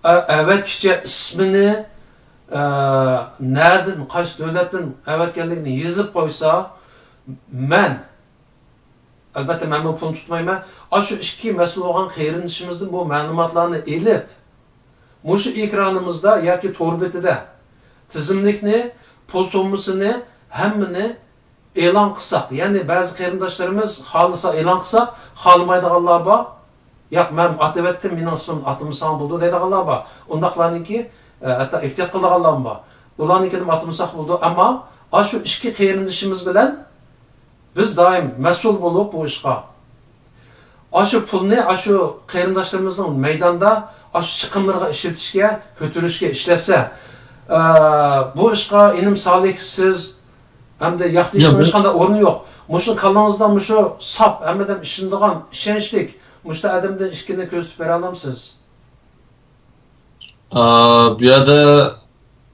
ئە، ئەۋەتكۈچى ئىسمىنى، ئە، نەدىن، قايسى دۆلەتتىن ئەۋەتكەنلىكىنى يېزىپ قويسا، مەن ئەلبەتتە، مەنمۇ پۇلنى تۇتمايمەن. ئاشۇ ئىككى مەسئۇل بولغان قېرىندىشىمىزدىن بۇ مەلۇماتلارنى ئېلىپ، مۇشۇ ئېكرانىمىزدا ياكى تور بېتىدە تىزىملىكنى، پۇل سوممىسىنى، ھەممىنى ئېلان قىلساق، يەنى بەزى قېرىنداشلىرىمىز خالىسا ئېلان قىلساق، خالىمايدىغانلار بار. ياق، مەن ئاتىۋەتتىم، مېنىڭ ئىسمىم ئاتىمىساڭ بولىدۇ دەيدىغانلار بار. ئۇنداقلارنىڭكى، ئە، ھەتتا ئېھتىيات قىلىدىغانلارمۇ بار. ئۇلارنىڭكىنىمۇ ئاتىمىساق بولىدۇ. ئەمما ئاشۇ ئىككى قېرىندىشىمىز بىلەن بىز دائىم مەسئۇل بولۇپ بۇ ئىشقا، ئاشۇ پۇلنى ئاشۇ قېرىنداشلىرىمىزنىڭ مەيداندا ئاشۇ چىقىملىرىغا ئىشلىتىشكە، كۆتۈرۈشكە ئىشلەتسە، ئە، بۇ ئىشقا ئىنىم سالىھ، سىز ھەمدە ياق دېيىشنىڭ ياق، بۇ ھېچقانداق ئورنى يوق. مۇشۇ كاللىڭىزدا مۇشۇ ساپ، ھەممە ئادەم ئىشىنىدىغان، ئىشەنچلىك مۇشۇ ئادەمدىن ئىككىنى كۆرسىتىپ بېرەلەمسىز؟ ئا، بۇ يەردە،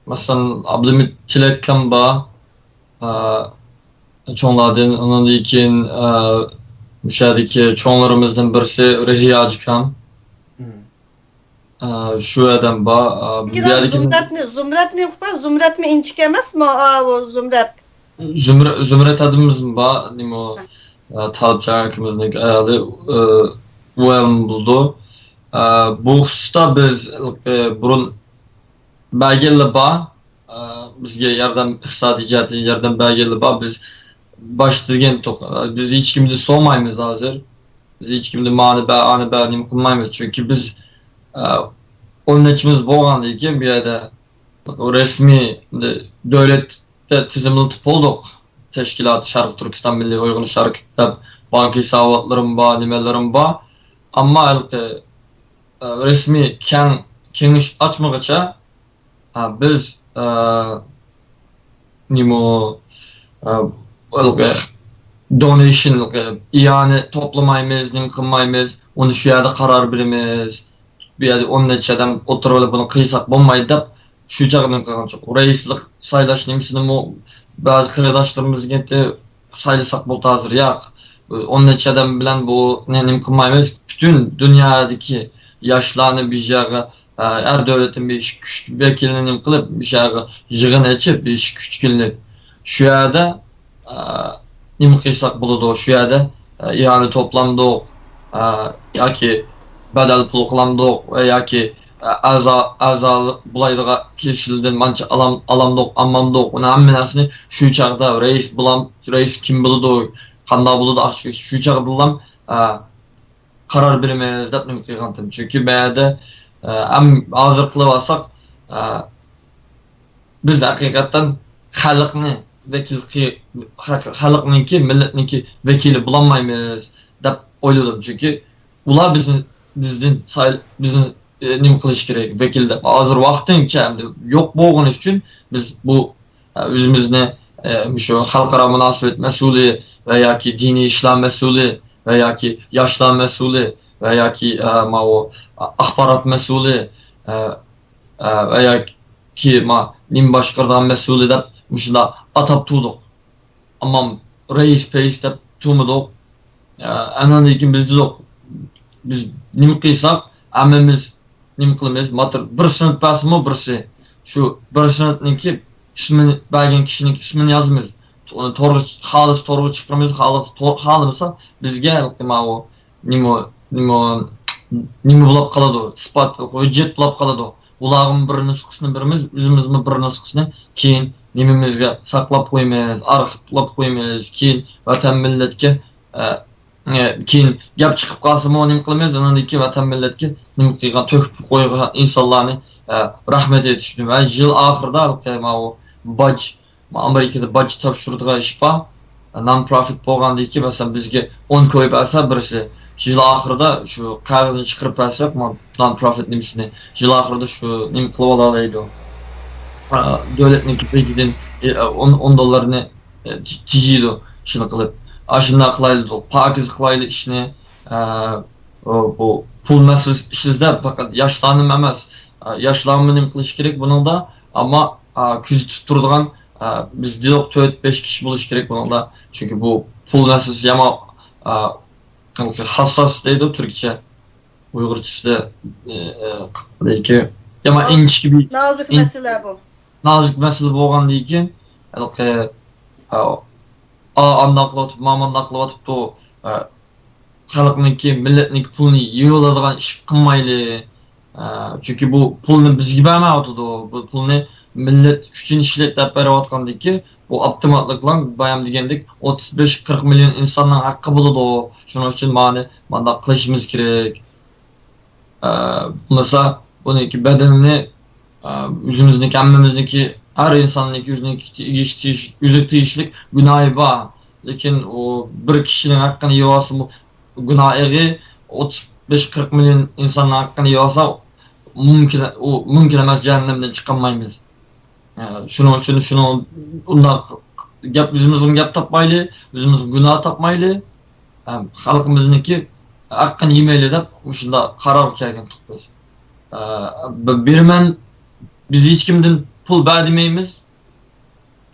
مەسىلەن، ئابلىمىت تىلەككەم بار. ئا، چوڭلاردىن، ئۇنىڭدىن كېيىن، ئا، مۇشۇ يەردىكى چوڭلىرىمىزدىن بىرسى رېھىي ھاجىكام. مم. ئا، شۇ ئادەم بار. ئا، بۇ لېكىن ھازىر يەردىكى زۇمرەتنى، زۇمرەتنى ئۇقۇپ، زۇمرەتمۇ ئىنچىكە ئەمەسمۇ؟ ئاۋۇ زۇمرەت. زۇمرە-، زۇمرەت ھەدىمىز بار، نېمە، ھە. ئا، تالىپجان ئاكىمىزنىڭ ئايالى، ئا، ئۇ ھەم بولىدۇ. ئا، بۇ خۇسۇستا بىز، ئا، بۇرۇن بەرگەنلەر بار. ئا، بىزگە ياردەم، ئىقتىسادىي جەھەتتىن ياردەم بەرگەنلەر بار. بىز باشتا دېگەنتۇق، ئا، بىز ھېچكىمدىن سورىمايمىز ھازىر. بىز ھېچكىمدىن مانى بەر، ئانى بەر، نېمە قىلمايمىز. چۈنكى بىز، ئا، ئون نەچچىمىز بولغاندىن كېيىن بۇ يەردە رەسمىي دۆلەت تىزىملىتىپ بولدۇق. تەشكىلات شەرقىي تۈركىستان مىللىي ئويغىنىش ھەرىكىتى دەپ بانكا ھېساباتلىرىم بار، نېمىلىرىم بار. ئەمما ھېلىقى، ئە، رەسمىي كەڭ كېڭىشىش ئاچمىغىچە، ئە، بىز، ئە، نېمە، ئە، ھېلىقى دونېيشن، ھېلىقى ئىئانە توپلىمايمىز، نېمە قىلمايمىز، ئۇنى شۇ يەردە قارار بېرىمىز. بۇ يەردە ئون نەچچە ئادەم ئولتۇرۇۋېلىپ بۇنى قىلساق بولمايدۇ دەپ، شۇ چاغدىن قىلغان. رەئىسلىك سايلاش نېمىسىنىمۇ بەزى قېرىنداشلىرىمىز دېگەنتى سايلىساق بولدى ھازىر. ياق، ئون نەچچە ئادەم بىلەن بۇنى نېمە قىلمايمىز. پۈتۈن دۇنيادىكى ياشلارنى بىر يەرگە، ھەر دۆلەتتىن بىر ئىككى ئۈچ ۋەكىلنى نېمە قىلىپ، بىر يەرگە يىغىن ئېچىپ، بىر ئىككى ئۈچ كۈنلۈك شۇ يەردە ئە، نېمە قىلساق بولىدۇ؟ شۇ يەردە، ئە، ئىئانە توپلامدۇق، ئە، ياكى بەدەل پۇل قىلامدۇق ۋە ياكى، ئە، ئەزا، ئەزا بولايدىغان كېلىشىلدىن مانچە ئالام-، ئالامدۇق، ئالمامدۇق، ئۇنى ھەممە نەرسىنى شۇ چاغدا رەئىس بولام-، رەئىس كىم بولىدۇ، قانداق بولىدۇ، ئاشۇ، شۇ چاغدىلا، ئە، قارار بېرىمىز دەپ نېمە قىلغانتىم. چۈنكى بۇ يەردە، ئە، ھەم ھازىر قىلىۋالساق، ئە، بىز ھەقىقەتەن خەلقنى ۋەكىل قى-، خەق-، خەلقنىڭكى، مىللەتنىڭكى ۋەكىلى بولالمايمىز دەپ ئويلىدىم. چۈنكى ئۇلار بىزنى، بىزدىن سايل-، بىزنى، ئى، نېمە قىلىش كېرەك، ۋەكىل دەپ. ھازىر ۋاقتىنچە ئەمدى يوق بولغىنى ئۈچۈن بىز بۇ، ئە، ئۆزىمىزنى، ئە، مۇشۇ خەلقئارا مۇناسىۋەت مەسئۇلى ۋە ياكى دىنىي ئىشلار مەسئۇلى ۋە ياكى ياشلار مەسئۇلى ۋە ياكى، ئە، ماۋۇ ئاخبارات مەسئۇلى، ئە، ئە، ۋە ياكى كى ما نېمە باشقۇرىدىغان مەسئۇلى دەپ مۇشۇنداق ئاتاپ تۇردۇق. ئەمما رەئىس پەئىس دەپ تۇرمىدۇق. ئە، ئاندىن كېيىن بىز دېدۇق، بىز نېمە قىلساق، ھەممىمىز نېمە قىلىمىز؟ ماتېر-، بىر سېنت بەرسىمۇ بىرسى، شۇ بىر سېنتنىڭكى ئىسمىنى، بەرگەن كىشىنىڭ ئىسمىنى يازىمىز. ئۇنى تورغا خالىسا تورغا چىقىرىمىز، خالىسا تور-، خالىمىسا بىزگە ھېلىقى ماۋۇ نېمە، نېمە، نېمە بولاپ قالىدۇ؟ ئىسپات، ھۆججەت بولاپ قالىدۇ. ئۇلارغىمۇ بىر نۇسخىسىنى بېرىمىز، ئۆزىمىزمۇ بىر نۇسخىسىنى كېيىن نېمىمىزگە ساقلاپ قويىمىز، ئارخىپلاپ قويىمىز. كېيىن ۋەتەن مىللەتكە، ئە، ئە، كېيىن گەپ چىقىپ قالسىمۇ نېمە قىلىمىز؟ ئۇنىڭدىن كېيىن ۋەتەن مىللەتكە نېمە قىلغان، تۆھپە قويغان ئىنسانلارنى، ئە، رەھمەت ئېيتىش ئۈچۈن. ۋە يىل ئاخىرىدا ھېلىقى ماۋۇ باج ئامېرىكىدا باج تاپشۇرىدىغان ئىش بار. نان پروفىت بولغاندىن كېيىن، مەسىلەن، بىزگە ئون كوي بەرسە بىرسى، يىل ئاخىرىدا شۇ قەغەزنى چىقىرىپ بەرسەك، ما-، نان پروفىت نېمىسىنى، يىل ئاخىرىدا شۇ نېمە قىلىپ ئالالايدۇ. ئا، دۆلەتنىڭكى بېگىدىن، ئە، ئون، ئون دوللارنى، ئە، تېجەيدۇ، شۇنى قىلىپ. ئاشۇنداق قىلايلى، پاكىز قىلايلى ئىشنى. ئە، بۇ پۇل مەسىلىسى ئىشلىسىدە پەقەت ياشلارنىمۇ ئەمەس، ئە، ياشلارمۇ نېمە قىلىشى كېرەك بۇنىڭدا، ئەمما، ئە، كۆزىتىپ تۇرىدىغان، ئە، بىز دېدۇق، تۆت، بەش كىشى بولۇشى كېرەك بۇنىڭدا. چۈنكى بۇ پۇل مەسىلىسى يامان، ئە، ھاسساس دەيدۇ تۈركچە، ئۇيغۇرچىسىدا، ئە، ئە، يامان ئىنچىكە بىر، نازۇك مەسىلە بۇ. نازۇك مەسىلە بولغاندىن كېيىن، ھېلىقى، ئا، ئا، ئانداق قىلىۋاتىپتۇ، ما، مانداق قىلىۋاتىپتۇ، ئا، خەلقنىڭكى، مىللەتنىڭكى پۇلىنى يېۋالىدىغان ئىش قىلمايلى. ئا، چۈنكى بۇ پۇلنى بىزگە بەرمەيۋاتىدۇ. بۇ پۇلنى مىللەت ئۈچۈن ئىشلەت دەپ بەرىۋاتقاندىكى، بۇ ئاپتوماتلىق بىلەن بايام دېگەندەك ئوتتۇز بەش، قىرىق مىليون ئىنساننىڭ ھەققى بولىدۇ. شۇنىڭ ئۈچۈن مانا مانداق قىلىشىمىز كېرەك. ئە، بولمىسا بۇنىڭكى بەدىلىنى، ئە، ئۆزىمىزنىڭكى، ھەممىمىزنىڭكى، ھەر ئىنساننىڭكى ئۆزىنىڭكى تېگىش-، تېگىش-، ئۆزىگە تېگىشلىك گۇناھى بار. لېكىن ئۇ بىر كىشىنىڭ ھەققىنى يېۋالسىمۇ گۇناھ ئېغىر، ئوتتۇز بەش، قىرىق مىليون ئىنساننىڭ ھەققىنى يېۋالسا، مۇمكىن، ئۇ مۇمكىن ئەمەس، جەھەننەمدىن چىقالمايمىز. ئە، شۇنىڭ ئۈچۈن شۇنىڭ ئۇنداق گەپ، ئۆزىمىزگىمۇ گەپ تاپمايلى، ئۆزىمىزگە گۇناھ تاپمايلى، ئە، خەلقىمىزنىڭكى ھەققىنى يېمەيلى دەپ مۇشۇنداق قارارغا كەلگەنتۇق بىز. ئە، ب-، بېرىمەن، بىز ھېچكىمدىن پۇل بەر دېمەيمىز،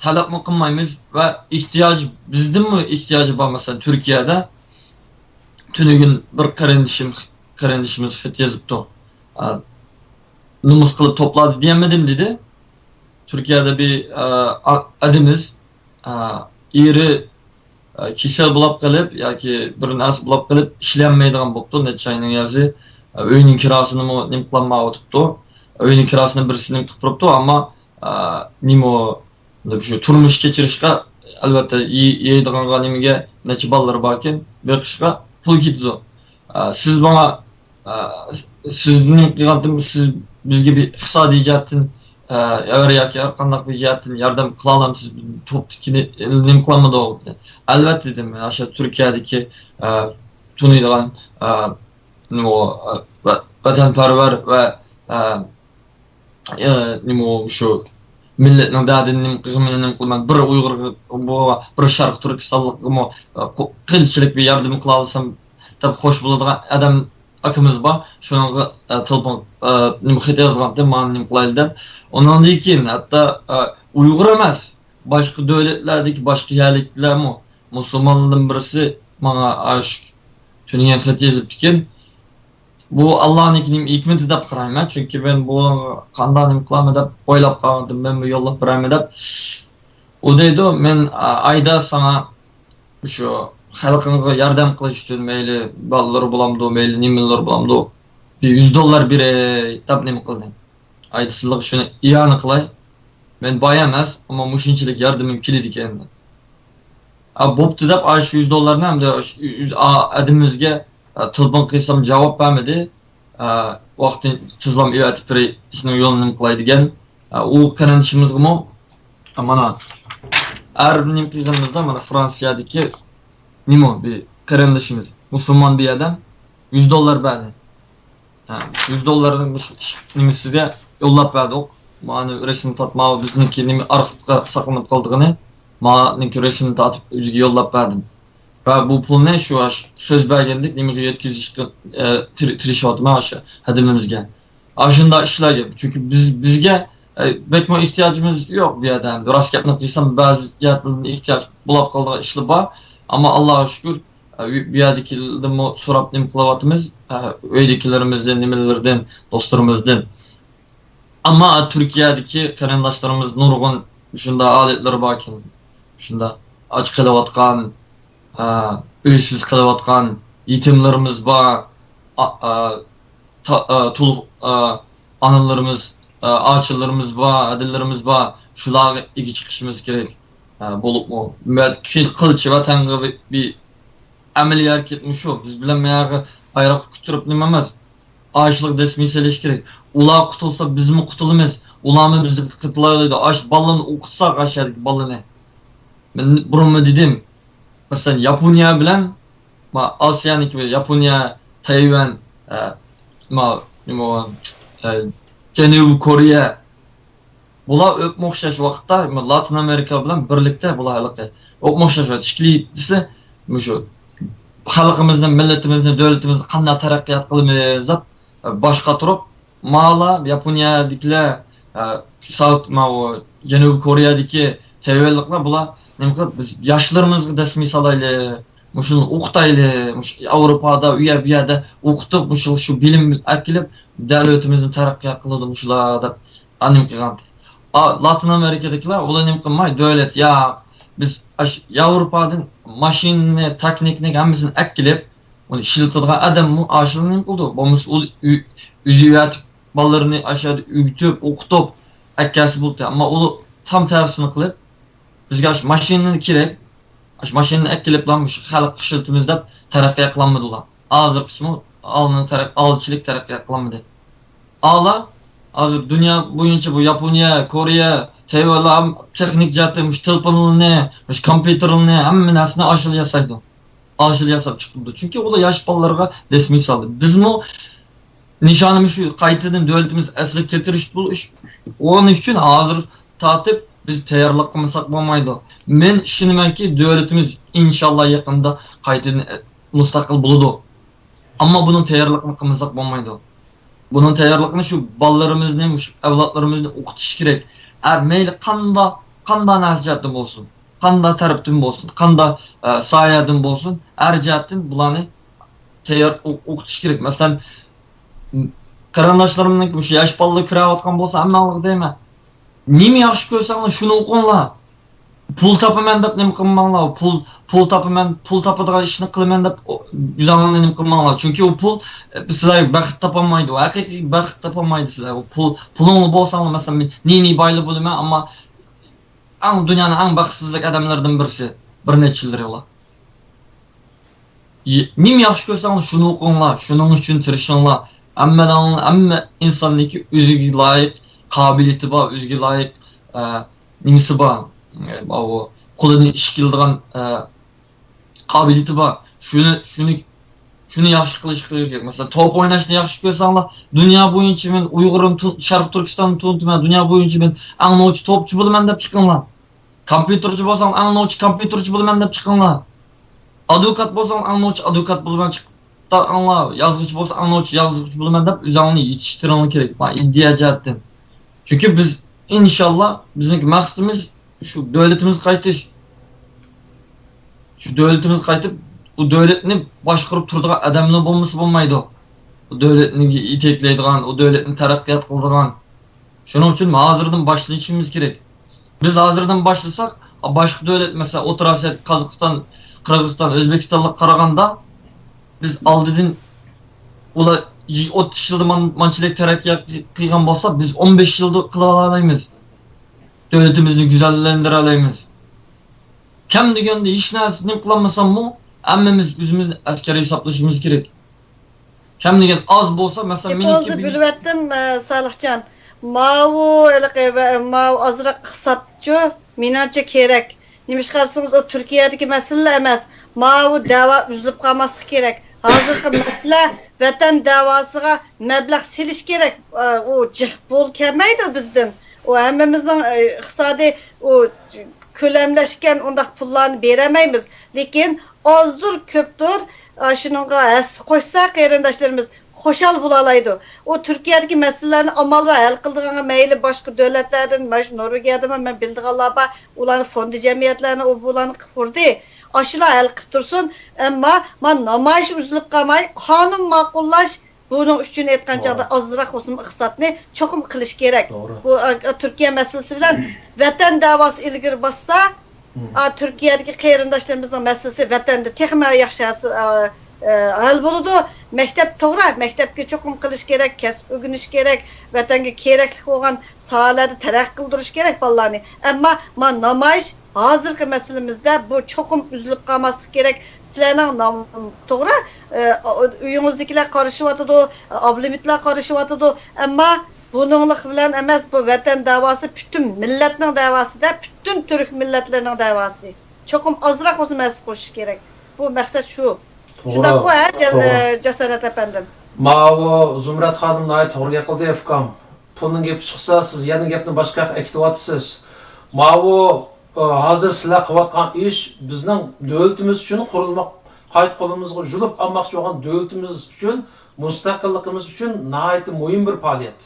تەلەپمۇ قىلمايمىز ۋە ئېھتىياج، بىزدىنمۇ ئېھتىياجى بار، مەسىلەن، تۈركىيەدە تۈنۈگۈن بىر قېرىندىشىم، قېرىندىشىمىز خەت يېزىپتۇ. ئە، نومۇس قىلىپ توپلادى دېيەلمىدىم دېدى. تۈركىيەدە بىر، ئە، ئا-، ئادىمىز، ئە، ئېرى، ئە، كېسەل بولاپ قېلىپ ياكى بىر نەرسە بولاپ قېلىپ ئىشلىيەلمەيدىغان بوپتۇ، نەچچە ئاينىڭ يازى. ئە، ئۆينىڭ كىراسىنىمۇ نېمە قىلالمايۋاتىپتۇ. ئۆينىڭ كىراسىنى بىرسى نېمە قىلىپ تۇرۇپتۇ، ئەمما، ئە، نېمە، شۇ تۇرمۇش كەچۈرۈشكە، ئەلۋەتتە، يەي-، يەيدىغانغا نېمىگە، نەچچە بالىلىرى باركەن، بېقىشقا پۇل كېتىدۇ. ئە، سىز ماڭا، ئە، سىز نېمە قىلغانتىم، سىز بىزگە بىر ئىقتىسادىي جەھەتتىن، ئە، ياكى ھەر قانداق بىر جەھەتتىن ياردەم قىلالامسىز؟ توپتىكىنى نېمە قىلالمىدۇ؟ ئەلۋەتتە دېدىم، مەن ئاشۇ تۈركىيەدىكى، ئە، تونۇيدىغان، ئە، نېمە، ئە، ۋە-، ۋەتەنپەرۋەر ۋە، ئە، ئە، نېمە، شۇ مىللەتنىڭ دەردىنى نېمە قىلىمەن، نېمە قىلىمەن، بىر ئۇيغۇرغا، بۇ، بىر شەرقىي تۈركىستانلىققىمۇ، ئە، قو-، قىلچىلىك بىر ياردىمى قىلالىسام دەپ خوش بولىدىغان ئادەم ئاكىمىز بار. شۇنىڭغا، ئە، تېلېفون، ئە، نېمە، خەت يازغانتىم، مانا نېمە قىلايلى دەپ. ئۇنىڭدىن كېيىن ھەتتا، ئە، ئۇيغۇر ئەمەس، باشقا دۆلەتلەردىكى باشقا يەرلىكلەرمۇ، مۇسۇلمانلاردىن بىرسى ماڭا ئاشۇ تۈنۈگۈن خەت يېزىپتىكەن. بۇ ئاللانىڭكى نېمە ھېكمىتى دەپ قارايمەن، چۈنكى مەن بۇ قانداق نېمە قىلارمەن دەپ ئويلاپ قالغانتىم، مەنمۇ يوللاپ بېرەيمەن دەپ. ئۇ دەيدۇ، مەن، ئا، ئايدا ساڭا شۇ خەلقىڭغا ياردەم قىلىش ئۈچۈن، مەيلى بالىلىرى بولامدۇ، مەيلى نېمىلىرى بولامدۇ، بىر يۈز دوللار بېرەي دەپ نېمە قىلدى. ئايدا سىلىغا شۇنى ئىئانە قىلاي. مەن باي ئەمەس، ئەمما مۇشۇنچىلىك ياردىمىم كېلىدىكەن. ئا، بوپتۇ دەپ، ئاشۇ يۈز دوللارنى ئەمدى ئادىمىمىزگە، ئا، تېلېفون قىلسام جاۋاب بەرمىدى. ئا، ۋاقتىنى تېزلام ئېۋەتىپ بېرەي، ئىشنىڭ يولىنى نېمە قىلاي دېگەن. ئا، ئۇ قېرىندىشىمىزغىمۇ، ئا، مانا، ھەر بىر نېمە قىلغىنىمىزدا، مانا، فرانسىيەدىكى نېمە بىر قېرىندىشىمىز، مۇسۇلمان بىر ئادەم يۈز دوللار بەردى. ھە، يۈز دوللارنى مۇشۇ ئىش نېمىسىگە يوللاپ بەردۇق. مانا رەسىمنى تارتما، بىزنىڭكى نېمە ئارخىپقا ساقلىنىپ قالىدىغىنى، مانىڭكى رەسىمنى تارتىپ ئۆزىگە يوللاپ بەردىم. ۋە بۇ پۇلنى شۇ سۆز بەرگەندەك نېمىگە يەتكۈزۈشكە، ئە، تىر-، تىرىشىۋاتىمەن ئاشۇ ھەدىمىمىزگە. ئاشۇنداق ئىشلارغا، چۈنكى بىز، بىزگە ئە، بەكمۇ ئېھتىياجىمىز يوق بۇ يەردە. ئەمدى راست گەپنى قىلسام، بەزى جەھەتلەردىن ئېھتىياج بولاپ قالىدىغان ئىشلار بار. ئەمما، ئاللاغا شۈكۈر، ئە، بۇ يەردىكىلەردىنمۇ سوراپ نېمە قىلىۋاتىمىز. ئە، ئۆيدىكىلىرىمىزدىن، نېمىلىرىدىن، دوستلىرىمىزدىن. ئەمما تۈركىيەدىكى قېرىنداشلىرىمىز نۇرغۇن شۇنداق ھالەتلىرى باركەن، شۇنداق ئاچ قېلىۋاتقان، ئە، ئۆيسىز قېلىۋاتقان يېتىملىرىمىز بار. ئا-، ئا-، تا-، ئا، تۇل-، ئا، ئانىلىرىمىز، ئا، ئاچىلىرىمىز بار، ھەدىلىرىمىز بار. شۇلارغا ئىگە چىقىشىمىز كېرەك. ئا، بولۇپمۇ، مەت-، قىلچە ۋەتەنگە بى-، بى-، ئەمەلىي ھەرىكەتمۇ شۇ. بىز بىلەن مەيەرگە ئايرىققا كۆتۈرۈپ نېمە ئەمەس. ئاشلىق دەسمىي سېلىش كېرەك. ئۇلار قۇتۇلسا، بىزمۇ قۇتۇلىمىز. ئۇلارمۇ بىزگە قېتىلالايدۇ. ئاش بالىنى ئوقۇتساق، ئاشادىكى بالىنى. مەن بۇرۇنمۇ دېدىم. مەسىلەن، ياپونىيە بىلەن، ما، ئاسىيانىڭكى، ياپونىيە، تەيۋەن، ئە، ما، نېمە، ئە، جەنۇبىي كورېيە، بۇلار ئۆپمۇ ئوخشاش ۋاقىتتا، ما، لاتىن ئامېرىكا بىلەن بىرلىكتە بۇلار ھېلىقى ئۆپمۇ ئوخشاش ۋاقىت ئىككىلىسى مۇشۇ خەلقىمىزنى، مىللىتىمىزنى، دۆلىتىمىزنى قانداق تەرەققىيات قىلىمىز دەپ، ئە، باش قاتۇرۇپ، مالا ياپونىيەدىكىلەر، ئە، ساۋۇت، ماۋۇ جەنۇبىي كورېيەدىكى تەيۋەنلىكلەر بۇلار نېمە قىلىپ، بىز ياشلىرىمىزغا دەسمىي سالايلى، مۇشۇنى ئوقۇتايلى، مۇشۇ ئاۋروپادا، ئۇ يەر، بۇ يەردە ئوقۇتۇپ، مۇشۇ، شۇ بىلىم ئەكېلىپ، دۆلىتىمىزنى تەرەققىي قىلىدۇ مۇشۇلار دەپ نېمە قىلغانتى. ئا، لاتىن ئامېرىكىدىكىلەر ئۇلار نېمە قىلماي، دۆلەت، ياق، بىز ئاش-، ياۋروپادىن ماشىنىنى، تېخنىكىنى ھەممىسىنى ئەكېلىپ، ئۇنى ئىشلىتىدىغان ئادەممۇ ئاشۇنى نېمە قىلىدۇ؟ بولمىسا ئۇ ئۆ-، ئۆزى ئەۋەتىپ، بالىلىرىنى ئاشۇ يەردە ئۆگىتىپ، ئوقۇتۇپ ئەكەلسە بولدى. ئەمما ئۇلار تام تەرسىنى قىلىپ، بىزگە ئاشۇ ماشىنىنى كېرەك، ئاشۇ ماشىنىنى ئەكېلىپلا مۇشۇ خەلققە ئىشلىتىمىز دەپ تەرەققىي قىلالمىدى ئۇلار. ھازىرقىسىمۇ ئالنىڭ تەرەق-، ئالچىلىك تەرەققىي قىلالمىدى. ئالا، ھازىر دۇنيا بويىچە بۇ ياپونىيە، كورېيە، تەيۋەنلەر ھەم تېخنىك جەھەتتە مۇشۇ تېلېفونلىرىنى، مۇشۇ كومپيۇتېرلىرىنى، ھەممە نەرسىنى ئاشۇلا ياسايدۇ. ئاشۇلا ياساپ چىقىرىدۇ. چۈنكى ئۇلار ياش بالىلارغا دەسمىي سالدى. بىزمۇ نىشانىمىز شۇ، قايتىدىن دۆلىتىمىز ئەسلىگە كەلتۈرۈش بولۇش، ئۇنىڭ ئۈچۈن ھازىر تارتىپ بىز تەييارلىق قىلمىساق بولمايدۇ. مەن ئىشىنىمەنكى، دۆلىتىمىز ئىنشاللا يېقىندا قايتىدىن مۇستەقىل بولىدۇ. ئەمما بۇنىڭ تەييارلىقىنى قىلمىساق بولمايدۇ. بۇنىڭ تەييارلىقىنى شۇ بالىلىرىمىزنى، مۇشۇ ئەۋلادلىرىمىزنى ئوقۇتۇش كېرەك. ئە، مەيلى قانداق، قانداق نەرسە جەھەتتىن بولسۇن، قانداق تەرەپتىن بولسۇن، قانداق، ئە، ساھەدىن بولسۇن، ھەر جەھەتتىن بۇلارنى تەييار ئو-، ئوقۇتۇش كېرەك. مەسىلەن، قېرىنداشلىرىمنىڭ مۇشۇ ياش بالىلار كۆرۈۋاتقان بولسا، ھەممىڭلارغا دەيمەن، نېمە ياخشى كۆرسەڭلار، شۇنى ئوقۇڭلار. پۇل تاپىمەن دەپ نېمە قىلماڭلار. پۇل، پۇل تاپىمەن، پۇل تاپىدىغان ئىشنى قىلىمەن دەپ ئۆزۈڭلارنى نېمە قىلماڭلار. چۈنكى ئۇ پۇل، ئە، سىلەرگە بەخت تاپالمايدۇ. ھەقىقىي بەخت تاپالمايدۇ سىلەر. ئۇ پۇل، پۇلۇڭلار بولساڭلار، مەسىلەن، مەن نى-نى بايلار بولىمەن، ئەمما ئەڭ، دۇنيانىڭ ئەڭ بەختسىزلىك ئادەملىرىدىن بىرسى. بىر نەچچە يىللىرى ئۇلار. ي-، نېمە ياخشى كۆرسەڭلار، شۇنى ئوقۇڭلار. شۇنىڭ ئۈچۈن تىرىشىڭلار. ھەممىنىڭ، ھەممە ئىنساننىڭكى ئۆزىگە لايىق قابىلىيىتى بار، ئۆزىگە لايىق، ئە، نېمىسى بار. ئە، ئاۋۇ قولىدىن ئىش كېلىدىغان، ئە، قابىلىيىتى بار. شۇنى، شۇنى، شۇنى ياخشى قىلىشقا كېرەك. مەسىلەن، توپ ئويناشنى ياخشى كۆرسەڭلار، دۇنيا بويىچە مەن ئۇيغۇرۇم، تۇ-، شەرقىي تۈركىستاننى تونۇتىمەن، دۇنيا بويىچە مەن ئەڭ نوچى توپچى بولىمەن دەپ چىقىڭلار. كومپيۇتېرچى بولساڭ، ئەڭ نوچى كومپيۇتېرچى بولىمەن دەپ چىقىڭلار. ئادۋوكات بولساڭ، ئەڭ نوچى ئادۋوكات بولىمەن چىق-، ئاڭلا، يازغۇچى بولساڭ، ئەڭ نوچى يازغۇچى بولىمەن دەپ ئۆزۈڭنى يېتىشتۈرۈڭلار كېرەك، ما، ئىدىيە جەھەتتىن. چۈنكى بىز، ئىنشاللا، بىزنىڭكى مەقسىتىمىز شۇ دۆلىتىمىزگە قايتىش. شۇ دۆلىتىمىزگە قايتىپ، ئۇ دۆلەتنى باشقۇرۇپ تۇرىدىغان ئادەملەر بولمىسا بولمايدۇ. ئۇ دۆلەتنى يېتەكلەيدىغان، ئۇ دۆلەتنى تەرەققىيات قىلىدىغان. شۇنىڭ ئۈچۈن ھازىردىن باشلىشىمىز كېرەك. بىز ھازىردىن باشلىساق، باشقا دۆلەت، مەسىلەن، ئوتتۇرا ئاسىيا، قازاقىستان، قىرغىزىستان، ئۆزبېكىستانلىققا قارىغاندا، بىز ئالدىدىن ئۇلار ئوتتۇز يىلدا مان-، مانچىلىك تەرەققىي قىلغان بولسا، بىز ئون بەش يىلدا قىلالايمىز. دۆلىتىمىزنى گۈزەللەندۈرەلەيمىز. كەم دېگەندە ھېچ نەرسە نېمە قىلالمىساممۇ، ھەممىمىز ئۆزىمىزنى ئەسكەرىي ھېسابلىشىمىز كېرەك. كەم دېگەن ئاز بولسا، مەسىلەن، گېپىڭىزنى مېنىڭكى بىلىۋەتتىم، ئە، سالىھجان. ماۋۇ ھېلىقى ۋە-، ماۋۇ ئازراق ئىقتىسادچۇ، مېنىڭچە كېرەك. نېمىشقا دېسىڭىز، ئۇ تۈركىيەدىكى مەسىلىلا ئەمەس. ماۋۇ دەۋا ئۈزۈلۈپ قالماسلىقى كېرەك. ھازىرقى مەسىلە ۋەتەن دەۋاسىغا مەبلەغ سېلىش كېرەك. ئە، ئۇ جىق پۇل كەلمەيدۇ بىزدىن. ئۇ ھەممىمىزنىڭ، ئە، ئىقتىسادىي، ئۇ كۆلەملەشكەن ئۇنداق پۇللارنى بېرەلمەيمىز. لېكىن ئازدۇر كۆپتۇر، ئاشۇنىڭغا ھەسسە قوشسا قېرىنداشلىرىمىز، خۇشال بولالايدۇ. ئۇ تۈركىيەدىكى مەسىلىلەرنى ئامال بار ھەل قىلىدىغانغا مەيلى باشقا دۆلەتلەردىن، مانا شۇ نورۋېگىيەدىمۇ مەن بىلىدىغانلار بار، ئۇلارنى فوندى جەمئىيەتلەرنى ئۇ بۇلارنى قۇردى. ئاشۇلار ھەل قىلىپ تۇرسۇن. ئەمما مانا نامايىش ئۈزۈلۈپ قالماي، قانۇن ماقۇللاش، بۇنىڭ ئۈچۈن ئېيتقان چاغدا توغرا. ئازراق بولسىمۇ ئىقتىسادنى چوقۇم قىلىش كېرەك. توغرا. بۇ، ئە، تۈركىيە مەسىلىسى بىلەن ۋەتەن دەۋاسى ئىلگىرى باسسا، مم. ئا، تۈركىيەدىكى قېرىنداشلىرىمىزنىڭ مەسىلىسى ۋەتەندە تېخىمۇ ياخشى ھەس-، ئا، ئە، ھەل بولىدۇ. مەكتەپ، توغرا، مەكتەپكە چوقۇم قىلىش كېرەك، كەسىپ ئۆگىنىش كېرەك، ۋەتەنگە كېرەكلىك بولغان ساھەلەردە تەرەققىي قىلدۇرۇش كېرەك بالىلارنى. ئەمما مانا نامايىش ھازىرقى مەسىلىمىزدە بۇ چوقۇم ئۈزۈلۈپ قالماسلىقى كېرەك. سىلەرنىڭ نام-، توغرا، ئە، ئۆيىڭىزدىكىلەر قارىشىۋاتىدۇ، ئابلىمىتلار قارىشىۋاتىدۇ. ئەمما بۇنىڭلىق بىلەن ئەمەس، بۇ ۋەتەن دەۋاسى پۈتۈن مىللەتنىڭ دەۋاسىدە، پۈتۈن تۈرك مىللەتلىرىنىڭ دەۋاسى. چوقۇم ئازراق بولسىمۇ ھەسسە قوشۇش كېرەك. بۇ مەقسەت شۇ. توغرا، شۇنداققۇ، ھە، جا-، توغرا. ئە، جاسارەت ئەپەندىم؟ ماۋۇ زۇمرەت خانىم ناھايىتى توغرا گەپ قىلدى، ئۇكام. پۇلنىڭ گېپى چىقسا، سىز يەنە گەپنى باشقا ياققا ئەكېتىۋاتىسىز. ماۋۇ، ئە، ھازىر سىلەر قىلىۋاتقان ئىش بىزنىڭ دۆلىتىمىز ئۈچۈن قۇرۇلماق، قايتا قولىمىزغا يۇلۇپ ئالماقچى بولغان دۆلىتىمىز ئۈچۈن، مۇستەقىللىقىمىز ئۈچۈن ناھايىتى مۇھىم بىر پائالىيەت.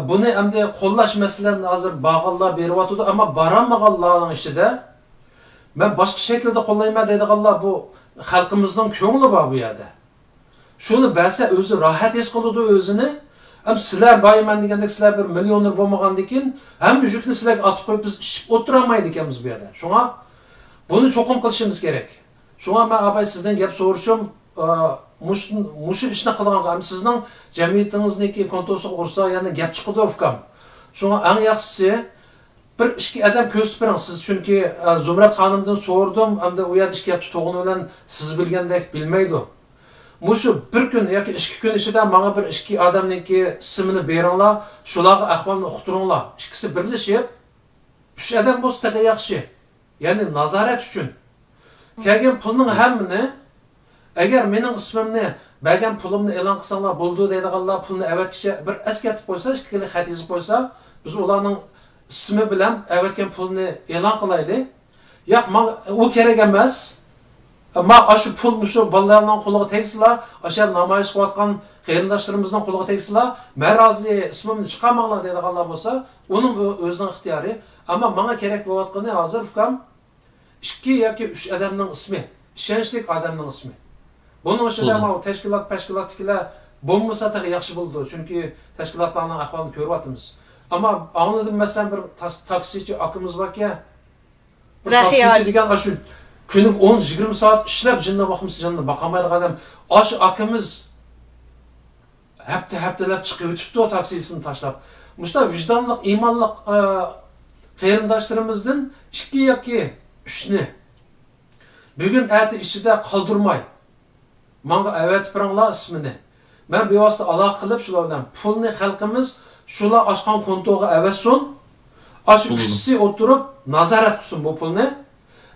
بۇنى ئەمدى قوللاش مەسىلىلىرىنى ھازىر بارغانلار بېرىۋاتىدۇ، ئەمما بارالمىغانلارنىڭ ئىچىدە مەن باشقا شەكىلدە قوللايمەن دەيدىغانلار، بۇ خەلقىمىزنىڭ كۆڭلى بار بۇ يەردە. شۇنى بەرسە ئۆزى راھەت ھېس قىلىدۇ ئۆزىنى. ئەم سىلەر بايمەن دېگەندەك، سىلەر بىر مىليونېر بولمىغاندىكىن ھەممە يۈكنى سىلەرگە ئاتىپ قويۇپ بىز ئىچىپ ئولتۇرالمايدىكەنمىز بۇ يەردە. شۇڭا بۇنى چوقۇم قىلىشىمىز كېرەك. شۇڭا مەن ئاباي سىزدىن گەپ سورىشىم، ئا، مۇش-، مۇشۇ ئىشنى قىلغانغا، ئەمدى سىزنىڭ جەمئىيىتىڭىزنىڭكى كونتوسىغا ئۇرسا يەنە گەپ چىقىدۇ ئۇكام. شۇڭا ئەڭ ياخشىسى بىر ئىككى ئادەم كۆرسىتىپ بېرىڭ سىز، چۈنكى، ئە، زۇمرەت خانىمدىن سورىدىم، ئەمدى ئۇ يەردە ئىككى ھەپتە تۇرغىنى بىلەن سىز بىلگەندەك بىلمەيدۇ. مۇشۇ بىر كۈن ياكى ئىككى كۈن ئىچىدە ماڭا بىر ئىككى ئادەمنىڭكى ئىسمىنى بېرىڭلار، شۇلارغا ئەھۋالنى ئۇقتۇرۇڭلار. ئىككىسى بىرلىشىپ، ئۈچ ئادەم بولسا تېخى ياخشى. يەنى نازارەت ئۈچۈن. كەلگەن پۇلنىڭ ھەممىنى، ئەگەر مېنىڭ ئىسمىمنى، بەرگەن پۇلۇمنى ئېلان قىلساڭلار بولىدۇ دەيدىغانلار پۇلنى ئەۋەتكىچە بىر ئەسكەرتىپ قويسا، ئىككى خىلى خەت يېزىپ قويسا، بىز ئۇلارنىڭ ئىسمى بىلەن ئەۋەتكەن پۇلنى ئېلان قىلايلى. ياق، ماڭا ئۇ كېرەك ئەمەس. ما ئاشۇ پۇل مۇشۇ بالىلارنىڭ قولىغا تەگسىلا، ئاشۇ يەردە نامايىش قىلىۋاتقان قېرىنداشلىرىمىزنىڭ قولىغا تەگسىلا، مەن رازى، ئىسمىمنى چىقارماڭلار دەيدىغانلار بولسا، ئۇنىڭ ئۆ-، ئۆزىنىڭ ئىختىيارى. ئەمما ماڭا كېرەك بولۇۋاتقىنى ھازىر، ئۇكام، ئىككى ياكى ئۈچ ئادەمنىڭ ئىسمى، ئىشەنچلىك ئادەمنىڭ ئىسمى. بۇنىڭ ئىچىدە ماۋۇ تەشكىلات، تەشكىلاتتىكىلەر بولمىسا تېخى ياخشى بولىدۇ، چۈنكى تەشكىلاتلارنىڭ ئەھۋالىنى كۆرۈۋاتىمىز. ئەمما ئاڭلىدىم، مەسىلەن، بىر تاس-، تاكسىچى ئاكىمىز باركەن، بىر تاكسىچى دېگەن ئاشۇ كۈنىگە ئون يىگىرمە سائەت ئىشلەپ، جېنىنى باقمىسا جېنىنى باقالمايدىغان ئادەم. ئاشۇ ئاكىمىز ھەپتە، ھەپتىلەپ چىقىۋېتىپتۇ تاكسىسىنى تاشلاپ. مۇشۇنداق ۋىجدانلىق، ئىمانلىق، ئە، قېرىنداشلىرىمىزدىن ئىككى ياكى ئۈچنى بۈگۈن، ئەتە ئىچىدە قالدۇرماي، ماڭا ئەۋەتىپ بېرىڭلار ئىسمىنى. مەن بىۋاسىتە ئالاقە قىلىپ شۇلار بىلەن پۇلنى خەلقىمىز شۇلار ئاچقان كونتوغا ئەۋەتسۇن. ئاشۇ ئۈچىسى ئولتۇرۇپ نازارەت قىلسۇن بۇ پۇلنى.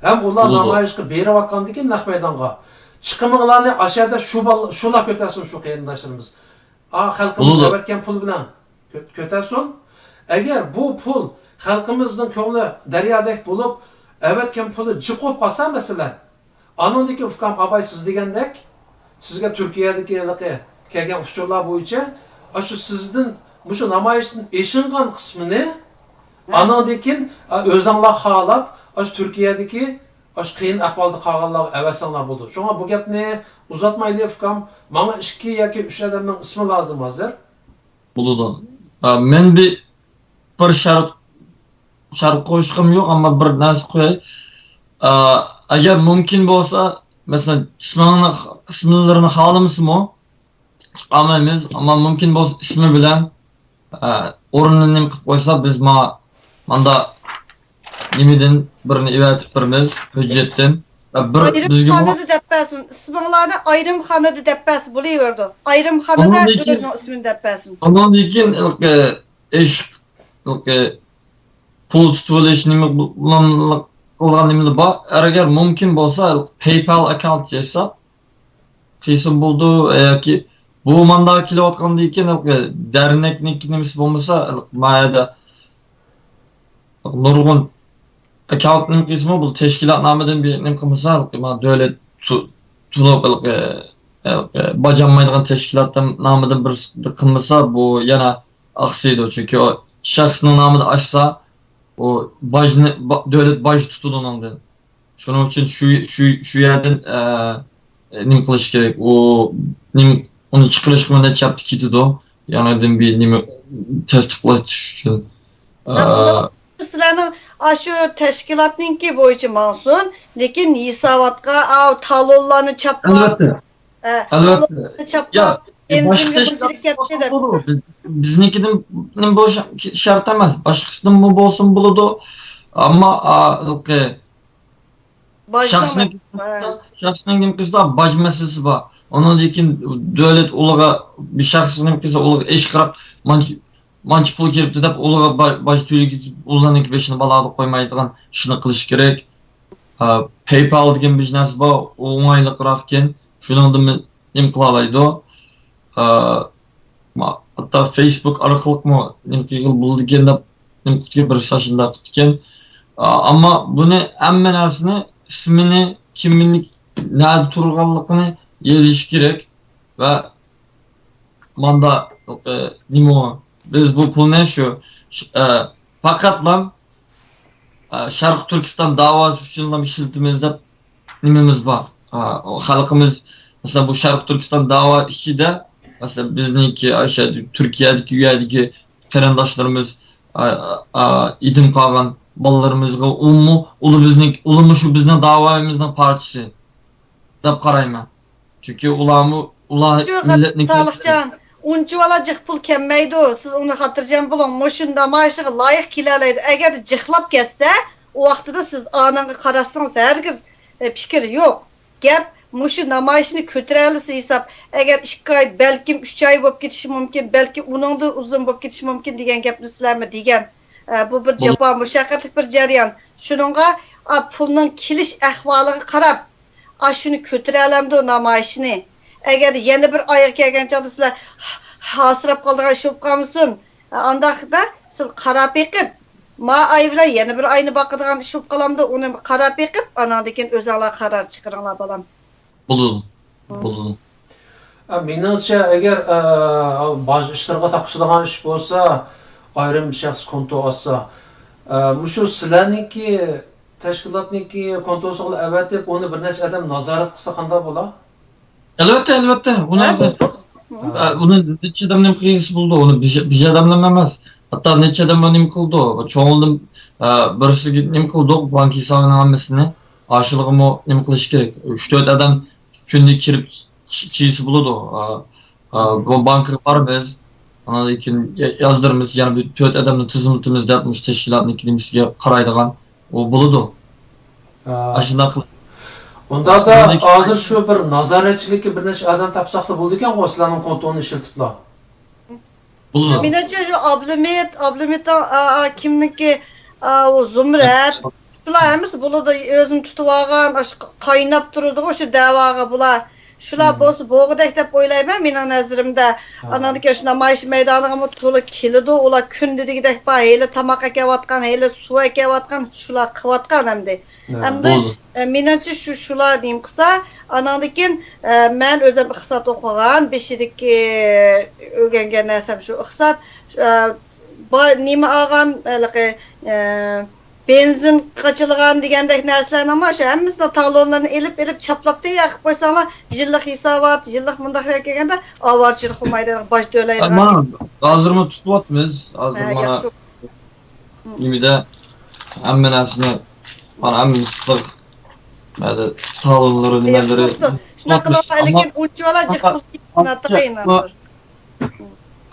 ھەم ئۇلار نامايىشقا بېرىۋاتقاندىكىن نەق مەيدانغا، چىقىمىڭلارنى ئاشۇ يەردە شۇ بال-، شۇلار كۆتەرسۇن، شۇ قېرىنداشلىرىمىز. ئا، خەلقىمىز ئەۋەتكەن پۇل بىلەن كۆ-، كۆتەرسۇن. ئەگەر بۇ پۇل خەلقىمىزنىڭ كۆڭلى دەريادەك بولۇپ، ئەۋەتكەن پۇلى جىق بولۇپ قالسا، مەسىلەن، ئانىڭدىن كېيىن ئۇكام ئاباي سىز دېگەندەك، سىزگە تۈركىيەدىكى ھېلىقى كەلگەن ئۇچۇرلار بويىچە، ئاشۇ سىزدىن مۇشۇ نامايىشتىن ئېشىنغان قىسمىنى ئانىڭدىن كېيىن، ئا، ئۆزۈڭلار خالاپ، ئاشۇ تۈركىيەدىكى ئاشۇ قىيىن ئەھۋالدا قالغانلارغا ئەۋەتسەڭلار بولىدۇ. شۇڭا بۇ گەپنى ئۇزارتمايلى، ئۇكام. ماڭا ئىككى ياكى ئۈچ ئادەمنىڭ ئىسمى لازىم ھازىر. بولىدۇ. ئا، مەن بىر، بىر شەرت، شەرت قويۇشقۇم يوق، ئەمما بىر نەرسە قوياي. ئا، ئەگەر مۇمكىن بولسا، مەسىلەن، ئىسمىڭنى، ئىسىملىرىنى خالىمىسىمۇ، چىقارمايمىز، ئەمما مۇمكىن بولسا ئىسمى بىلەن، ئە، ئورنىنى نېمە قىلىپ قويسا، بىز ماڭا ماندا نېمىدىن بىرنى ئېۋەتىپ بېرىمىز، ھۆججەتتىن. ئە، بىر بىزگە بۇ ئايرىمخانىدا دەپ بەرسۇن، ئىسمىڭلارنى ئايرىمخانىدا دەپ بەرسە بولۇۋېرىدۇ. ئايرىمخانىدا ئۆزىنىڭ ئىسمىنى دەپ بەرسۇن. ئاندىن كېيىن، ئە، ئىش، ئە، پۇل تۇتۇۋېلىش نېمە بىلەن قىلغان نېمىلەر بار. ئەگەر مۇمكىن بولسا، پەيپال ئاككاونت ياساپ، قىلسا بولىدۇ ياكى بۇ ماندا كېلىۋاتقاندىن كېيىن ھېلىقى دەرنەكنىڭكى نېمىسى بولمىسا، ھېلىقى ما يەردە نۇرغۇن ئاككاونتنىڭ قىسمى بۇ تەشكىلاتنامىدىن بىر نېمە قىلمىسا، ھېلىقى ما دۆلەت تۇ-، تونۇپ ھېلىقى ئە، ئە، باج ئالمايدىغان تەشكىلات نامىدىن بىرسى قىلمىسا، بۇ يەنە ئاقسىيدۇ. چۈنكى ئۇ شەخسنىڭ نامىدا ئاچسا، ئۇ باجنى، با-، دۆلەت باج تۇتىدۇ ئۇنىڭدىن. شۇنىڭ ئۈچۈن شۇ، شۇ، شۇ يەردىن، ئە، نېمە قىلىش كېرەك؟ ئۇ نېمە، ئۇنى چىقىرىشقىمۇ نەچچە ھەپتە كېتىدۇ. يېڭىدىن بىر نېمە تەستىقلاش ئۈچۈن. ئە، ئە، ئۇنىڭ سىلەرنىڭ ئاشۇ تەشكىلاتنىڭكى بويىچە ماڭسۇن، لېكىن ھېساباتقا، ئاۋۇ تالونلارنى چاپلاپ، ئەلۋەتتە. ئە، ئەلۋەتتە. تالونلارنى يا، چاپلاپ، باشقا بېنزىنگە بۇنچىلىك كەتتى دەپ. بولىدۇ. بىز-، بىزنىڭكىدىن بولۇشى شەرت ئەمەس. باشقىسىدىنمۇ بولسۇن بولىدۇ. ئەمما، ئا، ھېلىقى باجنىڭ شەخسنىڭ، ھە. شەخسنىڭ نېمە قىلسا باج مەسىلىسى بار. ئۇنىڭدىن كېيىن دۆلەت ئۇلىغا، بىر شەخس نېمە قىلسا ئۇلىغا ئىشقىراق مانچە، مانچە پۇل كىرىپتۇ دەپ ئۇلىغا با-، باج تۆلىگىلى ئۇلارنىڭكى بېشىنى بالاغا قويمايدىغان ئىشنى قىلىش كېرەك. ھە، PayPal دېگەن بىر نەرسە بار، ئۇ ئوڭايلىقراق ئىكەن. شۇنىڭدىن نېمە قىلالايدۇ. ئا، ما-، ھەتتا فېيسبۇك ئارقىلىقمۇ نېمە قىلغىلى بولىدىكەن دەپ نېمە قىپتىكەن، بىرسى ئاشۇنداق قىپتىكەن. ئا، ئەمما بۇنى ھەممە نەرسىنى، ئىسمىنى، كىملىك، نەدە تۇرغانلىقىنى يېزىش كېرەك ۋە ماندا، ئە، نېمە، بىز بۇ پۇلنى شۇ، ش-، ئە، پەقەتلا، ئە، شەرقىي تۈركىستان داۋاسى ئۈچۈنلا ئىشلىتىمىز دەپ نېمىمىز بار. ئا، خەلقىمىز، مەسىلەن، بۇ شەرقىي تۈركىستان داۋا ئىچىدە، مەسىلەن، بىزنىڭكى ئاشۇ تۈركىيەدىكى، ئۇ يەردىكى قېرىنداشلىرىمىز، ئا، ئا، يېتىم قالغان بالىلىرىمىزغا ئۇمۇ، ئۇلار بىزنىڭ، ئۇلارمۇ شۇ بىزنىڭ داۋايىمىزنىڭ پارچىسى دەپ قارايمەن. چۈنكى ئۇلارمۇ، ئۇلار شۇ مىللەتنىڭ سالىھجان، ئۇنچىۋالا جىق پۇل كەلمەيدۇ. سىز ئۇنى خاتىرجەم بولۇڭ، مۇشۇ نامايىشىغا لايىق كېلەلەيدۇ. ئەگەردە جىقلاپ كەتسە، ئۇ ۋاقتىدا سىز ئانىڭغا قاراشسىڭىز ھەرگىز، ئە، پىكىر يوق. گەپ مۇشۇ نامايىشنى كۆتۈرەلىسە ھېساب. ئەگەر ئىككى ئاي، بەلكىم ئۈچ ئاي بولۇپ كېتىشى مۇمكىن، بەلكىم ئۇنىڭدىن ئۇزۇن بولۇپ كېتىشى مۇمكىن دېگەن گەپنى سىلەرمۇ دېگەن. ئە، بۇ بىر جاپا، مۇشەققەتلىك بىر جەريان. شۇنىڭغا، ئا، پۇلنىڭ كېلىش ئەھۋالىغا قاراپ، ئاشۇنى كۆتۈرەلەمدۇ نامايىشنى؟ ئەگەر يەنە بىر ئايغا كەلگەن چاغدا سىلەر ھاسىراپ قالىدىغان ئىش بولۇپ قالمىسۇن، ئانداقتا سىز قاراپ بېقىپ، ما ئاي بىلەن يەنە بىر ئاينى باقىدىغان ئىش بولۇپ قالامدۇ، ئۇنى قاراپ بېقىپ، ئاناندىن كېيىن ئۆزۈڭلار قارار چىقىرىڭلار، بالام. بولىدۇ. بولىدۇ. ئە، مېنىڭچە، ئەگەر، ئە، باج ئىشلىرىغا تاقىشىدىغان ئىش بولسا، ئايرىم شەخس كونتو ئاچسا، ئە، مۇشۇ سىلەرنىڭكى تەشكىلاتنىڭكى كونترولسىغا ئەۋەتىپ، ئۇنى بىر نەچچە ئادەم نازارەت قىلسا قانداق بولا؟ ئەلۋەتتە، ئەلۋەتتە. ئۇنى، ھە، بولىدۇ. ئە، ئۇنى نەچچە ئادەم نېمە قىلغىسى بولىدۇ؟ ئۇنى بىر، بىر ئادەملەرمۇ ئەمەس. ھەتتا نەچچە ئادەم نېمە قىلىدۇ؟ چوڭلىدىن، ئە، بىرسىگە نېمە قىلدۇق؟ بانكا ھېسابىنىڭ ھەممىسىنى. ئاشۇلىغىمۇ نېمە قىلىش كېرەك؟ ئۈچ، تۆت ئادەم كۈندە كىرىپ چ-، چىقسا بولىدۇ. ئا، ئا، بۇ بانكىغا بارىمىز. ئاندىن كېيىن يا-، يازدۇرىمىز، يەنە بىر تۆت ئادەمنى تىزىملىتىمىز دەپ، مۇشۇ تەشكىلاتنىڭكى نېمىسىگە قارايدىغان ئۇ بولىدۇ. ھە. ئاشۇنداق قىلىپ. ئۇنداقتا ئاندىن كېيىن ھازىر شۇ بىر نازارەتچىلىككە بىر نەچچە ئادەم تاپساقلا بولىدىكەنغۇ، سىلەرنىڭ كونتونى ئىشلىتىپلا. بولىدۇ. مېنىڭچە، شۇ ئابلىمىت، ئابلىمىتنىڭ، ئا، ئا، كىمنىڭكى، ئا، ئۇ زۇمرەت، شۇلار ھەممىسى بولىدۇ. ئۆزىنى تۇتۇۋالغان، ئاشۇ قايناپ تۇرىدىغۇ شۇ دەۋاغا بۇلار. شۇلار بولسا بولغۇدەك دەپ ئويلايمەن مېنىڭ نەزىرىمدە. ئاناندىن كېيىن شۇ نامايىش مەيدانىغىمۇ تولا كېلىدۇ. ئۇلار كۈندە دېگۈدەك بار. ھېلى تاماق ئەكەۋاتقان، ھېلى سۇ ئەكەۋاتقان، شۇلار قىلىۋاتقان ئەمدى. ئەمدى، ئە، مېنىڭچە شۇ، شۇلار نېمە قىلسا، ئاناندىن كېيىن، ئە، مەن ئۆزۈم ئىقتىساد ئوقۇغان، بېشىدىكى ئۆگەنگەن نەرسەم شۇ ئىقتىساد. ئە، با-، نېمە ئالغان، ھېلىقى، ئە، بېنزىن قاچىلىغان دېگەندەك نەرسىلەرنىڭمۇ شۇ ھەممىسىنىڭ تالونلىرىنى ئېلىپ، ئېلىپ چاپلاپ تەييار قىلىپ قويساڭلار، يىللىق ھېسابات، يىللىق مۇنداق كەلگەندە ئاۋارىچىلىك قىلمايدىغان، باج تۆلەيدىغان. مانا، ھازىرمۇ تۇتۇۋاتىمىز. ھازىر ھە، مانا ياخشى. نېمىدە ھەممە نەرسىنى، مانا، ھەممىسى، مانا، تالونلىرى، نېمىلىرى. شۇنداق قىلىپ، لېكىن ئۇنچىۋالا جىق پۇل كېتىپ قىيناپ.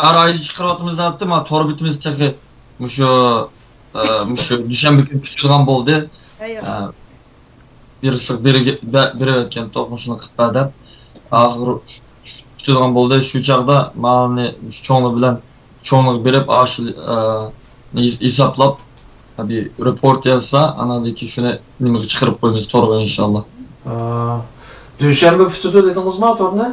ھەر ئايدا چىقىرىۋاتىمىز دەپتۇ، مانا تور بېتىمىز تېخى مۇشۇ، ئە، مۇشۇ دۈشەنبە كۈنى پۈتىدىغان بولدى. ھە، ياخشى. ئە، بىرسى بىرىگە بە-، بېرىۋەتكەن توقۇنۇشنى قىلىپ بەر دەپ. ئاخىرى پۈتىدىغان بولدى. شۇ چاغدا مالنى شۇ چوڭلار بىلەن، چوڭلارغا بېرىپ، ئاشۇ، ئە، ھېس-، ھېسابلاپ، بىر رېپورت يازسا، ئاناندىن كېيىن شۇنى نېمىگە چىقىرىپ قويىمىز، تورغا، ئىنشاللا. ئا، دۈشەنبە پۈتىدۇ دېدىڭىزمۇ تورنى؟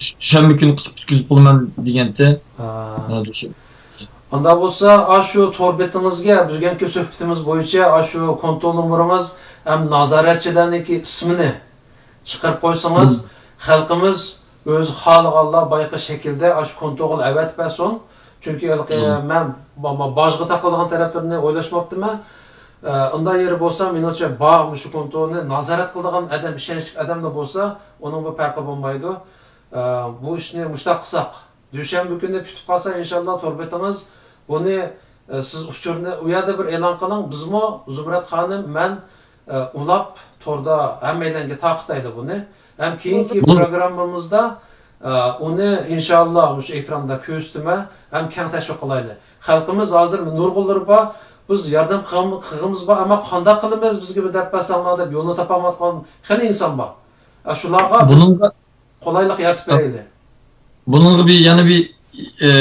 دۈشەنبە كۈنى قىلىپ پۈتكۈزۈپ بولىمەن دېگەنتى. ھە. ھە، دۈشەنبە. ئۇنداق بولسا، ئاشۇ تور بېتىڭىزگە بۈگۈنكى سۆھبىتىمىز بويىچە ئاشۇ كونترول نومۇرىڭىز ھەم نازارەتچىلەرنىڭكى ئىسمىنى چىقىرىپ قويسىڭىز، خەلقىمىز ئۆزى خالىغانلا بايىقى شەكىلدە ئاشۇ كونتوغىلا ئەۋەتىپ بەرسۇن. چۈنكى ھېلىقى مەن باجغا تاقىلىدىغان تەرەپلىرىنى ئويلاشماپتىمەن. ئە، ئۇنداق يېرى بولسا، مېنىڭچە، بار مۇشۇ كونتونى نازارەت قىلىدىغان ئادەم، ئىشەنچلىك ئادەملا بولسا، ئۇنىڭ بىر پەرقى بولمايدۇ. ئە، بۇ ئىشنى مۇشۇنداق قىلساق، دۈشەنبە كۈنى پۈتۈپ قالسا، ئىنشاللا، تور بېتىڭىز بۇنى، ئە، سىز ئۇچۇرنى ئۇ يەردە بىر ئېلان قىلىڭ. بىزمۇ، زۇمرەت خانىم، مەن، ئە، ئۇلاپ، توردا ھەممەيلەنگە تارقىتايلى بۇنى. ھەم كېيىنكى پروگراممىمىزدا، ئە، ئۇنى، ئىنشاللا، مۇشۇ ئېكراندا كۆرسىتىمەن ھەم كەڭ تەشۋىق قىلايلى. خەلقىمىز ھازىر نۇرغۇنلىرى بار، بىز ياردەم قىلغان-، قىلغىنىمىز بار، ئەمما قانداق قىلىمىز، بىزگە بىر دەپ بەرسەڭلار دەپ يولنى تاپالمايۋاتقان خېلى ئىنسان بار. ئە، شۇلارغا بىز بۇنىڭغا قولايلىق يارىتىپ بېرەيلى. بۇنىڭغا بىر، يەنە بىر، ئى،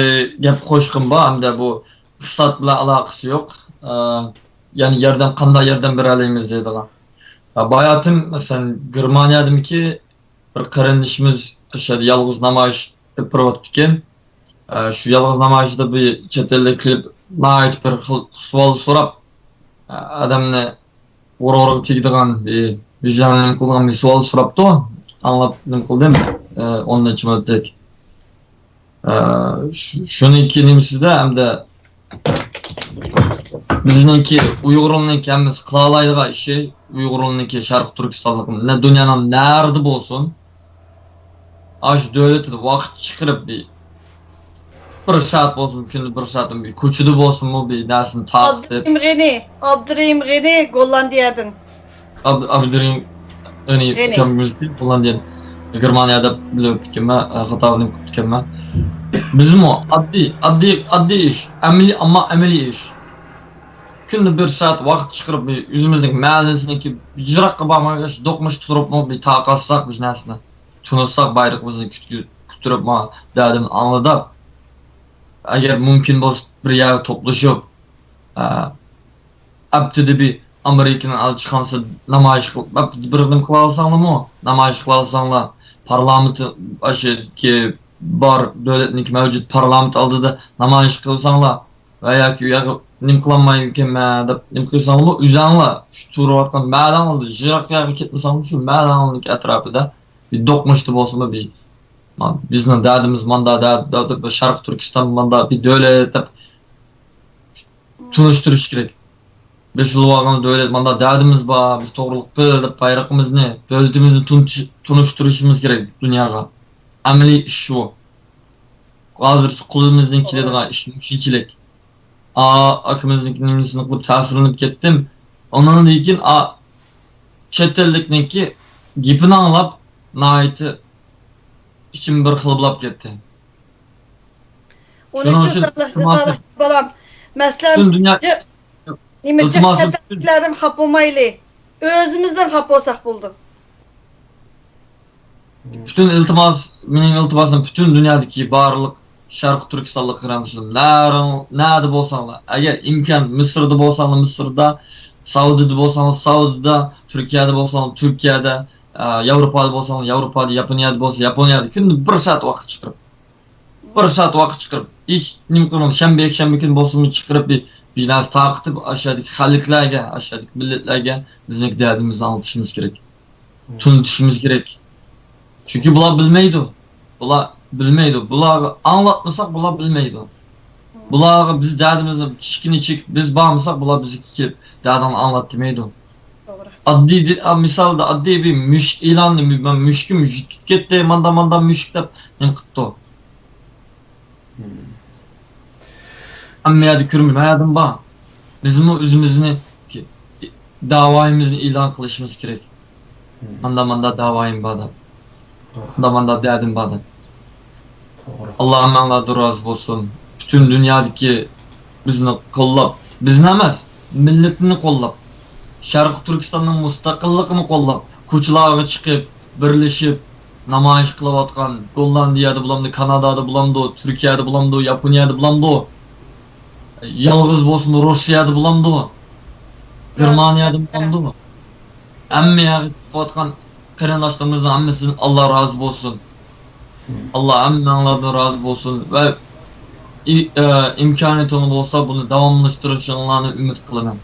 گەپ قوشقۇم بار، ھەمدە بۇ ئىقتىساد بىلەن ئالاقىسى يوق. ئى، يەنى ياردەم، قانداق ياردەم بېرەلەيمىز دەيدىغان. ھە، باياتىن، مەسىلەن، گېرمانىيەدىمىكى بىر قېرىندىشىمىز ئاشۇ يەردە يالغۇز نامايىش ئېلىپ بېرىۋاتىدىكەن. ئى، شۇ يالغۇز نامايىشتا بىر چەت ئەللىك كېلىپ، ناھايىتى بىر خىل سوئال سوراپ، ئى، ئادەمنى غۇرۇرىغا تېگىدىغان، ئى، ۋىجدانىنى نېمە قىلىدىغان بىر سوئال سوراپتۇ. ئاڭلاپ نېمە قىلدىم، ئى، ئون نەچچە مىنۇتتەك. ئى، شۇ-، شۇنىڭكى نېمىسىدە ھەمدە بىزنىڭكى ئۇيغۇرلارنىڭكى ھەممىسى قىلالايدىغان ئىشى، ئۇيغۇرلارنىڭكى شەرقىي تۈركىستانلىق، نە-، دۇنيانىڭ نەرىدە بولسۇن، ئاشۇ دۆلىتىدە ۋاقىت چىقىرىپ، بىر، بىر سائەت بولسۇن، كۈندە بىر سائەت، بىر كوچىدا بولسۇنمۇ، بىر نەرسىنى تارقىتىپ. ئابدۇرېھىم غېنى، ئابدۇرېھىم غېنى، گوللاندىيەدىن. ئاب-، ئابدۇرېھىم غېنى غېنى. ئۇكامىز گوللاندىيەدىن، گېرمانىيەدە بىلىپ ئۆتكەنمەن، خاتا نېمە قىلىپ ئۆتكەنمەن. بىزمۇ ئاددىي، ئاددىي، ئاددىي ئىش، ئەمەلىي، ئەمما ئەمەلىي ئىش. كۈندە بىر سائەت ۋاقىت چىقىرىپ، ئۆزىمىزنىڭ مەھەللىسىنىڭكى يىراققا بارمايلا، دوقمۇشتا تۇرۇپمۇ بىر تارقاتساق بىر نەرسىنى. تونۇتساق بايرىقىمىزنى كۆتۈرۈپ، ما دەردىمىزنى ئاڭلىداپ، ئەگەر مۇمكىن بولسا بىر يەرگە توپلىشىپ، ئە، ھەپتىدە بىر ئامېرىكىنىڭ ئەلچىخانىسىدا نامايىش قىلىپ، ھەپتىدە بىر نېمە قىلالىساڭلارمۇ، نامايىش قىلالىساڭلار، پارلامېنت، ئاشۇ بار دۆلەتنىڭكى مەۋجۇت پارلامېنت ئالدىدا نامايىش قىلساڭلار، ۋە ياكى ئۇ يەرگە نېمە قىلالمايمىكەنمەن دەپ نېمە قىلساڭلارمۇ، ئۆزۈڭلار شۇ تۇرۇۋاتقان مەھەللەڭلاردا، يىراق يەرگە كەتمىسەڭلار، شۇ مەھەللەڭلارنىڭكى ئەتراپىدا بىر دوقمۇشتا بولسىمۇ بىر، ما-، بىزنىڭ دەردىمىز ماندا، دەردى، دەردى، بىر شەرقىي تۈركىستان ماندا بىر دۆلەت دەپ تونۇشتۇرۇش كېرەك. بېسىلىۋالغان دۆلەت ماندا دەردىمىز بار، بىز توغرۇلۇق بىر دەپ بايرىقىمىزنى، دۆلىتىمىزنى تونۇش-، تونۇشتۇرۇشىمىز كېرەك دۇنياغا. ئەمەلىي ئىش شۇ. ھازىرچە قولىمىزدىن كېلىدىغان ئىش مۇشۇنچىلىك. ئا، ئاكىمىزنىڭكى نېمىسىنى قىلىپ تەسىرلىنىپ كەتتىم. ئۇنىڭدىن كېيىن، ئا، چەت ئەللىكنىڭكى گېپىنى ئاڭلاپ، ناھايىتى ئىچىم بىر خىل بولاپ كەتتى. ئۇنىڭ شۇنىڭ ئۈچۈن ئۈچۈن ساقلاشنى، ئىلتىماس، ساقلاشنى بالام. مەسىلەن، پۈتۈن دۇنيا، جى-، نېمە، جىق ئىلتىماس، چەت پۈتۈن ئەللىكلەردىن خاپا بولمايلى. ئۆزىمىزدىن خاپا بولساق بولىدۇ. پۈتۈن ئىلتىماس، مېنىڭ ئىلتىماسىم پۈتۈن دۇنيادىكى بارلىق شەرقىي تۈركىستانلىق قېرىنداشلىرىم، نەرىڭ-، نەدە بولساڭلار، ئەگەر ئىمكان، مىسىردا بولساڭلار، مىسىردا، سەئۇدىدا بولساڭلار، سەئۇدىدا، تۈركىيەدە بولساڭلار، تۈركىيەدە، ئە، ياۋروپادا بولساڭلار، ياۋروپادا، ياپونىيەدە بولسا، ياپونىيەدە كۈندە بىر سائەت ۋاقىت چىقىرىپ، بىر سائەت ۋاقىت چىقىرىپ، ھېچ نېمە قىلماي، شەنبە، يەكشەنبە كۈنى بولسىمۇ چىقىرىپ، بىر، بىر نەرسە تارقىتىپ، ئاشۇ يەردىكى خەلقلەرگە، ئاشۇ يەردىكى مىللەتلەرگە بىزنىڭكى دەردىمىزنى ئاڭلىتىشىمىز كېرەك. تونۇتۇشىمىز كېرەك. چۈنكى بۇلار بىلمەيدۇ. بۇلار بىلمەيدۇ. بۇلارغا ئاڭلاتمىساق، بۇلار بىلمەيدۇ. بۇلارغا بىز دەردىمىزنى، چېكىنى چېكىپ، بىز بارمىساق، بۇلار بىزگە كېلىپ دەردىڭنى ئاڭلات دېمەيدۇ. توغرا. ئاددىي دې-، ئا، مىسالدا ئاددىي بىر مۈشۈك ئېلاننى، مەن مۈشۈكۈم يۈتۈپ كەتتى، ماندا، ماندا مۈشۈك دەپ نېمە قىپتۇ. ھەممە يەردە كۆرۈنمەيدۇ. بار. بىزمۇ ئۆزىمىزنى، داۋايىمىزنى ئېلان قىلىشىمىز كېرەك. ماندا، ماندا داۋايىم بار دەپ. ماندا، ماندا دەردىم بار دەپ. توغرا. ئاللا ھەممەڭلاردىن رازى بولسۇن. پۈتۈن دۇنيادىكى بىزنى قوللاپ، بىزنى ئەمەس، مىللىتىنى قوللاپ، شەرقىي تۈركىستاننىڭ مۇستەقىللىقىنى قوللاپ، كوچىلارغا چىقىپ، بىرلىشىپ، نامايىش قىلىۋاتقان، گوللاندىيەدە بولامدۇ، كانادادا بولامدۇ، تۈركىيەدە بولامدۇ، ياپونىيەدە بولامدۇ، يالغۇز بولسىمۇ، روسىيەدە بولامدۇ، گېرمانىيەدە بولامدۇ، ھەممە يەرگە چىقىۋاتقان قېرىنداشلىرىمىزنىڭ ھەممىسىدىن ئاللا رازى بولسۇن. ئاللا ھەممەڭلاردىن رازى بولسۇن ۋە ئى-، ئە، ئىمكانىيىتىڭلار بولسا، بۇنى داۋاملاشتۇرۇشۇڭلارنى ئۈمىد قىلىمەن.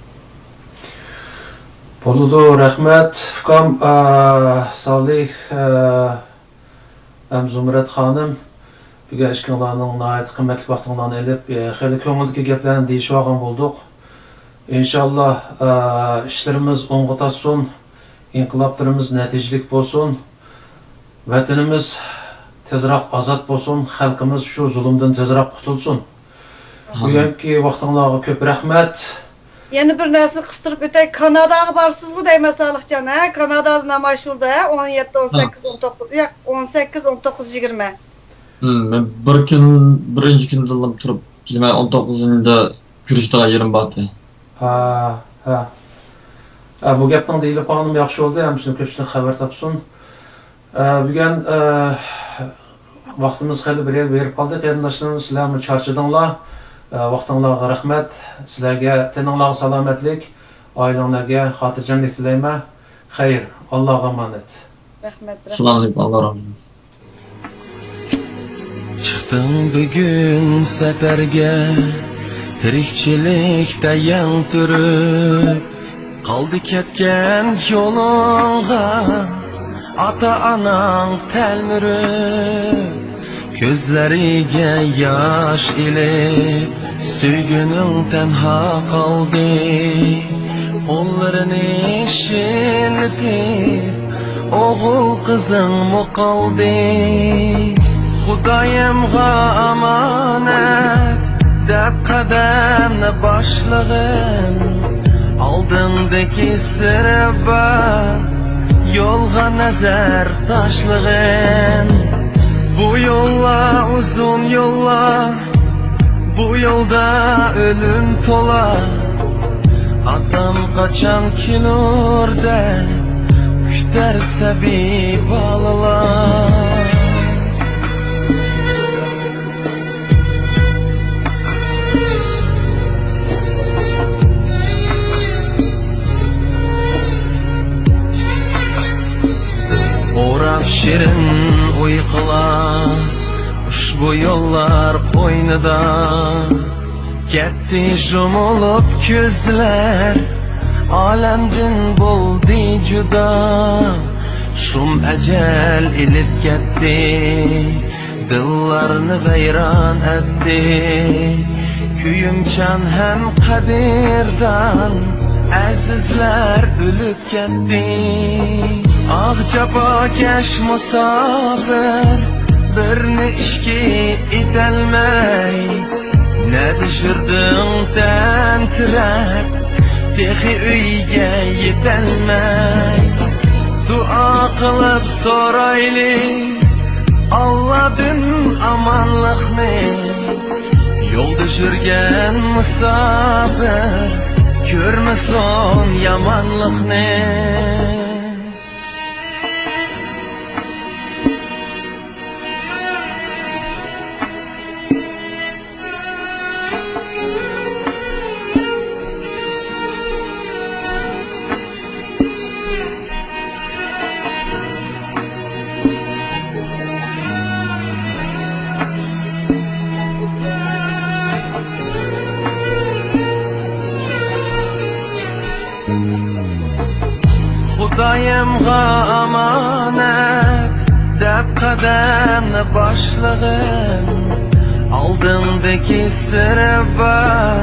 بولىدۇ، رەھمەت، ئۇكام. ئە، سالىھ، ئە، ھەم زۇمرەت خانىم، بۈگۈن ئىككىڭلارنىڭ ناھايىتى قىممەتلىك ۋاقتىڭلارنى ئېلىپ، ئە، خېلى كۆڭۈلدىكى گەپلەرنى دېيىشىۋالغان بولدۇق. ئىنشاللا، ئە، ئىشلىرىمىز ئوڭغا تارتسۇن، ئىنقىلابلىرىمىز نەتىجىلىك بولسۇن، ۋەتىنىمىز تېزراق ئازاد بولسۇن، خەلقىمىز شۇ زۇلۇمدىن تېزراق قۇتۇلسۇن. بۈگۈنكى ۋاقتىڭلارغا كۆپ رەھمەت. يەنە بىر نەرسە قىستۇرۇپ ئۆتەي، كاناداغا بارىسىزغۇ دەيمەن، سالىھجان، ھە؟ كانادادا نامايىش بولدى، ھە؟ ئون يەتتە، ئون سەككىز، ئون توققۇز، ياق، ئون سەككىز، ئون توققۇز، يىگىرمە. ھىم، مەن بىر كۈن، بىرىنچى كۈندىلا تۇرۇپ كېلىمەن، ئون توققۇزىنچىدا كۆرۈشىدىغان يېرىم بارتى. ھە، ھە. ھە، بۇ گەپنىڭ دېيىلىپ قالغىنىمۇ ياخشى بولدى، ھەممىسىنى كۆپچىلىك خەۋەر تاپسۇن. ئە، بۈگۈن، ئە، ۋاقتىمىز خېلى بىر يەرگە بېرىپ قالدى، قېرىنداشلىرىم، سىلەرمۇ چارچىدىڭلار. ئە، ۋاقتىڭلارغا رەھمەت، سىلەرگە تېنىڭلارغا سالامەتلىك، ئائىلەڭلارگە خاتىرجەملىك تىلەيمەن. خەير، ئاللاغا ئامانەت. رەھمەت، رەھمەت. سالام ئەلەيكۇم، ئاللا رازى بولسۇن. چىقتىڭ بۈگۈن سەپەرگە، تىرىكچىلىكتە يەڭ تۈرۈپ، قالدى كەتكەن يولۇڭغا ئاتا-ئاناڭ تەلمۈرۈپ، كۆزلىرىگە ياش ئېلىپ، سۆيگۈنۈڭ تەنھا قالدى. قوللىرىنى شىللىتىپ، ئوغۇل قىزىڭمۇ قالدى. خۇدايىمغا ئامانەت دەپ قەدەمنى باشلىغىن، ئالدىڭدىكى سىرى بار يولغا نەزەر تاشلىغىن. بۇ يوللار ئۇزۇن يوللار، بۇ يولدا ئۆلۈم تولا. ئاتام قاچان كېلۇر دەپ كۈتەر سەبىي بالىلار. ئوراپ شېرىن ئۇيقۇلار ئۇشبۇ يوللار قوينىدا. كەتتى يۇمۇلۇپ كۆزلەر، ئالەمدىن بولدى جۇدا. شۇم ئەجەل ئېلىپ كەتتى، دىللارنى ۋەيران ئەتتى. كۆيۈمچان ھەم قەدىردان ئەزىزلەر ئۆلۈپ كەتتى. ئاھ، جاپاكەش مۇساپىر، بىرنى ئىككى ئېتەلمەي، نەدە يۈردۈڭ تەمتىرەپ، تېخى ئۆيگە يېتەلمەي. دۇئا قىلىپ سورايلى ئاللادىن ئامانلىقنى. يولدا يۈرگەن مۇساپىر كۆرمىسۇن يامانلىقنى. خۇدايىمغا ئامانەت دەپ قەدەمنى باشلىغىن، ئالدىڭدىكى سىرى بار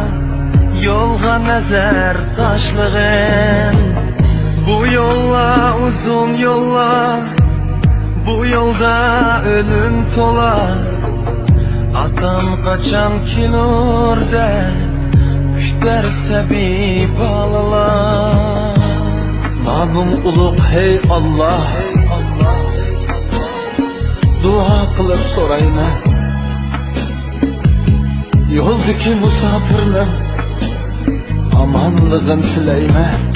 يولغا نەزەر تاشلىغىن. بۇ يوللار ئۇزۇن يوللار، بۇ يولدا ئۆلۈم تولا. ئاتام قاچان كېلۇر دەپ كۈتەر سەبىي بالىلار. نامىڭ ئۇلۇغ ھەي ئاللا، دۇئا قىلىپ سورايمەن، يولدىكى مۇساپىرنىڭ ئامانلىقىنى تىلەيمەن.